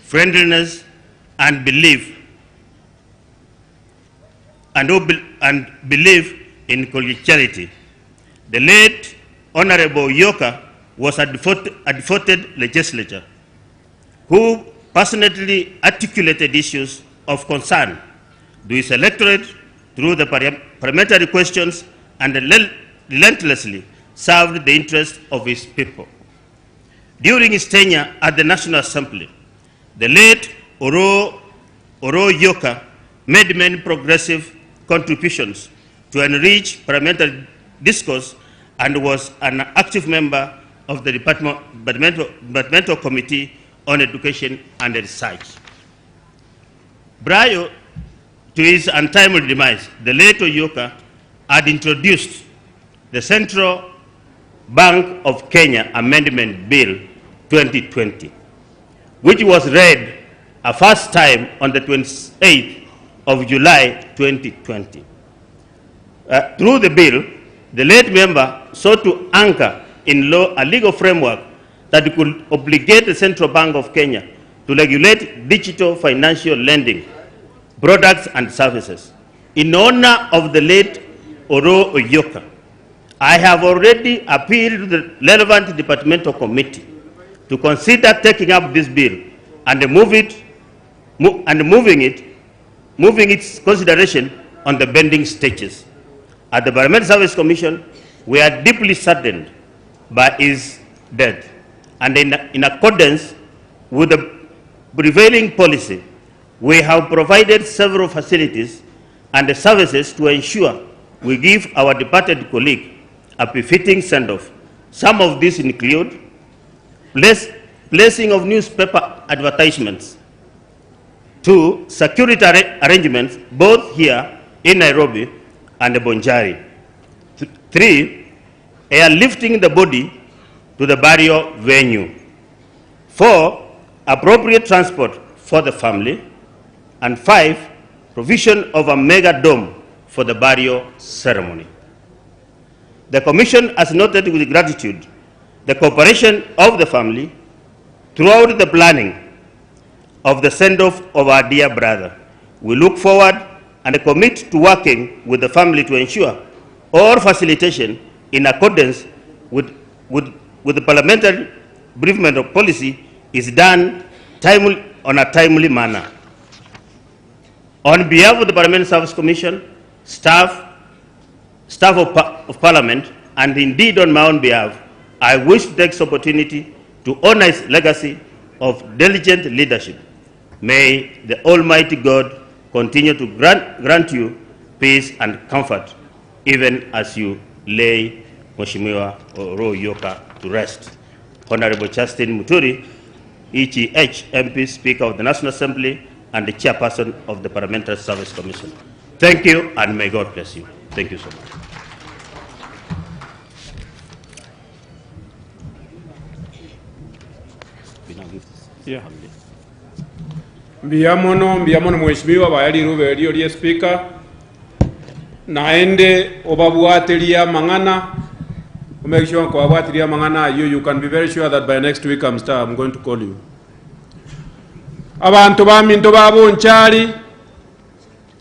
friendliness, and belief, and belief in collegiality. The late Honorable Oyoka was a devoted legislator who passionately articulated issues of concern to his electorate through the parliamentary questions and relentlessly served the interests of his people. During his tenure at the National Assembly, the late Oroo Oyoka made many progressive contributions to enrich parliamentary discourse and was an active member of the Departmental Committee on Education and Research. Prior to his untimely demise, the late Oyoka had introduced the Central Bank of Kenya Amendment Bill 2020, which was read a first time on the 28th of July 2020. Through the bill, the late member sought to anchor in law a legal framework that could obligate the Central Bank of Kenya to regulate digital financial lending products and services. In honor of the late Oroo Oyoka, I have already appealed to the relevant departmental committee to consider taking up this bill and moving its consideration on the pending stages. At the Parliamentary Service Commission, we are deeply saddened by his death, and in accordance with the prevailing policy, we have provided several facilities and services to ensure we give our departed colleague a befitting send-off. Some of these include placing of newspaper advertisements, 2, security arrangements both here in Nairobi and Bonchari, 3, airlifting the body to the burial venue, 4, appropriate transport for the family, and 5, provision of a mega dome for the burial ceremony. The Commission has noted with gratitude the cooperation of the family throughout the planning of the send-off of our dear brother. We look forward and commit to working with the family to ensure all facilitation in accordance with the parliamentary bereavement of policy is done on a timely manner. On behalf of the Parliamentary Service Commission, staff of Parliament, and indeed on my own behalf, I wish to take this opportunity to honor his legacy of diligent leadership. May the Almighty God continue to grant you peace and comfort, even as you lay Mheshimiwa Oroo Oyoka to rest. Honorable Justin Muturi, EGH MP, Speaker of the National Assembly, and the Chairperson of the Parliamentary Service Commission. Thank you, and may God bless you. Thank you so much. Yeah. Mbiamono mheshimiwa bayali rube lio lie speaker naende obabwatiria mang'ana make sure kwa abwatiria mang'ana you can be very sure that by next week I'm going to call you. Abantu baminto babonchari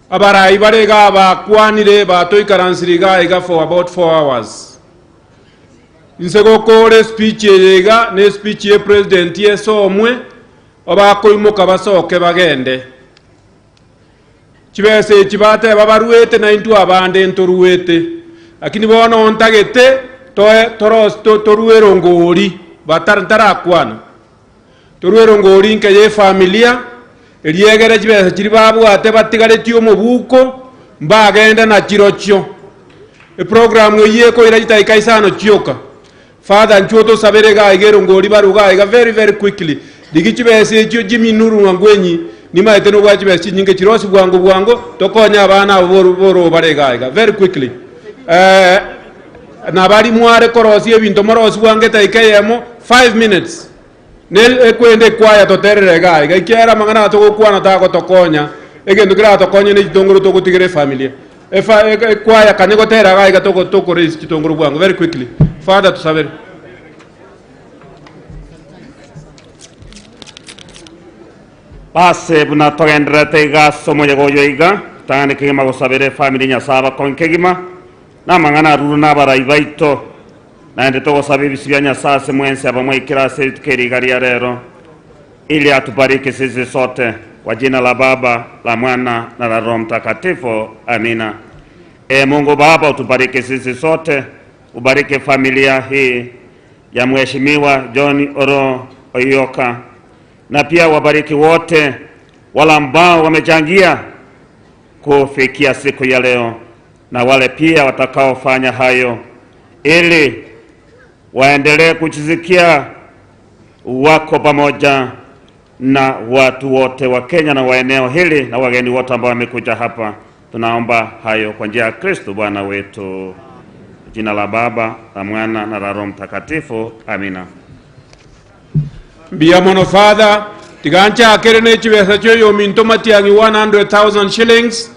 abarayi barega bakwanire batoikaransiriga iga for about 4 hours. Insegokore speech yega ne speech ye president yesomwe abakoimuka basoke bagende chibese chibate babaruete na intu abande ntoruete lakini bono ntagete toruero ngori batarakwana toruero ngori nke ye familia eriegere chibese chiri babwate batigaretio omobuko mbagenda na chirochio e program yeko irajita ikaisano chioka. Father nchuoto saberega igero ngori baruga iga very very quickly digichibese chio Jimmy Nuru ngwenyi nimaete no bwachibese nyinge chirosi bwango bwango tokonya abana boro barega iga very quickly na bari mware korosi ebinto morosi bwange taikeyemo 5 minutes ne kwende kwaya totererega iga ikiera mangana togokwana tagotokonya egendo kira tokonya ne chitongoro togotigere familia efa kwaya kanegotera iga toko chitongoro bwango very quickly. Father tusabere. Base buna togenderete iga somo yegoyo iga tangane kegima gosabere family nyasaba konkegima namang'ana aruru nabarai baito naende togosaba ebisi bya Nyasaye ase mwensi abamwe ikirase tukeriga ria rero ili atubariki sisi sote kwa jina la Baba la Mwana na la Roho Mtakatifu, amina. E Mungu Baba, utubariki sisi sote, ubariki familia hii ya Mheshimiwa John Oroo Oyoka, na pia wabariki wote wale ambao wamechangia kufikia siku ya leo na wale pia watakaofanya hayo, ili waendelee kuchizikia wako pamoja na watu wote wa Kenya na wa eneo hili na wageni wote ambao wamekuja hapa. Tunaomba hayo kwa njia ya Kristo Bwana wetu. Jina la Baba, la Mwana na la Roho Mtakatifu. Amina. Mbiamono Father, tigancha akerene chibesa choyo minto matiangi 100,000 shillings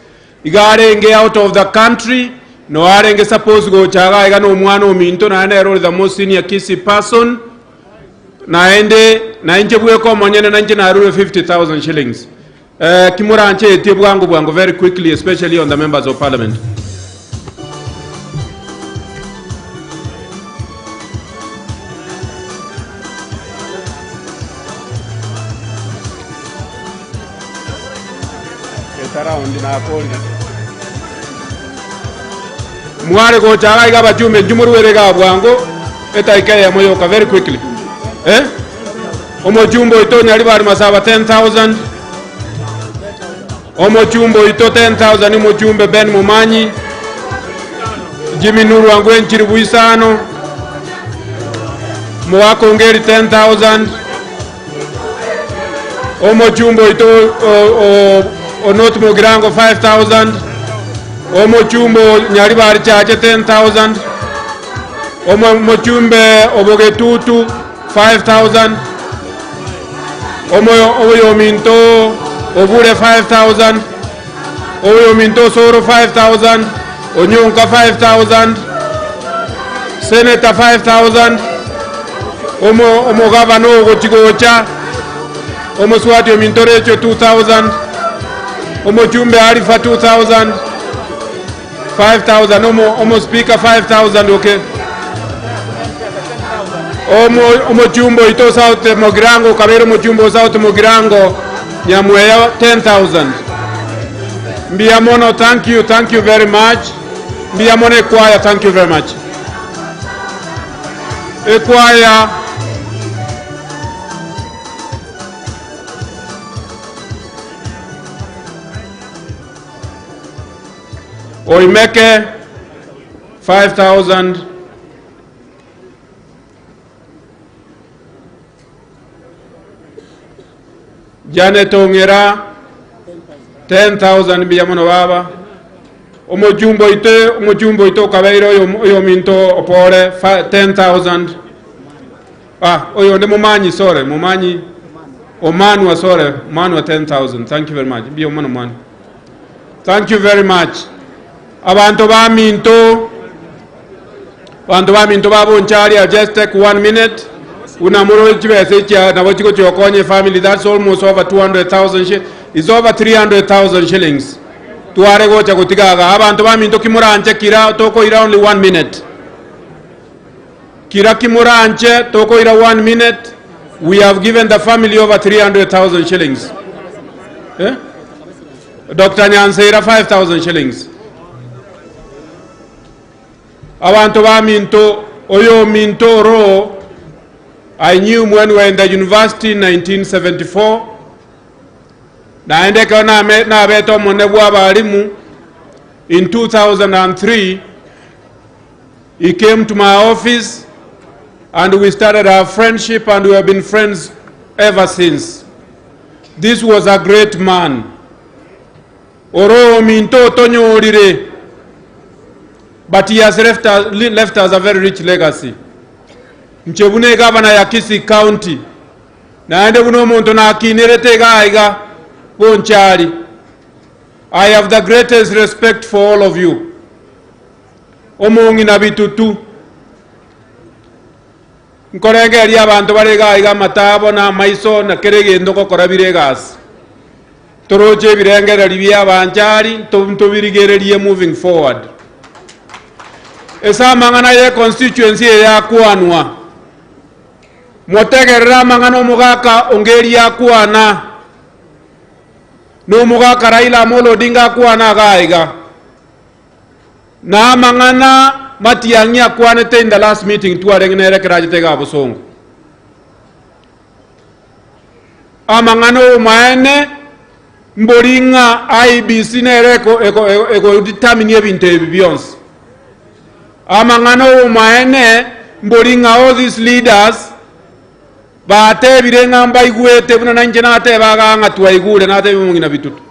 igarenge out of the country no arenge suppose go chaga iga no mwana ominto na ene the most senior Kisii person na ende na inje bweko monyene na inje na rule 50,000 shillings. Kimuranche etie bwangu bwangu very quickly, especially on the members of parliament. Mware gochaga iga bachume njumuruwere ga bwango Etaika ya moyoka very quickly. Eh? Omojumbo ito Nyaribari Masaba 10,000. Omojumbo ito 10,000 Omojumbe Ben Mumanyi. Jimmy Nuru Angwen Chiribuisano. Mwako Ngeri 10,000. Omojumbo ito Onot Mugirango 5,000. Omochumbo Nyaribari Chache 10,000. Omochumbe Obogetutu 5,000. Omoyominto Obure 5,000. Oyominto Soro 5,000. Onyonka 5,000. Senator 5,000. Omogavano Gochigocha. Omoswati Omintorecho 2,000. Omochumbe Arifa 2,000. 5,000. Omo Speaker 5,000. Okay. Omochumbo ito South Mogirango, Kabero Mochumbo South Mogirango, Nyamweya 10,000. Mbiamono, thank you very much. Mbiamono Ekwaya, thank you very much. Ekwaya. Oimeke 5,000. Janet Ongera 10,000 Mbiamono baba. Omojumbo ito Kabeiro oyo minto opore 10,000. Ah, oyo ndi Mumanyi, sorry, Mumanyi Omanwa, sorry, Omanwa 10,000. Thank you very much. Mbiamono mwana. Thank you very much. Abantu ba minto babonchari, I'll just take 1 minute. Unamuro chibese na bochiko chokonye family, that's almost over 200,000. It's over 300,000 shillings. Tuare gocha kutigaga abantu ba minto kimuranje kira toko ira only 1 minute. Kira kimuranje toko ira 1 minute. We have given the family over 300,000 shillings. Eh? Dr. Nyanseira 5,000 shillings. Abantu ba minto oyo minto ro. I knew when we were in the university in 1974. Naendeka na beto monebwa balimu. In 2003, he came to my office and we started our friendship, and we have been friends ever since. This was a great man. Oro minto tonyorire. But he has left us a very rich legacy. Mchebune governor ya Kisii County. Naende buno muntu na kinerete gaiga bonchari. I have the greatest respect for all of you. Omongi na bitutu. Nkorengeria abantu bare gaiga matabo na maiso na keregendo kokora biregas. Toroche birengereri bya banchari tobirigererie moving forward. Esa mangana ye constituency ya kuanwa. Motegerera mangano mugaka ongeri ya kuana. No mugaka Raila Amolo Odinga kuana gaiga. Na mangana matiangia kuanete in the last meeting tuarengenere kerajitega busongo. Amangano maene mboringa IBC nereko eko determine ebintu ebi byonse. Amangano maene mboringa all these leaders bate birenga mbaigwete buna nanje nate baganga twaigure nate bimungina bitutu.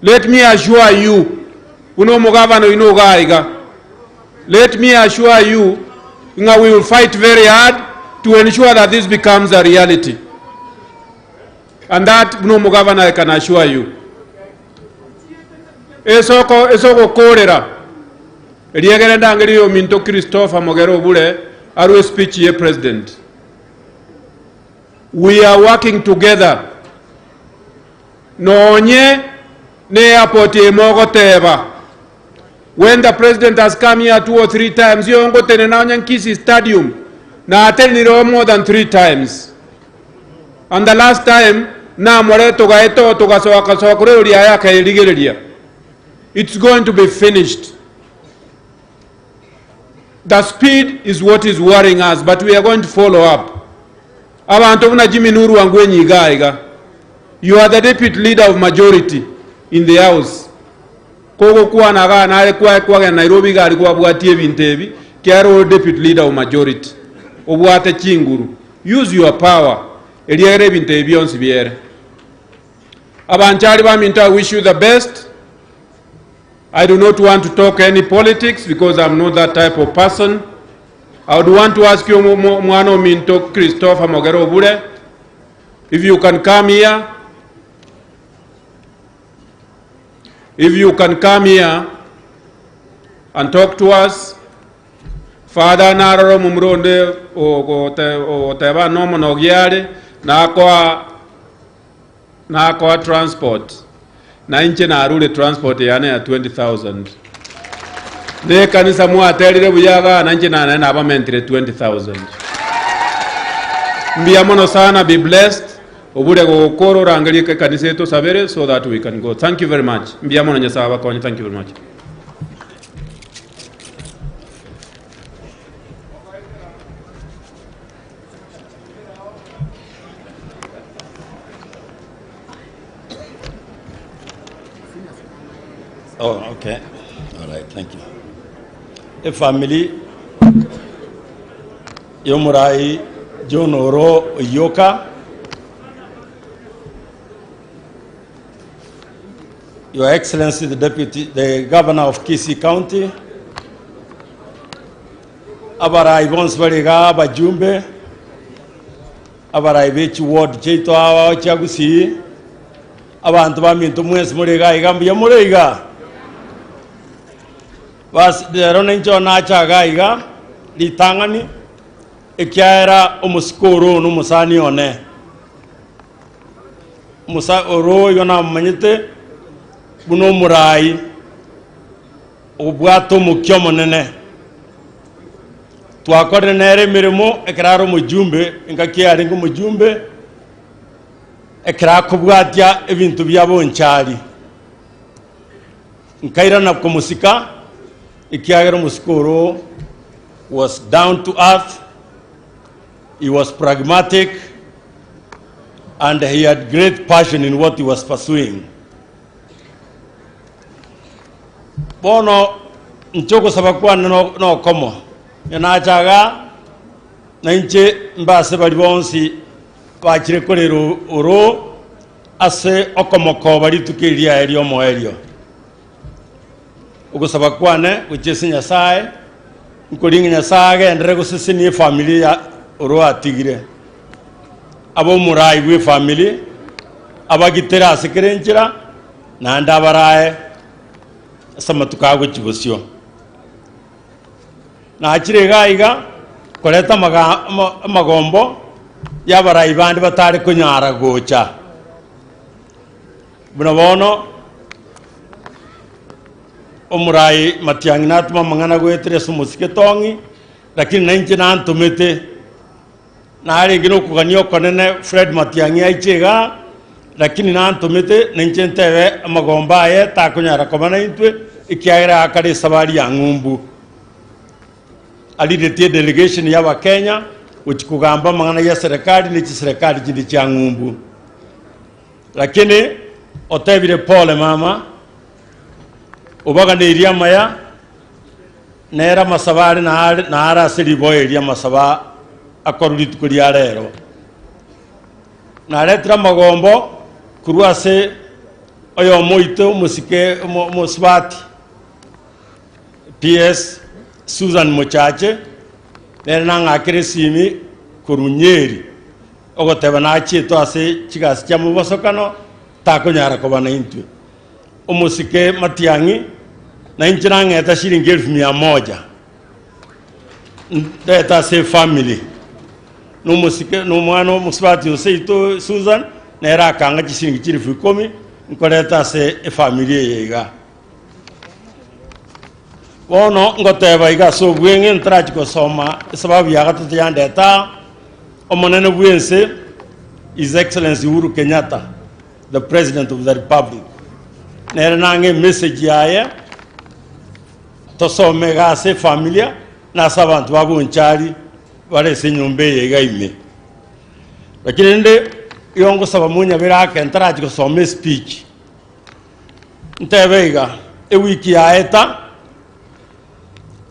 Let me assure you uno mugavano ino gaiga. Let me assure you nga we will fight very hard to ensure that this becomes a reality. And that no mugavana I can assure you. Esoko kolera. Eliegere ndangeri minto Christopher Mogero Bule arwe speech ye president. We are working together. Nonye ne airport emogoteba. When the president has come here 2 or 3 times, yongo tene na Kisii Stadium na ateniro more than 3 times. And the last time na more tugaeto tugasoka kasokureria yakairigereria. It's going to be finished. The speed is what is worrying us, but we are going to follow up. Abantu buna Jimmy Nuru Wangwenyi Igaiga, you are the deputy leader of majority in the house. Kogo kuwa na nare kwa kwa Nairobi gari kwa bwatie bintebi, kiaro deputy leader of majority. Obwate chinguru. Use your power. Eliere bintebi onsi biere. Abanchari ba minta, I wish you the best. I do not want to talk any politics because I'm not that type of person. I would want to ask you, Mwano Minto Christopher Mogero Obure, if you can come here. If you can come here and talk to us. Father Naroro Mumronde o teba nomo no giare na kwa transport. Na inche na arule transport yane ya 20,000. Ne kanisa mwa atelire buyaga na inche na na abamentire 20,000. Mbia mono sana, be blessed. Obure gokoro rangelie kanisa yetu sabere so that we can go. Thank you very much. Mbia mono Nyasaye abakonye. Thank you very much. Oh, okay. All right, thank you. A family, Yomurai John Oro Oyoka, Your Excellency, the Deputy, the Governor of Kisii County, Abarai Bonsbariga, Abajumbe, Abarai Bechi Ward, Cheto Awa Chagusi, Abantu Baminto Mwes Muriga, Igambia Muriga. Bas rero nincho nachaga iga litangani ekiaera omusikoro n'omusani one musa oro yona manyete buno murai obwato mukyo munene twakore nere mirimo ekeraro mujumbe engakiare ngo mujumbe ekerakobwatia ebintu byabonchari nkaira na kumusika. Ikiagero Musikoro was down to earth, he was pragmatic, and he had great passion in what he was pursuing. Bono nchoko sabakwa no komo. Yanachaga na inche mbase bali bonsi bachire korero oro ase okomoko bali tukiria erio moerio. Ogosaba kwane gochese Nyasaye nkoringa Nyasaye agendere gosesenia efamily oro atigire abo murai bwe family abagitera ase kerenchera naende abarae ase amatuko agochibosio nachire iga iga koreta amagombo yabarai bande batare konyara gocha buna bono omurai Matiang'i natuma mang'ana goetere ase omosike tongi lakini nainche nantomete narenge nokogania okonene Fred Matiang'i aiche iga lakini nantomete nainche ntebe amagomba aye takonyara koba naintwe ekiagera akare esabari ya ng'umbu aliretie delegation ya Abakenya gochi kogamba amang'ana ya serikali na chiserikali chinde chia ng'umbu lakini otebire pole mama obaganeirie amaya nera amasaba are nara ase riboyo eria amasaba akorwa rituko ria rero naretire amagombo korwa ase oyo omoito omosike omosubati PS Susan Mochache nere nang'akere esimi korwa Nyeri ogoteba nachietwe ase chigasi chia mobosokano takonyara koba na intwe omosike Matiang'i na inche nang'eta shilingi 100,000 ndeta ase family nomosike nomwana omosubati oseito Susan nere akang'a chishilingi 10,000 nkoreta ase efamily eye iga bono ngoteba iga ase obweng'e ntarachi gosoma esababu ya gatato yandeta omonene bwense His Excellency Uhuru Kenyatta, the President of the Republic nere nange message yaye tosome gase familia Nasa abantu babonchari barese nyumba yegaime. Lakini nde yongo saba munya birake ntaraji gusoma speech. Ntebeiga ewiki yaeta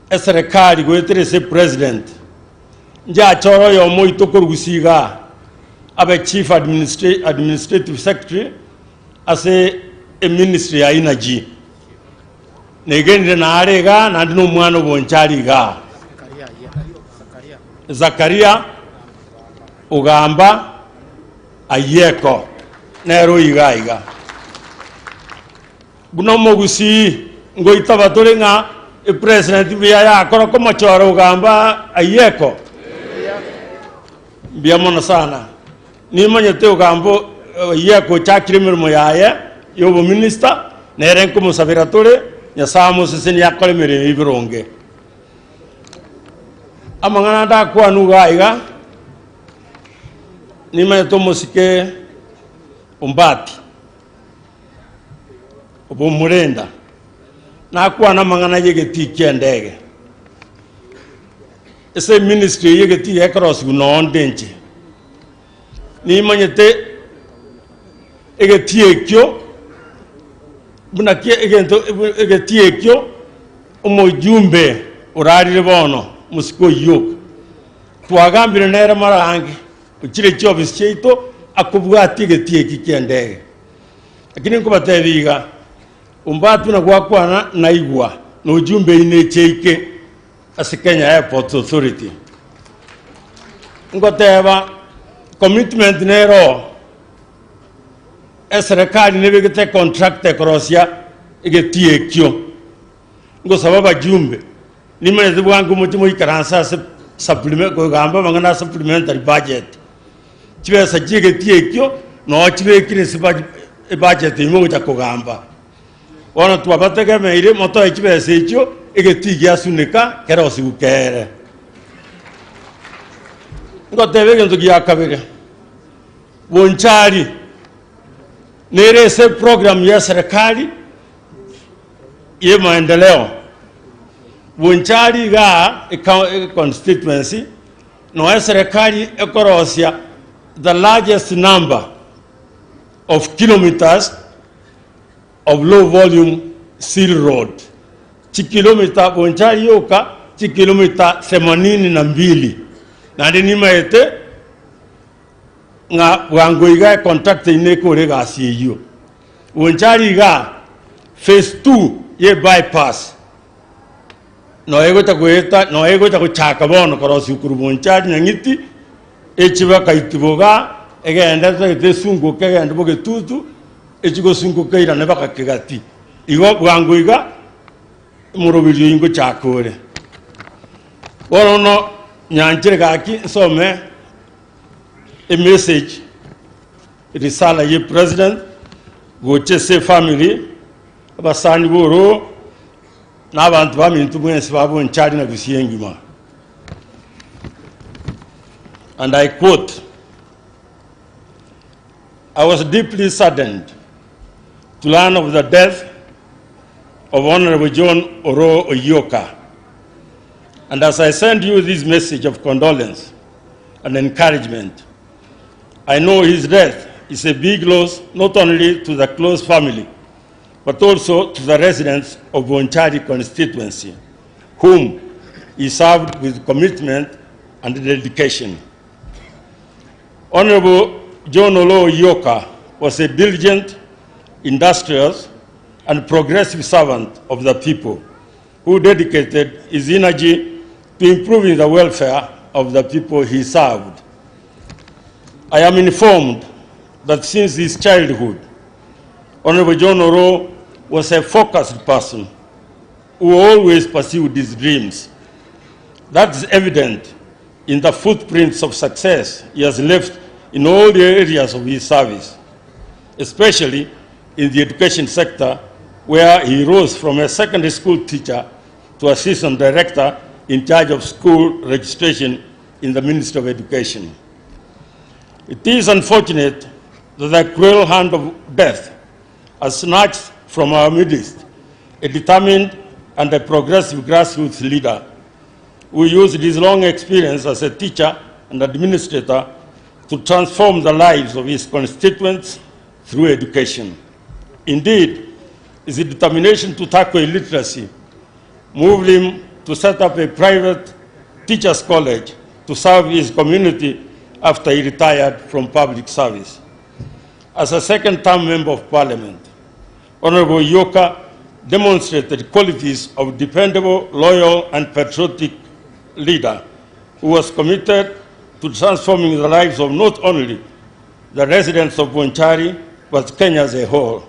eserikali gweterese president njachoro yo moito korugusiga abe chief administrative secretary ase e ministry ya energy negendire narega nandi no mwana bonchariga Zakaria Ugamba Ayeko nero iga iga buno mogusi ngoita batore nga e president bia yakora komochoro Ugamba Ayeko mbia sana nimanyete Ugambo Ayeko chakire mirimo yaye yobo minister nere nkumusabira tore nyasamu sisini yakore mirimo ibironge amangana ndakwanuga iga nimanyete omusike Ombati obomurenda nakwana amangana yegeti kiendege ese ministry yegeti ekross gunondenje nimanyete egeti ekyo bunakie egento egeti ekyo omujumbe orarire bono musiko yok twagambire nere marangi ukire cyobisi cyeito akubwati egeti eki kiendege lakini nkubatebiga Ombati na gwakwana naigwa no jumbe ine cheike ase Kenya Airport Authority ngoteba commitment nero eserikali nebegete contract ekorosia egeti ekyo ngosaba bajumbe nimeze bwangu muti ikaransa ase supplement kugamba bangana supplementary budget chibesa chigeti ekyo no chibekire budget imwe kugamba ono twabategemeire moto ekibesa ekyo egeti giasunika kerosi gukere ngotebe egento gia kabere Bonchari nerese program ya serikali ye maendeleo Bonchari ga constituency no serikali ekorosia the largest number of kilometers of low volume seal road chikilomita Bonchari yoka chikilomita 82 nandi nimaete nga bwangu iga contract ine kore gasi iyo Bonchari ga phase 2 ye bypass no ego takweta no ego takuchaka bono korosi ukuru Bonchari nyangiti echiba kaitiboga egenda tesungu kegenda bogetutu echigosungu keira ne bakakegati igo bwangu iga murobiri ingo chakore bono no nyanjire gaki some a message risala ye president goche se family abasani boro n'abantu bamintu mwensi babonchari na Gusii. And I quote, I was deeply saddened to learn of the death of Honorable John Oro Oyoka. And as I send you this message of condolence and encouragement, I know his death is a big loss not only to the close family, but also to the residents of Bonchari constituency, whom he served with commitment and dedication. Honorable John Olo Oyoka was a diligent, industrious, and progressive servant of the people who dedicated his energy to improving the welfare of the people he served. I am informed that since his childhood, Honorable John Oro was a focused person who always pursued his dreams. That is evident in the footprints of success he has left in all the areas of his service, especially in the education sector, where he rose from a secondary school teacher to assistant director in charge of school registration in the Ministry of Education. It is unfortunate that the cruel hand of death has snatched from our midst a determined and a progressive grassroots leader. who used his long experience as a teacher and administrator to transform the lives of his constituents through education. Indeed, his determination to tackle illiteracy moved him to set up a private teachers' college to serve his community after he retired from public service. As a second-term member of parliament, Honorable Oyoka demonstrated qualities of dependable, loyal, and patriotic leader who was committed to transforming the lives of not only the residents of Bonchari, but Kenya as a whole.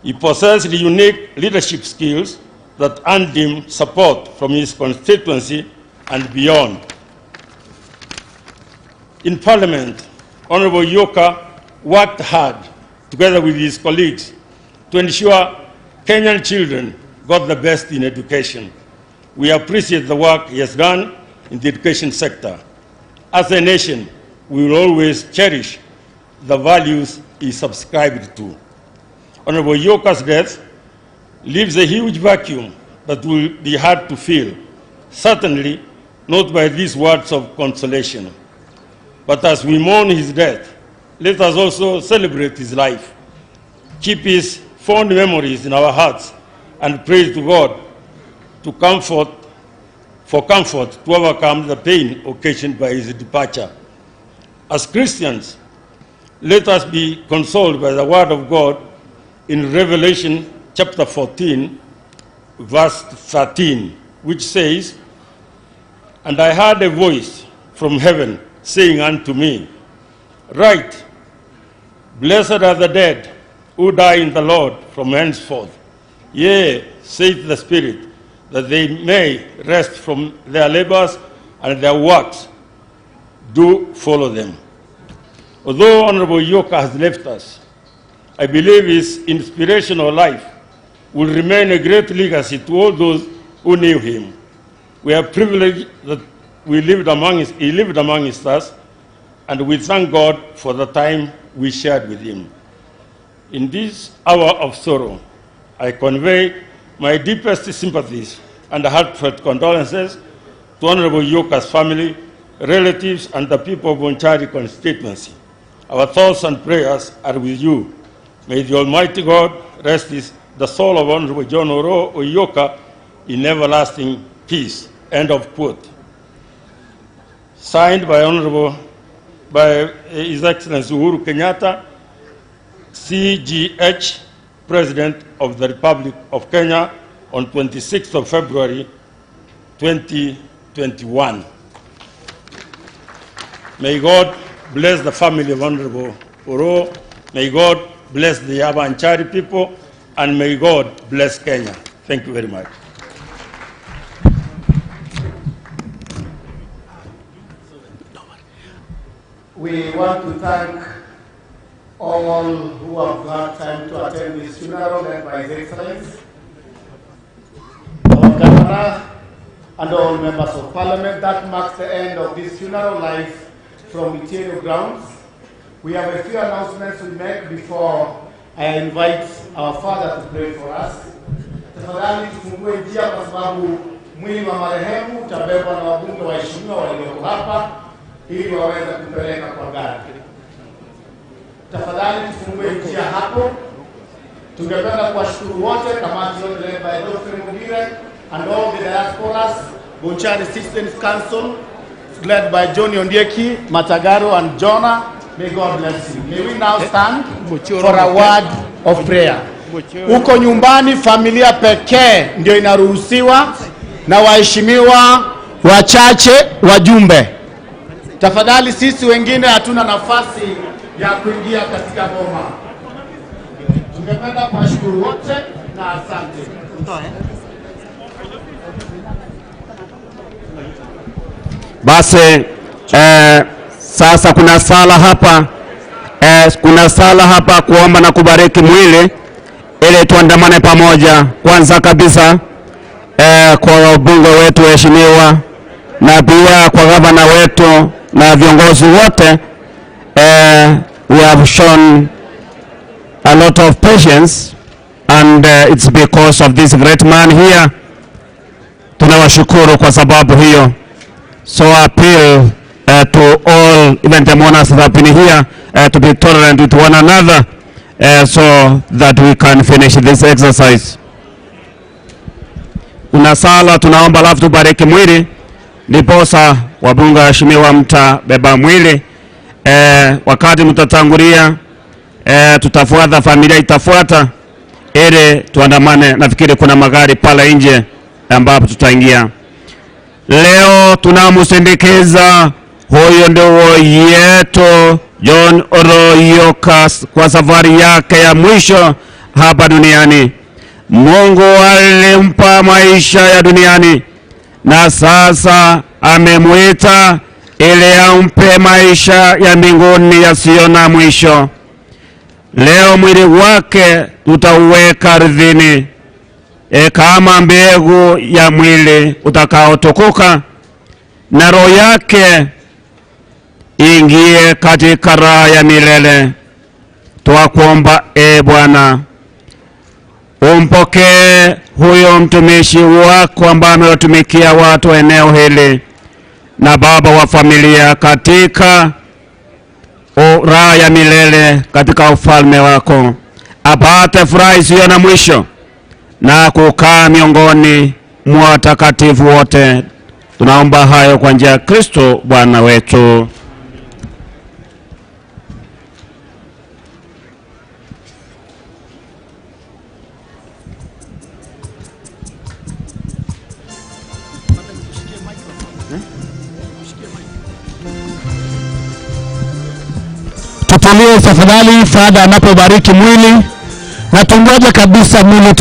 He possessed unique leadership skills that earned him support from his constituency and beyond. In Parliament, Honorable Oyoka worked hard together with his colleagues to ensure Kenyan children got the best in education. We appreciate the work he has done in the education sector. As a nation, we will always cherish the values he subscribed to. Honorable Oyoka's death leaves a huge vacuum that will be hard to fill, certainly not by these words of consolation. But as we mourn his death, let us also celebrate his life, keep his fond memories in our hearts, and pray to God for comfort to overcome the pain occasioned by his departure. As Christians, let us be consoled by the word of God in Revelation chapter 14, verse 13, which says, "And I heard a voice from heaven saying unto me, Write, blessed are the dead who die in the Lord from henceforth. Yea, saith the Spirit, that they may rest from their labors, and their works do follow them." Although Honorable Oyoka has left us, I believe his inspirational life will remain a great legacy to all those who knew him. We are privileged that he lived amongst us, and we thank God for the time we shared with him. In this hour of sorrow, I convey my deepest sympathies and heartfelt condolences to Honorable Oyoka's family, relatives, and the people of Bonchari constituency. Our thoughts and prayers are with you. May the Almighty God rest the soul of Honorable John Oroo Oyoka in everlasting peace. End of quote. Signed by His Excellency Uhuru Kenyatta, CGH, President of the Republic of Kenya, on 26th of February, 2021. May God bless the family of Honorable Oroo. May God bless the Abanchari people, and may God bless Kenya. Thank you very much. We want to thank all who have had time to attend this funeral led by His Excellency, our Governor, and all members of Parliament. That marks the end of this funeral live from Itieno grounds. We have a few announcements to make before I invite our father to pray for us. Tafadhali tufungue njia kwa sababu mwili wa marehemu utabebwa na wabunge waheshimiwa walioko hapa ili waweze kupeleka kwa gari. Tafadhali tufungue njia hapo. Tungependa kuwashukuru wote, kamati yote led by Godfrey Mugire and all the diasporas, Bonchari Citizens Council led by Johnny Ondieki, Matagaro and Jonah. May God bless you. May we now stand for a word of prayer. Huko nyumbani familia pekee ndio inaruhusiwa na waheshimiwa wachache wajumbe. Tafadhali sisi wengine hatuna nafasi ya kuingia katika boma. Tungependa kuwashukuru wote na asante. Basi sasa kuna sala hapa, kuna sala hapa kuomba na kubariki mwili ili tuandamane pamoja. Kwanza kabisa kwa wabunge wetu waheshimiwa na pia kwa gavana wetu na viongozi wote. We have shown a lot of patience, and it's because of this great man here. Tunawashukuru kwa sababu hiyo. So I appeal to all, even the mourners that have been here, to be tolerant with one another so that we can finish this exercise. Kuna sala tunaomba, alafu tubariki mwili, ndiposa wabunge waheshimiwa mtabeba mwili. Wakati mtatangulia, tutafuata, familia itafuata ili tuandamane. Nafikiri kuna magari pale nje ambapo tutaingia. Leo tunamsindikiza huyo ndugu yetu John Oroo Oyoka kwa safari yake ya mwisho hapa duniani. Mungu alimpa maisha ya duniani na sasa amemuita ili ampe maisha ya mbinguni yasiyo na mwisho. Leo mwili wake tutauweka ardhini kama mbegu ya mwili utakaotukuka, na roho yake ingie katika raha ya milele. Twakuomba e Bwana, umpokee huyo mtumishi wako ambaye amewatumikia watu eneo hili na baba wa familia katika raha ya milele katika ufalme wako, apate furaha isiyo na mwisho na kukaa miongoni mwa watakatifu wote. Tunaomba hayo kwa njia ya Kristo Bwana wetu. Tutulie tafadhali, Father anapobariki mwili, na tungoje kabisa mwili.